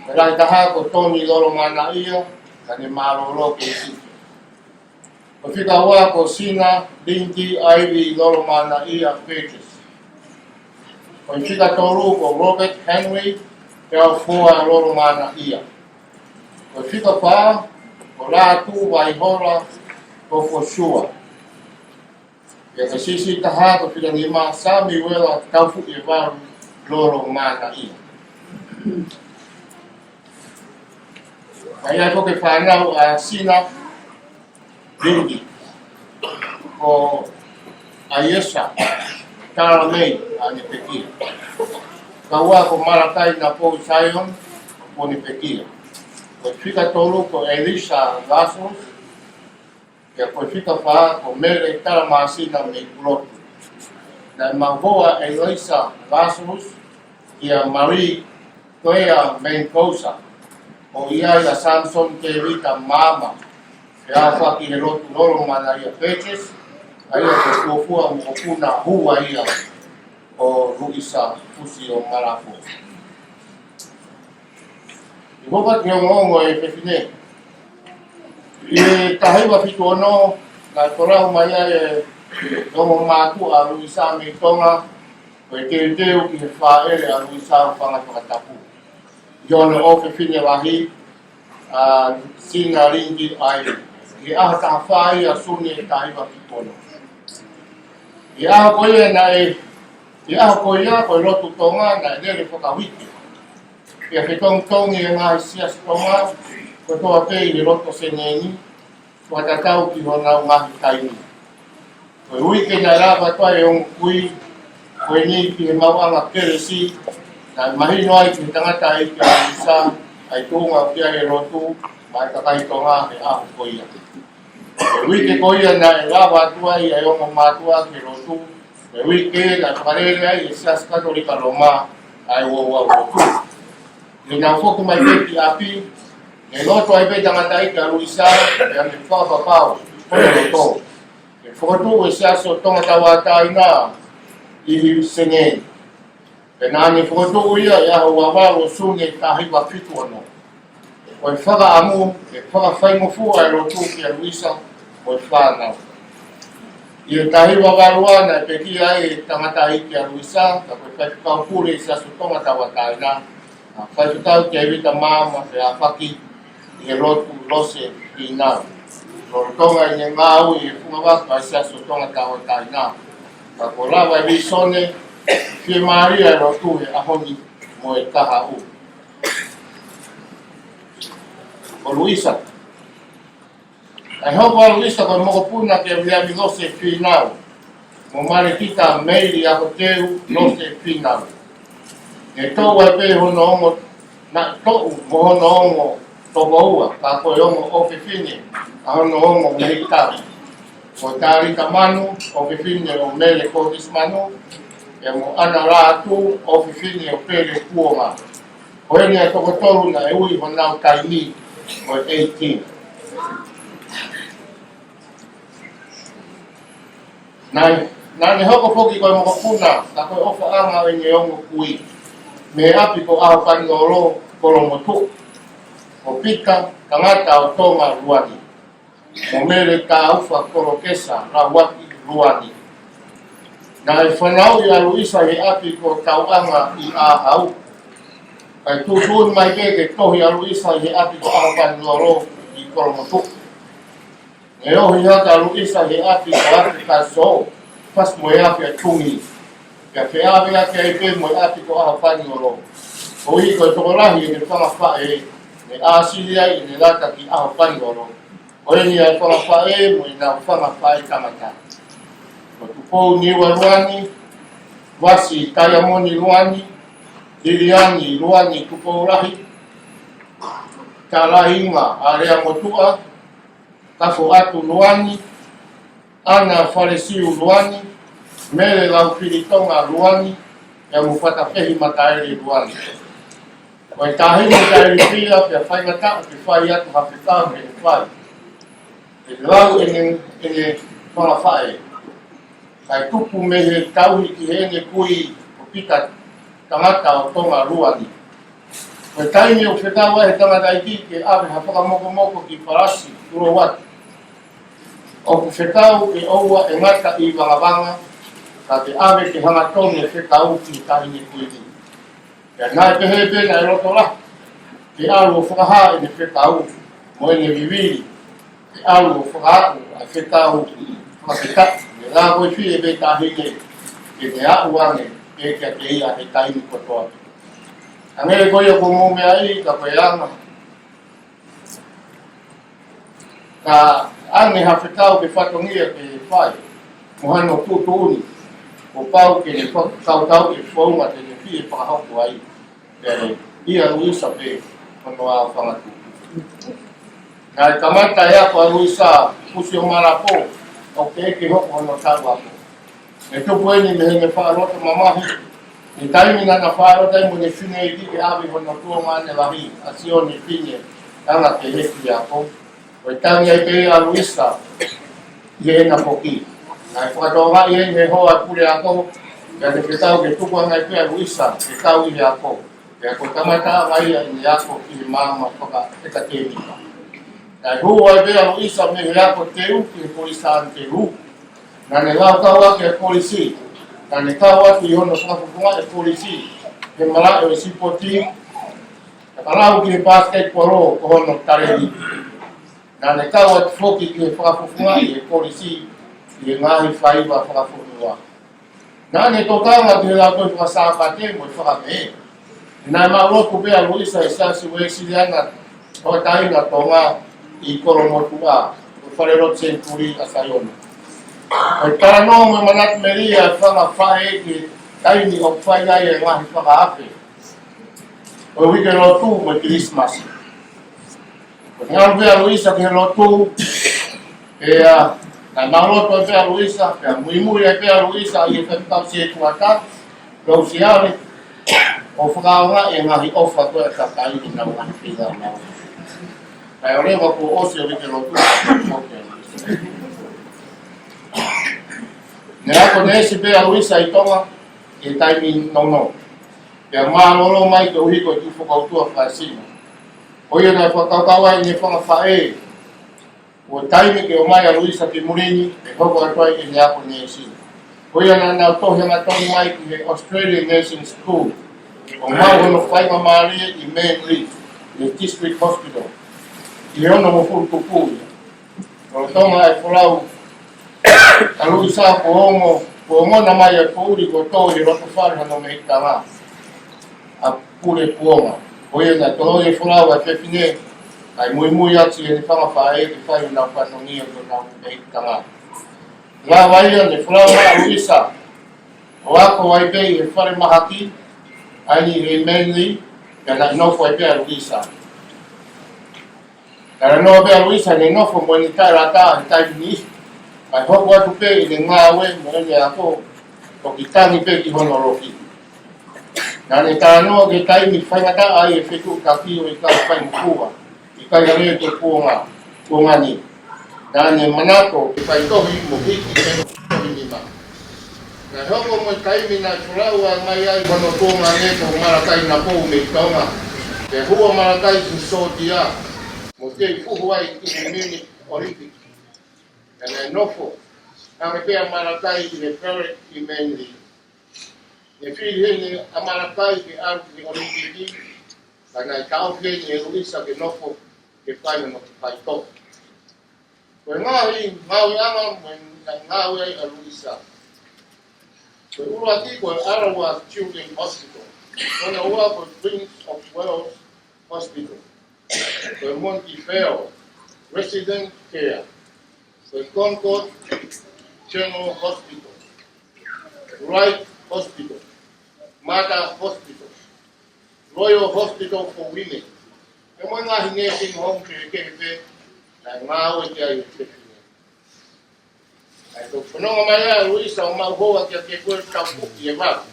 ko e lahi taha ko Toni Lolomanaʻia, ka ne mālōlō kei siʻi. Ko e fika ua ko Sina Lindy Ivy Lolomanaʻia Burgess. Ko e fika tolu ko Robert Henry Teofua Lolomanaʻia. Ko e fika fā ko Lātū Vaihola Tofoshua. Pea ko e siʻisiʻi taha ko e fika nima, Samiuela Taufuʻi e Valu Lolomanaʻia. Ka ʻi ai foki e fānau ʻa Sina Lindy, ko Aiesa Talamei, ʻa ʻene pekia. Fika ua ko Malakai Napou Zion, ko ʻene pekia. Ko e fika tolu ko Elisa Lazarus, pea ko e fika fā ko Mele Talamasina Meipulotu. Naʻe mafoa ʻe Elisa Lazarus kia Marie Toea Menkosa, ʻo ʻi ai ʻa Samson Tevita Maama, pea ʻafaki he lotu Lolomanaʻia Burgess, ʻa ia ko e fuofua mokopuna hua ia ʻo Luisa Fusi ʻo Malafo. ʻI hono kiʻi ongoongo e fefine, ʻi he taha hiva fitu ono, naʻe folau mai ai e ongo mātuʻa ʻa Luisa mei Tonga, ko e teuteu ki he fāʻele ʻa Luisa ʻo fanga fakatapu, ʻi hono ʻofefine lahi, ʻa Sina Lindy Ivy, ʻi he ʻaho taha fā ia ʻo Sune taha hiva fitu ono. ʻI he ʻaho ko ia naʻe, ʻi he ʻaho ko ia ko e lotu Tonga naʻe lele fakauike. Pea fetongitongi e ngaahi siasi Tonga kotoa pē ʻi he loto Senē ni, fakatatau ki honau ngaahi taimi. Ko e uike naʻe lava atu ai e ongo kui ko eni ki he maʻuʻanga kelesi, naʻe mahino ai ki he tangataʻeiki ʻa Luisa ʻa e tuʻunga ʻoku ʻi ai e lotu maʻa e kakai Tonga he ʻaho ko ia. Ko e uike ko ia naʻe lava atu ai ʻa e ongo mātuʻa ki he lotu. Ko e uike naʻe fakalele ai ʻe he Siasi Katolika Loma ʻa e ouau lotu. ʻI heʻenau foki mai pē ki ʻapi, ne lotu ai pē tangataʻeiki ʻa Luisa, pea ne fakapapau hono loto, ke fokotuʻu e Siasi ʻo Tonga Tauʻatāina ʻi Senē. Pea naʻa ne fokotuʻu ia ʻi he ʻaho ua valu ʻo Sune taha hiva fitu ono. Ko e fakaʻamu ke fakafaingofua e lotu kia Luisa mo e fānau. ʻI he taha hiva valu ua naʻe pekia ai e tangataʻeiki ʻa Luisa, ka ko e faifekau pule ʻi he Siasi ʻo Tonga Tauʻatāina, ʻa Faifekau Tevita Maama, pea ʻafaki ʻi he lotu Lose Fīnau. Lolotonga ʻene ngāue ʻi he fungavaka ʻa e Siasi ʻo Tonga Tauʻatāina, ka kuo lava e vīsone fiemālie ʻa e lotu he ʻaho ni mo e kahaʻu. Ko Luisa. Naʻe hoko ʻa Luisa ko e mokopuna kia Viliami Lose Fīnau mo Malekita Meili ʻAkoteu Lose Fīnau. Ne toʻu ai pē hono ongo, naʻe toʻu mo hono ongo tokoua, ka ko e ongo ʻofefine ʻa hono ongo mei tahi, ko Talita Manu, ʻofefine ʻo Mele Kōtesi Manu, pea mo ʻAna Lātū, ʻofefine ʻo Pele Kuonga. Ko eni ʻa e toko tolu naʻe ui honau taimi ko e eighteen. Naʻe, naʻa ne hoko foki ko e mokopuna, ka ko e ʻofaʻanga ʻo ʻene ongo kui, mei ʻapi ko ʻAhopanilolo, Kolomotuʻu, ko Pita Tangata ʻo Tonga Luani, mo Mele Taufa Kolokesa Lauaki Luani. Naʻe fanauʻi ʻa Luisa ʻi he ʻapi ko Tauʻanga ʻi ʻAhau. Kae tuʻutuʻuni mai pē ke tohi ʻa Luisa ʻi he ʻapi ko ʻAhopanilolo ʻi Kolomotuʻu. Ne ohi hake ʻa Luisa ʻi he ʻapi ko ʻApi Kaso, fasi mo e ʻapi ʻa Tungi. Pea feʻaveʻaki ai pē mo e ʻapi ko ʻAhopanilolo. Koeʻuhi ko e tokolahi ʻene fanga faʻē, ne ʻāsili ai ʻene lata ki ʻAhopanilolo. Ko eni ʻa e fanga faʻē mo ʻenau fanga faʻētangata. Ko Tupou Niua Luani, Vasi Taiamoni Luani, Liliani Luani Tupoulahi, Talainga Alea Motuʻa, Kafoʻatu Luani, ʻAna Falesiu Luani, Mele Laufilitonga Luani, pea mo Fatapehi Mataele Luani. Ko e taʻahine taʻelifia pea faingataʻa ke fai atu ha fekau mei he fai. ʻE lau ʻene, ʻene fanga faʻē. Kae tupu mei he tauhi ki heʻene kui ko Pita Tangata ʻo Tonga Luani. Ko e taimi ʻoku fekau ai he tangataʻeiki ke ʻave ha fakamokomoko ki Falasi, tulo atu. ʻOku fekau ke ʻoua ʻe ngata ʻi Vangavanga, ka ke ʻave ke hangatonu e fekau ki he taʻahine kui ni. Pea naʻe pehē pē naʻe loto lahi ke ʻalu ʻo fakahā ʻene fekau mo ʻene vivili, ke ʻalu ʻo fakahā ʻa e fekau fakafetaʻi. Ne lava ko e fie pē taʻahine ke ne aʻu ange pē kiate ia he taimi kotoa pē. Hangē ko ia kuo mou meaʻi, ka ko e anga ka ʻange ha fekau ke fatongia ke fai mo hano tuʻutuʻuni, kuo pau ke ne fakakaukauʻi e founga te ne fie fakahoko ai. Pea ʻia Luisa pē hono aofangatuku. Naʻe kamata e ako ʻa Luisa, Fusiomalapo, ʻo ke ke hoko hono taʻu ako. Ne tupu eni mei heʻene faʻa loto mamahi. He taimi naʻa na faʻa loto ai mo ʻene fineʻeiki ke ʻave hono tuongaʻane lahi, ʻa Sione Fine, ʻa ʻAna ke heki ako. Ko e tangi ai pē ʻa Luisa ʻi heʻena foki. Naʻe fakatokangaʻi ʻe he hoa puleako, pea ne fekau ke tuku ange ai pē ʻa Luisa ke kau ʻi he ako. Pea ko e kamataʻanga ia ʻene ako ki he maama fakaʻekatēmika. Naʻe hū ai pē ʻa Luisa mei he ako teu ki he Kolisi Sāni Teu. Naʻa ne laukau ʻaki ʻa e kolisi. Naʻa ne kau atu ʻi hono fakafofongaʻi e kolisi he malaʻe ʻo e sipoti, ka lau ki he pasiketipolo ko hono talēniti. Naʻa ne kau atu foki ki he fakafofongaʻi e kolisi ʻi he ngaahi faiva fakafonua. Naʻa ne tokanga ki he lautohi fakasāpate mo e fakamē. Naʻe maʻulotu pē ʻa Luisa ʻi he Siasi Uēsiliana Hoʻataina Tonga ʻi Kolomotuʻa, ko e Falelotu Senituli ʻa Saione. Ko e talanoa mo e manatu melie ʻa e fanga faʻē ki he taimi ʻoku fai ai e ngaahi fakaafe ʻo e Uike Lotu mo e Kilisimasi. Ko e ʻalu pē ʻa Luisa ki he lotu, pea naʻe maʻulotu ai pē ʻa Luisa, pea muimui ai pē ʻa Luisa ʻi he faifekau sētuata, Lousiale, ʻo fakaʻaongaʻi e ngaahi ʻofa ko ē ʻa e kakai ʻi heʻenau ngaahi feilaulau. Kae ʻoua leva kuo ʻosi e Uike Lotu, ne ako neesi pē ʻa Luisa ʻi Tonga ʻi he taimi nounou. Pea mālōlō mai koeʻuhi ko e kiʻi fokoutua fakaesino. Ko ia naʻe fakakaukau ai ʻene fanga faʻē, kuo taimi ke ʻomai ʻa Luisa ki muli ni, ʻe hoko atu ai ʻene ako neesi. Ko ia naʻa nau tohi hangatonu mai ki he Australian Nursing School, ʻo maʻu hono faingamālie ʻi Manly, ʻi he District Hospital, ʻi he onongofulu tupu ia. Lolotonga e folau ʻa Luisa kuo ongo, kuo ongona mai e poʻuli kuo tō ʻi loto fale hano mehikitanga ʻa Pule Puonga. Ko ia naʻe toloi e folau ʻa e fefine, kae muimui atu ʻene fanga faʻē ke fai honau fatongia ki honau mehikitanga. Lava ia ne folau mai ʻa Luisa ʻo ako ai pē ʻi he falemahaki ʻa eni ʻi Manly, pea naʻe nofo ai pē ʻa Luisa. Talanoa pē ʻa Luisa ne nofo mo ʻene taʻelata he taimi ni, kae hoko atu pē ʻene ngāue mo ʻene ako, toki tangi pē ki hono loki. Naʻa ne talanoa ki he taimi faingataʻa ai e fetuʻutaki ʻo e kau faingofua, ʻikai hangē ko e kuonga, kuonga ni. Naʻa ne manako ke faitohi mo hiki e tohi nima. Naʻe hoko mo e taimi naʻe folau mai ai hono tuongaʻane ko Malakai Napou mei Tonga. Pea hū ʻa Malakai ki Sōtia, mo kei puhu ai ki he Munich Olympic. Pea naʻe nofo ange pē ʻa Malakai ʻi he Parade ʻi Manly. Ne fili heni ʻa Malakai ke ʻalu ki he Olympic, ka naʻe taʻofi heni ʻe Luisa ke nofo ke fai hono faitohi. Ko e ngaahi ngāueʻanga mo e ngāue ai ʻa Luisa. Ko e ʻuluaki ko e Arawa Children's Hospital. Ko hono ua ko e Prince of Wales Hospital. Ko e Montefiore Resident Care. Ko e Concord General Hospital. Wright Hospital. Mater Hospital, Royal Hospital for Women, pea mo e ngaahi nursing home kehekehe pē naʻe ngāue ki ai e fefine. Naʻe toki fononga mai ʻa Luisa ʻo maʻu hoa kiate koe, tau puʻi e vave.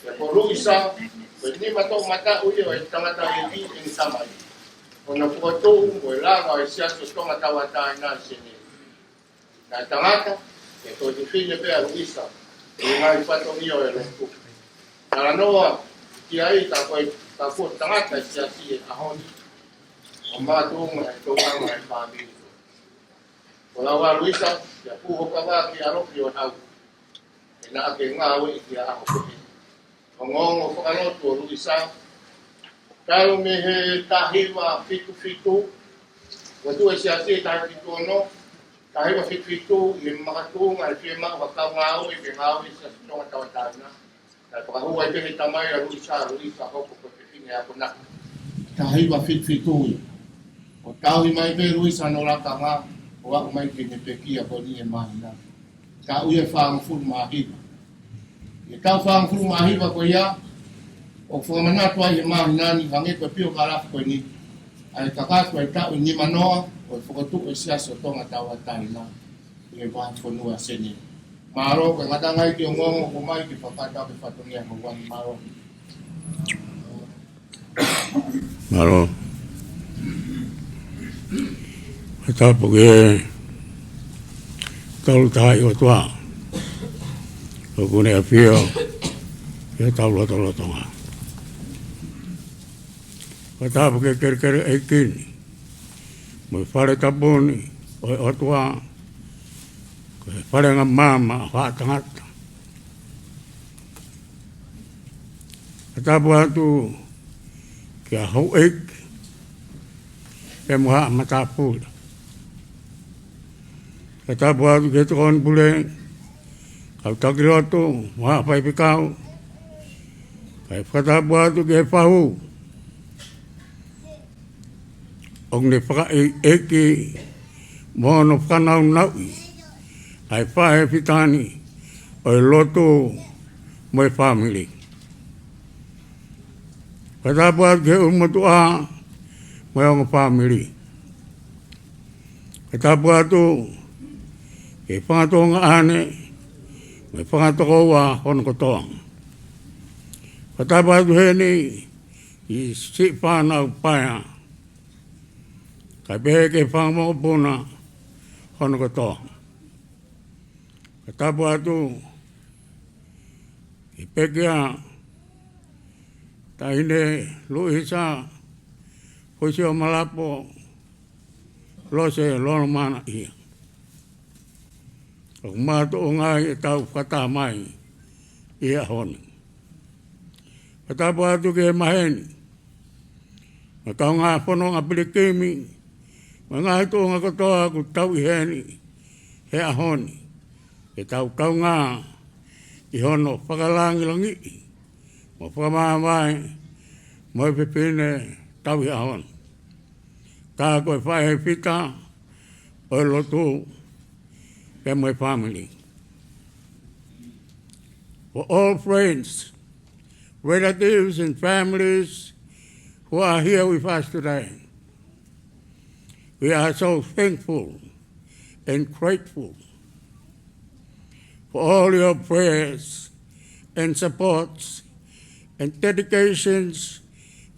Pea ko Luisa, ko e nima toʻomataʻu ia ʻo e tangataʻeiki ʻeni tamai. ʻO na fokotuʻu mo e langa ʻo e Siasi ʻo Tonga Tauʻatāina ʻi Senē. Naʻe tangata, pea toe fefine pē ʻa Luisa ʻi he ngaahi fatongia ʻo e lotu. Talanoa ki ai, tā ko e, tā ko e tangata ʻi he Siasi he ʻaho ni, ʻo makatuʻunga he tokanga ʻa e fāmili. Ko e lau ʻa Luisa, ʻia pū hoka vā ki ʻaloʻi ʻo hau, he naʻa ke ngāueʻi ki he ʻaho ko ē. Ongoongo fakalotu ʻo Luisa, talu mei he taha hiva fitu fitu, ʻo tuʻu e Siasi he taha hiva fitu ono, taha hiva fitu fitu, ʻi he makatuʻunga he fiemaʻu ha kau ngāue ke ngāue ʻi he Siasi ʻo Tonga Tauʻatāina. Naʻe fakahū ai pē he tamai ʻa Luisa, Luisa hoko ko e fefine akonaki. Taha hiva fitu fitu ia. ʻO tauhi mai pē Luisa hono lakanga, ʻo aʻu mai ki heʻene pekia ko eni he māhina. Taʻu ia ʻe fāngofulu mā hiva. ʻI he taʻu fāngofulu mā hiva ko ia, ʻoku fakamanatu ai he māhina ni, hangē ko e piokalafi ko eni, ʻa e kakato ʻa e taʻu ʻe nima noa ʻo e fokotuʻu e Siasi ʻo Tonga Tauʻatāina ʻi he vahefonua Senē. Mālō, ko e ngataʻanga ia ke ongoongo, ʻomai ke fakataha ki he fatongia mo wani. Mālō. Mālō. Fakatapu ki he Tolu Tahaʻi ʻOtua ʻoku ne ʻafio ʻi hotau lotolotonga. Fakatapu ki he kelekele ʻeiki ni mo e fale tapu ni ʻo e ʻOtua, ko e falengamāma ʻo haʻa tangata. Fakatapu atu ki he houʻeiki pea mo haʻa matāpule. Fakatapu atu ki he tokoni pule, kau taki lotu mo haʻa faifekau. Kae fakatapu atu ki he fahu ʻoku ne fakaʻeiʻeiki mo hono fakanaunauʻi ʻa e faʻē fita ni ʻo e lotu mo e fāmili. Fakatapu atu ki he ʻulumotuʻa mo e ongo fāmili. Fakatapu atu ki he fanga tuongaʻane mo e fanga tokoua hono kotoa. Fakatapu atu heni ki he siʻi fānau paea, kae pehē ki he fanga mokopuna hono kotoa. Fakatapu atu ki he pekia, Taʻahine Luisa Fusiomalapo Lose Lolomana ʻIa. ʻOku makatuʻunga ai ʻetau fakataha mai ʻi he ʻaho ni. Fakatapu atu ki he maheni mo e kaungā fononga pilikimi mo e ngaahi tuʻunga kotoa ʻoku tau ʻi heni he ʻaho ni, ke tau kaungā ʻi hono fakalangilangiʻi mo fakamāvae mo e fefine tauhi ʻaho ni, ka ko e faʻē fita ʻo e lotu pea mo e fāmili. For all friends, relatives and families who are here with us today, we are so thankful and grateful for all your prayers and supports and dedications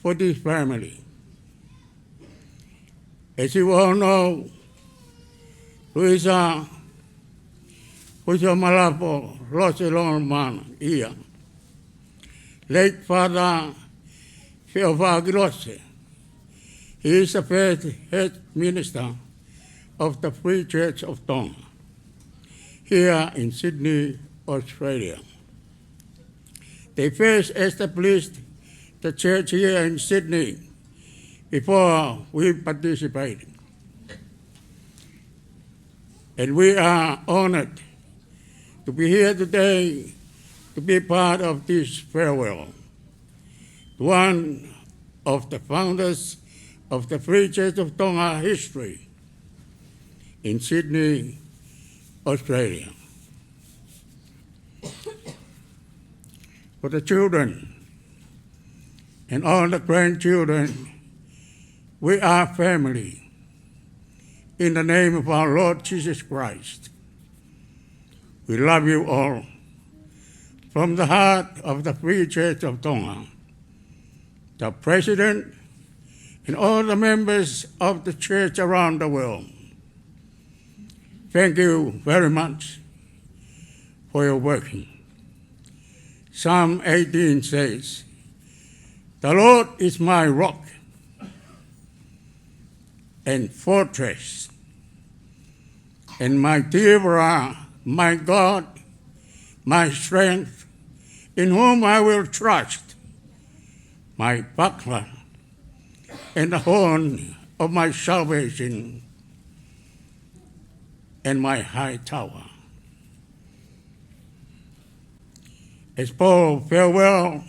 for this family. As you all know, Luisa Fusiomalapo Lose Lolomana ʻIa, late Father Feʻofaʻaki Lose, he is the first head minister of the Free Church of Tonga here in Sydney, Australia. They first established the church here in Sydney before we participated. And we are honored to be here today to be part of this farewell to one of the founders of the Free Church of Tonga history in Sydney, Australia. For the children and all the grandchildren, we are family. In the name of our Lord Jesus Christ, we love you all. From the heart of the Free Church of Tonga, the president, and all the members of the church around the world, thank you very much for your working. Psalm eighteen says, "The Lord is my rock and fortress, and my deliverer, my God, my strength, in whom I will trust, my buckler, and the horn of my salvation, and my high tower." As Paul farewell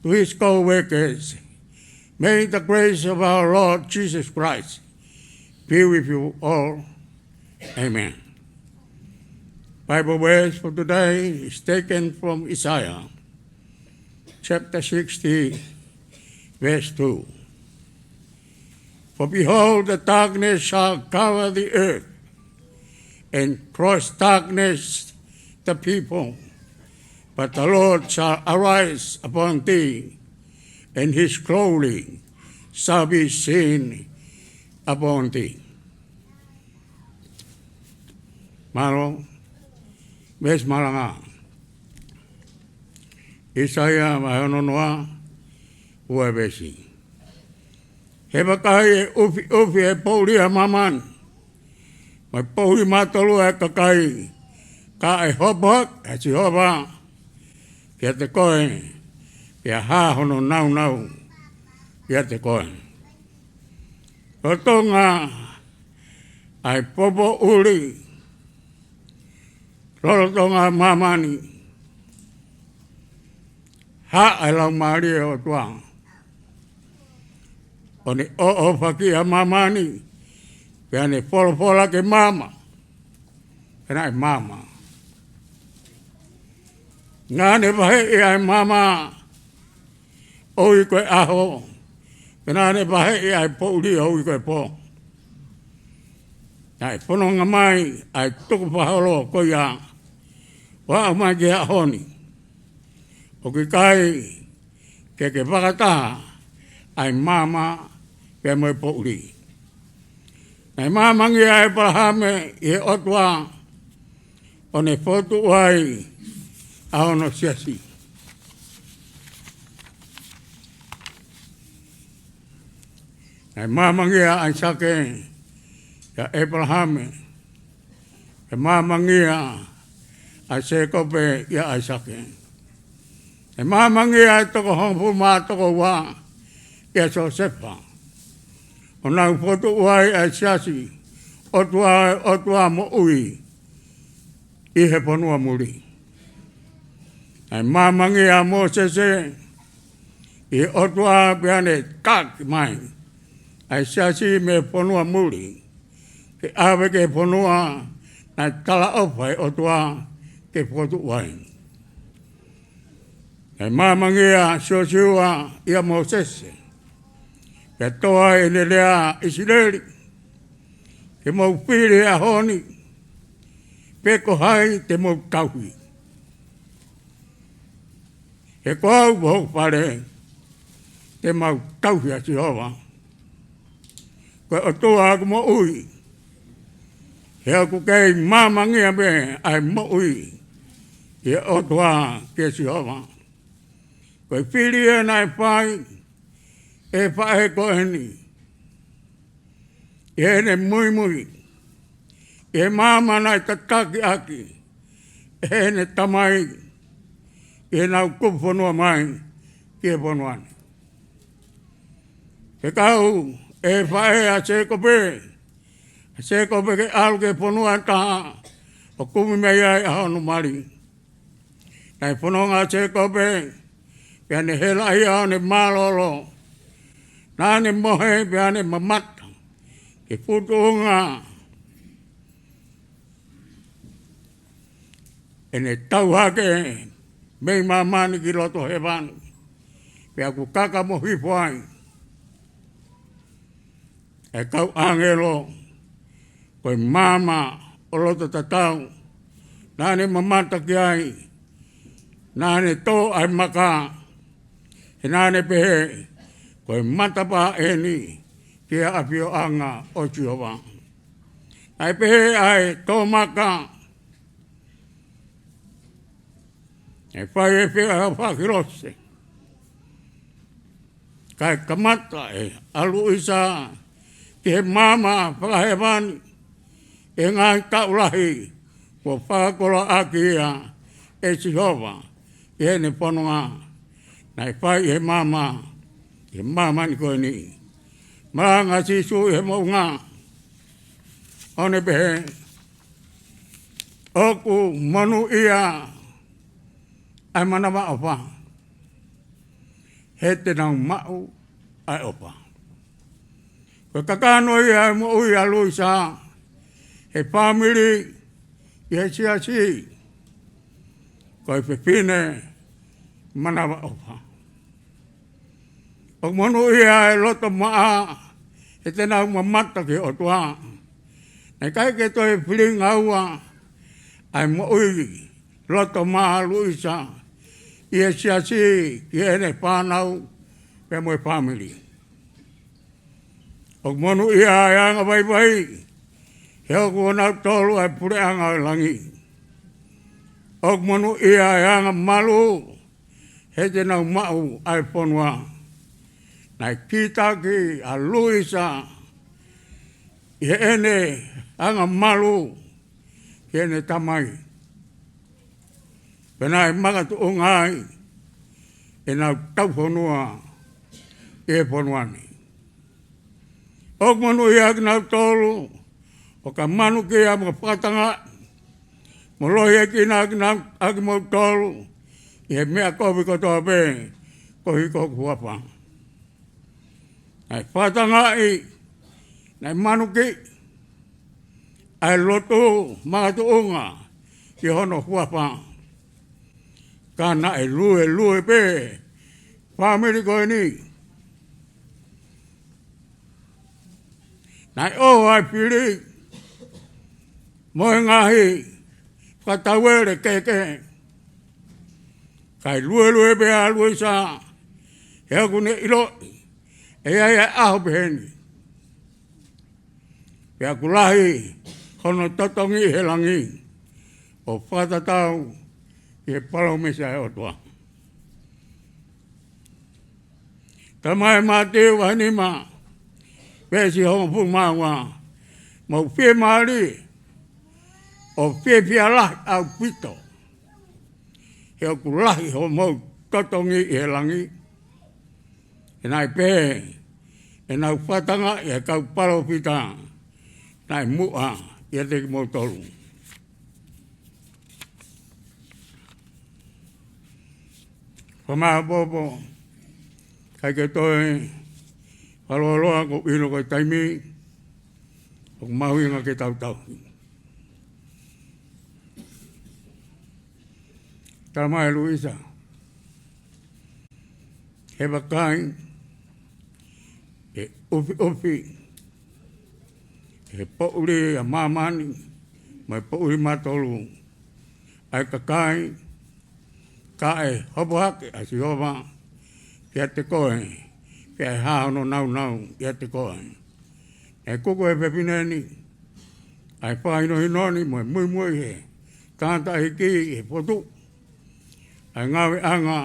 to his co-workers, may the grace of our Lord Jesus Christ be with you all. Amen. Bible verse for today is taken from Isaiah chapter sixty, verse two. "For behold, the darkness shall cover the earth, and gross darkness the people. But the Lord shall arise upon thee, and his glory shall be seen upon thee." Mālō, veesi malanga. ʻIsaia vahe ono noa, ua veesi. He vakai, ʻe ʻufiʻufi ʻe he poʻuli ʻa māmani, mo e poʻuli matolu ʻa e kakai, ka ʻe hopo hake ʻa Sihova kiate koe, pea hā hono nāunau kiate koe. Lolotonga ʻa e popo ʻuli, lolotonga māmani, hā ʻa e Laumālie ʻo e ʻOtua, ʻo ne ʻoʻofaki ʻa māmani, pea ne folofola ke maama, pea naʻe maama. Naʻa ne vaheʻi ʻa e maama ʻo ui ko e ʻaho, pea naʻa ne vaheʻi ʻa e poʻuli ʻo ui ko e pō. Naʻe fononga mai ʻa e tukufakaholo ko ia ʻo aʻu mai ki he ʻaho ni, ʻoku ʻikai ke ke fakataha ʻa e maama pea mo e poʻuli. Naʻe maamangia ʻa ʻĒpalahame ʻi he ʻOtua, ʻo ne fokotuʻu ai ʻa hono siasi. Naʻe maamangia ʻa ʻAisake ʻia ʻĒpalahame, naʻe maamangia ʻa Sēkope ʻia ʻAisake. Naʻe maamangia ʻa e toko hongofulu mā toko ua ʻia Siosefa, ʻo nau fokotuʻu ai ʻa e siasi, ʻOtua, ʻOtua moʻui ʻi he fonua muli. Naʻe maamangia ʻa Mōsese ʻi he ʻOtua, pea ne taki mai ʻa e siasi mei he fonua muli, ke ʻave ki he fonua naʻe talaʻofa ʻe he ʻOtua ke fokotuʻu ai. Naʻe maamangia ʻa Siosiua ʻia Mōsese, pea toʻo ai ʻene lea: ʻIsileli, ke mou fili he ʻaho ni pe ko hai te mou tauhi. He ko au mo hoku fale, te mau tauhi ʻa Sihova, ko e ʻOtua ʻoku moʻui. He ʻoku kei maamangia pē ʻa e moʻui ʻi he ʻOtua kia Sihova. Ko e fili ia naʻe fai ʻe he faʻē ko eni ʻi heʻene muimui ʻi he maama naʻe tataki ʻaki ʻe heʻene tamai ʻi heʻenau kupu fonua mai ki he fonua ni. Fekau ʻe he faʻē ʻa Sēkope, ʻa Sēkope ke ʻalu ki he fonua ʻe taha ʻo kumi mei ai ʻa hono mali. Naʻe fononga ʻa Sēkope, pea ne helaʻia ʻo ne mālōlō. Naʻa ne mohe, pea ne mamata ki he fuʻu tuʻunga ʻene tau hake mei māmani ki loto hēvani, pea ʻoku kaka mo hifo ai ʻa e kau ʻāngelo, ko e maama ʻo loto tatau naʻa ne mamata ki ai, naʻa ne tō ʻa e maka, he naʻa ne pehē, ko e matapā eni ki he ʻafioʻanga ʻo Sihova. Naʻe pehē ʻa e tō maka, ʻe fai e fea fakilose. Kae kamata ʻa Luisa ki he maama fakahēvani ʻi he ngaahi taʻu lahi kuo fakakoloa ʻaki ia ʻe Sihova ʻi heʻene fononga. Naʻe fai ʻi he maama, ʻi he māmani ko eni. Malanga ʻa Sīsū ʻi he moʻunga, ʻo ne pehē, ʻoku monūʻia ʻa e manavaʻofa, he te nau maʻu ʻa e ʻofa. Ko e kakano ia ʻa e moʻui ʻa Luisa, he fāmili, ʻi he siasi, ko e fefine manavaʻofa. ʻOku monūʻia ʻa e loto maʻa, he te nau mamata ki he ʻOtua. Naʻe ʻikai ke toe filingaua ʻa e moʻui loto maʻa ʻa Luisa ʻi he siasi, ki heʻene fānau pea mo e fāmili. ʻOku monūʻia ʻa e anga vaivai, he ʻoku ʻonautolu ʻa e puleʻanga ʻo e langi. ʻOku monūʻia ʻa e anga malu, he te nau maʻu ʻa e fonua. Naʻe kītaki ʻa Luisa ʻi heʻene anga malu ki heʻene tamai, pea naʻe makatuʻunga ai ʻenau taufonua ʻi he fonua ni. ʻOku monūʻia kinautolu ʻoku manukiʻi mo fakatangaʻi mo lohiekina kinautolu ʻaki kimoutolu ʻi he meʻa kovi kotoa pē koeʻuhi ko hoku huafa. Naʻe fakatangaʻi, naʻe manukiʻi ʻa e lotu makatuʻunga ki hono huafa. Ka naʻe luelue pē fāmili ko eni. Naʻe ʻoho ʻa e fili mo e ngaahi fakatauele kehekehe. Kae luelue pē ʻa Luisa, he ʻoku ne ʻiloʻi ʻe ʻi ai ʻa e ʻaho peheni, pea ʻoku lahi hono totongi ʻi he langi, ʻo fakatatau ki he palōmesi ʻa e ʻOtua. Talamai ʻe Mātiu vahe nima, veesi hongofulu mā ua, mou fiemālie ʻo fiefia lahi ʻaupito, he ʻoku lahi hoʻomou totongi ʻi he langi. He naʻe pehē ʻenau fakatangaʻi ʻa e kau palōfita naʻe muʻa ʻiate kimoutolu. Fakamāʻopoʻopo, ʻikai ke toe fakalōloa, ʻoku ou ʻilo ko e taimi ʻoku mahuʻinga ke tau tauhi. Talamai ʻe Luisa, he vakai, ʻe ʻufiʻufi ʻe he poʻuli ʻa māmani mo e poʻuli matolu ʻa e kakai, ka ʻe hopo hake ʻa Sihova kiate koe, pea ʻe hā hono nāunau ʻiate koe. Naʻe kuku ʻe he fefine ni ʻa e fakahinohino ni mo e muimui ʻi he tangataʻeiki ʻi he potu, ʻa e ngāueʻanga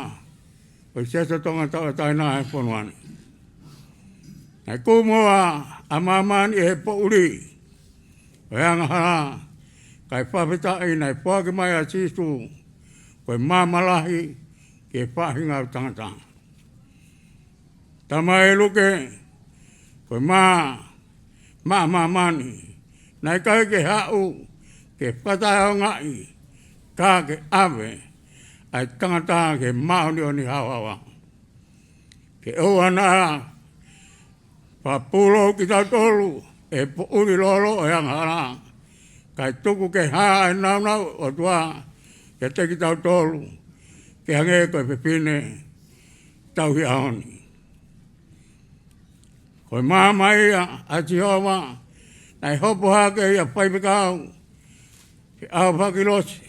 ʻo e Siasi ʻo Tonga Tauʻatāina ʻi he fonua ni. Naʻe kū muʻa ʻa māmani ʻi he poʻuli ʻo e angahala, kae fakafetaʻi naʻe foaki mai ʻa Sīsū ko e maama lahi ki he faʻahinga ʻo e tangata. Talamai ʻe Luke, ko e mā, maʻa māmani, naʻe ʻikai ke haʻu ke fakataʻeʻaongaʻi, ka ke ʻave ʻa e tangata ki he māʻoniʻoni haohaoa. Ke ʻoua naʻa fakapūlou kitautolu ʻe he poʻuli lōloa ʻo e angahala, kae tuku ke hā ʻa e nāunau ʻo e ʻOtua kiate kitautolu, ke hangē ko e fefine tauhi ʻaho ni. Ko e maama ia ʻa Sihova naʻe hopo hake ʻia faifekau he ʻaho fakakilose,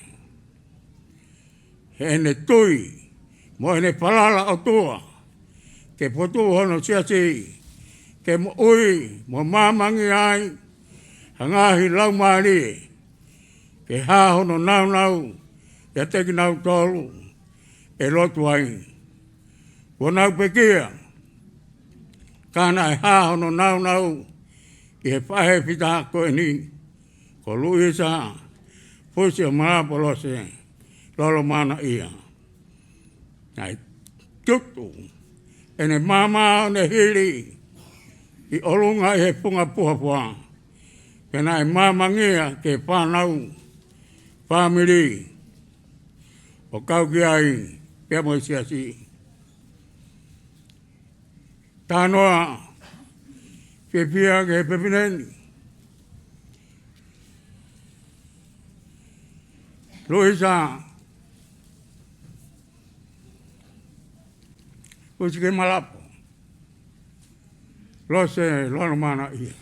heʻene tui mo ʻene falala ʻOtua ke fokotuʻu hono siasi, ke moʻui mo maamangia ai ha ngaahi laumālie, ke hā hono nāunau ʻiate kinautolu ʻe lotu ai. Kuo nau pekia, ka naʻe hā hono nāunau ʻi he faʻē fita ko eni, ko Luisa Fusi ʻo Malapolose Lolomanaʻia. Naʻe tutu ʻene maama ʻo ne hili ʻi ʻolunga ʻi he funga puhafua, pea naʻe maamangia ki he fānau, fāmili, ʻo kau ki ai pea mo e siasi. Talanoa fiefia ki he fefine ni, Luisa Fusi ʻo Malapolose Lolomanaʻia.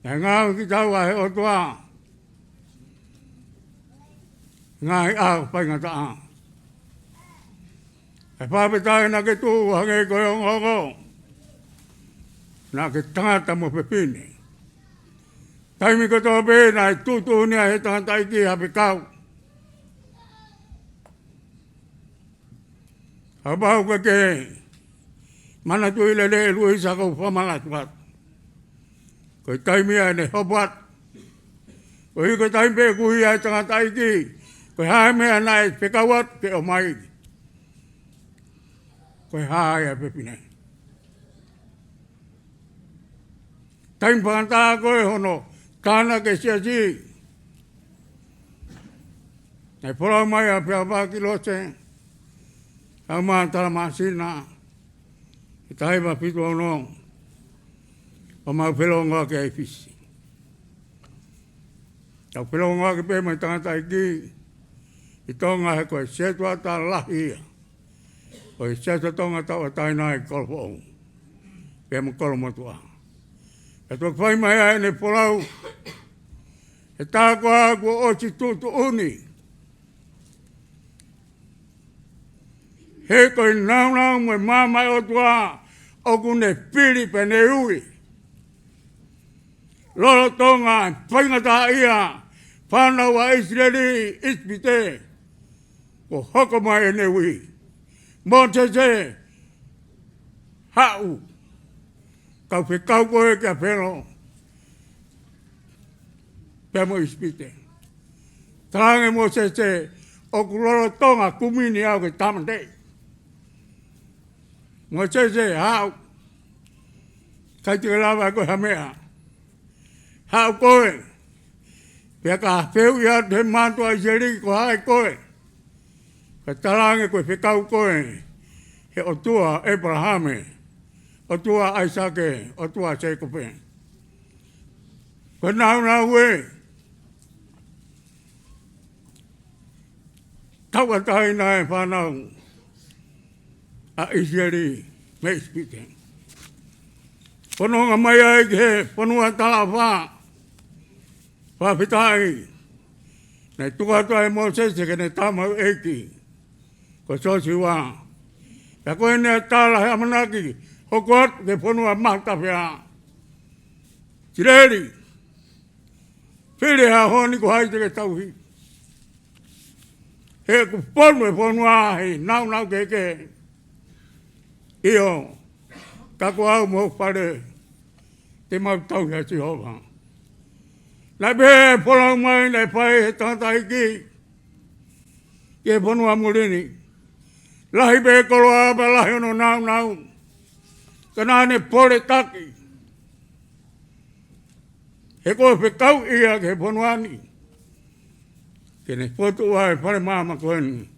Naʻe ngaohi kitaua ʻe he ʻOtua he ngaahi ʻaho faingataʻa. ʻE fakafetaʻi naʻa ke tuʻu hangē ko e ongoongo, naʻa ke tangata mo fefine. Taimi kotoa pē naʻe tuʻutuʻuni ai ʻe he tangataʻeiki ha fekau. Kapau ʻoku ke manatuʻi lelei, Luisa, ʻoku ou fakamanatu atu, ko e taimi ia ʻene hopo atu, koeʻuhi ko e taimi pē ʻoku ui ai e tangataʻeiki, ko e hā e meʻa naʻe fekau atu ke ʻomai, ko e hā ia, fefine? Taimi fakatātā ko ē hono tānaki e siasi, naʻe folau mai ʻa Peapaki Lose, ʻa Mā Talamāsina, ʻi he taha hiva fitu ono, ʻo mau felōngoaki ai ʻi Fisi. Tau felōngoaki pē mo e tangataʻeiki ʻi Tonga, he ko e setuata lahi ia ʻo e Siasi ʻo Tonga Tauʻatāina ʻi Kolofoʻou pea mo Kolomotuʻa. Pea toki fai mai ai ʻene folau, he tā koā kuo ʻosi tuʻutuʻuni, he ko e nāunau mo e maama ʻo e ʻOtua ʻoku ne fili pea ne ui lolotonga e faingataʻaʻia fānau ʻa ʻIsileli ʻi ʻIsipite, kuo hoko mai ʻene ui. Mōsese, haʻu, kau fekau koe kia Felo pea mo ʻIsipite. Talaange Mōsese, ʻoku lolotonga kumi ni au ke tāmateʻi. Mōsese, haʻu. ʻIkai te ke lava ʻe koe ha meʻa. Haʻu koe, pea ka fehuʻi atu ʻe he mātuʻa ʻIsileli ko hai koe, ka talaange ko e fekau koe ʻe he ʻOtua ʻo ʻĒpalahame, ʻOtua ʻo ʻAisake, ʻOtua ʻo Sēkope. Ko e nāunau ē, tauʻatāina e fānau ʻa ʻIsileli mei ʻIsipite. Fononga mai ai ki he fonua talaʻofa, fakafetaʻi, naʻe tuku atu ai ʻe Mōsese ki heʻene tamaioʻeiki ko Siosiua. Pea ko ʻene tala he ʻamanaki, hoko atu ki he fonua mahuʻinga taha, ʻIsileli. Fili he ʻaho ni, ko hai te ke tauhi? He kuo fonu e fonua he nāunau kehekehe. ʻIo, ka ko au mo hoku fale, te mau tauhi ʻa Sihova. Naʻe pehē e folau mai naʻe fai ʻe he tangataʻeiki ki he fonua muli ni. Lahi pē koloa pea lahi hono nāunau, ka naʻa ne pole taki. He ko e fekau ia ki he fonua ni, ke ne fokotuʻu ai e fale maama ko eni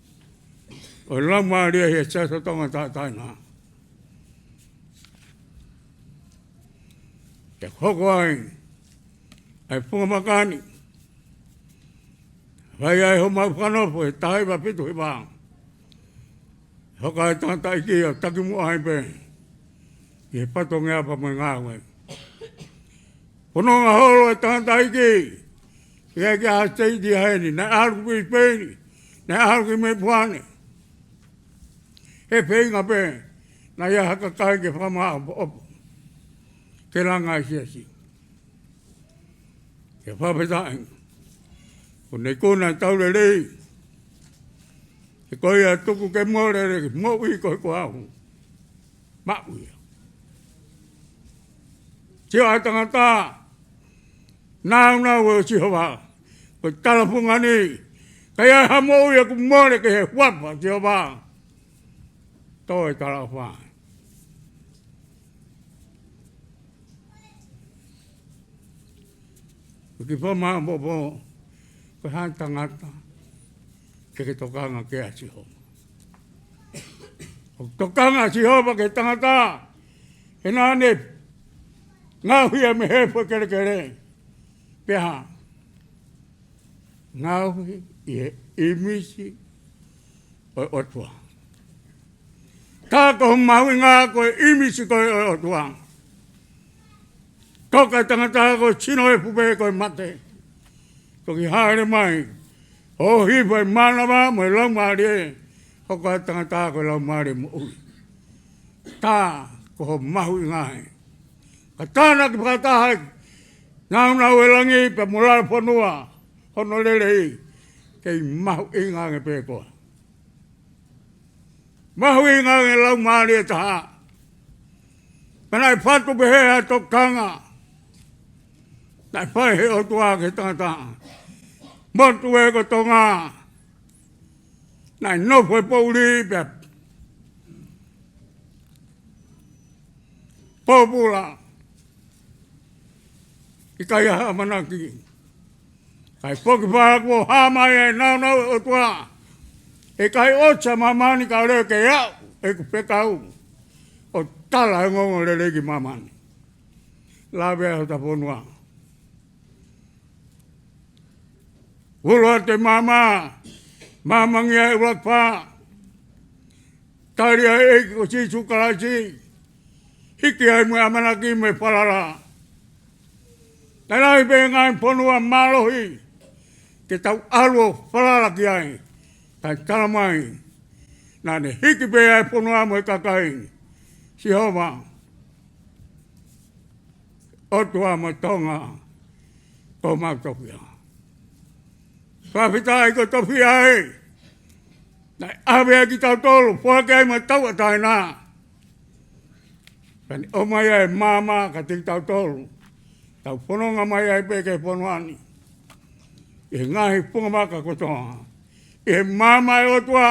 ʻo e Laumālie ʻi he Siasi ʻo Tonga Tauʻatāina. Ke hoko ai ʻa e funga maka ni. Fai ai homau fakanofo he taha hiva fitu hiva. Hoko ʻa e tangataʻeiki ʻo taki muʻa ai pē ki he fatongia pea mo e ngāue. Fononga holo e tangataʻeiki, ʻikai ke ʻi ai ha siteiti ʻi heni, naʻe ʻalu ki Piliseini, naʻe ʻalu ki Melipoane. He feinga pē naʻa ʻi ai ha kakai ke fakamaʻopoʻopo, ke langa e siasi. Ke fakafetaʻi, kuo ne ikuna ʻetau lelei. He ko ia tuku ke mole ʻa e moʻui ko ē ko au, maʻu ia. Sio ʻa e tangata, nāunau ʻo Sihova, ko e talafunga ni, ka ʻi ai ha moʻui ʻoku mole ki he huafa ʻo Sihova, tō e talaʻofa. Ko e kiʻi fakamaʻopoʻopo, ko e hā e tangata ke ke tokanga ki ai ʻa Sihova. ʻOku tokanga ʻa Sihova ki he tangata, he naʻa ne ngaohi ia mei he foʻi kelekele. Pea ngaohi ʻi he ʻīmisi ʻo e ʻOtua. Tā ko hono mahuʻinga ko e ʻīmisi ko ē ʻo e ʻOtua. Toka e tangata ko e sino efu pē ko e mate. Toki hāʻele mai ʻo hifo e mānava mo e laumālie, hoko ʻa e tangata ko e laumālie moʻui. Tā ko hono mahuʻinga ē. Ka tānaki fakataha e nāunau ʻo e langi pea mo lalo fonua, hono lelei, kei mahuʻinga ange pē koā. Mahuʻinga ange laumālie taha. Pea naʻe fatu pehē ʻa e tokanga naʻe fai ʻe he ʻOtua ki he tangata. Motu ē ko Tonga, naʻe nofo e poʻuli pea pōpula, ʻikai ha ʻamanaki. Kae foki pē kuo hā mai ʻa e nāunau ʻo e ʻOtua. ʻE ʻikai ʻosi ʻa māmani kae ʻoua ke aʻu ʻeku fekau ʻo tala e ongoongolelei ki māmani. Lave ʻa hota fonua. Ulo atu e maama, maamangia e ʻuluaki pā. Tali ʻa e ʻEiki ko Sīsū Kalaisi, hiki ai mo e ʻamanaki mo e falala. Naʻe lahi pē ngaahi fonua mālohi ke tau ʻalu ʻo falala ki ai, kae tala mai naʻa ne hiki pē ʻa e fonua mo e kakai. Sihova, ʻOtua mo Tonga, ko homau tofiʻa. Fakafetaʻi ko e tofiʻa ē naʻe ʻave ai kitautolu, foaki ai mo e tauʻatāina. Pea ne ʻomai ai e maama kiate kitautolu. Tau fononga mai ai pē ki he fonua ni, ʻi he ngaahi funga maka kotoa, ʻi he maama ʻo e ʻOtua.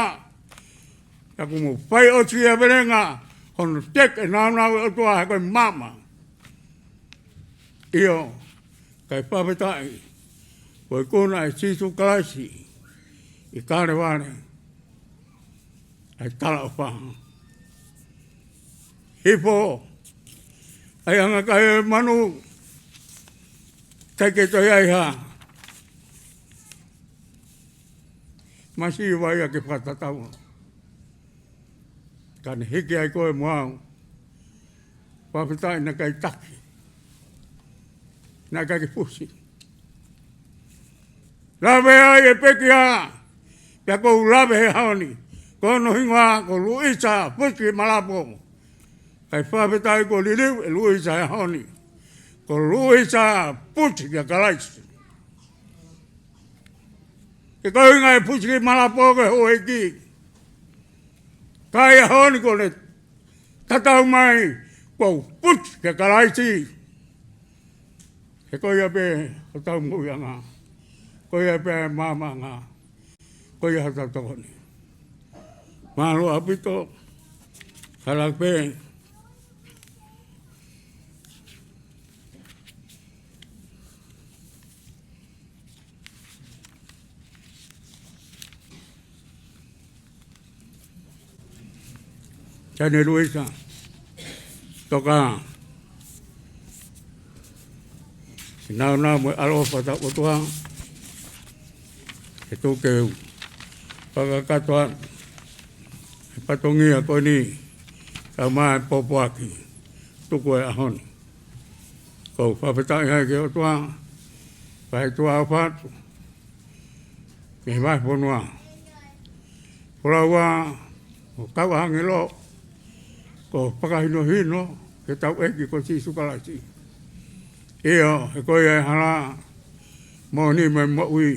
Ka kuo mou fai ʻosi ʻa e velenga hono teke e nāunau ʻo e ʻOtua, he ko e maama. ʻIo, kae fakafetaʻi, kuo ikuna ʻe Sīsū Kalaisi ʻi Kalevale ʻa e talaʻofa. Hifo ʻa e anga kai ʻo e manu, ʻikai ke toe ʻi ai ha masiva ia ke fakatatau. Ka ne hiki ai koe mo au. Fakafetaʻi naʻe ʻikai taki, naʻe ʻikai ke fusi. Lave ai e pekia, pea ʻoku ou lave he ʻaho ni, ko hono hingoa ko Luisa Fusi Malapo. Kae fakafetaʻi kuo liliu ʻe Luisa he ʻaho ni, ko Luisa Fusi kia Kalaisi. He ko e ʻuhinga e Fusi Malapo ko e houʻeiki. Ka ʻi he ʻaho ni kuo ne tatau mai, kuo u fusi kia Kalaisi. He ko ia pē hotau moʻuiʻanga, ko ia pē maamaʻanga, ko ia hotau tokoni. Mālō ʻaupito, hala pē. Siane Luisa, toka. Nāunau mo e ʻaloʻofa ʻa hotau ʻOtua, ʻe tuku ke u fakakakato atu e fatongia ko eni, kae ʻumaʻā e pōpoaki tuku e ʻaho ni. ʻOku ou fakafetaʻi ai ki he ʻOtua, fai tuʻa ʻofa atu, mei he vahefonua. Folau ʻa e kau ʻāngelo, ko e fakahinohino ki hotau ʻEiki ko Sīsū Kalaisi. ʻIo, he ko ia e hala, moʻoni mo e moʻui.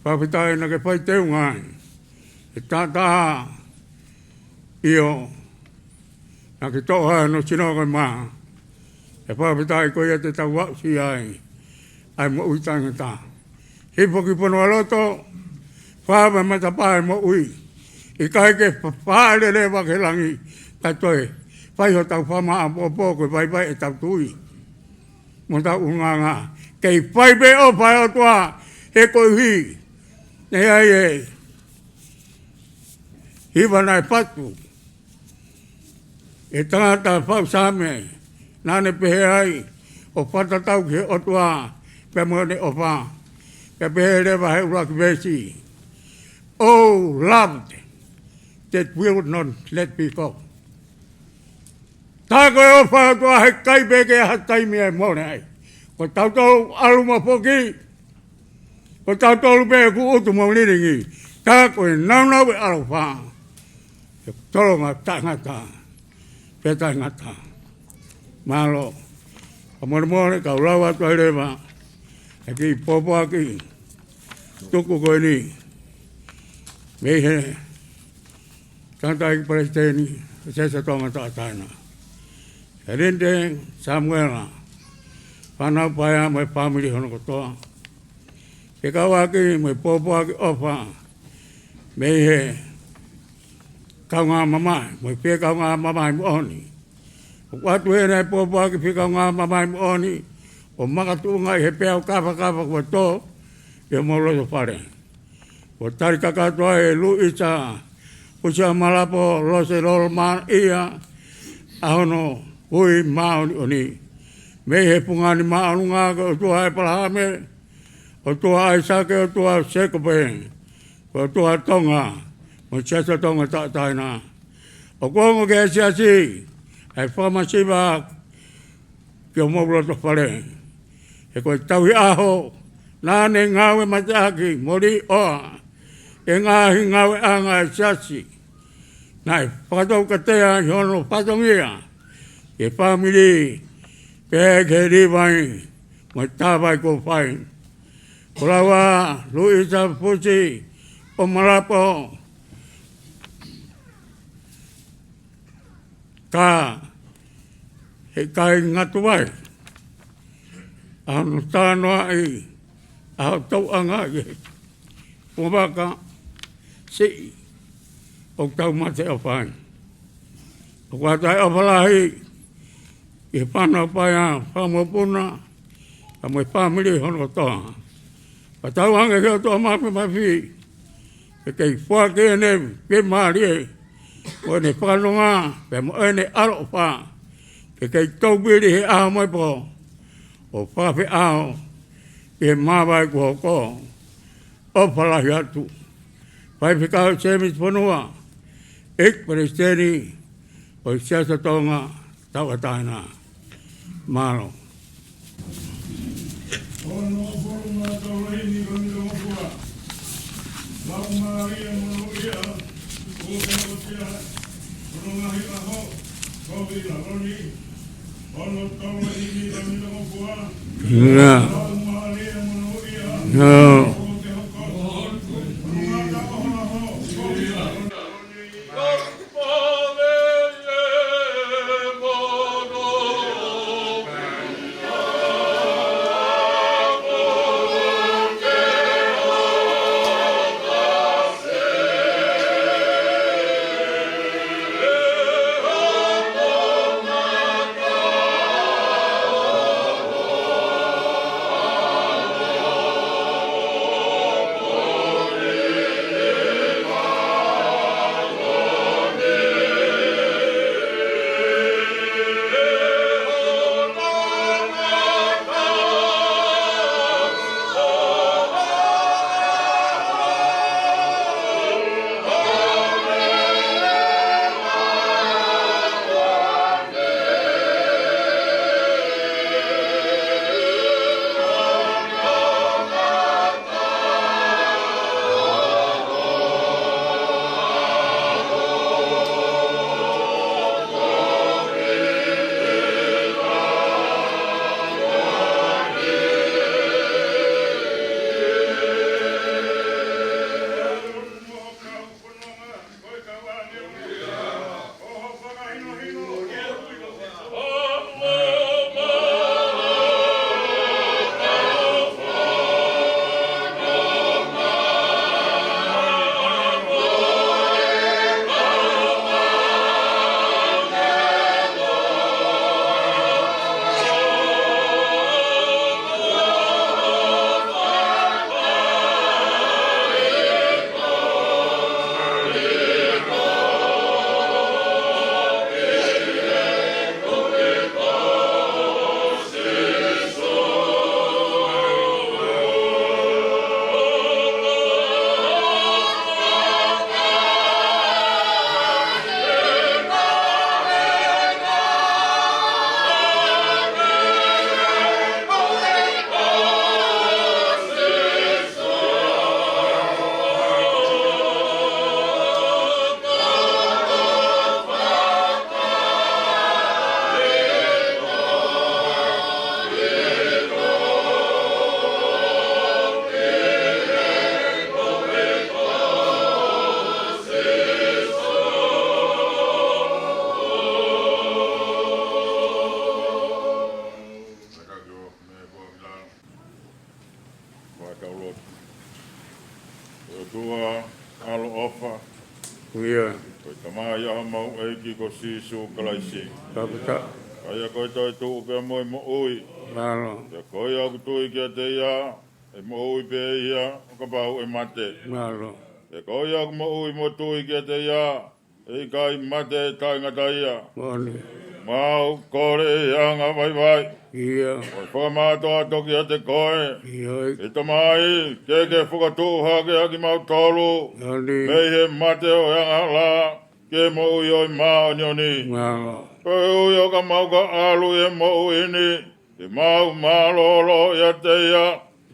Fakafetaʻi naʻa ke fai teunga ai. He taʻataʻa, ʻio, naʻa ke toʻo ai hono sino ko e mā. He fakafetaʻi ko ia te tau aʻusia ai ʻa e moʻui taʻengata. Hifo ki fonualoto, fai mai e matapā ʻo e moʻui. ʻIkai ke fa-, fāʻeleʻele ʻo aʻu ki langi, kae toe fai hotau fakamāʻopoʻopo ko e vaivai ʻetau tui mo ʻetau ʻulungaanga. Kei fai pē ʻofa ʻa e ʻOtua, he koeʻuhi, naʻe ʻi ai e hiva naʻe fatu ʻe he tangata faʻu Saame, naʻa ne pehē ai, ʻo fakatatau ki he ʻOtua pea mo ʻene ʻofa. Pea pehē leva he ʻuluaki veesi, "Oh, love that will not let me go." Tā ko e ʻofa ʻa e ʻOtua he ʻikai pē ke ʻi ai ha taimi ʻe mole ai. Ko tautolu ʻalu mo foki, ko tautolu pē ʻoku ʻutu mo lilingi. Tā ko e nāunau ʻo e ʻaloʻofa, ʻe tolonga taʻengata pea taʻengata. Mālō. Fakamolemole kau lau atu ai leva e kiʻi pōpoaki tuku ko eni mei he tangataʻeiki palesiteni ʻo e Siasi ʻo Tonga Tauʻatāina, ʻElinite Samuela, fānau paea mo e fāmili hono kotoa. Fekauʻaki mo e pōpoaki ʻofa mei he kaungāmamahi, mo e fie kaungāmamahi moʻoni. ʻOku ʻoatu heni e pōpoaki fie kaungāmamahi moʻoni, ʻo makatuʻunga ʻi he peau kafakafa kuo tō ʻi homou loto fale. Kuo tali kakato ai ʻe Luisa Fusiʻamalapo Lose Lolo Maʻia ʻa hono ui māʻoniʻoni mei he fungani māʻolunga ko e ʻOtua ʻo ʻĒpalahame, ʻOtua ʻo ʻAisake, ʻOtua ʻo Sēkope, ko e ʻOtua ʻo Tonga mo e Siasi ʻo Tonga Tauʻatāina. ʻOku ongo ki he Siasi ʻa e fakamasiva ki homou loto fale. He ko e tauhi ʻaho naʻa ne ngāue mateaki mo līʻoa e ngaahi ngāueʻanga ʻa e Siasi, naʻe fakataukatea ʻi hono fatongia ki he fāmili, pea ki he Līvai mo e tā vai kuo fai. Folau ʻa Luisa Fusiʻamalapo, ka heʻikai ngata ai ʻa hono talanoaʻi ʻa hotau anga ʻi he fuavaka siʻi ʻoku tau mateʻofa ai. ʻOku ʻoatu ai e ʻofa lahi ki he fānau paea fakamokopuna, pea mo e fāmili hono kotoa. Pea tauange ki he ʻOtua Māfimafi ke kei foaki ʻene fiemālie mo ʻene fakanonga pea mo ʻene ʻaloʻofa, ke kei toupili he ʻaho mo e pō ʻo fakafeʻao ʻi he māvae kuo hoko. ʻOfa lahi atu. Faifekau Sēmisi Fonua, ʻEiki Palesiteni ʻo e Siasi ʻo Tonga Tauʻatāina. Mālō. Ono ʻo Fonua Taulahini Loni Longofua. Laumālie monūʻia, ʻo ke ʻosia hono ngaahi ʻaho, ko Vila Loni. Ono Taulahini Loni Longofua. Ia. Laumālie monūʻia, ia, ʻo ke hoko. Kau lotu. ʻE ʻOtua ʻaloʻofa. ʻIo. Ko e Tamai ʻa homau ʻEiki ko Sīsū Kalaisi. Fakafetaʻi. ʻA ia ko e toetuʻu pea mo e moʻui. Mālō. Pea ko ia ʻoku tui kiate ia, ʻe moʻui pē ia ʻo kapau ʻe mate. Mālō. Pea ko ia ʻoku moʻui mo tui kiate ia, ʻe ʻikai mate taʻengata ia. Moʻoni. Mau kole ʻi he anga vaivai. ʻIo. ʻO e fakamātoato kiate koe. ʻIo. ʻE Tamai, ke ke fokotuʻu hake ʻa kimautolu. Moʻoni. Mei he mate ʻo e angahala, ki he moʻui ʻo e māʻoniʻoni. Mālō. Koeʻuhi ʻo ka mau ka ʻalu ʻi he moʻui ni, ke mau mālōlō ʻiate ia.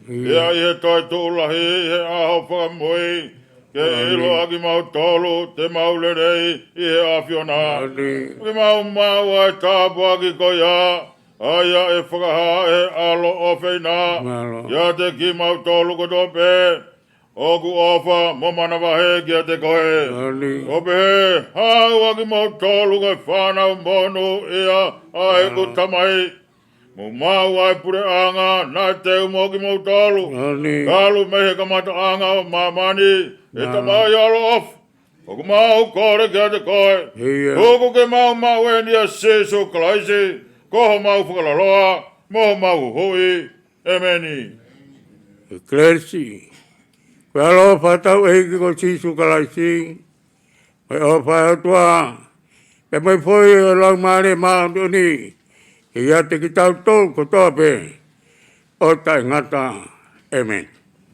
ʻIo. Pea ʻi he toetuʻu lahi ʻi he ʻaho fakamui, ke ʻIo. ʻilo ʻa kimautolu te mau lelei ʻi he ʻAfiona. ʻIo. Ke mau maʻu ʻa e tāpuaki ko ia, ʻa ia ʻe fakahā ʻe he ʻAlo ʻofeina. Mālō. ʻIate kimautolu kotoa pē ʻoku ʻofa mo manavahē kiate koe. ʻIo. ʻO pehē, haʻu ʻa kimautolu ko e fānau monūʻia ʻa ʻeku Mālō. Tamai. Mo maʻu ʻa e puleʻanga naʻe teu mo kimoutolu. Mālō. Kae ʻalu mei he kamataʻanga ʻo māmani, ʻe Mālō. Tamai ʻaloʻofa. ʻOku mau kole kiate koe. ʻIo. Tuku ke mau maʻu eni ʻa Sīsū Kalaisi, ko homau fakalaloa, mo homau huhuʻi. ʻEmeni. ʻE kelesi. Ko e ʻaloʻofa ʻa hotau ʻEiki ko Sīsū Kalaisi, mo e ʻofa ʻa e ʻOtua, pea mo e foʻi ʻo e Laumālie Māʻoniʻoni, ke ʻiate kitautolu kotoa pē, ʻo taʻengata. ʻEmeni.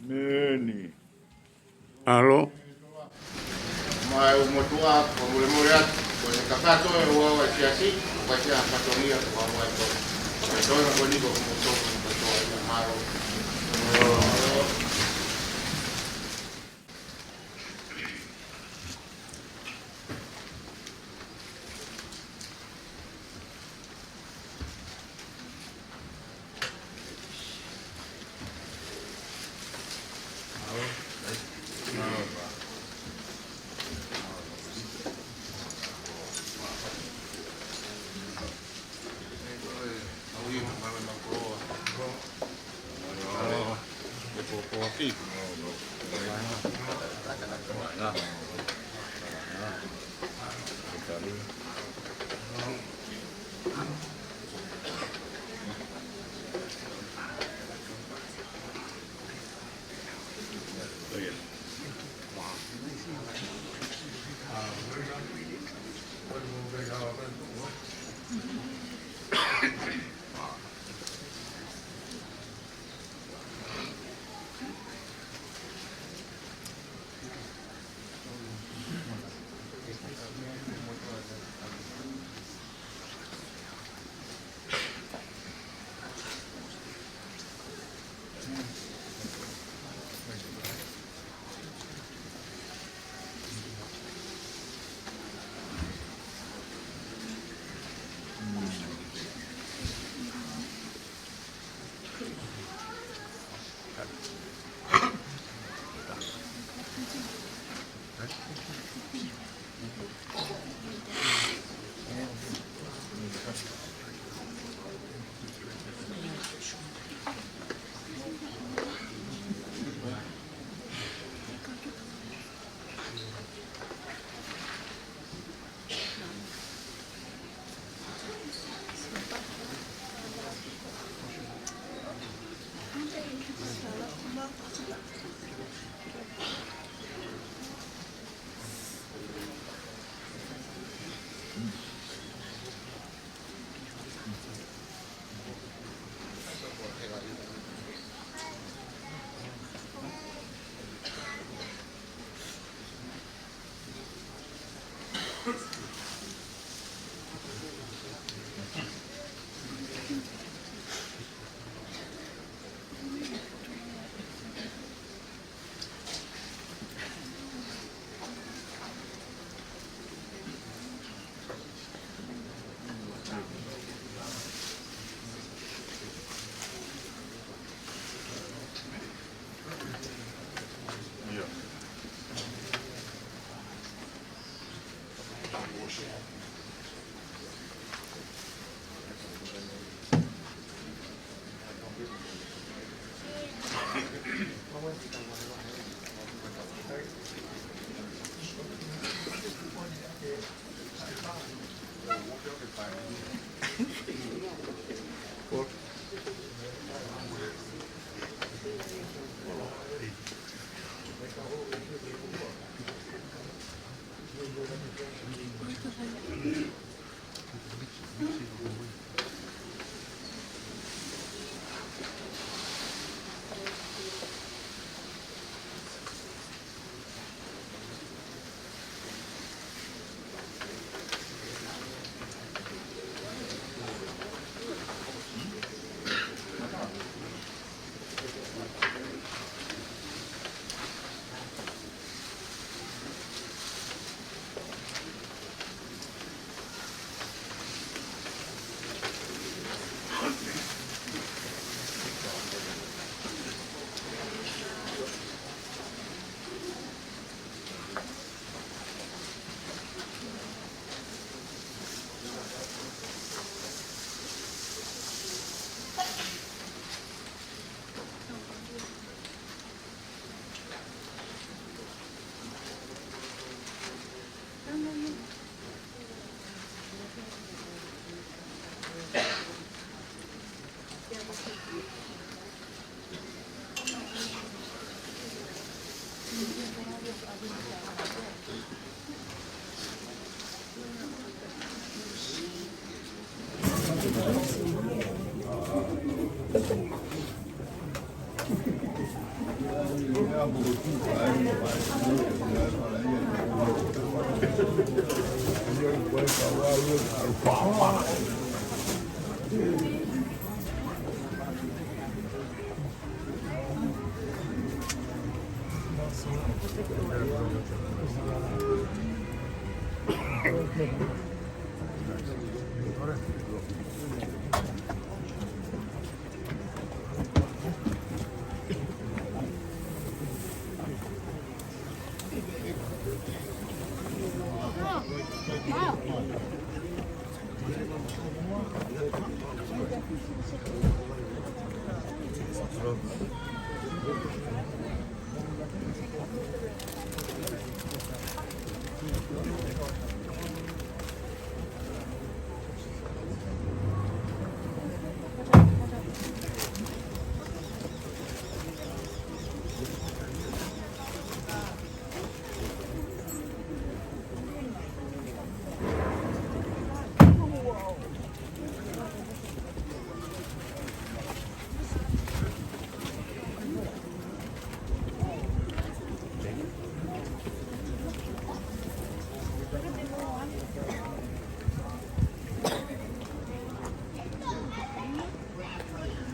ʻEmeni. ʻAlo. Mai ʻo motuʻa, ko mulemule atu, ko e kakato e ua ua siasi, ko e sia fatongia, ko ua ua ko. Ko e toenga ko ni ko motuʻa, ko motuʻa, ia mālō.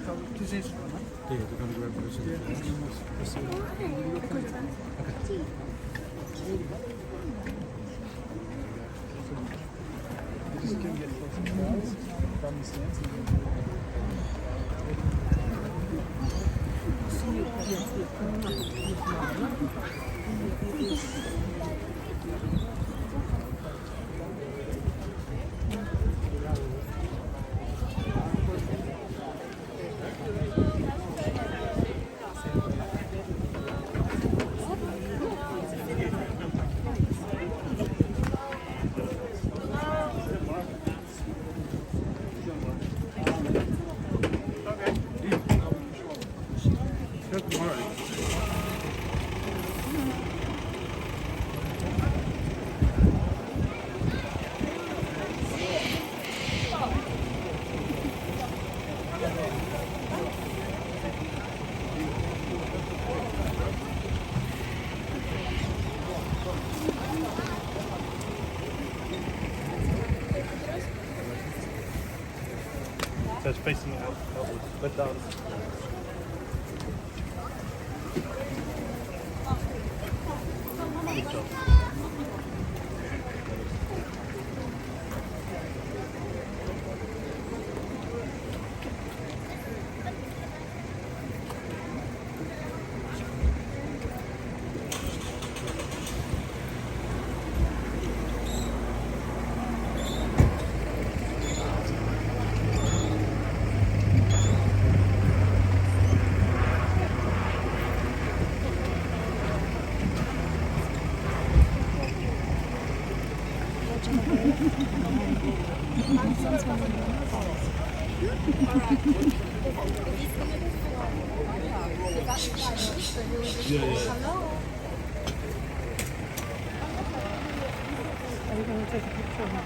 So, this is one, huh? Yeah, they're gonna grab this. Yeah, this is the most, this is the most. Okay. Just can get close to the walls from the stance and then So it's facing out, outwards, but, um, good job. Yeah, yeah. Are you gonna take a picture of me?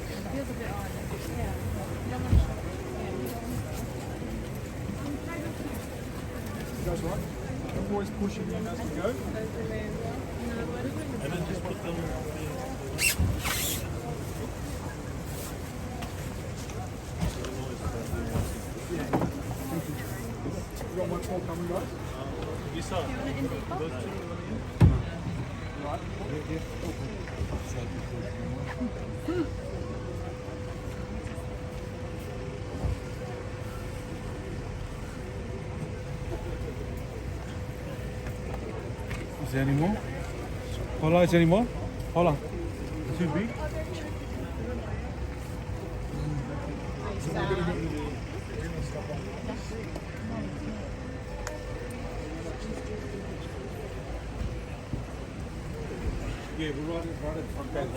It feels a bit odd. Yeah. You don't wanna show. Yeah. You guys all right? I'm always pushing in as we go. And then just put them. You got much more coming, guys? Yes, sir. Those two. Right. Is there any more? Paula, is there any more? Paula. Too big? Yeah, we're right in front of the front gate.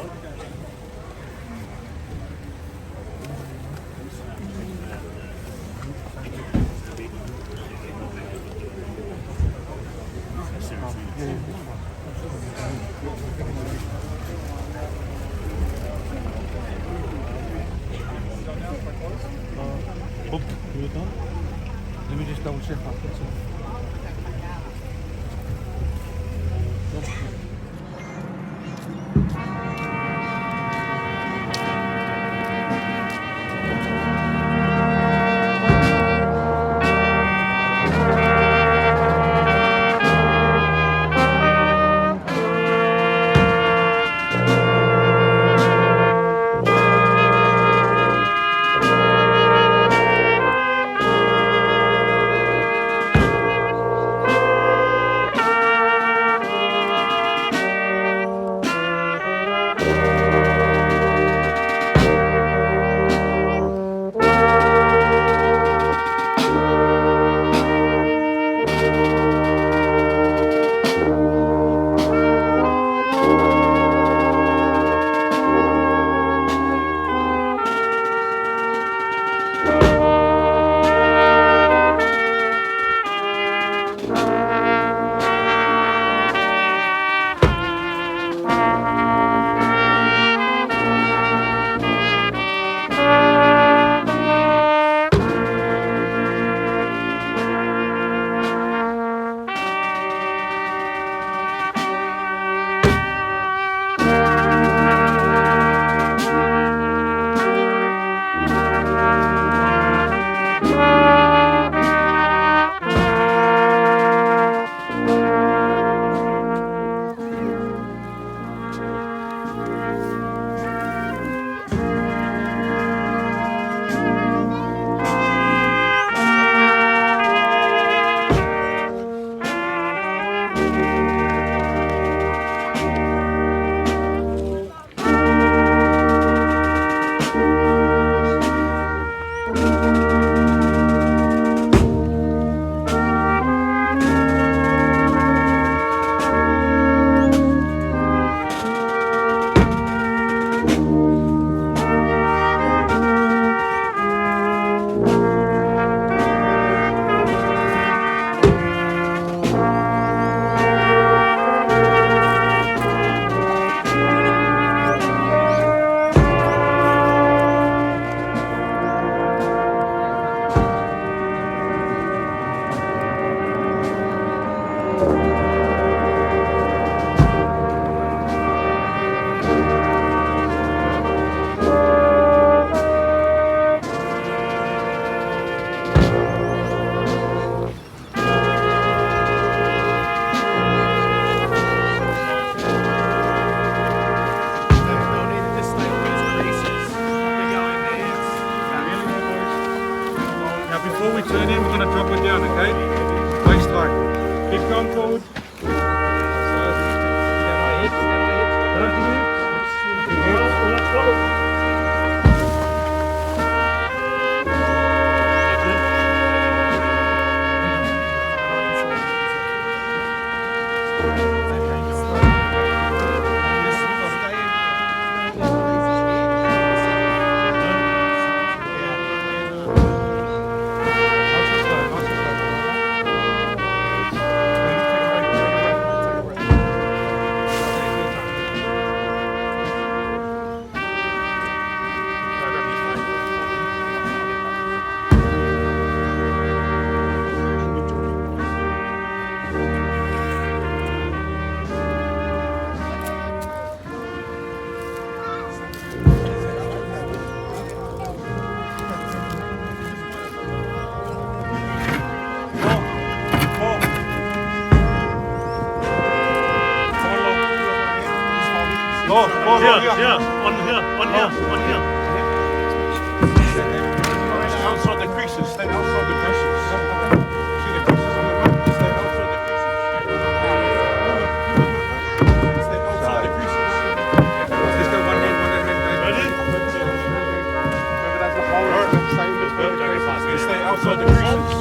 Double check that, that's all. Now, before we turn in, we're gonna drop it down, okay? Waist high. Keep going forward. Go, go, go, yeah, yeah. On here, on here, on here. Outside the creases, stay outside the creases. See the creases on the map? Stay outside the creases. Stay outside the creases. Just go one hand, one hand, hand, hand. Ready? Remember that's the whole thing. Stay outside the creases.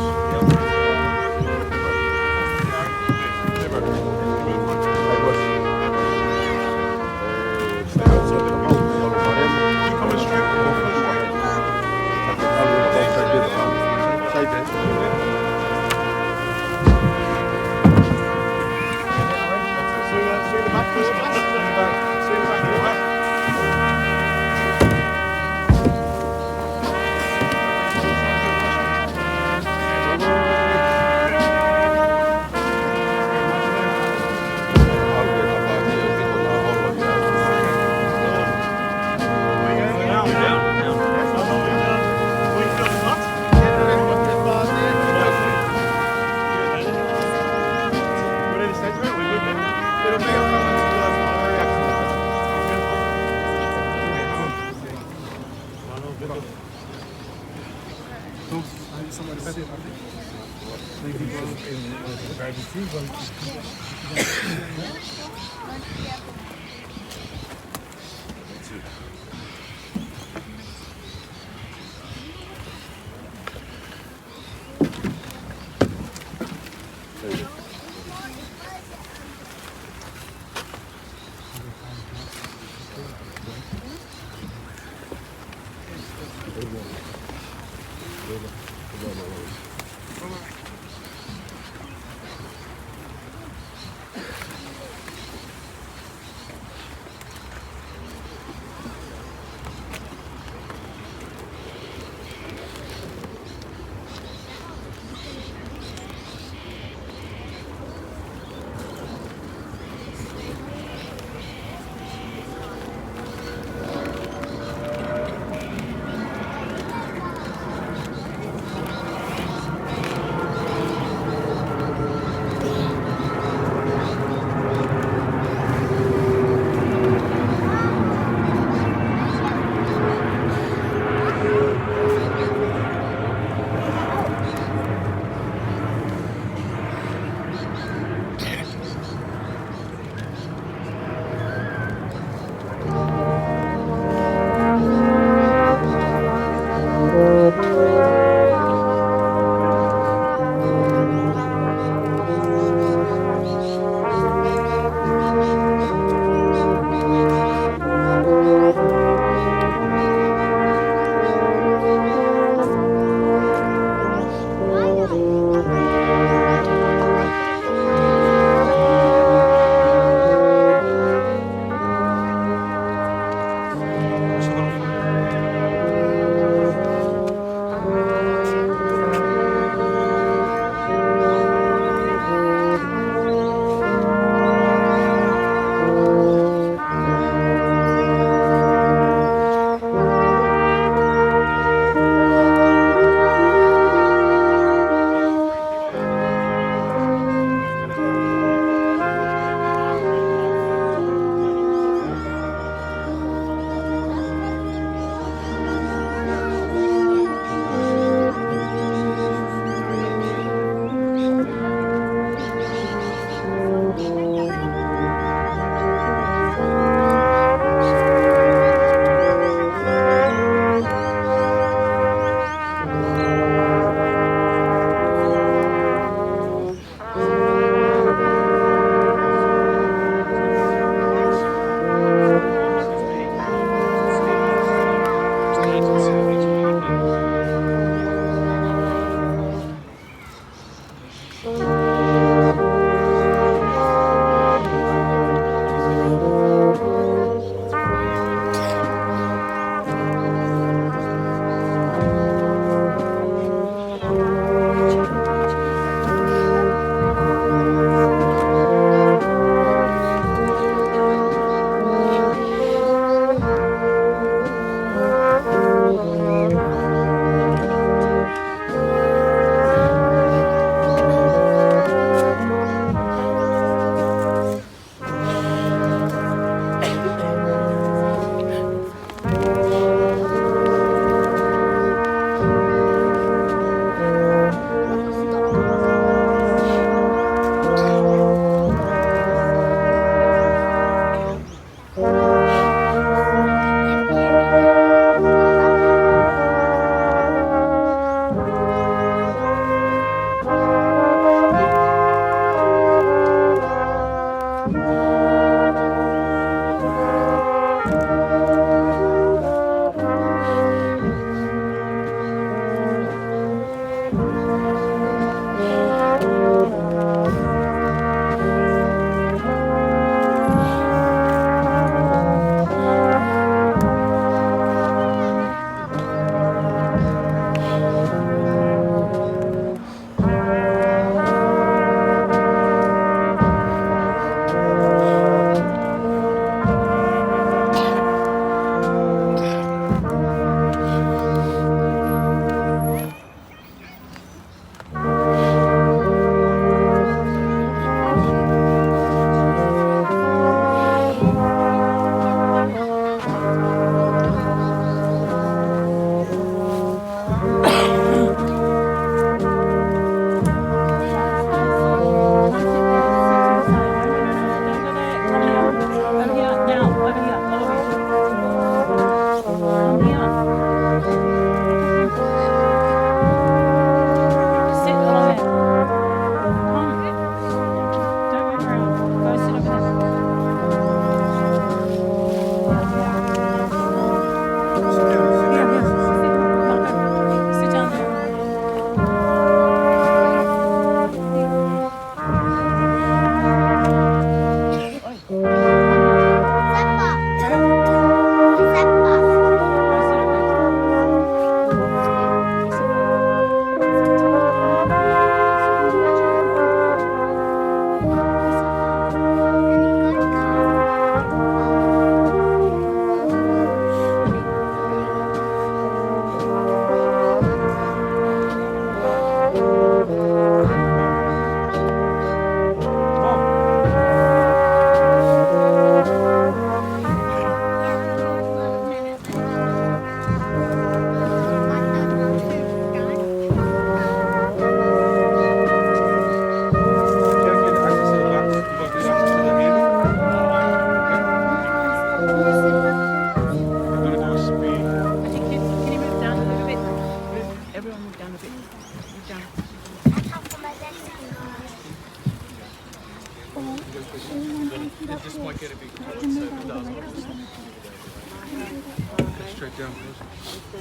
Straight down, please.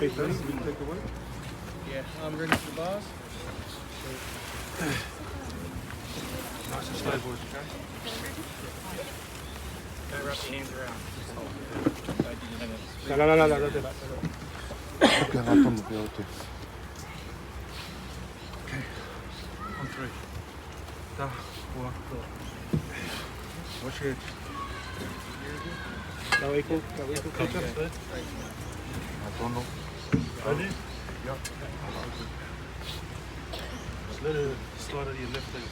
Feet down. Take the weight. Yeah, I'm ready for the bars. Nice and slow, boys, okay? Don't wrap your hands around. Just hold it. Don't do the thing. No, no, no, no, don't do that. Don't do that. Okay, I'll come with you, okay. Okay. On three. Dah, kuo. Watch it. Kau equal, kau equal. Kau equal. Ready? Yep. Just let it slide out of your left leg.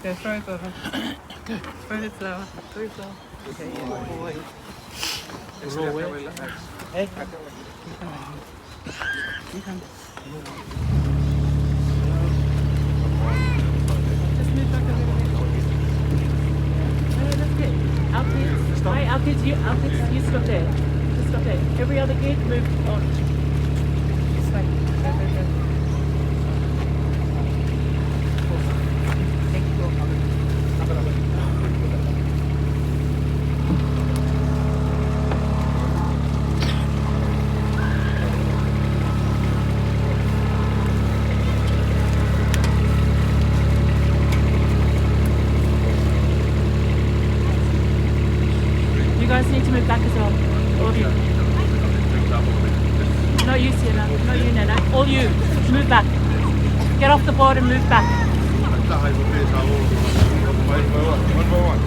Go throw it, Bubba. Throw the flower. Throw the flower. Okay, yeah, good boy. Hey. You come. You come. Just move back a little bit. No, no, that's good. Our kids, hi, our kids, you, our kids, you stop there. Just stop there. Every other kid, move on. This way. Go, go, go. Thank you. You guys need to move back as well. All of you. Not you, Sienna. Not you, Nana. All you. Move back. Get off the board and move back. One by one. One by one.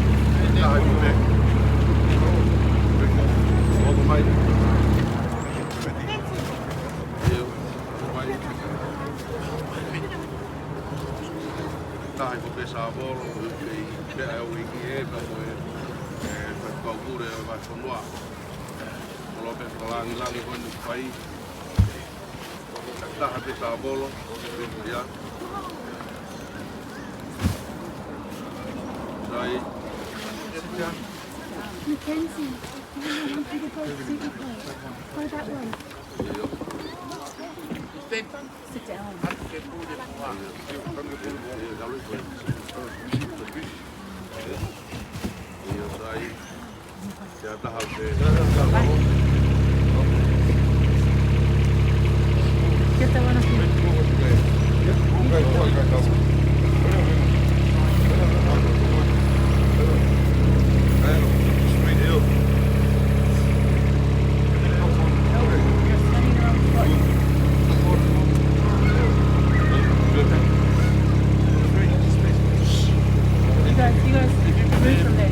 Taha ʻi ko Pesavolo, ʻi pea ʻe ʻi ki e ka ko e, e, ko e kaukule ʻo e vahefonua. Ko lo pe ko langilangi ko ni fai. Taha Pesavolo, ia. Sai. Mackenzie, I want you to go see the boat. Go that way. Ia. Sit down. Get that one off me. You guys, you guys, move from there.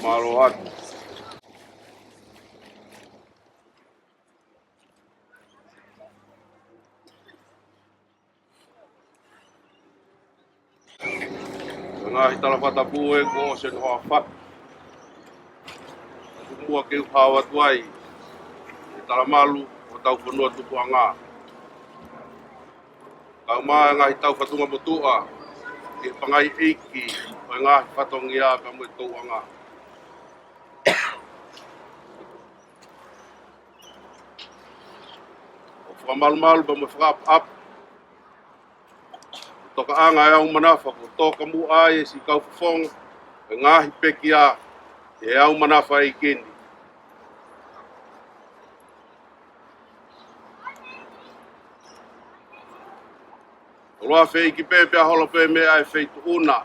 Mālō atu. Ko e ngaahi tala fakatapu ē kuo ʻosi hono hoko. Tuku muʻa ke u hao atu ai ʻa e talamalu ʻo hotau fonua tupuʻanga. Kae ʻumaʻā e ngaahi taufatunga motuʻa ki he pangai ʻeiki ʻo e ngaahi fatongia pea mo e tōʻonga. ʻO fakamalumalu pea mo fakaʻapaʻapa. Tokaʻanga ʻa e ʻaumanafa kuo toka muʻa ai e siʻi kau fofonga ʻo e ngaahi pekia ʻi he ʻaumanafa ʻeiki ni. ʻOloafi ʻeiki pē pea holo pē mei he feituʻu na.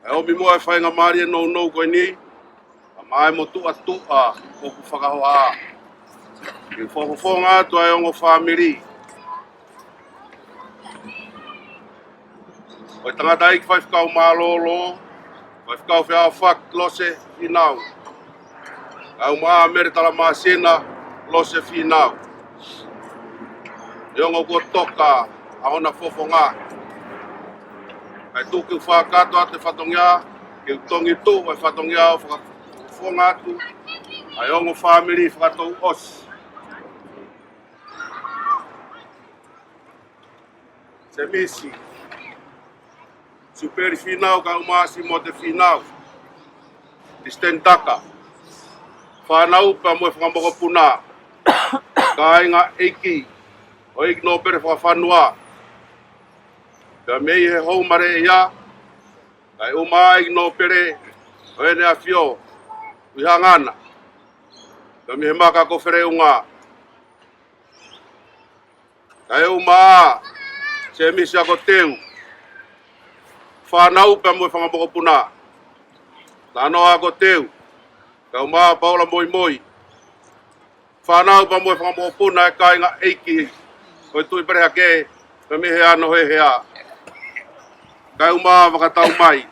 ʻE ʻomi muʻa e faingamālie nounou ko eni, kae ʻumaʻā e motuʻa tuʻa ʻoku fakahohaʻa. Ke u fakafofonga atu ʻa e ongo fāmili. Ko e tangataʻeiki faifekau mālōlō, Faifekau Feaofaki Lose Fīnau. Kae ʻumaʻā Mele Talamāsina Lose Fīnau. ʻE ongo kuo toka ʻa hona fofonga. Kae tuku ke u fakakakato atu e fatongia, ke u tongi tuʻu e fatongia ʻo fakafofonga atu ʻa e ongo fāmili fakatouʻosi. Semisi Sipeli Fīnau kae ʻumaʻā Simote Fīnau, Pisiteni Taka, fānau pea mo e fanga mokopuna, kāinga ʻeiki, ʻo e ʻEiki Nōpele Fakafanua, pea mei he Houʻeiki Maleʻeia, kae ʻumaʻā e ʻEiki Nōpele ʻo ʻEne ʻAfio Tuʻihangana, pea mei he Maka ko Feleunga, kae ʻumaʻā Semisi Akoteu, fānau pea mo e fanga mokopuna, Nanoa ko Teu, kae ʻumaʻā Paula Moimoi, fānau pea mo e fanga mokopuna ʻa e kāinga ʻeiki ʻo e Tuʻi Pelehake, pea mei he ano he hea. Kae ʻumaʻā fakatau mai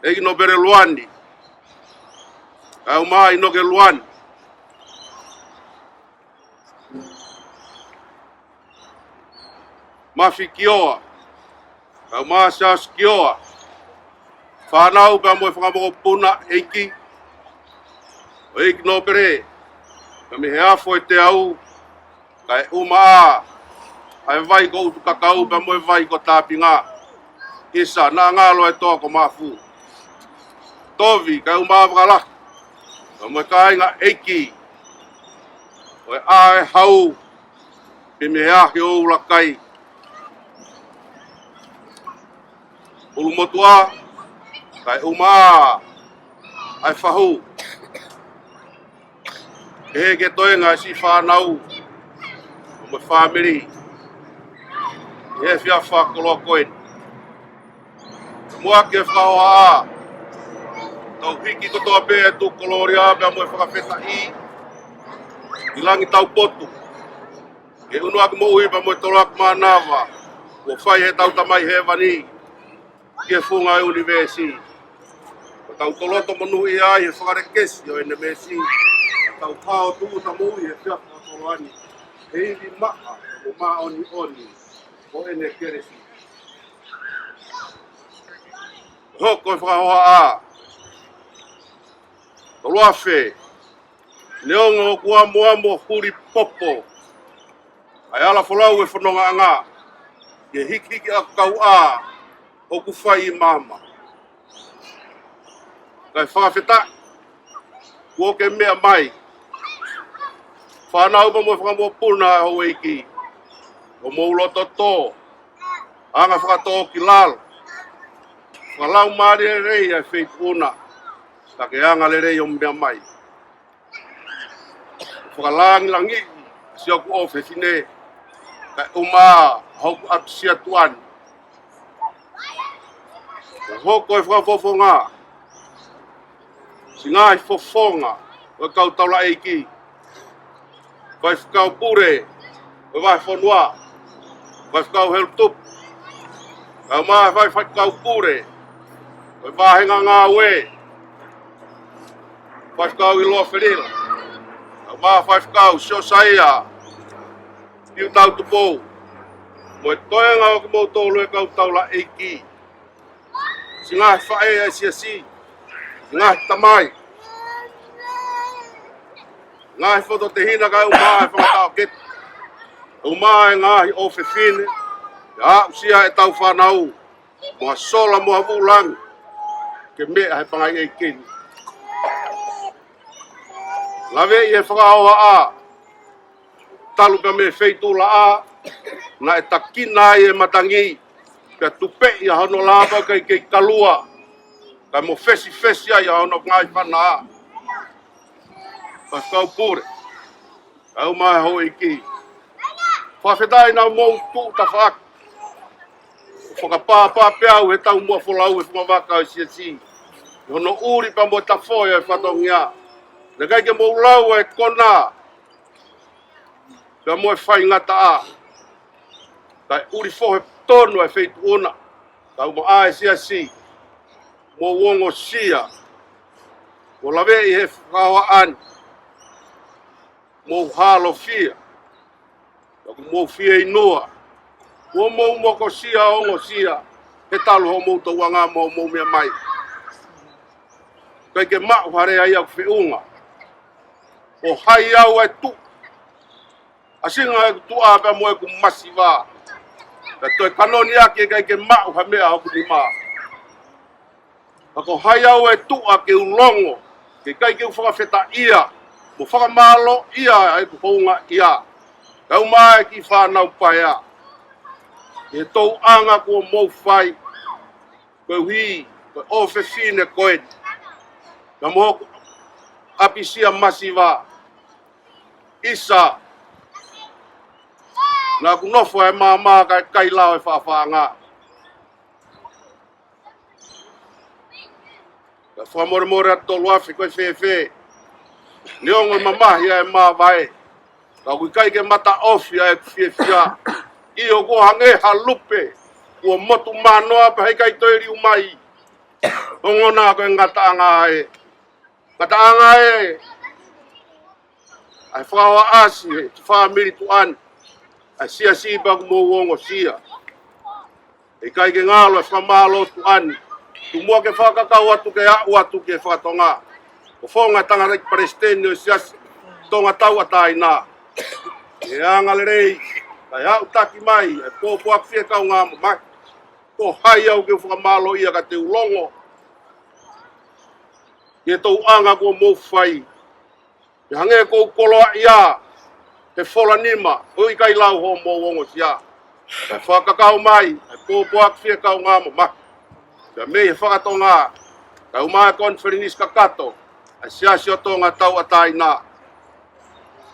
ʻEiki Nōpele Luani, kae ʻumaʻā ʻInoke Luani, Mafi Kioa, kae ʻumaʻā Siaosi Kioa, fānau pea mo e fanga mokopuna ʻeiki ʻo ʻEiki Nōpele, pea mei he afo ʻe teau, kae ʻumaʻā ʻa e vai ko ʻUtukakau pea mo e vai ko Tāpinga. ʻIsa, naʻa ngalo e toa ko Mafu. Tovi, kae ʻumaʻā Vakalaka, pea mo e kāinga ʻeiki ʻo e ʻAe Hau, pea mei he ahi ʻo Ulakai. ʻUlumotuʻa, kae ʻumaʻā ʻa e fahu. Pehē ki he toenga ʻa e siʻi fānau mo e fāmili ʻi he efiafi fakakoloa ko eni. Muʻa ke fakahohaʻa, tau hiki kotoa pē ʻa e tuʻu kolōlia pea mo e fakafetaʻi ʻi langi taupotu, ke ʻunuaki moʻui pea mo e toloaki mānava kuo fai ʻe heʻetau Tamai Hēvani ki he funga ʻo e ʻunivēsi. Ko ʻetau toloto monūʻia ʻi he fakalekesi ʻo ʻene meesi, ka tau hao tūʻuta moʻui he efiafi fakakoloa ni he ivi maʻa mo māʻoniʻoni ʻo ʻene kelesi. Hoko e fakahohaʻa. Tolu afe, neongo ʻoku amoamo huli popo ʻa e ala folau ʻo e fonongaʻanga, ke hikihiki ʻa e kauʻā ʻoku fai ʻi māmani. Kae fakafetaʻi kuo ke meʻa mai, fānau pea mo e fanga mokopuna ʻa e houʻeiki, ʻo mou loto tō, anga fakatōkilalo, fakalaumālie lelei ʻa e feituʻu na, ka ke anga lelei ʻo meʻa mai. Fakalāngilangiʻi siʻoku ʻofefine, kae ʻumaʻā hoku ʻapisia tuʻa ni. Ke hoko e fakafofonga, siʻi ngaahi fofonga ʻo e kau taulaʻeiki, faifekau pule ʻo e vahefonua, faifekau Helutupu, kae ʻumaʻā e faifekau pule ʻo e vāhenga ngāue, faifekau ʻIloa Felila, kae ʻumaʻā faifekau Siosaia Piutau Tupou, mo e toenga ʻo kimoutolu e kau taulaʻeiki, siʻi ngaahi faʻē ʻa e siasi, siʻi ngaahi tamai, ngaahi fototehina kae ʻumaʻā e fanga taʻokete, ʻumaʻā e ngaahi ʻofefine, ʻa e aʻusia ʻetau fānau mo ha sola mo ha vuʻu langi ke meʻa he pangai ʻeiki ni. Laveʻi e fakahohaʻa, talu pea mei he feituʻu laʻā naʻe takina ai e matangi, pea tupeʻi ʻa hono lava kae kei kalua, kae mofesifesi ai ʻa hono ngaahi fana. Faifekau pule, kae ʻumaʻā e houʻeiki, fakafetaʻi naʻa mou tuʻu tafaʻaki, fakapāpā pē au he taumuʻa folau e fungavaka ʻo e siasi, ʻi hono ʻuli pea mo e tafoʻi ʻo e fatongia. Naʻe ʻikai ke mou lau e konā pea mo e faingataʻa, kae ʻuli fohe tonu e feituʻu na, kae ʻumaʻā e siasi. Mou ongosia, mou laveʻi he fakahohaʻa ni, mou halofia, pea ʻoku mou fieinua, mou mokosia, ongosia, he talu hoʻomou tauʻanga mo hoʻomou meʻa mai. ʻIkai ke maʻu ha lea ia ʻoku feʻunga. Ko hai au ʻa e tuʻa, ʻasinga ʻeku tuʻa pea mo ʻeku masiva, pea toe kanoni ʻaki ʻe ʻikai ke maʻu ha meʻa hoku nima. Ka ko hai au ʻa e tuʻa ke u longo, ke ʻikai ke u fakafetaʻia mo fakamālōʻia ʻa ʻeku houngaʻia, kae ʻumaʻā e kiʻi fānau paea, ʻi he tauʻanga kuo mou fai, koeʻuhi ko e ʻofefine ko eni, pea mo hoku ʻapisia masiva, ʻIsa, naʻa ku nofo he maama kae kai lao e faʻafaʻanga. Fakamolemole atu, tolu afe ko e fēfē. Neongo e mamahi ʻa e māvae, ka ʻoku ʻikai ke mataʻofi ʻa ʻeku fiefia. ʻIo, kuo hangē ha lupe kuo motu manoa pea heʻikai toe liu mai. Ongona ko e ngataʻanga ē. Ngataʻanga ē ʻa e fakaʻosi ʻa e fāmili Tuʻani, ʻa e siasi pea ʻoku mou ongosia. ʻIkai ke ngalo e fakamālō Tuʻani. Tuku muʻa ke fakakau atu ke aʻu atu ki he fakatonga. Ko e founga ʻa e tangataʻeiki palesiteni ʻo e Siasi Tonga Tauʻatāina, ʻe angalelei kae aʻutaki mai ʻa e pōpoaki fiekaungā mamahi. Ko hai au ke u fakamālōʻia ka te u longo ʻi he tōʻonga kuo mou fai? ʻE hangē ʻoku ou koloaʻia he fola nima ʻo ʻikai lau hoʻomou ongosia. Kae fakakau mai ʻa e pōpoaki fiekaungā mamahi. Pea mei he fakatonga, kae ʻumaʻā e konifelenisi kakato ʻa e Siasi ʻo Tonga Tauʻatāina.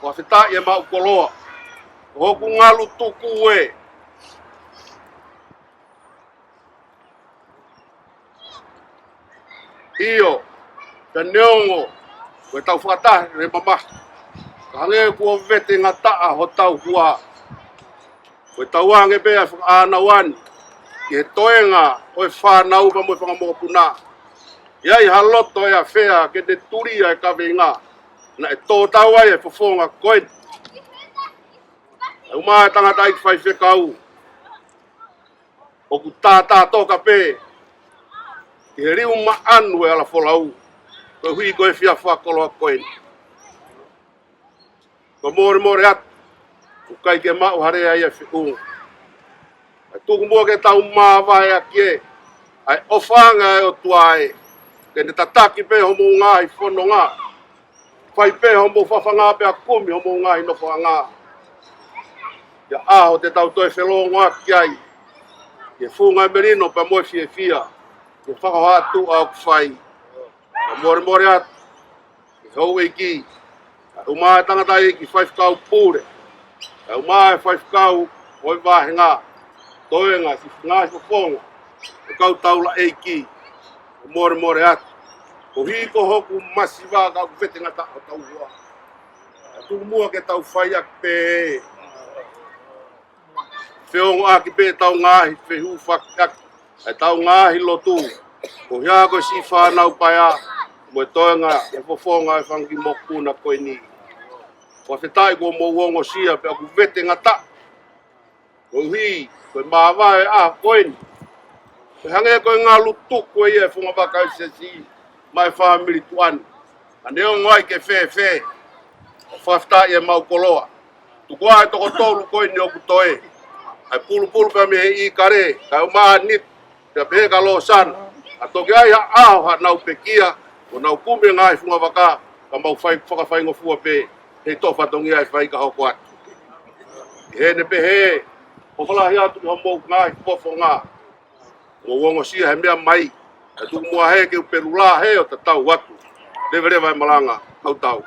Fakafetaʻi ʻemau koloa. Ko hoku ngalu tuku ē. ʻIo, ka neongo ko ʻetau fakataha he mamahi, ka hangē kuo vete ngataʻa hotau hua. Ko ʻetau ange pē ʻa e fakaʻānaua ni ki he toenga ʻo e fānau pea mo e fanga mokopuna. ʻI ai ha loto ʻe afea ke ne tulia e kaveinga naʻe tō tau ai e fofonga ko eni. Kae ʻumaʻā e tangataʻeiki faifekau, ʻoku tātātoka pē ki he liu maʻanu e hala folau, koeʻuhi ko e efiafi fakakoloa ko eni. Fakamolemole atu, ʻoku ʻikai ke maʻu ha lea ia ʻe feʻunga. Kae tuku muʻa ke tau māvae ʻaki ē ʻa e ʻofaʻanga ʻa e ʻOtua ē, ke ne tataki pē homou ngaahi fononga, fai pē homou fafanga pea kumi homou ngaahi nofoʻanga. ʻI he ʻaho te tau toe felōngoaki ai ki he funga e melino pea mo e fiefia, ki he fakahoha tuʻa ʻoku fai. Fakamolemole atu ki he houʻeiki, kae ʻumaʻā e tangataʻeiki faifekau pule, kae ʻumaʻā e faifekau ʻo e vāhenga, toenga, siʻi ngaahi fofonga ʻo e kau taulaʻeiki. Fakamolemole atu, koeʻuhi ko hoku masiva ka ʻoku vete ngataʻa hotau hua. Kae tuku muʻa ke tau fai ʻaki pē, feongoʻaki pē ʻetau ngaahi fehūfaki ʻaki ʻetau ngaahi lotu, koeʻuhi ko e siʻi fānau paea mo e toenga e fofonga e fanga kiʻi mokopuna ko eni. Fakafetaʻi kuo mou ongosia pea ʻoku vete ngataʻa, koeʻuhi ko e māvae ʻa ko eni. ʻE hangē ko e ngalu tuku ia e fungavaka ʻo e siasi maʻa e fāmili Tuʻani. Ka neongo ai ke fēfē, fakafetaʻi ʻemau koloa. Tuku ā e toko tolu ko eni ʻoku toe, ʻa e pulupulu pea mei he ʻīkale, kae ʻumaʻā Nita, pea pehē kia Losana, ʻa toki ʻi ai ha ʻaho haʻanau pekia, ʻo nau kumi e ngaahi fungavaka, ka mau fai fakafaingofua pē he toʻo fatongia e fai ka hoko atu. ʻI heʻene pehē, ʻofa lahi atu ki homou ngaahi fofonga. Mou ongosia he meʻa mai, kae tuku muʻa hē ke u pelu lahi ʻo tatau atu. Leveleva e malanga, kau tau.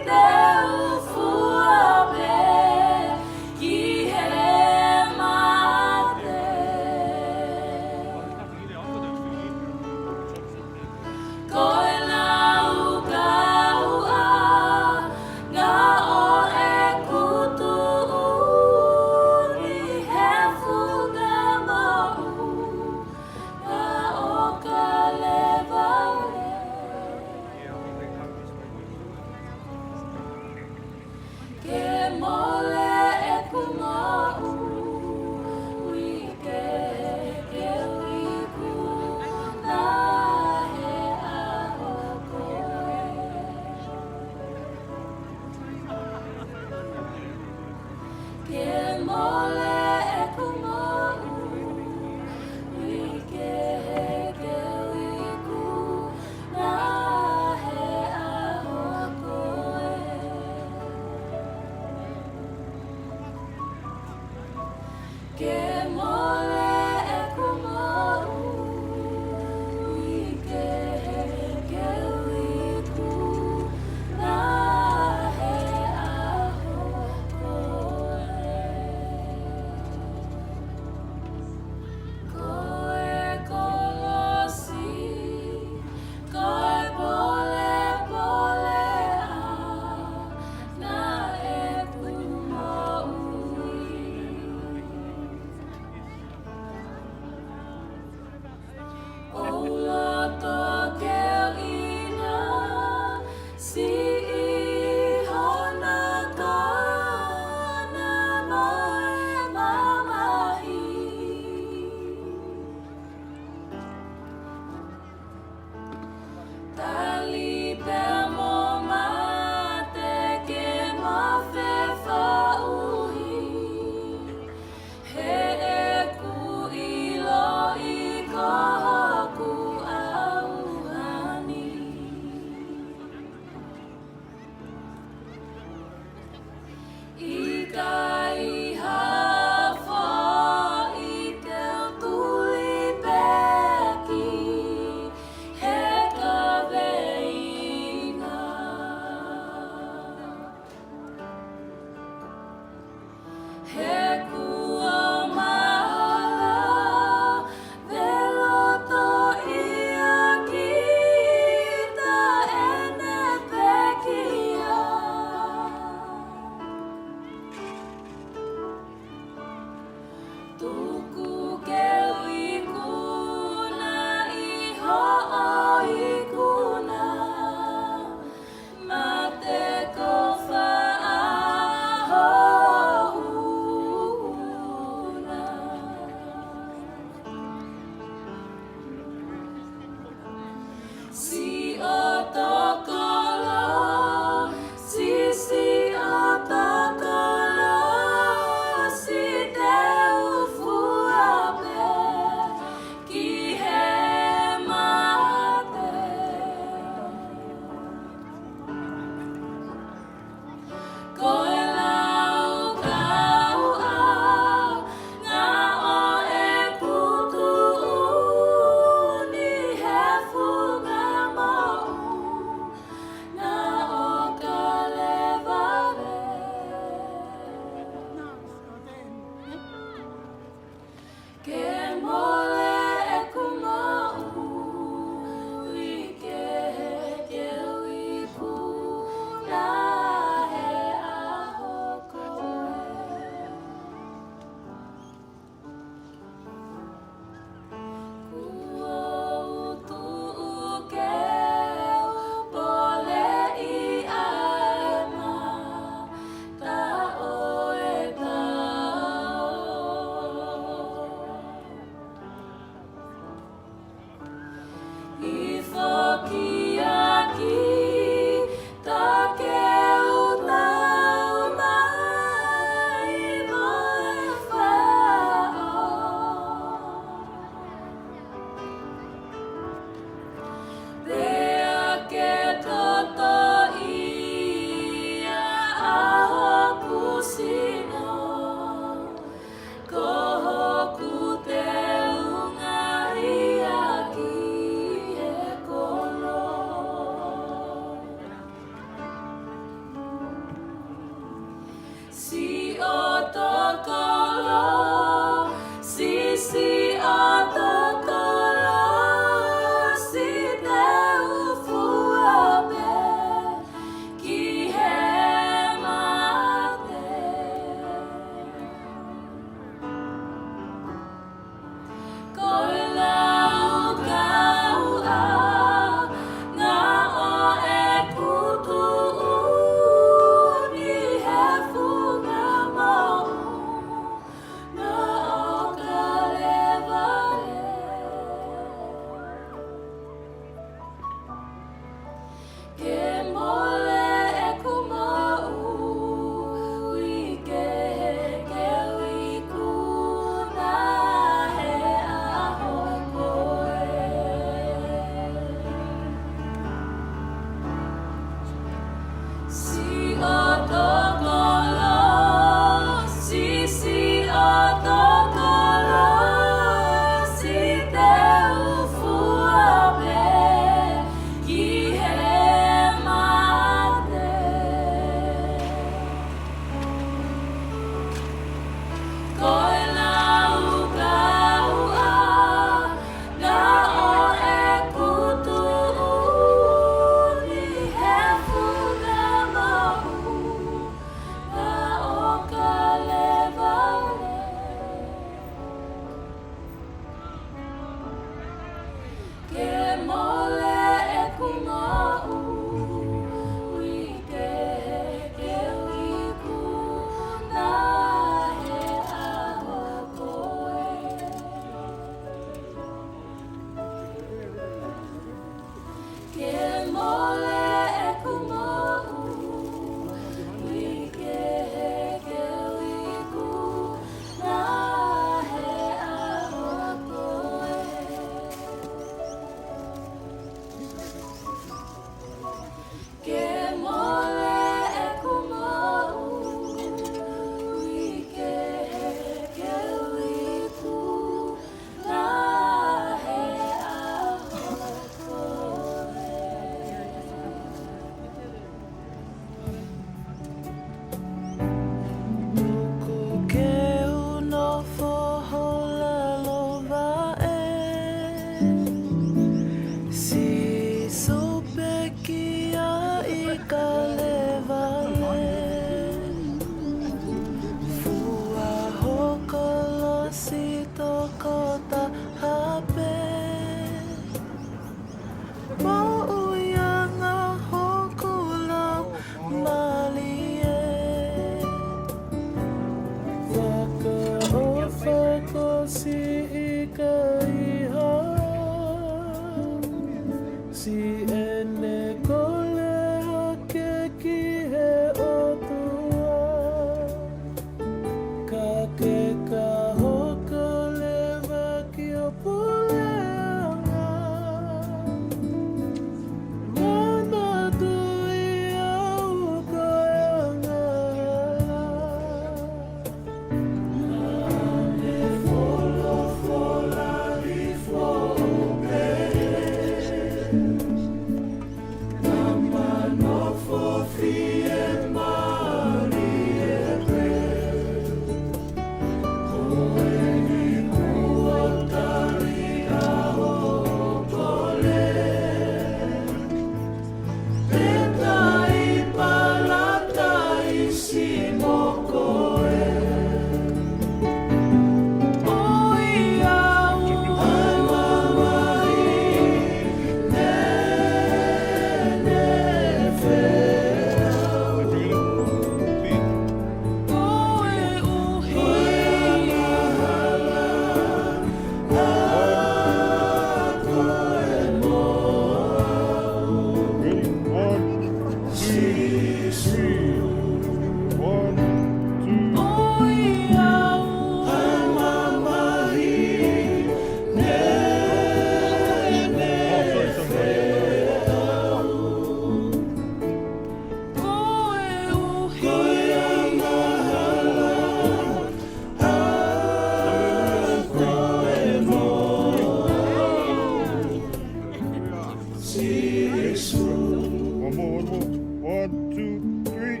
One more, one more. One, two, three.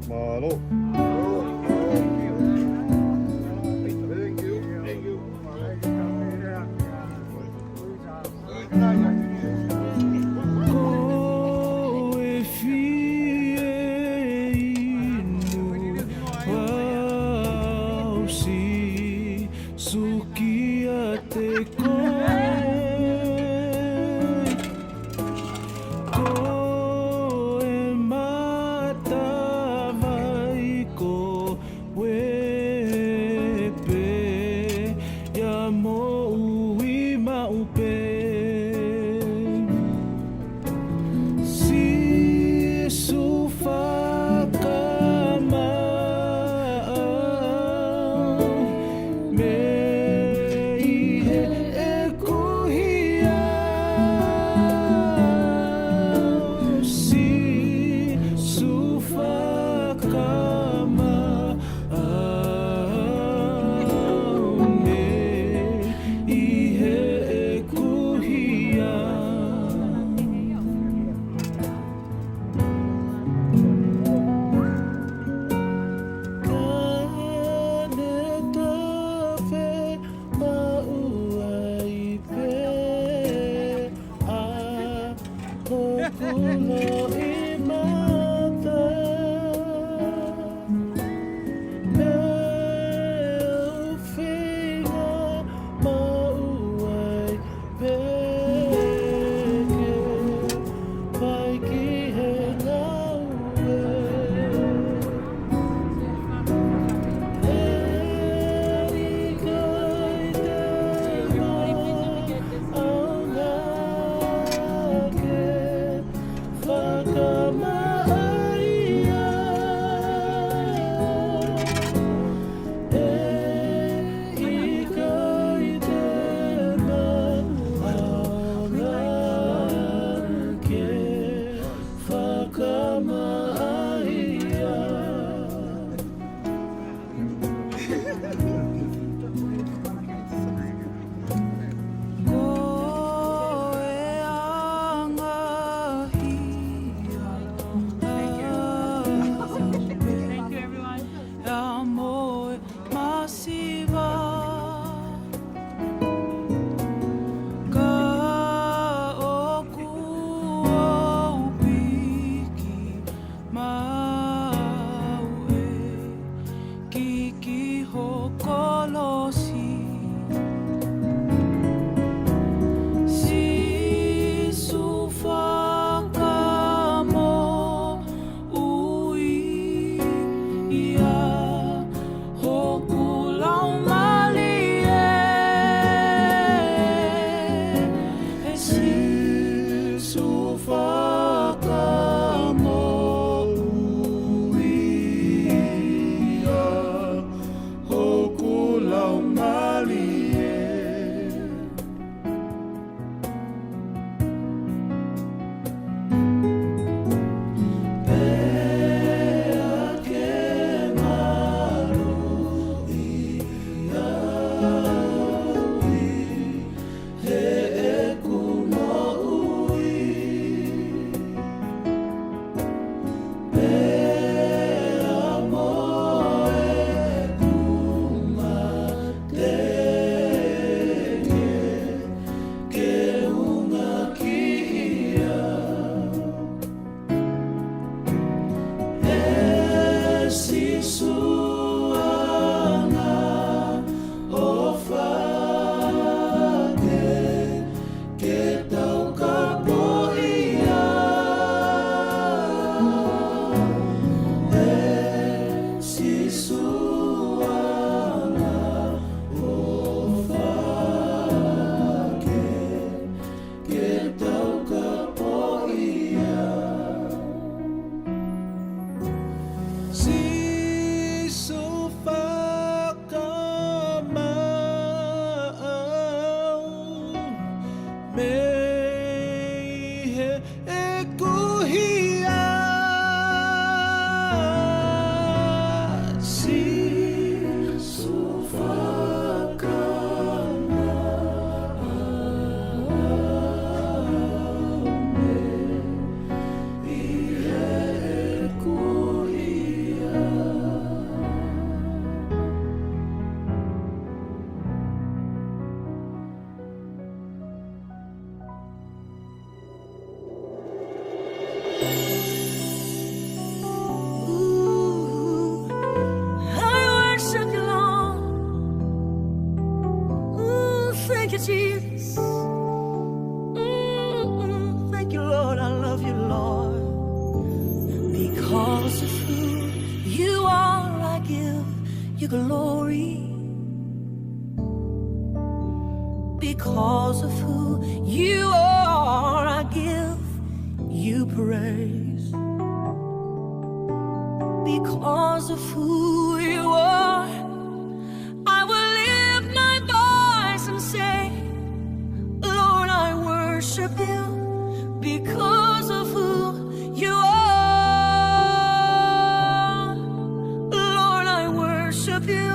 Mālō. Thank you. Thank you. Ko e fiemaʻu ʻaʻaku Sīsū kiate koe. Ko e matavai ko e pē ia moʻui maʻu pē. Sīsū fakamaʻa mei heʻeku hia. Sīsū fakamaʻa mei heʻeku hia. Ka ne ta fiemaʻu ai pē ʻa hoku loʻimata, meʻa fiemaʻu ai pē ke fai ki he ngāue. ʻE ʻikai te ma ʻaonga ke fakamaʻa ia. ʻE ʻikai te ma ʻaonga ke fakamaʻa ia. Ko e anga hia. Thank you, everyone. ʻA mo e masiva. Ka ʻoku ou piki maʻu ʻe kiki ho kolosi. Sīsū fakamo ui ia hoku laumālie. Sīsū fakamoʻui ia hoku laumālie. Pea ke maluʻi au ʻi heʻeku moʻui. Pea mo ʻeku mate ke unga ki ai. ʻE Sīsū, angaʻofa ke ke taukapo ia. ʻE Sīsū, angaʻofa ke ke taukapo ia. Sīsū fakamaʻa au mei heʻeku hia. Sīsū fakamaʻa au glory. Because of who you are, I give you praise. Because of who you are, I will lift my voice and say, Lord, I worship you because of who you are. Lord, I worship you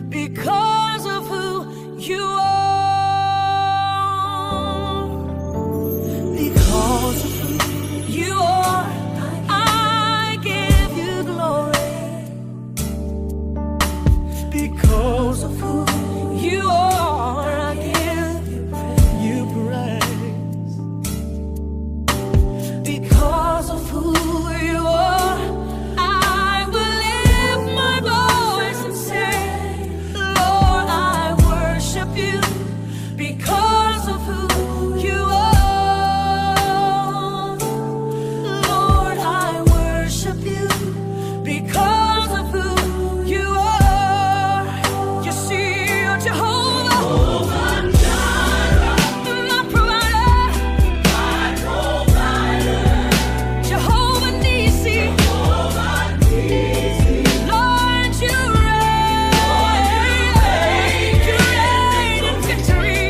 because of who you are. Because of who you are, I give you glory. Because of who you are, I give you praise. Because of who you are, I will lift my voice and say, Lord, I worship you because of who you are. Lord, I worship you because of who you are. You see, you're Jehovah, my provider. Jehovah Nissi. Lord, you reign. You reign in victory.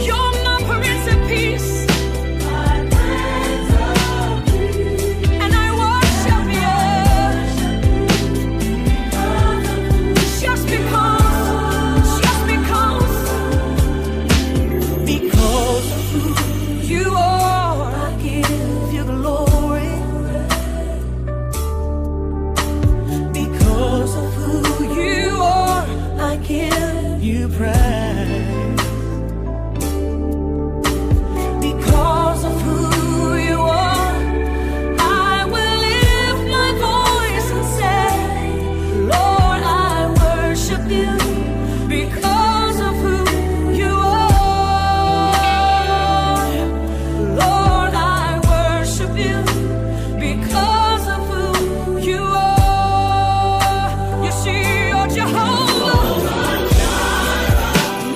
You're my Prince of Peace. And I worship you. Just because, just because, because of who you are, I give you glory. Because of who you are, I give you praise. Because of who you are, I will lift my voice and say, Lord, I worship you because of who you are. Lord, I worship you because of who you are. You see, you're Jehovah,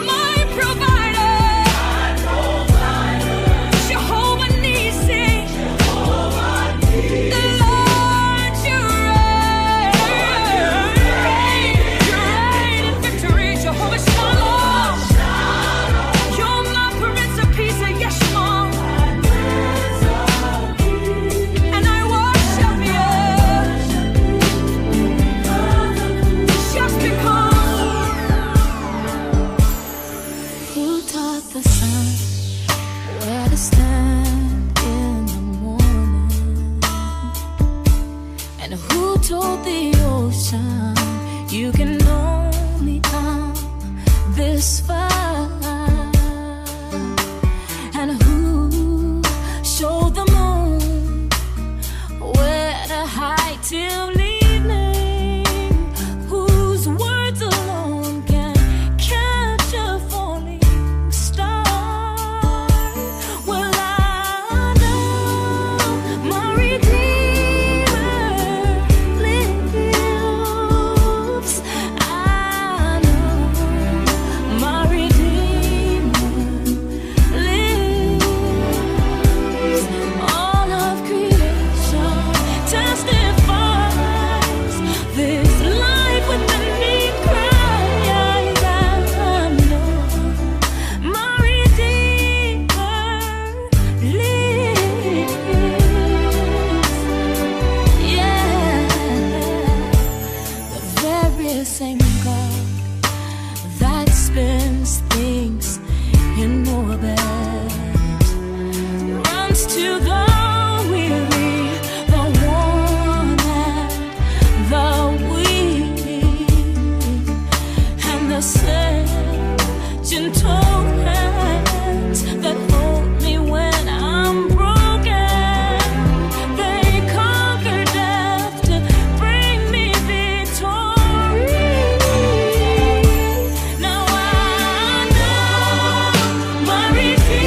my provider. Jehovah Nissi. The Lord, you reign. You reign in victory. Jehovah Shalom. You're my Prince of Peace. Yes, you are. And I worship you just because. Who taught the sun where to stand in the morning? And who told the ocean you can only come this far? And who showed the moon where to hide till evening? Whose words alone can catch a falling star? Well, I know my Redeemer lives. I know my Redeemer lives. All of creation testifies this life within me cries. I know my Redeemer lives. Yeah. The very same God that spins things in orbit runs to the weary, the worn, and the weak, and the same gentle hands that hold me when I'm broken. They conquer death to bring me victory. Now I know my Redeemer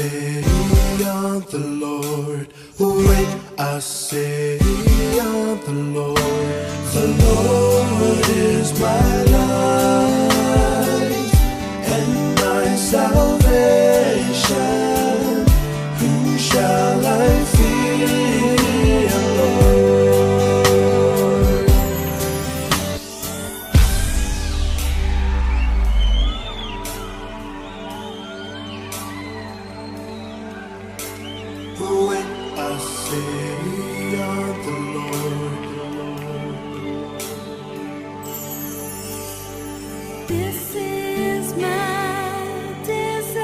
say of the Lord, when I say of the Lord, the Lord is my light and my salvation. Whom shall I fear, Lord? When I say of the Lord, this is my desire.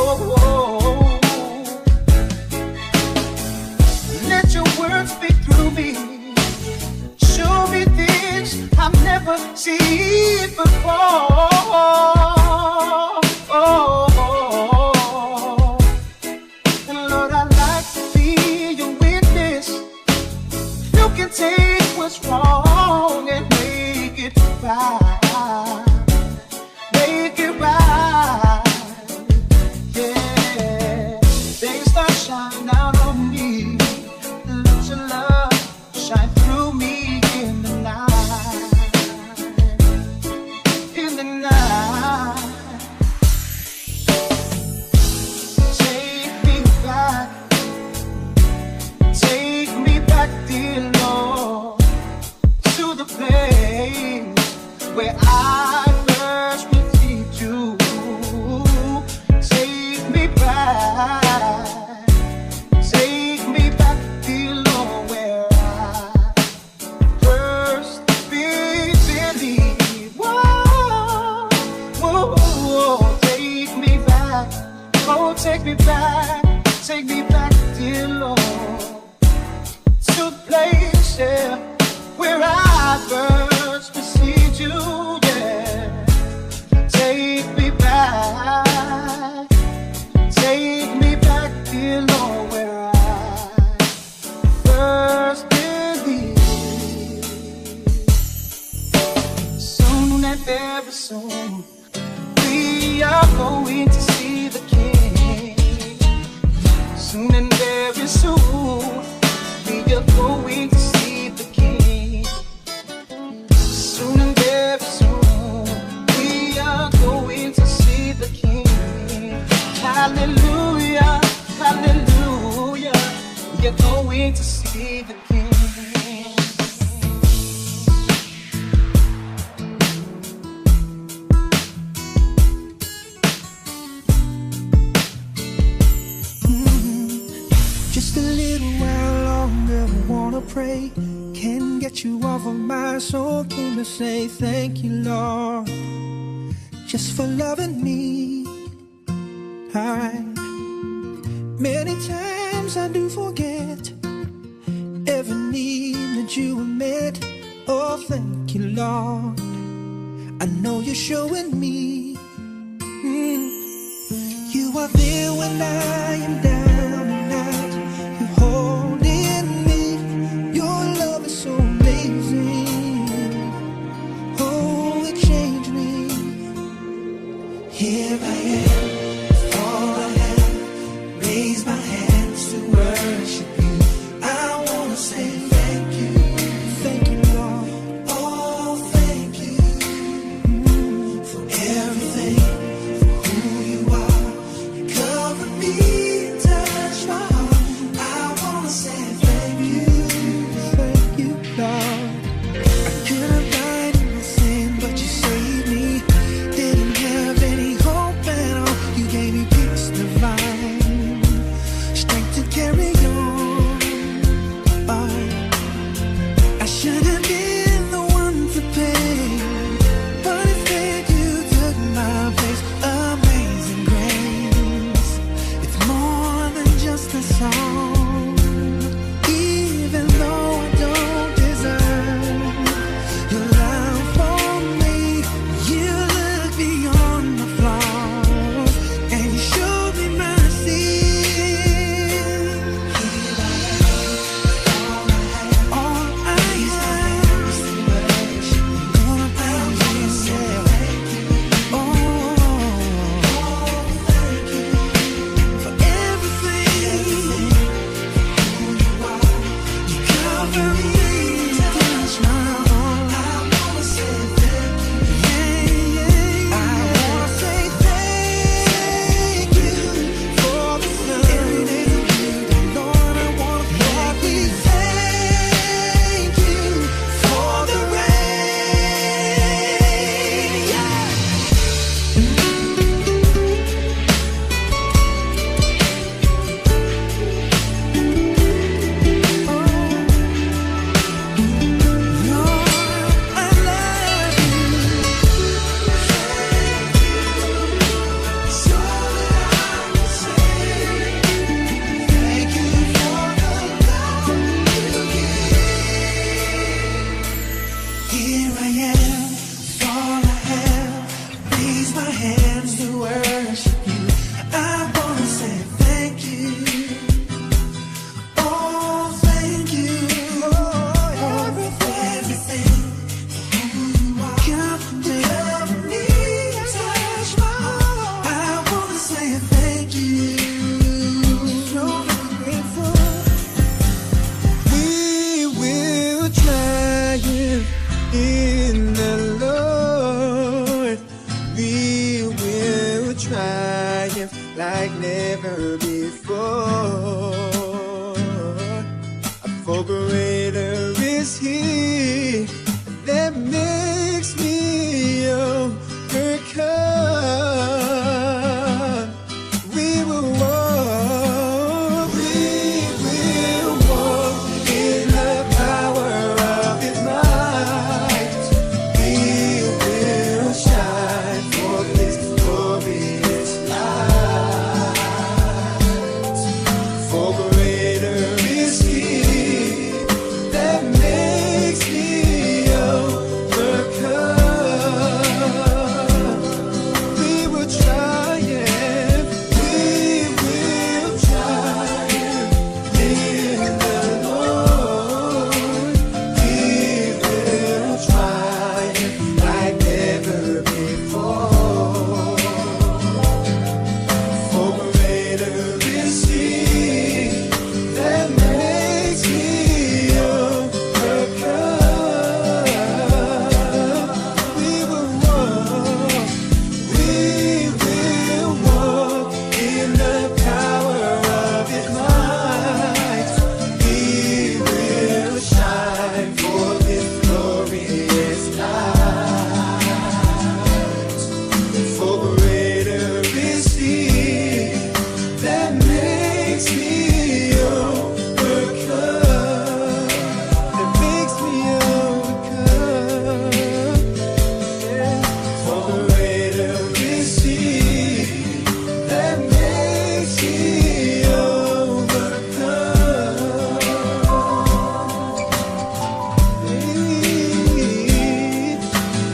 Oh, oh. Let your word speak through me. Show me things I've never seen before. Oh, oh, oh. And Lord, I'd like to be your witness. You can take what's wrong and make it right. Make it right. Yeah. They start shining out on me. Let your love shine through me in the night. In the night. Take me back. Take me back, dear Lord, to the place where I first received you. Take me back. Take me back, dear Lord, where I first believed. Whoa, whoa, whoa, take me back. Oh, take me back. Take me back, dear Lord, to places where I first received you, yeah. Take me back, take me back, dear Lord, where I first believed. Soon and very soon, we are going to see the King. Soon and very soon, we are going to see the King. Soon and very soon, we are going to see the King. Hallelujah, hallelujah, we are going to see the King. Mm, just a little while longer, wanna pray. Can't get you off of my soul. Came to say thank you, Lord, just for loving me. I, many times I do forget every need that you have met. Oh, thank you, Lord. I know you're showing me, mm, you are there when I am down and out. You're holding me. Your love is so amazing. Oh, it changed me. Here I am, all I have, raise my hands to worship you. I wanna say thank you, thank you, Lord. Oh, thank you, mm, for everything, for who you are. You cover me triumph like never before. For greater is he that makes me overcome. We will walk, we will walk in the power of his might. We will shine forth his glorious light. For greater is he that makes me overcome. We will triumph, we will triumph in the Lord. We will triumph like never before. For greater is he that makes me overcome. We will walk, we will walk in the power of his might. We will shine forth his glorious light. For greater is he that makes me overcome, that makes me overcome. Yeah. For greater is he that makes me overcome.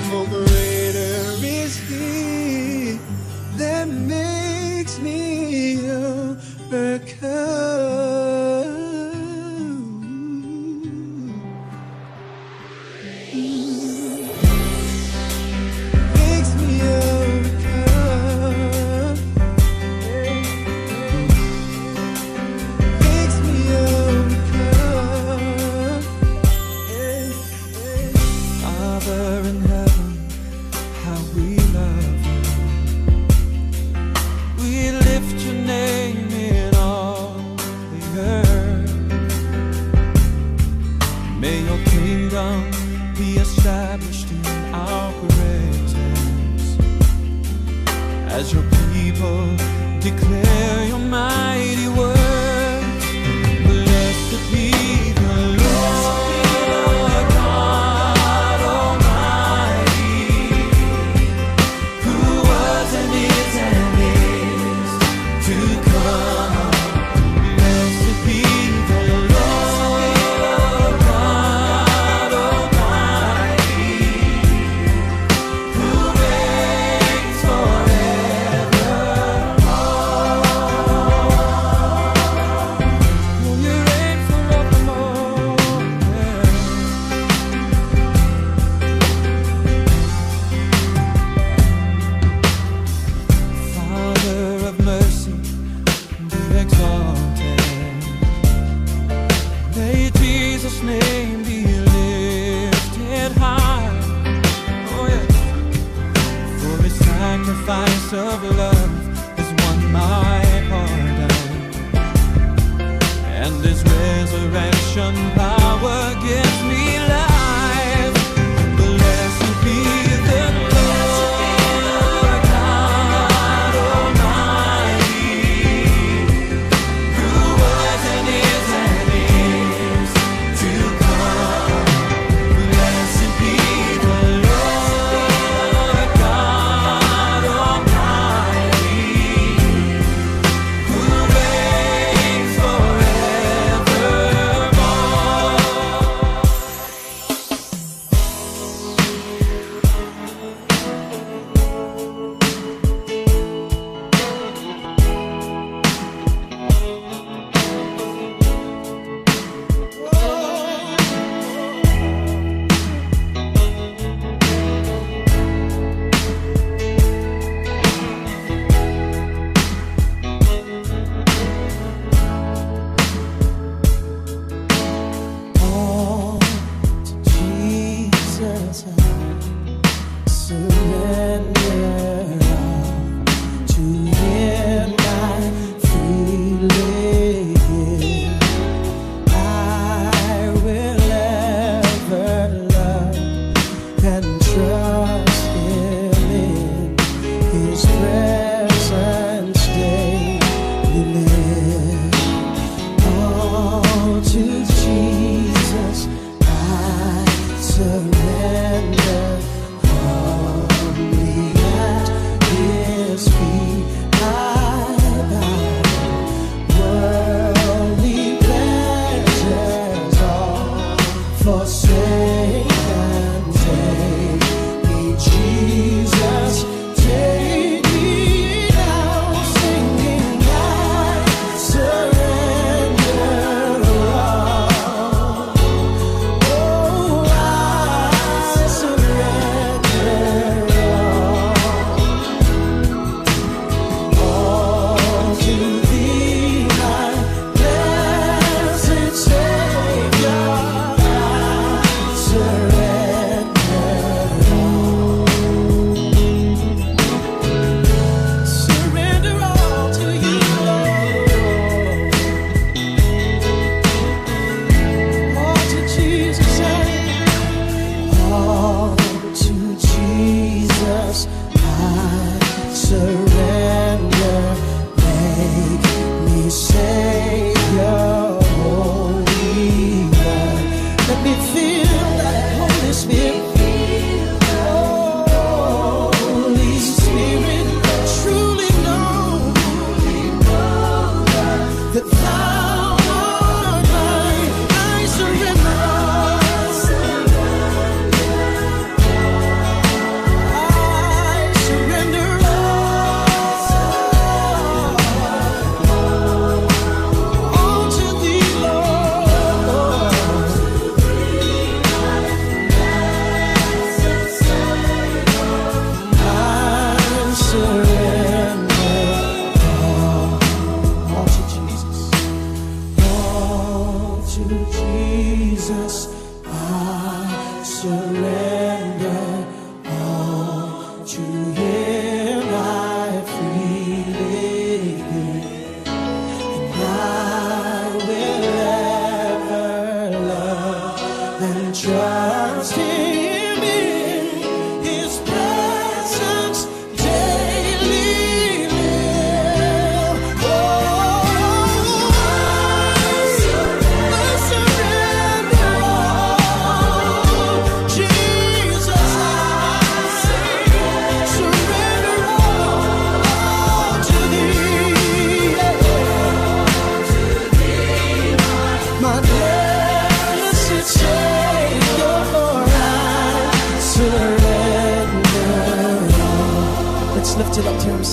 For greater is he that makes me overcome. Makes me overcome. Makes me overcome. Father in heaven, how we love you. We lift your name in all the earth. May your kingdom be established in our presence as your people declare your mighty word. Blessed be the Lord God Almighty, who was and is and is to come. Blessed be the Lord God Almighty, who reigns forevermore.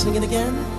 Sing it again.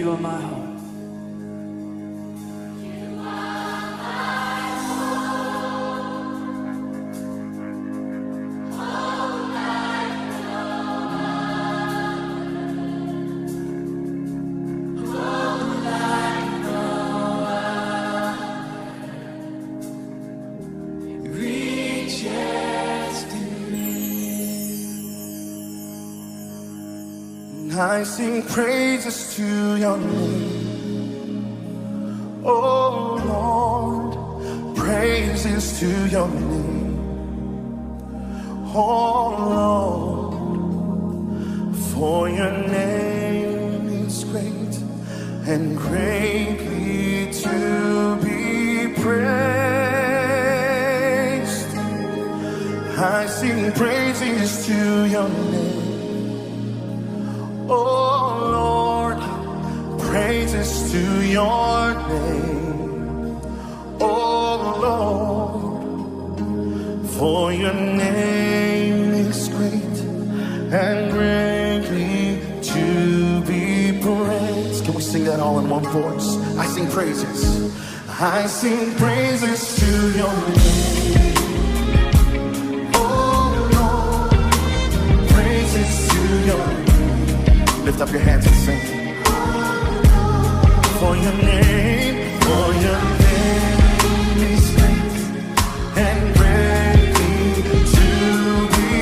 You are my hope. Reaches to me. I sing praises to your name. Oh Lord, praises to your name. Oh Lord, for your name is great and greatly to be praised. I sing praises to your name. Oh Lord, praises to your name. Oh Lord, for your name is great and greatly to be praised. Can we sing that all in one voice? I sing praises. I sing praises to your name. Oh Lord, praises to your name. Lift up your hands and sing. For your name, for your name is great and greatly to be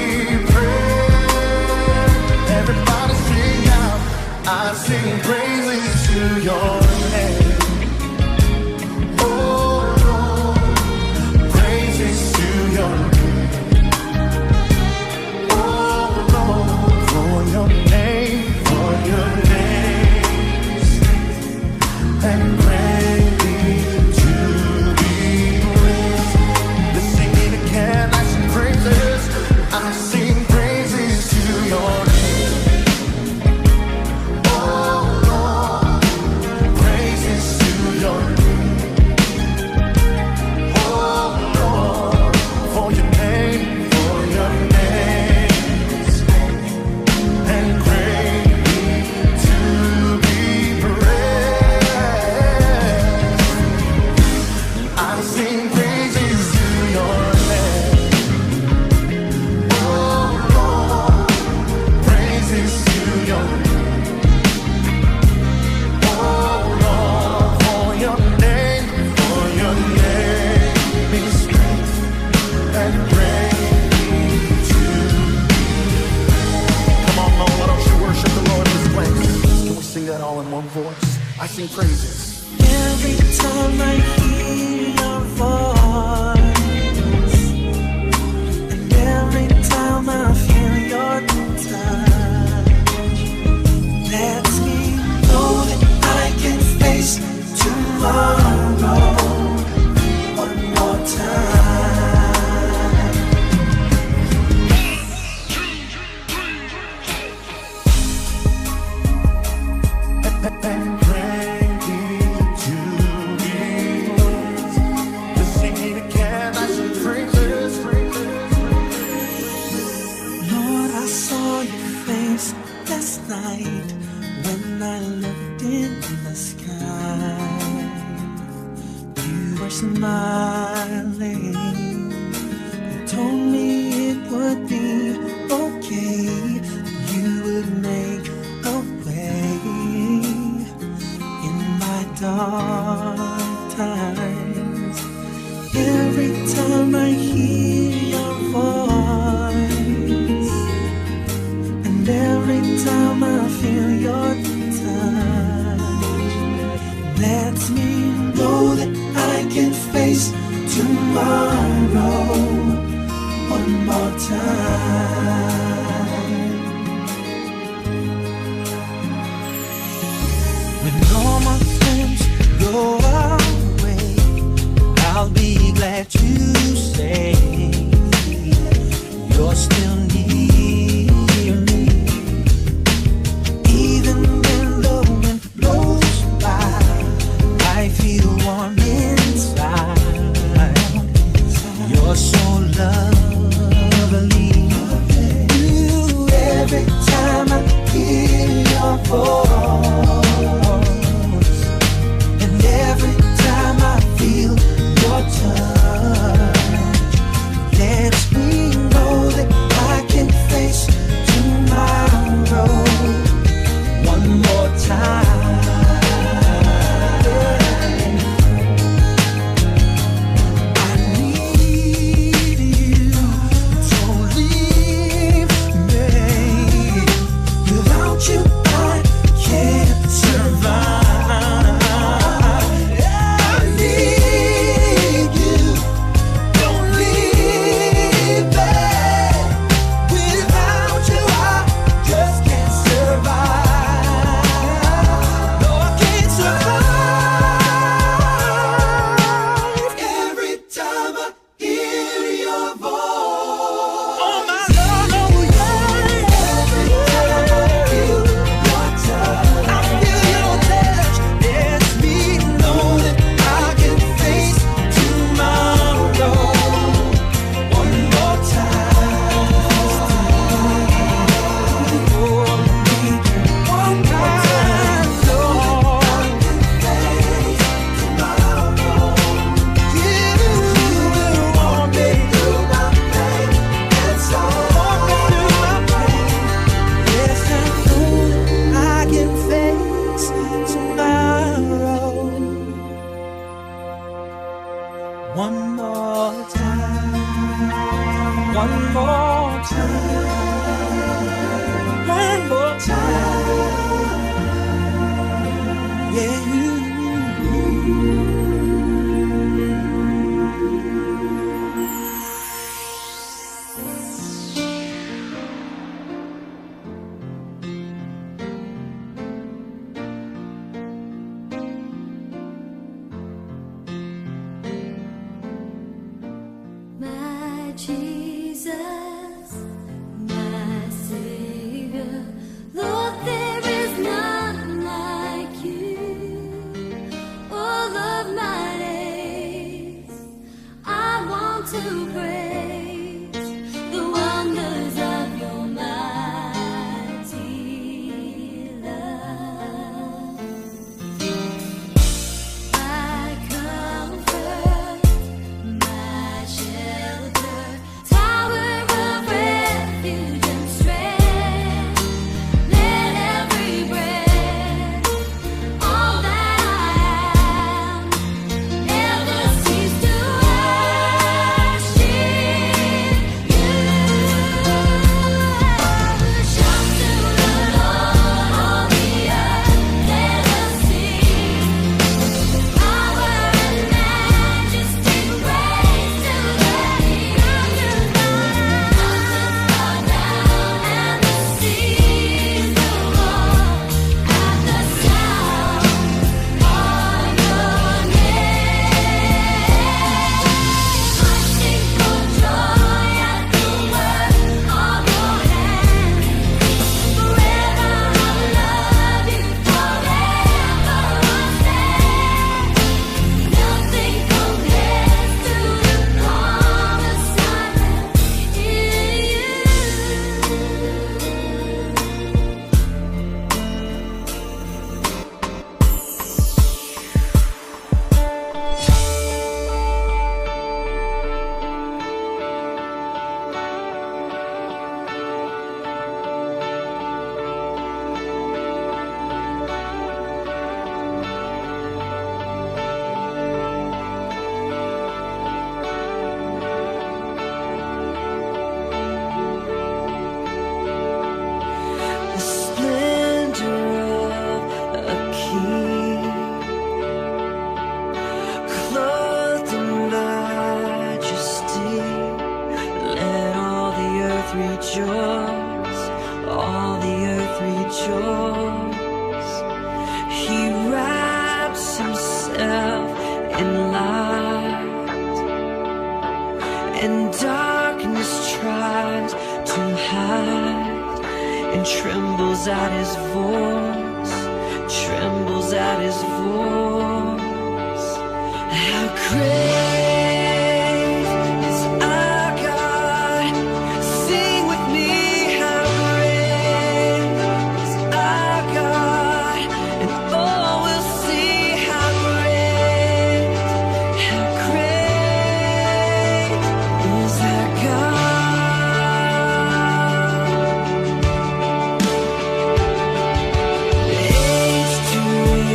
praised. Everybody sing out. I sing praises to your name. Oh Lord, praises to your name. Oh Lord, for your name, for your name is great and greatly to be praised. Let's sing it again. I sing praises. I sing praises to your name. Oh Lord, praises to your name. Oh Lord, for your name, for your name is great and greatly to be praised. I sing praises to your name. Oh Lord, praises to your name. Oh Lord, for your name, for your name is great and greatly to be. Come on, Lord, why don't you worship the Lord in this place? Can we sing that all in one voice? I sing praises. Every time I hear your voice, and every time I feel your touch, lets me know that I can face tomorrow one more time. And greatly to be praised. Let's sing it again. I sing praises. Lord, I saw your face last night when I looked in the sky. You were smiling. You told me it would be okay. You would make a way in my dark times. Every time I hear your voice, and every time I feel One more time. One more time. Yeah. My Jesus, my Savior, Lord, there is none like you. All of my days, I want to praise the wonders of your mighty love. My comfort, my shelter, tower of refuge and strength. Let every breath, all that I am, never cease to worship The splendor of a king, clothed in majesty. Let all the earth rejoice, all the earth rejoice. He wraps himself in light, and darkness tries to hide, and trembles at his voice, trembles at his voice. How great is our God. Sing with me, how great is our God. And all will see how great, how great is our God. Age to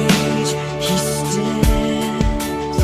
age he stands.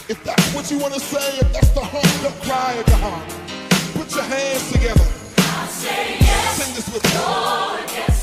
If that's what you want to say, if that's the heartfelt cry of your heart, put your hands together. Sing this with me.